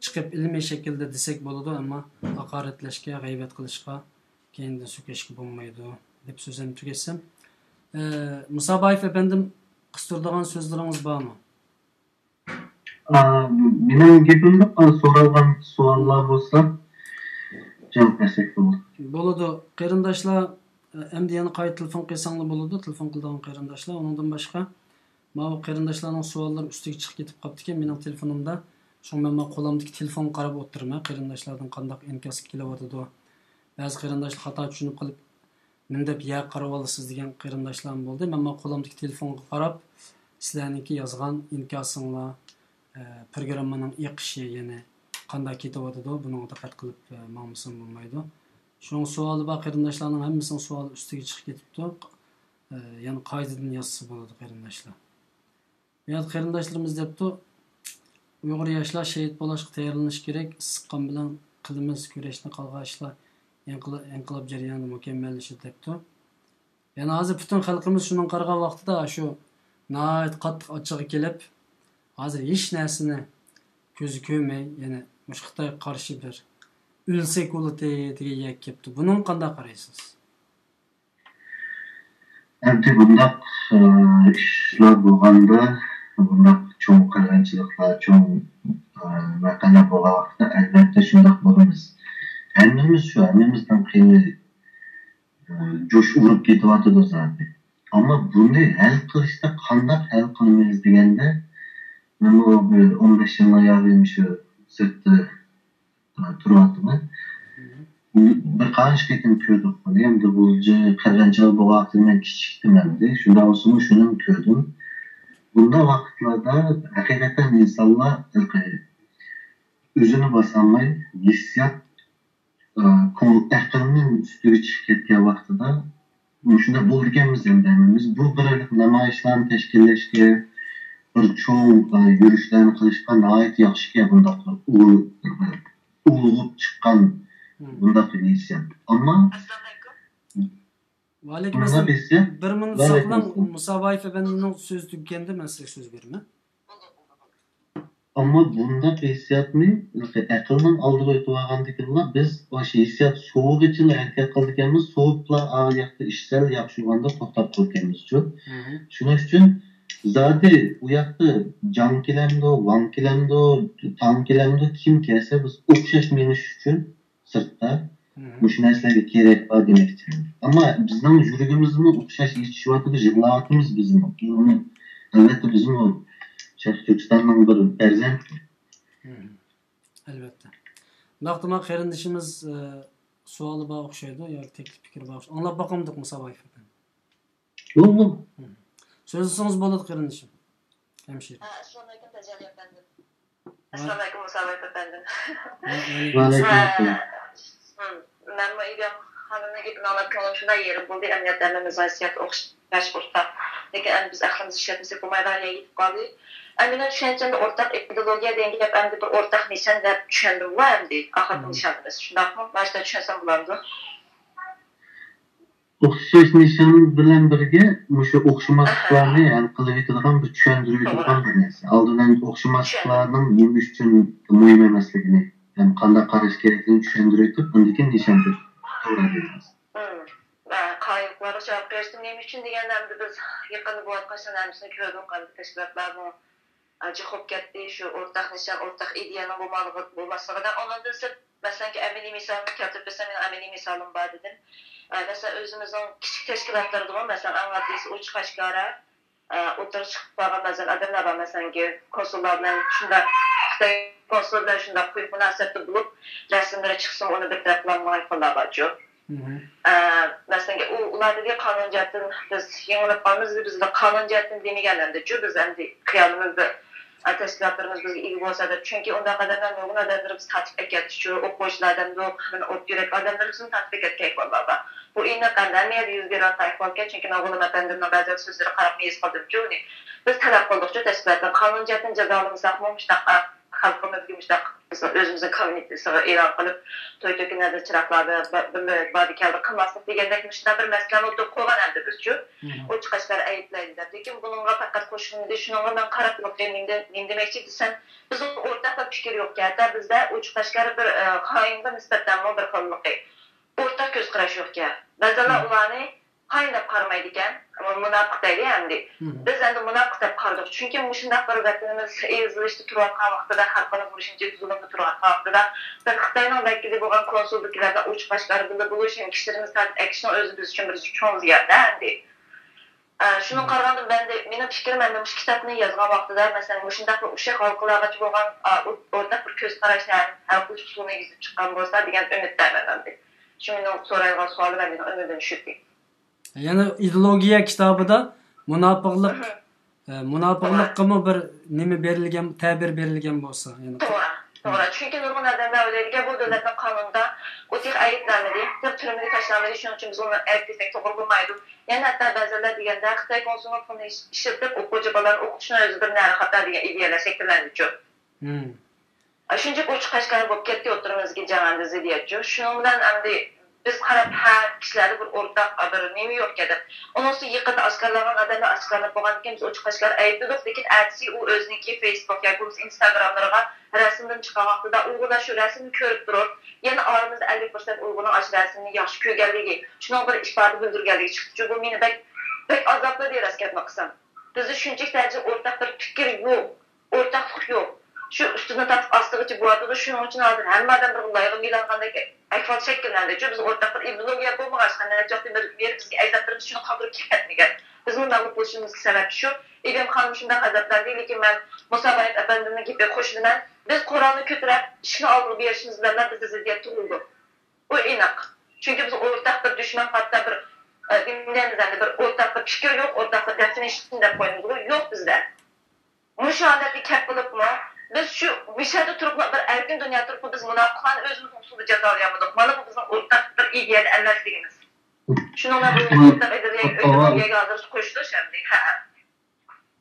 چىقىپ ئىلمىي شەكىلدە دېسەك بولىدۇ، ئەمما ھاقارەتلەشكە، غەيۋەت قىلىشقا، كەينىدىن سۆكۈشكە بولمايدۇ، دەپ سۆزۈمنى تۈگەتسەم. ئە، مۇسابايېف ئەپەندىم، قىستۇرىدىغان سۆزلىرىڭىز بارمۇ؟ ئا، مېنىڭ گېپىم يوق. ئا، سورالغان سوئاللار بولسا جاۋاب بەرسەك بولىدۇ. بولىدۇ. قېرىنداشلار، ئەمدى يەنە قايتا تېلېفون قىلساڭلار بولىدۇ، تېلېفون قىلىدىغان قېرىنداشلار. ئۇنىڭدىن باشقا، ماۋۇ قېرىنداشلارنىڭ سوئاللىرى ئۈستىگە چىقىپ كېتىپ قاپتىكەن مېنىڭ تېلېفونۇمدا. شۇڭا مەن ماۋۇ قولۇمدىكى تېلېفونغا قاراپ ئولتۇرىمەن، قېرىنداشلاردىن قانداق ئىنكاس كېلىۋاتىدۇ. بەزى قېرىنداشلار خاتا چۈشىنىپ قېلىپ، نېمە دەپ يەرگە قاراۋالىسىز دېگەن قېرىنداشلارمۇ بولدى. مەن ماۋۇ قولۇمدىكى تېلېفونغا قاراپ، سىلەرنىڭكى يازغان ئىنكاسىڭلار، ئە، پروگراممىنىڭ ئېقىشى، يەنى قانداق كېتىۋاتىدۇ، بۇنىڭغا دىققەت قىلىپ، ئە، ماڭمىسام بولمايدۇ. شۇڭا سوئالى بار قېرىنداشلارنىڭ ھەممىسىنىڭ سوئالى ئۈستىگە چىقىپ كېتىپتۇ. ئە، يەنە قايتىدىن يازسا بولىدۇ، قېرىنداشلار. يات قېرىنداشلىرىمىز دەپتۇ، ئۇيغۇر ياشلار شېھىت بولۇشقا تەييارلىنىشى كېرەك، ئىسسىق قان بىلەن قىلىمىز كۈرەشنى، قالغان ئىشلار ئىنقىلا-، ئىنقىلاب جەريانىدا مۇكەممەللىشىدۇ دەپتۇ. يەنى ھازىر پۈتۈن خەلقىمىز شۇنىڭغا قارىغان ۋاقتىدا شۇ ناھايىتى قاتتىق ئاچچىقى كېلىپ، ھازىر ھېچ نەرسىنى كۆزى كۆرمەي، يەنى مۇشۇ خىتايغا قارشى بىر ئۆلسەك بولاتتى دېگەن يەرگە كەپتۇ. بۇنىڭغا قانداق قارايسىز؟ ئەمدى بۇنداق، ئە، ئىشلار بولغاندا، بۇنداق چوڭ قىرغىنچىلىقلار، چوڭ، ئە، ۋەقەلەر بولغان ۋاقىتتا، ئەلۋەتتە شۇنداق بولىمىز. ھەممىمىز شۇ، ھەممىمىزنىڭ قېنى، ئە، جۇش ئۇرۇپ كېتىۋاتىدۇ زادى. ئەمما بۇنى ھەل قىلىشتا قانداق ھەل قىلىمىز دېگەندە، مەنمۇ بىر ئون بەش يىلنىڭ يارىمى شۇ سىرتتا تۇرۇۋاتىمەن. بىر قانچە قېتىم كۆردۇق بۇنى. ئەمدى بۇ جى-، قىرغىنچىلىق بولغان ۋاقتىدا مەن كىچىكتىم ئەمدى. شۇنداق بولسىمۇ شۇنىمۇ كۆردۈم. بۇنداق ۋاقىتلاردا ھەقىقەتەن ئىنسانلار ئۆزىنى باسالماي، ھېسسىيات، ئە، كۆڭۈل ئەقىلنىڭ ئۈستىگە چىقىپ كەتكەن ۋاقتىدا مۇشۇنداق بولىدىكەنمىز ئەمدى ھەممىمىز. بۇ بىر نامايىشلارنى تەشكىللەشكە، بىر چوڭ، ئە، يۈرۈشلەرنى قىلىشقا ناھايىتى ياخشىكەن بۇنداق ئۇ-، ئۇلغۇپ چىققان بۇنداق بىر ھېسسىيات. ئەمما ئەسسالامۇئەلەيكۇم. ۋەئەلەيكۇم ئەسسالام. بىر مىنۇت ساقلاڭ، مۇسابايېف ئەپەندىنىڭ سۆزى تۈگىگەندە مەن سىزگە سۆز بېرىمەن. ئەمما بۇنداق ھېسسىياتنى ئەقىلنىڭ ئالدىغا ئۆتۈۋالغاندىكىنلا بىز ئاشۇ ھېسسىيات سوۋۇغىچىلا ھەرىكەت قىلىدىكەنمىز، سوۋۇپلا ئا ياقتا ئىش سەل ياخشىلىغاندا توختاپ قالىدىكەنمىزچۇ. شۇنىڭ ئۈچۈن زادى ئۇ ياقتا جاڭ كېلەمدۇ، ۋاڭ كېلەمدۇ، تاڭ كېلەمدۇ، كىم كەلسە بىز ئوخشاش مېڭىش ئۈچۈن سىرتتا مۇشۇ نەرسىلەرگە كېرەك بار دېمەكچى. ئەمما بىزنىڭ يۈرىكىمىزمۇ ئوخشاش ئېچىشىۋاتىدۇ، يىغلاۋاتىمىز بىزمۇ. ئۇنى، ئەلۋەتتە، بىزمۇ شەرقىي تۈركىستاننىڭ بىر پەرزەنتى. ئەلۋەتتە. بۇنداقتا قېرىندىشىمىز، ئە، سوئالى بار ئوخشايدۇ ياكى تەكلىپ پىكرى بار ئوخشايدۇ. ئاڭلاپ باقامدۇق مۇسابايېف ئەپەندى؟ بولدى. سۆزلىسىڭىز بولىدۇ، قېرىندىشىم. ھەمشىرە. ھە، ئەسسالامۇئەلەيكۇم، تەجەللى ئەپەندىم. ئەسسالامۇئەلەيكۇم، مۇسابىئە ئەپەندىم. ۋەئەلەيكۇم ئەسسالام. ھە، مەنمۇ ئىگەم خانىمنىڭ گېپىنى ئاڭلاپ كۆڭلۈم شۇنداق يېرىم بولدى. ئەمەلىيەتتە ھەممىمىز ۋەزىيەت ئوخشاش، ئورتاق. لېكىن ئەمدى بىز ئەقلىمىزنى ئىشلەتمىسەك بولمايدىغان يەرگە يېتىپ قالدى. ئەمدى مېنىڭ چۈشەنچەمدە ئورتاق ئىدېئولوگىيە دېگەن گەپ ئەمدى بىر ئورتاق نىشان دەپ چۈشەندىمغۇ ئەمدى. ئاخىرقى نىشانىمىز. شۇنداقمۇ؟ مانا شۇنداق چۈشەنسەم بولامدۇ؟ ئوخشاش نىشان بىلەن بىرگە مۇشۇ ئوخشىماسلىقلارنى ھەل قىلىۋېتىدىغان بىر چۈشەندۈرۈۋېتىدىغان بىر نەرسە. ئالدىن ئالدى ئوخشىماسلىقلارنىڭ نېمە ئۈچۈن مۇھىم ئەمەسلىكىنى، يەنى قانداق قاراش كېرەكلىكىنى چۈشەندۈرۈۋېتىپ، ئاندىن كېيىن نىشان بېرىپ توغرا دەيمىز. قايىللىقلارغا جاۋاب بېرىشتىن نېمە ئۈچۈن دېگەندە، ئەمدى بىز يېقىندا بولۇۋاتقان ئىشلارنى ھەممىسىنى كۆردۇق، ئەمدى تەشكىلاتلارمۇ ئاجىق بولۇپ كەتتى، شۇ ئورتاق نىشان، ئورتاق ئىدىيەنىڭ بولماسلىقىدا. ئۇنىڭدىن سىرت، مەسىلەنكى، ئەمەلىي مىسالنى كەلتۈرۈپ بەرسەم، مېنىڭ ئەمەلىي مىسالىم بار دېدىم. ئە، مەسىلەن، ئۆزىمىزنىڭ كىچىك تەشكىلاتلىرىدىمۇ، مەسىلەن، ئەڭ ئاددىيسى ئوچۇق ئاشكارا، ئە، ئوتتۇرىغا چىقىپ قالغان بەزەن ئادەملەر بار، مەسىلەنكى، كونسۇللار بىلەن شۇنداق، خىتاي كونسۇلى بىلەن شۇنداق قويۇق مۇناسىۋەتتە بولۇپ، رەسىملىرى چىقسىمۇ ئۇنى بىر تەرەپ قىلالمايدىغانلار بارچۇ. ئە، مەسىلەن، ئۇ، ئۇلار دېدى، قانۇن جەھەتتىن بىز يېڭىلىپ قالىمىز، بىز قانۇن جەھەتتىن دېمىگەن ئەمدىچۇ، بىز ئەمدى خىيالىمىزدا، ئە، تەشكىلاتلىرىمىز بىزگە ئىگە بولسا دەپ، چۈنكى ئۇنداق ئادەملەر نۇرغۇن ئادەملىرىمىز تارتىپ ئەكەتتىچۇ، ئوقۇغۇچىلار دەمدۇق، مەن ئوت يۈرەك ئادەملىرىمىزنى تارتىپ ئەكەتكەن ئەھۋاللار بار. بۇ ئېنىق ئەمدى ھەممە يەردە يۈز بېرىۋاتقان ئەھۋالكەن، چۈنكى نۇرغۇن ئەپەندىمنىڭ بەزى سۆزلىرى قاراپ مېيىز قالدىمچۇ ئۇنى. بىز تەلەپ قىلدۇقچۇ تەشكىلاتتىن، قانۇن جەھەتتىن جازالىمىساقمۇ مۇشۇنداق، ئە، خەلقىمىزگە مۇشۇنداق ئۆزىمىزنىڭ كوممۇنىتېتىغا ئېلان قىلىپ، توي-تۆكۈنلەردە، چىراغلاردا بىللە باردا-كەلدە قىلماسلىق دېگەندەك مۇشۇنداق بىر مەسىلەنى ئوتتۇرىغا قويغان ئەمدى بىزچۇ. ئوچۇق ئاشكارا ئەيىبلەيدۇ دەپ. لېكىن بۇنىڭغا پەقەت قوشۇلمىدى. شۇنىڭغا مەن قاراپ بېقىپ نېمە، نېمە دېمەكچى دېسەم، بىزنىڭ ئورتاق بىر پىكىر يوقكەن. ھەتتا بىزدە ئوچۇق ئاشكارا بىر، ئە، خائىنغا نىسبەتەنمۇ بىر خىللىقى، ئورتاق كۆز قاراش يوقكەن. بەزىلەر ئۇلارنى خائىن دەپ قارىمايدىكەن، مۇناپىق دەيلى ئەمدى. بىز ئەمدى مۇناپىق دەپ قارىدۇق. چۈنكى مۇشۇنداق بىر ۋەتىنىمىز ئېزىلىشتا تۇرۇۋاتقان ۋاقتىدا، خەلقىمىز مۇشۇنچە زۇلۇمدا تۇرۇۋاتقان ۋاقتىدا، بىر خىتاينىڭ ۋەكىلى بولغان كونسۇلدىكىلەر بىلەن ئوچۇق ئاشكارا بىللە بولۇش، يەنى كىشىلىرىمىزنى تارتىپ ئەكىشنىڭ ئۆزى بىز ئۈچۈن بىر چوڭ زىيان-دە ئەمدى. ئە، شۇنىڭغا قارىغاندا مەن دە-، مېنىڭ پىكرىم، مەن مۇشۇ كىتابنى يازغان ۋاقتىدا، مەسىلەن، مۇشۇنداق بىر ئۇششاق ھالقىلارغىچە بولغان، ئا، ئو-، ئورتاق بىر كۆز قاراشنى ھەل قىلىش ئۇسۇلىنى يېزىپ چىققان بولسا دېگەن ئۈمىدتە مەن ئەمدى. شۇ مېنىڭ سورايدىغان سوئالىم ھەم مېنىڭ ئۈمىدىم شۇ. يەنى ئىدېئولوگىيە كىتابىدا مۇناپىقلىق، ئە، مۇناپىقلىققىمۇ بىر نېمە بېرىلگەن، تەبىر بېرىلگەن بولسا، يەنى. توغرا، توغرا. چۈنكى نۇرغۇن ئادەملەر ئويلايدىكەن، بۇ دۆلەتنىڭ قانۇنىدا ئۇ تېخى ئەيىبلەنمىدى، تېخى تۈرمىگە تاشلانمىدى، شۇنىڭ ئۈچۈن بىز ئۇنى ئەيىب دېسەك توغرا بولمايدۇ. يەنە ھەتتا بەزىلەر دېگەندە، خىتاي كونسۇلىنىڭ پۇلىنى ئىش-، ئىشلىتىپ، ئوقۇغۇچى بالىلارنى ئوقۇتۇشنىڭ ئۆزى بىر نەرە خاتا دېگەن ئىدىيەلەر شەكىللەندىچۇ. شۇنچىلىك ئوچۇق ئاشكارا بولۇپ كەتتى ئوتتۇرىمىزدىكى جەڭ ئەمدى زىددىيەتچۇ. شۇنىڭ بىلەن ئەمدى بىز قاراپ، ھە، كىشىلەردە بىر ئورتاق بىر نېمە يوقكەن دەپ. ئۇنىڭ ئۈستىگە يېقىندا ئاشكارىلانغان ئادەملەر ئاشكارىلىنىپ بولغاندىن كېيىن بىز ئوچۇق ئاشكارا ئەيىبلىدۇق، لېكىن ئەتىسى ئۇ ئۆزىنىڭكى فېيسبۇك ياكى بولمىسا ئىنستاگراملىرىغا رەسىمدىن چىققان ۋاقتىدا ئۇيغۇرلار شۇ رەسىمنى كۆرۈپ تۇرۇپ، يەنە ئارىمىزدا ئەللىك پىرسەنت ئۇيغۇرنىڭ ئاشۇ رەسىمنى ياخشى كۆرگەنلىكى، شۇنىڭ بىر ئىپادە بىلدۈرگەنلىكى چىقتىچۇ. بۇ مېنى بەك، بەك ئازابلىدى راست گەپنى قىلسام. بىزدە شۇنچىلىك دەرىجىدە ئورتاق بىر پىكىر يوق، ئورتاقلىق يوق. شۇ ئۈستىدىن تارتىپ ئاستىغىچە بولۇۋاتىدۇ. شۇنىڭ ئۈچۈن ھازىر ھەممە ئادەم بىر لايغا مىلانغاندەك ئەھۋال شەكىللەندىچۇ. بىز ئورتاق بىر ئىدېئولوگىيە بولمىغاچقا، نەچچە ۋاقىتتىن بېرى بىزگە ئەجدادلىرىمىز شۇنى قالدۇرۇپ كەتمىگەن. بىزمۇ مەغلۇپ بولۇشىمىزغا سەۋەبچى شۇ. ئىگەم خانىم شۇنداق غەزەپلەندى، لېكىن مەن مۇسابىئە ئەپەندىمنىڭ گېپىگە قوشۇلىمەن. بىز قورالنى كۆتۈرۈپ، ئىشىكنى ئالدىغا بېرىشىمىز بىلەنلا بىزدە زىددىيەت تۇغۇلىدۇ. ئۇ ئېنىق. چۈنكى بىز ئورتاق بىر دۈشمەن، ھەتتا بىر، ئە، نېمە دەيمىز ئەمدى، بىر ئورتاق بىر پىكىر يوق، ئورتاق بىر دېفىنىشن دەپ قويىمىزغۇ، يوق بىزدە. مۇشۇ ھالەتكە كەپ بولۇپمۇ، بىز شۇ مۇشۇ يەردە تۇرۇپلا، بىر ئەركىن دۇنيادا تۇرۇپمۇ بىز مۇناپىقلارنى ئۆزىمىزنىڭ ئۇسۇلىدا جازالىيالمىدۇق. مانا بۇ بىزنىڭ ئورتاق بىر ئىدىيەدە ئەمەسلىكىمىز. شۇنىڭ بىلەن بۇ ئورتاق ئىدىيە-، ئىدېئولوگىيەگە ھازىر قوشۇلۇش ئەمدى. ھە.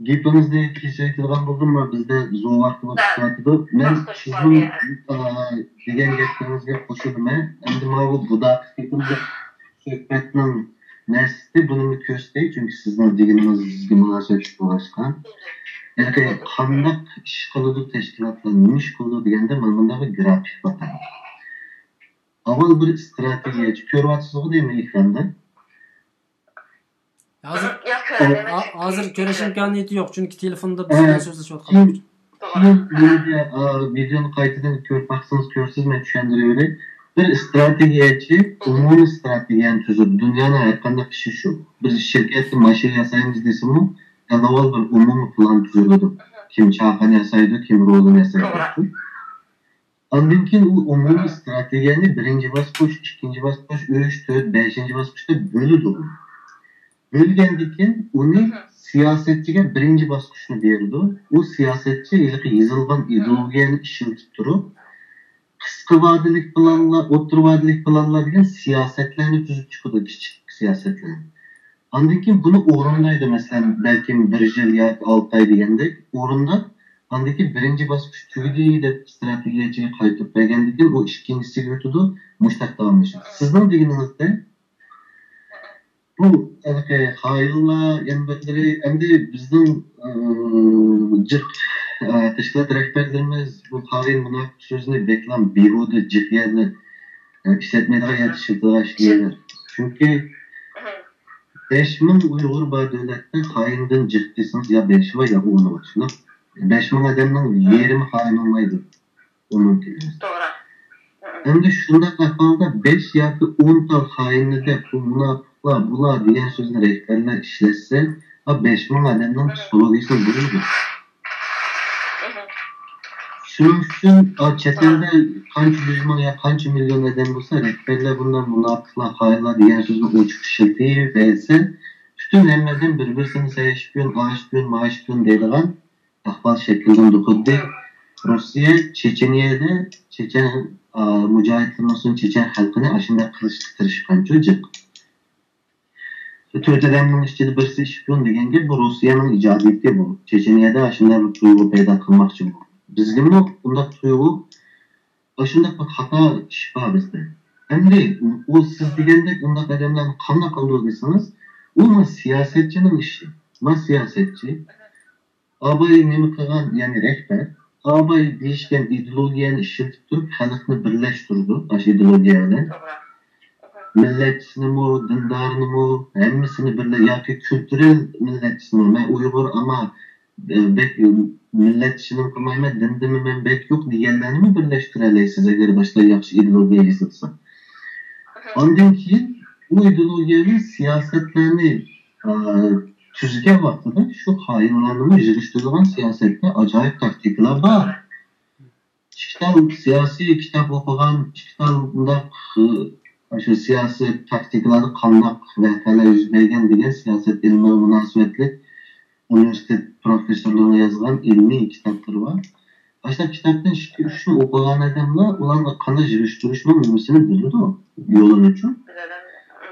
گېپىڭىزنى كېسىۋېتىدىغان بولدۇم، مانا بىزدە زوۋاق بولۇپ كېتىۋاتىدۇ. مەن سىزنىڭ، ئا، دېگەن گەپلىرىڭىزگە قوشۇلىمەن. ئەمدى ماۋۇ بۇداقىش گېپىمىز سۆھبەتنىڭ نەرسىسى بۇنىمۇ كۆرسىتەي، چۈنكى سىزنىڭ دېگىنىڭىزگە مۇناسىۋەتلىك بولغاچقا. يەنى قانداق ئىش قىلىدۇ تەشكىلاتلار، نېمە ئىش قىلىدۇ دېگەندە، مانا مۇنداق بىر گرافىك بار. ئاۋۋال بىر ئىستراتېگىيەچى، كۆرۈۋاتىسىزغۇ دەيمەن ئېكراندا. ھازىر، ھازىر كۆرۈش ئىمكانىيىتى يوق، چۈنكى تېلېفوندا بىز بىلەن سۆزلىشىۋاتقان. كېيىن، كېيىن مېنى، ئا، ۋىدېونى قايتىدىن كۆرۈپ باقسىڭىز كۆرىسىز، مەن چۈشەندۈرۈۋېرەي. بىر ئىستراتېگىيەچى ئومۇمىي ئىستراتېگىيەنى تۈزىدۇ. دۇنيانىڭ ھەر قانداق ئىشى شۇ. بىر شىركەتتە ماشىنا ياسايمىز دېسىمۇ، ئەڭ ئاۋۋال بىر ئومۇمىي پىلان تۈزۈلىدۇ. كىم چاقان ياسايدۇ، كىم رولىنى ياسايدۇ. ئاندىن كېيىن ئۇ ئومۇمىي ئىستراتېگىيەنى بىرىنچى باسقۇچ، ئىككىنچى باسقۇچ، ئۈچ، تۆت، بەشىنچى باسقۇچتا بۆلىدۇ. بۆلگەندىن كېيىن ئۇنى سىياسەتچىگە بىرىنچى باسقۇچنى بېرىدۇ. ئۇ سىياسەتچى ھېلىقى يېزىلغان ئىدېئولوگىيەنى ئىشلىتىپ تۇرۇپ، قىسقا ۋادىلىك پىلانلار، ئوتتۇرا ۋادىلىك پىلانلار دېگەن سىياسەتلەرنى تۈزۈپ چىقىدۇ، كىچىك سىياسەتلەرنى. ئاندىن كېيىن بۇنى ئورۇندايدۇ، مەسىلەن، بەلكىم بىر يىل ياكى ئالتە ئاي دېگەندەك ئورۇنداپ، ئاندىن كېيىن بىرىنچى باسقۇچ تۈگىدى دەپ ئىستراتېگىيەچىگە قايتۇرۇپ بەرگەندىن كېيىن ئۇ ئىككىنچىسىگە ئۆتىدۇ، مۇشۇنداق داۋاملىشىدۇ. سىزنىڭ دېگىنىڭىزدە بۇ ھېلىقى خائىنلار يەنە بىرلىرى، ئەمدى بىزنىڭ، ئى، جىق، ئى، تەشكىلات رەھبەرلىرىمىز بۇ خائىن، مۇناپىق سۆزىنى بەكلا بىھۇدە جىق يەردە، ئى، ئىشلەتمەيدىغان يەردە ئىشلىتىدىغان ئىشلەيدۇ. چۈنكى بەش مىڭ ئۇيغۇر بار دۆلەتتە خائىندىن جىق دېسىڭىز، يا بەشى بار، يا ئونى بار. شۇنداق، بەش مىڭ ئادەمنىڭ يېرىمى خائىن بولمايدۇ. ئۇ مۇمكىن ئەمەس. توغرا. ئەمدى شۇنداق ئەھۋالدا بەش ياكى ئون تال خائىننى دەپ، بۇ مۇناپىقلار، بۇلار دېگەن سۆزنى رەھبەرلەر ئىشلەتسە، ئا، بەش مىڭ ئادەمنىڭ پسىخولوگىيىسىنى بۇزىدۇ. شۇنىڭ ئۈچۈن، ئا، چەت ئەلدە قانچە يۈز مىڭ يا قانچە مىليون ئادەم بولسا، رەھبەرلەر بۇنداق مۇناپىقلار، خائىنلار دېگەن سۆزنى ئوچۇق ئىشلىتىۋەرسە، پۈتۈن ھەممە ئادەم بىر-بىرسىنى سەيشىپيون، ئاشپيون، ماشپيون دەيدىغان ئەھۋال شەكىللىنىدۇ. خۇددى روسىيە چېچېنىيەدە چېچەن، ئا، مۇجاھىدلىرىمىزنىڭ چېچەن خەلقىنى ئاشۇنداق قىلىشقا تىرىشقانچۇ جىق. تۆت ئادەمنىڭ ئىچىدە بىرسى شپىيون دېگەن گەپ، بۇ روسىيەنىڭ ئىجادىيىتى بۇ. چېچېنىيەدە ئاشۇنداق بىر تۇيغۇ پەيدا قىلماقچى بۇ. بىزگىمۇ ئۇنداق تۇيغۇ، ئاشۇنداق بىر خاتا ئىش بار بىزدە. ئەمدى ئۇ سىز دېگەندەك ئۇنداق ئادەملەرنى قانداق قىلىدۇ دېسىڭىز، ئۇ ما سىياسەتچىنىڭ ئىشى. ما سىياسەتچى ئاباي نېمە قىلغان، يەنى رەھبەر، ئاباي دېيىشكەن ئىدېئولوگىيەنى ئىشلىتىپ تۇرۇپ، خەلقنى بىرلەشتۈرىدۇ ئاشۇ ئىدېئولوگىيە بىلەن. توغرا. مىللەتچىسىنىمۇ، دىندارنىمۇ، ھەممىسىنى بىرلە-، ياكى كۈلتۈرەل مىللەتچىسىنىمۇ، مەن ئۇيغۇر، ئەمما، ئە، بەك مىللەتچىنىڭ قىلمايمەن، دىندىمۇ مەن بەك يوق دېگەنلەرنىمۇ بىرلەشتۈرەلەيسىز، ئەگەر باشقىلار ياخشى ئىدېئولوگىيە ياسىتسا. ئاندىن كېيىن بۇ ئىدېئولوگىيەنى، سىياسەتلەرنى، ئا، تۈزگەن ۋاقتىدا شۇ خائىنلارنىمۇ يىغىشتۇرىدىغان سىياسەتتە ئاجايىپ تاكتىكىلار بار. ئىككى تال سىياسىي كىتاب ئوقۇغان، ئىككى تال مۇنداق، ئاشۇ سىياسىي تاكتىكىلاردا قانداق ۋەقەلەر يۈز بەرگەن دېگەن سىياسەت ئىلمىغا مۇناسىۋەتلىك ئۇنىۋېرسىتېت پروفېسسورلىرىنىڭ يازغان ئىلمىي كىتابلىرى بار. ئاشۇنداق كىتابتىن ئىككى، ئۈچنى ئوقۇغان ئادەملەر ئۇلارنى قانداق يىغىشتۇرۇشنىڭ نېمىسىنى بىلىدۇ، يولىنىچۇ.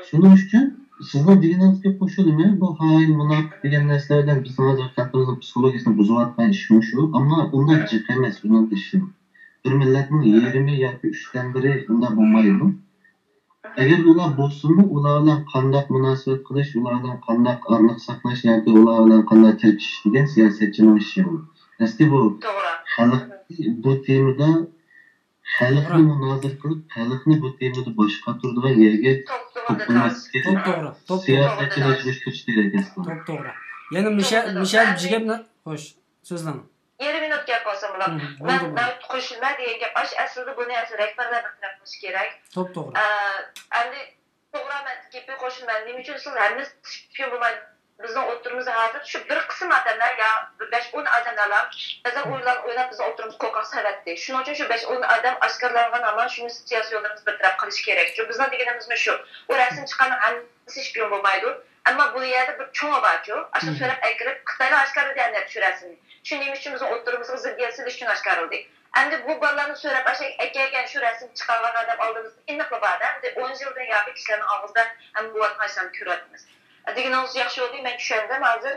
شۇنىڭ ئۈچۈن سىزنىڭ دېگىنىڭىزگە قوشۇلىمەن، بۇ خائىن، مۇناپىق دېگەن نەرسىلەر بىلەن بىزنىڭ ھازىر خەلقىمىزنىڭ پسىخولوگىيىسىنى بۇزۇۋاتقان ئىش مۇشۇ. ئەمما ئۇنداق جىق ئەمەس ئۇنىڭ ئىشى. بىر مىللەتنىڭ يېرىمى ياكى ئۈچتىن بىرى ئۇنداق بولمايدۇ. ئەگەر ئۇلار بولسىمۇ، ئۇلار بىلەن قانداق مۇناسىۋەت قىلىش، ئۇلار بىلەن قانداق ئارىلىق ساقلاش ياكى ئۇلار بىلەن قانداق تىركىشىش دېگەن سىياسەتچىنىڭ ئىشى ئۇ. ئەسلى بۇ توغرا. خەلق بۇ تېمىدا خەلقنى توغرا. مۇنازىرە قىلىپ، خەلقنى بۇ تېمىدا باش قاتۇرىدىغان يەرگە توغرا، توغرا. توپلىماسلىق كېرەك. توپ توغرا، توپ توغرا. سىياسەتچىنى يىغىشتۇرۇش كېرەك ئەسلىدە. توپ توغرا. يەنە مىشەل، توغرا. مىشەل بىر گەپنى، خوش، سۆزلەڭ. يېرىم مىنۇت گەپ بولسۇن بۇلار. مم، مەن، بولدى، بولدى. مەن قوشۇلما دېگەن گەپ ئاشۇ، ئەسلىدە بۇنى ئەسلى رەھبەرلەر بىر تەرەپ قىلىشى كېرەك. توپ توغرا. ئە، ئەمدى توغرا، مەن گېپى قوشۇلما. نېمە ئۈچۈن دېسىڭىز، ھەممىسى شپىيون بولمايدۇ. بىزنىڭ ئوتتۇرىمىزدا ھازىر شۇ بىر قىسىم ئادەملەر يا بىر بەش ئون ئادەملەرلا بەزەن ئويۇنلارنى ئويناپ بىزنىڭ ئوتتۇرىمىزغا قورقاق سالىۋەتتى. شۇنىڭ ئۈچۈن شۇ بەش ئون ئادەم ئاشكارىلانغان ھامان شۇنى سىياسىي يوللىرىمىزنى بىر تەرەپ قىلىش كېرەك. شۇ بىزنىڭ دېگىنىمىزمۇ شۇ. ئۇ رەسىم چىققاننىڭ ھەممىسى شپىيون بولمايدۇ. ئەمما بۇ يەردە بىر چوڭى بارچۇ. ئاشۇ مم. سۆرەپ ئەكىرىپ، خىتايلار ئاشكارىلىدى ئەمدى شۇ رەسىمنى. شۇ نېمە ئۈچۈن بىزنىڭ ئوتتۇرىمىزغا زىددىيەت سېلىش ئۈچۈن ئاشكارىلىدى. ئەمدى بۇ بالىلارنى سۆرەپ ئاشۇ ئەكەلگەن شۇ رەسىم چىقارغان ئادەم ئالدىمىزدا ئېنىقلا بار-دە. ئەمدى ئون يىلدىن ياقى كىشىلەرنىڭ ئاغزىدا ھەم بولۇۋاتقان ئىشلارنى كۆرۈۋاتىمىز. دېگىنىڭىز ياخشى بولدى، مەن چۈشەندىم. ھازىر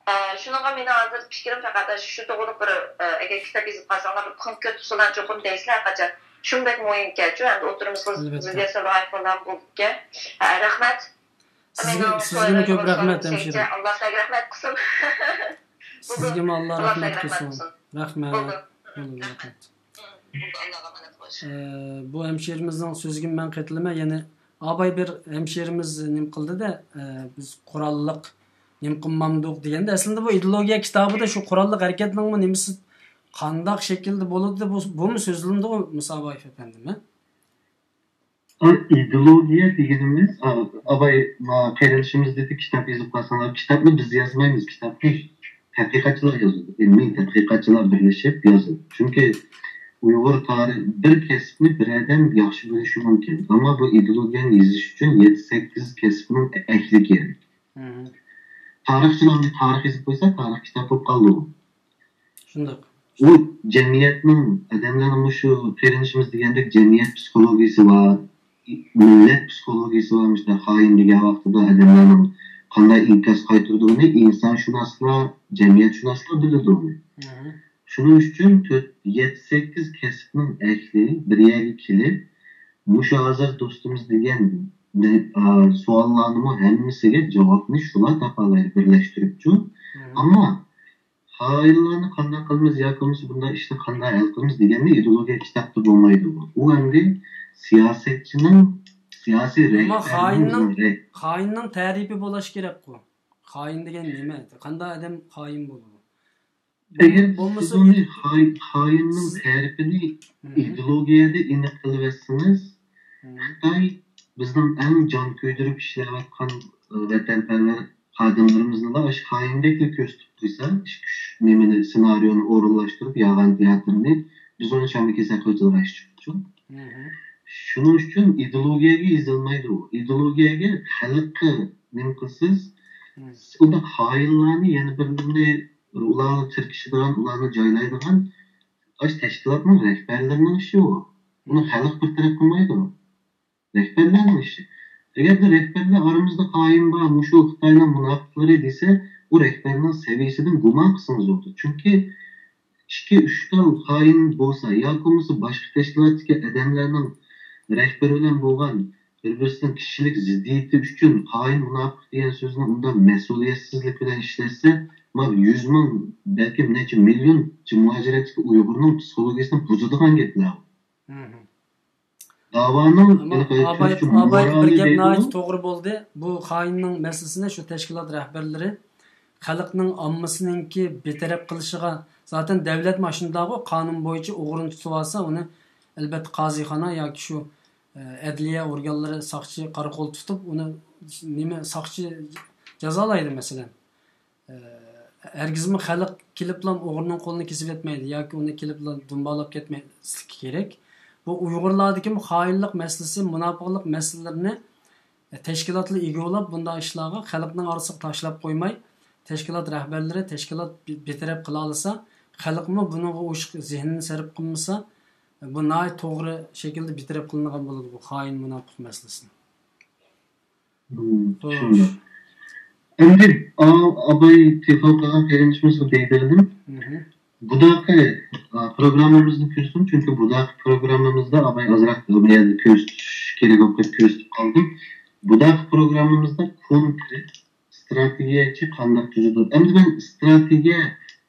ئە، شۇنىڭغا مېنىڭ ھازىر پىكرىم پەقەت شۇ توغرىلىق بىر، ئە، ئەگەر كىتاب يېزىپ قالساڭلار بىر كونكرېت ئۇسۇللارنى چوقۇم دەيسىلەر ھەرقاچان. شۇ بەك مۇھىمكەنچۇ، ئەمدى ئوتتۇرىمىزغا ئەلۋەتتە. زىددىيەت سالىدىغان ئەھۋاللار بولىدىكەن. ئە، رەھمەت. سىزگە، مېنىڭ سىزگىمۇ كۆپ رەھمەت، ھەمشىرىم. ئاللا سىلەرگە رەھمەت قىلسۇن. سىزگىمۇ ئاللا رەھمەت قىلسۇن. رەھمەت. بولدى. بولدى، رەھمەت. ئە، بۇ ھەمشىرىمىزنىڭ سۆزىگە مەن قېتىلىمەن. يەنە ئاباي بىر ھەمشىرىمىز نېمە قىلدى-دە، ئە، بىز قوراللىق نېمە قىلمامدۇق دېگەندە، ئەسلىدە بۇ ئىدېئولوگىيە كىتابىدا شۇ قوراللىق ھەرىكەتنىڭمۇ نېمىسى قانداق شەكىلدە بولىدۇ، بۇ، بۇمۇ سۆزلىنىدىغۇ مۇسابىئە ئەپەندىم، ھە؟ ئا، ئىدېئولوگىيە دېگىنىمىز، ئا، ئاباي، ما، قېرىندىشىمىز دېدى، كىتاب يېزىپ قالساڭلار. كىتابنى بىز يازمايمىز، كىتابنى تەتقىقاتچىلار يازىدۇ، ئىلمىي تەتقىقاتچىلار بىرلىشىپ يازىدۇ. چۈنكى ئۇيغۇر تارىخ، بىر كەسىپنى بىر ئادەم ياخشى بىلىشى مۇمكىن، ئەمما بۇ ئىدېئولوگىيەنى يېزىش ئۈچۈن يەتتە، سەككىز كەسىپنىڭ ئەھلى كېرەك. مم. تارىخچىلار تارىخ يېزىپ قويسا، تارىخ كىتاب بولۇپ قالىدۇ. شۇنداق. ئۇ جەمئىيەتنىڭ، ئادەملەرنىڭ مۇشۇ قېرىندىشىمىز دېگەندەك جەمئىيەت پسىخولوگىيىسى بار، مىللەت پسىخولوگىيىسى بار، مۇشۇنداق خائىن دېگەن ۋاقتىدا ئادەملەرنىڭ قانداق ئىنكاس قايتۇرىدىغىنى ئىنسانشۇناسلار، جەمئىيەتشۇناسلار بىلىدۇ ئۇنى. مم. شۇنىڭ ئۈچۈن تۆت، يەتتە، سەككىز كەسىپنىڭ ئەھلى بىر يەرگە كېلىپ، مۇشۇ ھازىر دوستىمىز دېگەن، ئا، سوئاللارنىمۇ ھەممىسىگە جاۋابنى شۇلار تاپالايدۇ، بىرلەشتۈرۈپچۇ. مم. ئەمما خائىنلارنى قانداق قىلىمىز ياكى بولمىسا بۇنداق ئىشنى قانداق ھەل قىلىمىز دېگەننى ئىدېئولوگىيە كىتابتا بولمايدۇ. ئۇ ئەمدى سىياسەتچىنىڭ سىياسىي ئەمما رەھبەرنىڭ خائىننىڭ، رەھ-، خائىننىڭ تەرىپى بولاش كېرەكقۇ. خائىن دېگەن نېمە؟ قانداق ئادەم خائىن بولىدۇ؟ ئەگەر بولمىسا سىز ئۇنى خائ-، خائىننىڭ سىز تەرىپىنى مم. ئىدېئولوگىيەدە ئېنىق قىلىۋەتسىڭىز، مم. خىتاي بىزنىڭ ئەڭ جان كۆيدۈرۈپ ئىشلەۋاتقان، ئى، ۋەتەنپەرۋەر خادىملىرىمىزنىلا ئاشۇ خائىندەكلا كۆرسىتىپ قويسا، ئىش كۈچ نېمىنى، سېنارىيونى ئورۇنلاشتۇرۇپ، يالغان تىياتىرنى بىز ئۇنى شامىكى سەقىۋېتىدىغان ئىش چىقىپچۇ. مم. شۇنىڭ ئۈچۈن ئىدېئولوگىيەگە يېزىلمايدۇ. ئىدېئولوگىيەگە خەلققە نېمە قىلسىز، مم. ئۇنداق خائىنلارنى يەنە بىرلىرىنى ئۇلارغا تىركىشىدىغان، ئۇلارنى جايلايدىغان ئاشۇ تەشكىلاتنىڭ رەھبەرلىرىنىڭ ئىشى ئۇ. ئۇنى خەلق بىر تەرەپ قىلمايدۇ. رەھبەرلەرنىڭ ئىشى. ئەگەردە رەھبەرلەر ئارىمىزدا خائىن بار، مۇشۇ خىتاينىڭ مۇناپىقلىرى دېسە، ئۇ رەھبەرنىڭ سەۋىيەسىدىن گۇمان قىلسىڭىز بولىدۇ. چۈنكى ئىككى، ئۈچ تال خائىن بولسا ياكى بولمىسا باشقا تەشكىلاتتىكى ئادەملەرنىڭ رەھبىرى بىلەن بولغان بىر-بىرسىنىڭ كىشىلىك زىددىيىتى ئۈچۈن خائىن، مۇناپىق دېگەن سۆزنى ئۇنداق مەسئۇلىيەتسىزلىك بىلەن ئىشلەتسە، ما يۈز مىڭ، بەلكىم نەچچە مىليون مۇھاجىرەتتىكى ئۇيغۇرنىڭ پسىخولوگىيىسىنى بۇزىدىغان گەپلەر. مم. داۋانىڭ ئەمما ھېلىقى ئاباي، كۆرۈشى ئاباي بىر مورالى گەپ دەيدۇ. ناھايىتى توغرا بولدى. بۇ خائىننىڭ مەسىلىسىنى شۇ تەشكىلات رەھبەرلىرى خەلقنىڭ ئاممىسىنىڭكى بىتەرەپ قىلىشىغا، زاتەن دەۋلەتمۇ ئاشۇنداقغۇ، قانۇن بويىچە ئوغرىنى تۇتۇۋالسا، ئۇنى ئەلبەتتە قازىخانا ياكى شۇ، ئە، ئەدلىيە ئورگانلىرى، ساقچى، قاراقول تۇتۇپ، ئۇنى نېمە، ساقچى جازالايدۇ، مەسىلەن. ئە، ھەرگىزمۇ خەلق كېلىپلا ئوغرىنىڭ قولىنى كېسىۋەتمەيدۇ ياكى ئۇنى كېلىپلا دۇمبالاپ كەتمەسلىكى كېرەك. بۇ ئۇيغۇرلاردىكى خائىنلىق مەسىلىسى، مۇناپىقلىق مەسىلىلىرىنى تەشكىلاتلار ئىگە بولاپ، بۇنداق ئىشلارغا خەلقنىڭ ئارىسىغا تاشلاپ قويماي، تەشكىلات رەھبەرلىرى تەشكىلات بى-، بىتەرەپ قىلالىسا، خەلقمۇ بۇنىڭغا ئوشۇق زېھنىنى سەرپ قىلمىسا، بۇ ناھايىتى توغرا شەكىلدە بىتەرەپ قىلىنغان بولىدۇ، بۇ خائىن، مۇناپىق مەسىلىسىنى. مم، خوش. چۈشەندىم. ئەمدى ئا-، ئاباي تېلېفون قىلغان قېرىندىشىمىزغا دەيدىغىنىم، مھم. بۇداقى، ئا، پروگراممىمىزنى كۆرسۇن، چۈنكى بۇداقى پروگراممىمىزدا ئاباي ئازراق بۇ يەردە كۆرسىتىش كېرەك بولۇپ كېتىپ كۆرسىتىپ قالدىم. بۇداقى پروگراممىمىزدا كونكرېت ستراتېگىيەچى قانداق تۈزىدۇ؟ ئەمدى مەن ستراتېگىيە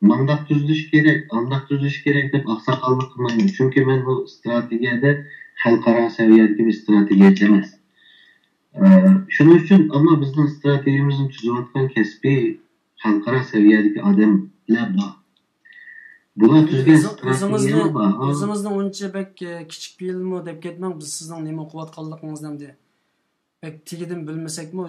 مانداق تۈزۈلۈش كېرەك، ئانداق تۈزۈلۈش كېرەك دەپ ئاقساقاللىق قىلمايمەن، چۈنكى مەن بۇ ستراتېگىيەدە خەلقئارا سەۋىيەدىكى بىر ستراتېگىيەچى ئەمەس. ئە، شۇنىڭ ئۈچۈن، ئەمما بىزنىڭ ستراتېگىيەمىزنى تۈزۈۋاتقان كەسپىي خەلقئارا سەۋىيەدىكى ئادەملەر بار. بۇلار تۈزگەن ئۆزىڭىز-، ستراتېگىيەلەر ئۆزىڭىزنى، بار. ئۆزىڭىزنى ئۇنچە بەك، ئە، كىچىك پېئىلمۇ دەپ كەتمەڭ، بىز سىزنىڭ نېمە ئوقۇۋاتقانلىقىڭىزنى ئەمدى بەك تېگىدىن بىلمىسەكمۇ،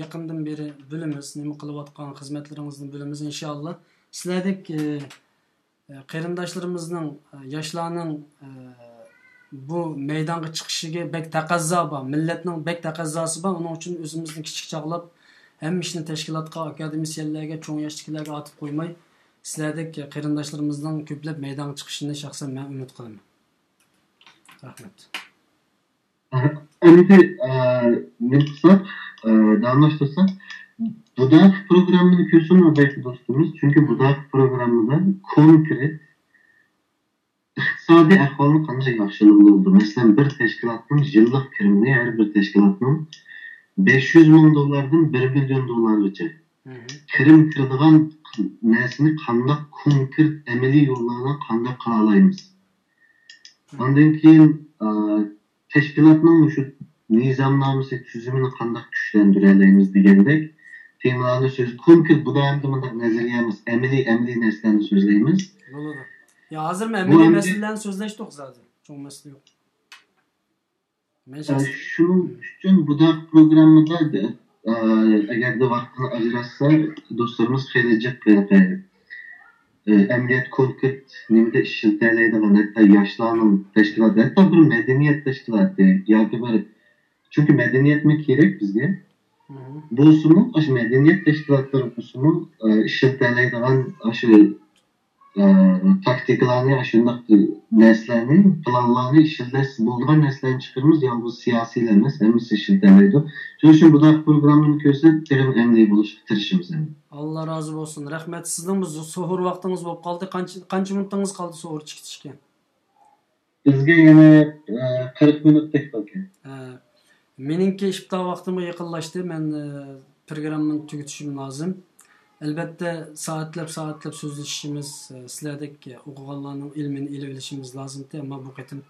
يېقىندىن بېرى بىلىمىز، نېمە قىلىۋاتقان خىزمەتلىرىڭىزنى بىلىمىز، ئىنشائاللا. سىلەردەك، ئە، قېرىنداشلىرىمىزنىڭ، ياشلارنىڭ، بۇ مەيدانغا چىقىشىغا بەك تەقەززا بار، مىللەتنىڭ بەك تەقەززاسى بار. ئۇنىڭ ئۈچۈن ئۆزىمىزنى كىچىك چاغلاپ، ھەممە ئىشنى تەشكىلاتقا، ئاكادېمىسىيەلەرگە، چوڭ ياشتىكىلەرگە ئاتىپ قويماي، سىلەردەك قېرىنداشلىرىمىزنىڭ كۆپلەپ مەيدانغا چىقىشىنى شەخسەن مەن ئۈمىد قىلىمەن. رەھمەت. ئەمدى، ئە، نېمە قىلساق، ئە، داۋاملاشتۇرساق، بۇداقى پروگراممىنى كۆرسۇن ئابايتى دوستىمىز، چۈنكى بۇداقى پروگراممىدا كونكرېت ئىقتىسادىي ئەھۋالنى قانداق ياخشىلىغىلى بولىدۇ؟ مەسىلەن، بىر تەشكىلاتنىڭ يىللىق كىرىمى، ھەر بىر تەشكىلاتنىڭ بەش يۈز مىڭ دوللاردىن بىر مىليون دوللارغىچە كىرىم كىرىدىغان نەرسىنى قانداق كونكرېت ئەمەلىي يوللار بىلەن قانداق قىلالايمىز؟ ئاندىن كېيىن، ئا، تەشكىلاتنىڭ مۇشۇ نىزامنامىسى، تۈزۈمىنى قانداق كۈچلەندۈرەلەيمىز دېگەندەك تېمىلارنى سۆز، كونكرېت بۇدا ئەمدى مۇنداق نەزەرىيە ئەمەس، ئەمەلىي، ئەمەلىي نەرسىلەرنى سۆزلەيمىز. بولىدۇ. يا، ھازىرمۇ بۇ ئەمەلىي ئەمدى مەسىلىلەرنى سۆزلەشتۇق زادى. چوڭ مەسىلە يوق. مەن ئە، شەخسەن شۇنىڭ ئۈچۈن بۇدا پروگراممىدا، ئە، ئەگەردە ۋاقتىنى ئاجراتسا، دوستلىرىمىز خېلى جىق، ئە، ئەمەلىيەت كونكرېت نېمىدە ئىشلىتەلەيدىغان، ھەتتا ياشلارنىڭ تەشكىلاتى، ھەتتا بىر مەدەنىيەت تەشكىلاتى ياكى بىر، چۈنكى مەدەنىيەتمۇ كېرەك بىزگە. بولسىمۇ، ئاشۇ مەدەنىيەت تەشكىلاتلىرى بولسىمۇ، ئە، ئىشلىتەلەيدىغان ئاشۇ، ئە، تاكتىكىلارنى، ئاشۇنداق نەرسىلەرنى، پىلانلارنى، ئىشلەتسە بولىدىغان نەرسىلەرنى چىقىرىمىز. يالغۇز سىياسىيلار ئەمەس، ھەممىسى ئىشلىتەلەيدۇ. شۇنىڭ ئۈچۈن بۇنداق پروگراممىنى كۆرسە، تېخىمۇ ئەمەلىي بولۇشقا تىرىشىمىز ئەمدى. ئاللا رازى بولسۇن. رەھمەت. سىزنىڭمۇ زو-، سوھۇر ۋاقتىڭىز بولۇپ قالدى. قانچە، قانچە مىنۇتىڭىز قالدى سوھۇر چىقىشكە؟ بىزگە يەنە، ئە، قىرىق مىنۇتتەك باركەن. ھە. مېنىڭكى ئىپتار ۋاقتىمغا يېقىنلاشتى. مەن، ئە، پروگراممىنى تۈگىتىشىم لازىم. ئەلۋەتتە، سائەتلەپ، سائەتلەپ سۆزلىشىشىمىز، ئە، سىلەردەك ئوقۇغانلارنىڭ ئىلمىنى ئېلىۋېلىشىمىز لازىمتى، ئەمما بۇ قېتىم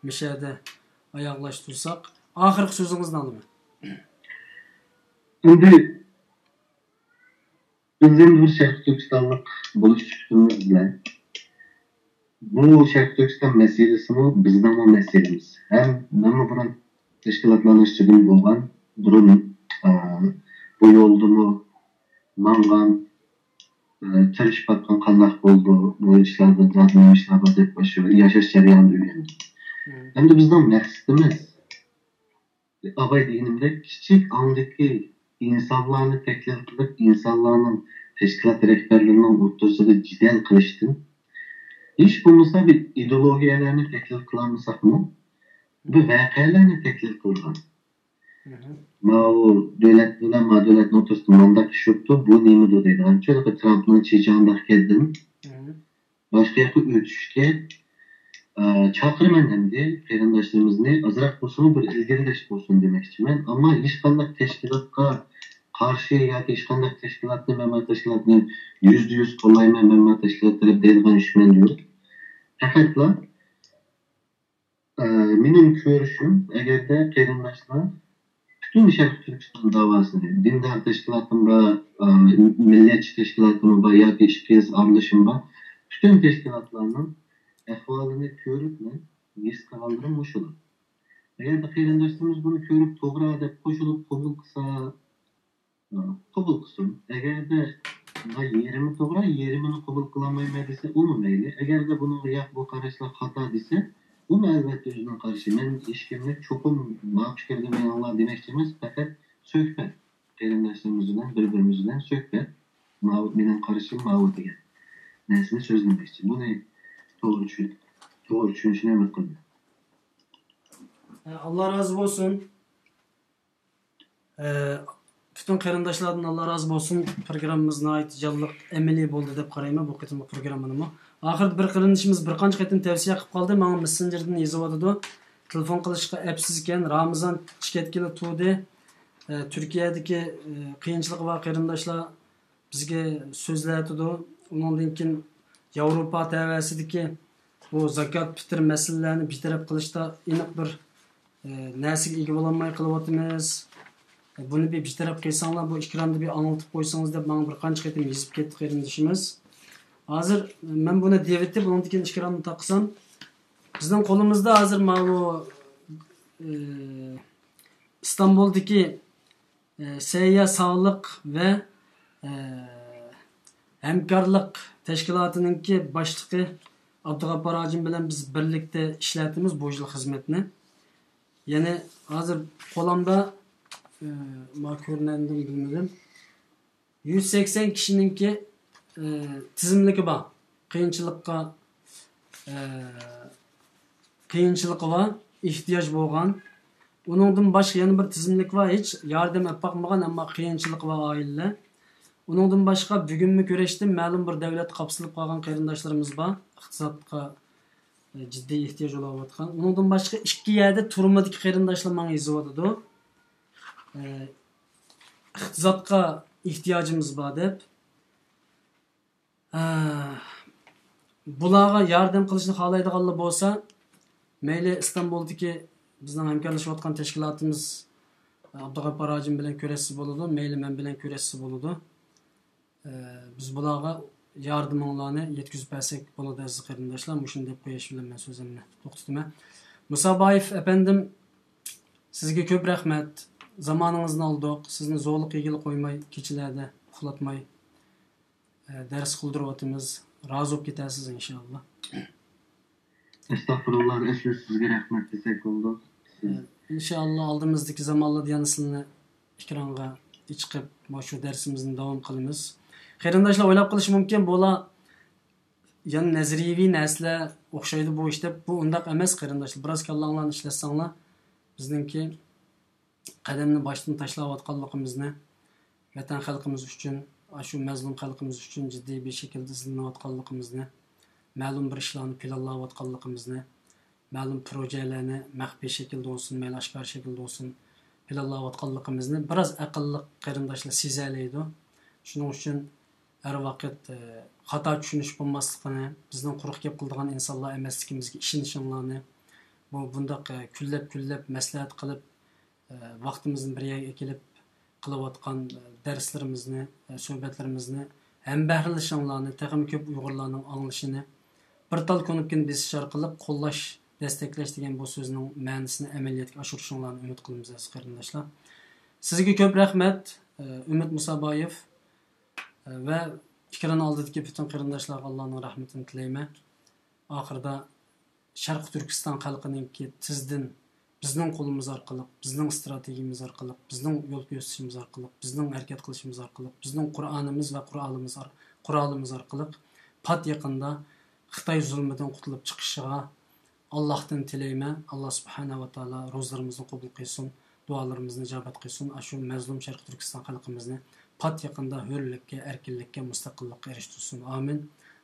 مۇشۇ يەردە ئاياغلاشتۇرساق. ئاخىرقى سۆزىڭىزنى ئالىمەن. ئەمدى بىز ئەمدى بىر شەرقىي تۈركىستانلىق بولۇش سۈپىتىمىز بىلەن، بۇ شەرقىي تۈركىستان مەسىلىسىمۇ بىزنىڭمۇ مەسىلىمىز. ھەم مەنمۇ بۇرۇن تەشكىلاتلارنىڭ ئىچىدىن بولغان، بۇرۇن، ئا، بۇ يولدىمۇ ماڭغان، ئا، تىرىشىپ باققان، قانداق بولدى، بۇ ئىشلاردا زادى نېمە ئىشلار بار دەپ، شۇ ياشاش جەريانىدا ئۆگەندىم. ئەمدى بىزنىڭ مەقسىتىمىز ئاباي دېگىنىمدەك، كىچىك ئاڭدىكى ئىنسانلارنى تەھلىل قىلىپ، ئىنسانلارنىڭ تەشكىلات رەھبەرلىرىنىڭ ئوتتۇرىسىدا جېدەل قىلىشتىن، ھېچ بولمىسا بىر ئىدېئولوگىيەلەرنى تەھلىل قىلالمىساقمۇ، بىر ۋەقەلەرنى تەھلىل قىلغان. ماۋۇ دۆلەت بىلەن ما دۆلەتنىڭ ئوتتۇرىسىدا مانداق ئىش بوپتۇ، بۇ نېمىدۇ دەيدىغان. چۈنكى ترامپنىڭ چىجاڭداق كەلدىم. باشقا ياققا ئۆتۈشكە، ئە، چاقىرىمەن ئەمدى قېرىنداشلىرىمىزنى، ئازراق بولسىمۇ بىر ئىلگىرىلەش بولسۇن دېمەكچىمەن. ئەمما ھېچقانداق تەشكىلاتقا قارشى ياكى ھېچقانداق تەشكىلاتنى، مەن ما تەشكىلاتنى يۈزدە يۈز قوللايمەن، مەن ما تەشكىلات تەرەپ دەيدىغان ئىش مەندە يوق. پەقەتلا، ئە، مېنىڭ كۆرۈشۈم، ئەگەردە قېرىنداشلار پۈتۈن شەرقىي تۈركىستان داۋاسىنى، دىندار تەشكىلاتىمۇ بار، ئە، مىللەتچى تەشكىلاتىمۇ بار ياكى ئىككىلىسى ئارىلىشىمۇ بار، پۈتۈن تەشكىلاتلارنىڭ ئەھۋالىنى كۆرۈپ مەن ھېس قىلغانلىرىم مۇشۇلار. ئەگەردە قېرىنداشلىرىمىز بۇنى كۆرۈپ توغرا دەپ قوشۇلۇپ قوبۇل قىلسا، قوبۇل قىلسۇن. ئەگەردە يېرىمى توغرا، يېرىمىنى قوبۇل قىلالمايمەن دېسە، ئۇمۇ مەيلى. ئەگەردە بۇنىڭغا ياق، بۇ قاراشلار خاتا دېسە، ئۇمۇ ئەلۋەتتە ئۆزىنىڭ قارىشى. مەن ھېچكىمنى چوقۇم ما پىكىردە مېڭىڭلار دېمەكچى ئەمەس، پەقەت سۆھبەت. قېرىنداشلىرىمىز بىلەن، بىر-بىرىمىز بىلەن سۆھبەت. ماۋۇ مېنىڭ قارىشىم ماۋۇ دېگەن نەرسىنى سۆزلىمەكچى. بۇنى توغرا چۈشىنىپ، توغرا چۈشىنىشىنى ئۈمىد قىلىمەن. ئاللا رازى بولسۇن. ئە، پۈتۈن قېرىنداشلاردىن ئاللا رازى بولسۇن. پروگراممىمىز ناھايىتى جانلىق، ئەمەلىي بولدى دەپ قارايمەن بۇ قېتىمقى پروگراممىنىمۇ. ئاخىرىدا بىر قېرىندىشىمىز بىر قانچە قېتىم تەۋسىيە قىلىپ قالدى، ماڭا مېسسېنجېردىن يېزىۋاتىدۇ. تېلېفون قىلىشقا ئەپسىزكەن، رامىزان چىكەتكىلى تۇردى. ئە، تۈركىيەدىكى، ئە، قىيىنچىلىقى بار قېرىنداشلار بىزگە سۆزلەۋاتىدۇ. ئۇنىڭدىن كېيىن ياۋروپا تەۋەسىدىكى بۇ زاكات، پىتىر مەسىلىلەرنى بىر تەرەپ قىلىشتا ئېنىق بىر، ئە، نەرسىگە ئىگە بولالماي قېلىۋاتىمىز. بۇنى بىر، بىر تەرەپ قىلساڭلار، بۇ ئېكراندا بىر ئاڭلىتىپ قويسىڭىز دەپ ماڭا بىر قانچە قېتىم يېزىپ كەتتى قېرىندىشىمىز. ھازىر مەن بۇنى دېۋىتىپ، ئۇنىڭدىن كېيىن ئېكراننى تاقىسام، بىزنىڭ قولىمىزدا ھازىر ماۋۇ، ئە، ئىستانبۇلدىكى ئە، سەھىيە، ساغلىق ۋە، ئە، ھەمكارلىق تەشكىلاتىنىڭكى باشلىقى ئابدۇغاپپار ھاجىم بىلەن بىز بىرلىكتە ئىشلەۋاتىمىز بۇ يىل خىزمەتنى. يەنى ھازىر قولامدا، ئە، ما كۆرۈنەمدىمۇ بىلمىدىم. يۈز سەكسەن كىشىنىڭكى، ئە، تىزىملىكى بار. قىيىنچىلىققا، ئە، قىيىنچىلىقى بار، ئېھتىياج بولغان. ئۇنىڭدىن باشقا يەنە بىر تىزىملىك بار، ھېچ ياردەم ئېلىپ باقمىغان، ئەمما قىيىنچىلىقى بار ئائىلىلەر. ئۇنىڭدىن باشقا بۈگۈنمۇ كۈرەشتىن مەلۇم بىر دەۋلەتتە قاپسىلىپ قالغان قېرىنداشلىرىمىز بار، ئىقتىسادقا، ئە، جىددىي ئېھتىياج بولۇۋاتقان. ئۇنىڭدىن باشقا ئىككى يەردە تۈرمىدىكى قېرىنداشلار ماڭا يېزىۋاتىدۇ. ئە، ئىقتىسادقا ئېھتىياجىمىز بار دەپ. ئە، بۇلارغا ياردەم قىلىشنى خالايدىغانلار بولسا، مەيلى ئىستانبۇلدىكى بىزنىڭ ھەمكارلىشىۋاتقان تەشكىلاتىمىز ئابدۇغەپپار ھاجىم بىلەن كۆرۈشسە بولىدۇ، مەيلى مەن بىلەن كۆرۈشسە بولىدۇ. ئە، بىز بۇلارغا ياردىمىڭلارنى يەتكۈزۈپ بەرسەك بولىدۇ، ئەزىز قېرىنداشلار. مۇشۇنى دەپ قويۇش بىلەن مەن سۆزۈمنى توختىتىمەن. مۇسابايېف ئەپەندىم، سىزگە كۆپ رەھمەت. زامانىڭىزنى ئالدۇق. سىزنى زورلۇق يېگىلى قويماي، كېچىلەردە ئۇخلاتماي، ئە، دەرس قىلدۇرۇۋاتىمىز. رازى بولۇپ كېتەرسىز، ئىنشائاللا. ئەستەغپۇرۇللا، ئەسلى سىزگە رەھمەت دېسەك بولىدۇ. سىز ئە، ئىنشائاللا، ئالدىمىزدىكى زامانلاردا يەنە سىلىنى ئېكرانغا چىقىپ، مۇشۇ دەرسىمىزنى داۋام قىلىمىز. قېرىنداشلار ئويلاپ قېلىشى مۇمكىن، بۇلار يەنە نەزەرىيەۋى نەرسىلەر ئوخشايدۇ بۇ ئىش دەپ. بۇ ئۇنداق ئەمەس، قېرىنداشلار. بىراز كاللاڭلارنى ئىشلەتسەڭلار، بىزنىڭكى قەدەمنى باشتىن تاشلاۋاتقانلىقىمىزنى، ۋەتەن خەلقىمىز ئۈچۈن، ئاشۇ مەزلۇم خەلقىمىز ئۈچۈن جىددىي بىر شەكىلدە ئىزدىنىۋاتقانلىقىمىزنى، مەلۇم بىر ئىشلارنى پىلانلاۋاتقانلىقىمىزنى، مەلۇم پروژەلەرنى مەخپىي شەكىلدە بولسۇن، مەيلى ئاشكارا شەكىلدە بولسۇن، پىلانلاۋاتقانلىقىمىزنى بىراز ئەقىللىق قېرىنداشلار سېزەلەيدۇ. شۇنىڭ ئۈچۈن ھەر ۋاقىت، ئە، خاتا چۈشىنىش بولماسلىقىنى، بىزنىڭ قۇرۇق گەپ قىلىدىغان ئىنسانلار ئەمەسلىكىمىزگە ئىشىنىشىڭلارنى، بۇ، بۇنداق، ئە، كۈنلەپ، كۈنلەپ مەسلىھەت قىلىپ، ئە، ۋاقتىمىزنى بىر يەرگە ئەكېلىپ قىلىۋاتقان، ئە، دەرسلىرىمىزنى، ئە، سۆھبەتلىرىمىزنى ھەمبەھىرلىشىڭلارنى، تېخىمۇ كۆپ ئۇيغۇرلارنىڭ ئاڭلىشىنى، بىر تال كۇنۇپكىنى بېسىش ئارقىلىق قوللاش، دەستەكلەش دېگەن بۇ سۆزنىڭ مەنىسىنى ئەمەلىيەتكە ئاشۇرۇشۇڭلارنى ئۈمىد قىلىمىز، ئەزىز قېرىنداشلار. سىزگە كۆپ رەھمەت، ئە، ئۈمىد مۇسابايېف، ئە، ۋە ئېكران ئالدىدىكى پۈتۈن قېرىنداشلارغا ئاللانىڭ رەھمىتىنى تىلەيمەن. ئاخىرىدا شەرقىي تۈركىستان خەلقىنىڭكى تېزدىن بىزنىڭ قولىمىز ئارقىلىق، بىزنىڭ ئىستراتېگىيىمىز ئارقىلىق، بىزنىڭ يول كۆرسىتىشىمىز ئارقىلىق، بىزنىڭ ھەرىكەت قىلىشىمىز ئارقىلىق، بىزنىڭ قورالىمىز ۋە قورالىمىز ئار-، قورالىمىز ئارقىلىق پات يېقىندا خىتاي زۇلمىدىن قۇتۇلۇپ چىقىشىغا ئاللاھتىن تىلەيمەن. ئاللا سۇبھانەھۇ ۋە تائالا روزىلىرىمىزنى قوبۇل قىلسۇن، دۇئالىرىمىزنى ئىجابەت قىلسۇن. ئاشۇ مەزلۇم شەرقىي تۈركىستان خەلقىمىزنى پات يېقىندا ھۆرلۈككە، ئەركىنلىككە، مۇستەقىللىققا ئېرىشتۈرسۇن. ئامىن.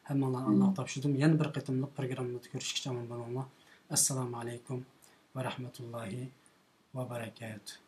ھەممىڭلارنى ئاللاغا تاپشۇردۇم. يەنە بىر قېتىملىق پروگراممىدا كۆرۈشكىچە ئامان بولۇڭلار. ئەسسالامۇ ئەلەيكۇم ۋە رەھمەتۇللاھى ۋە بەرەكاتۇھ.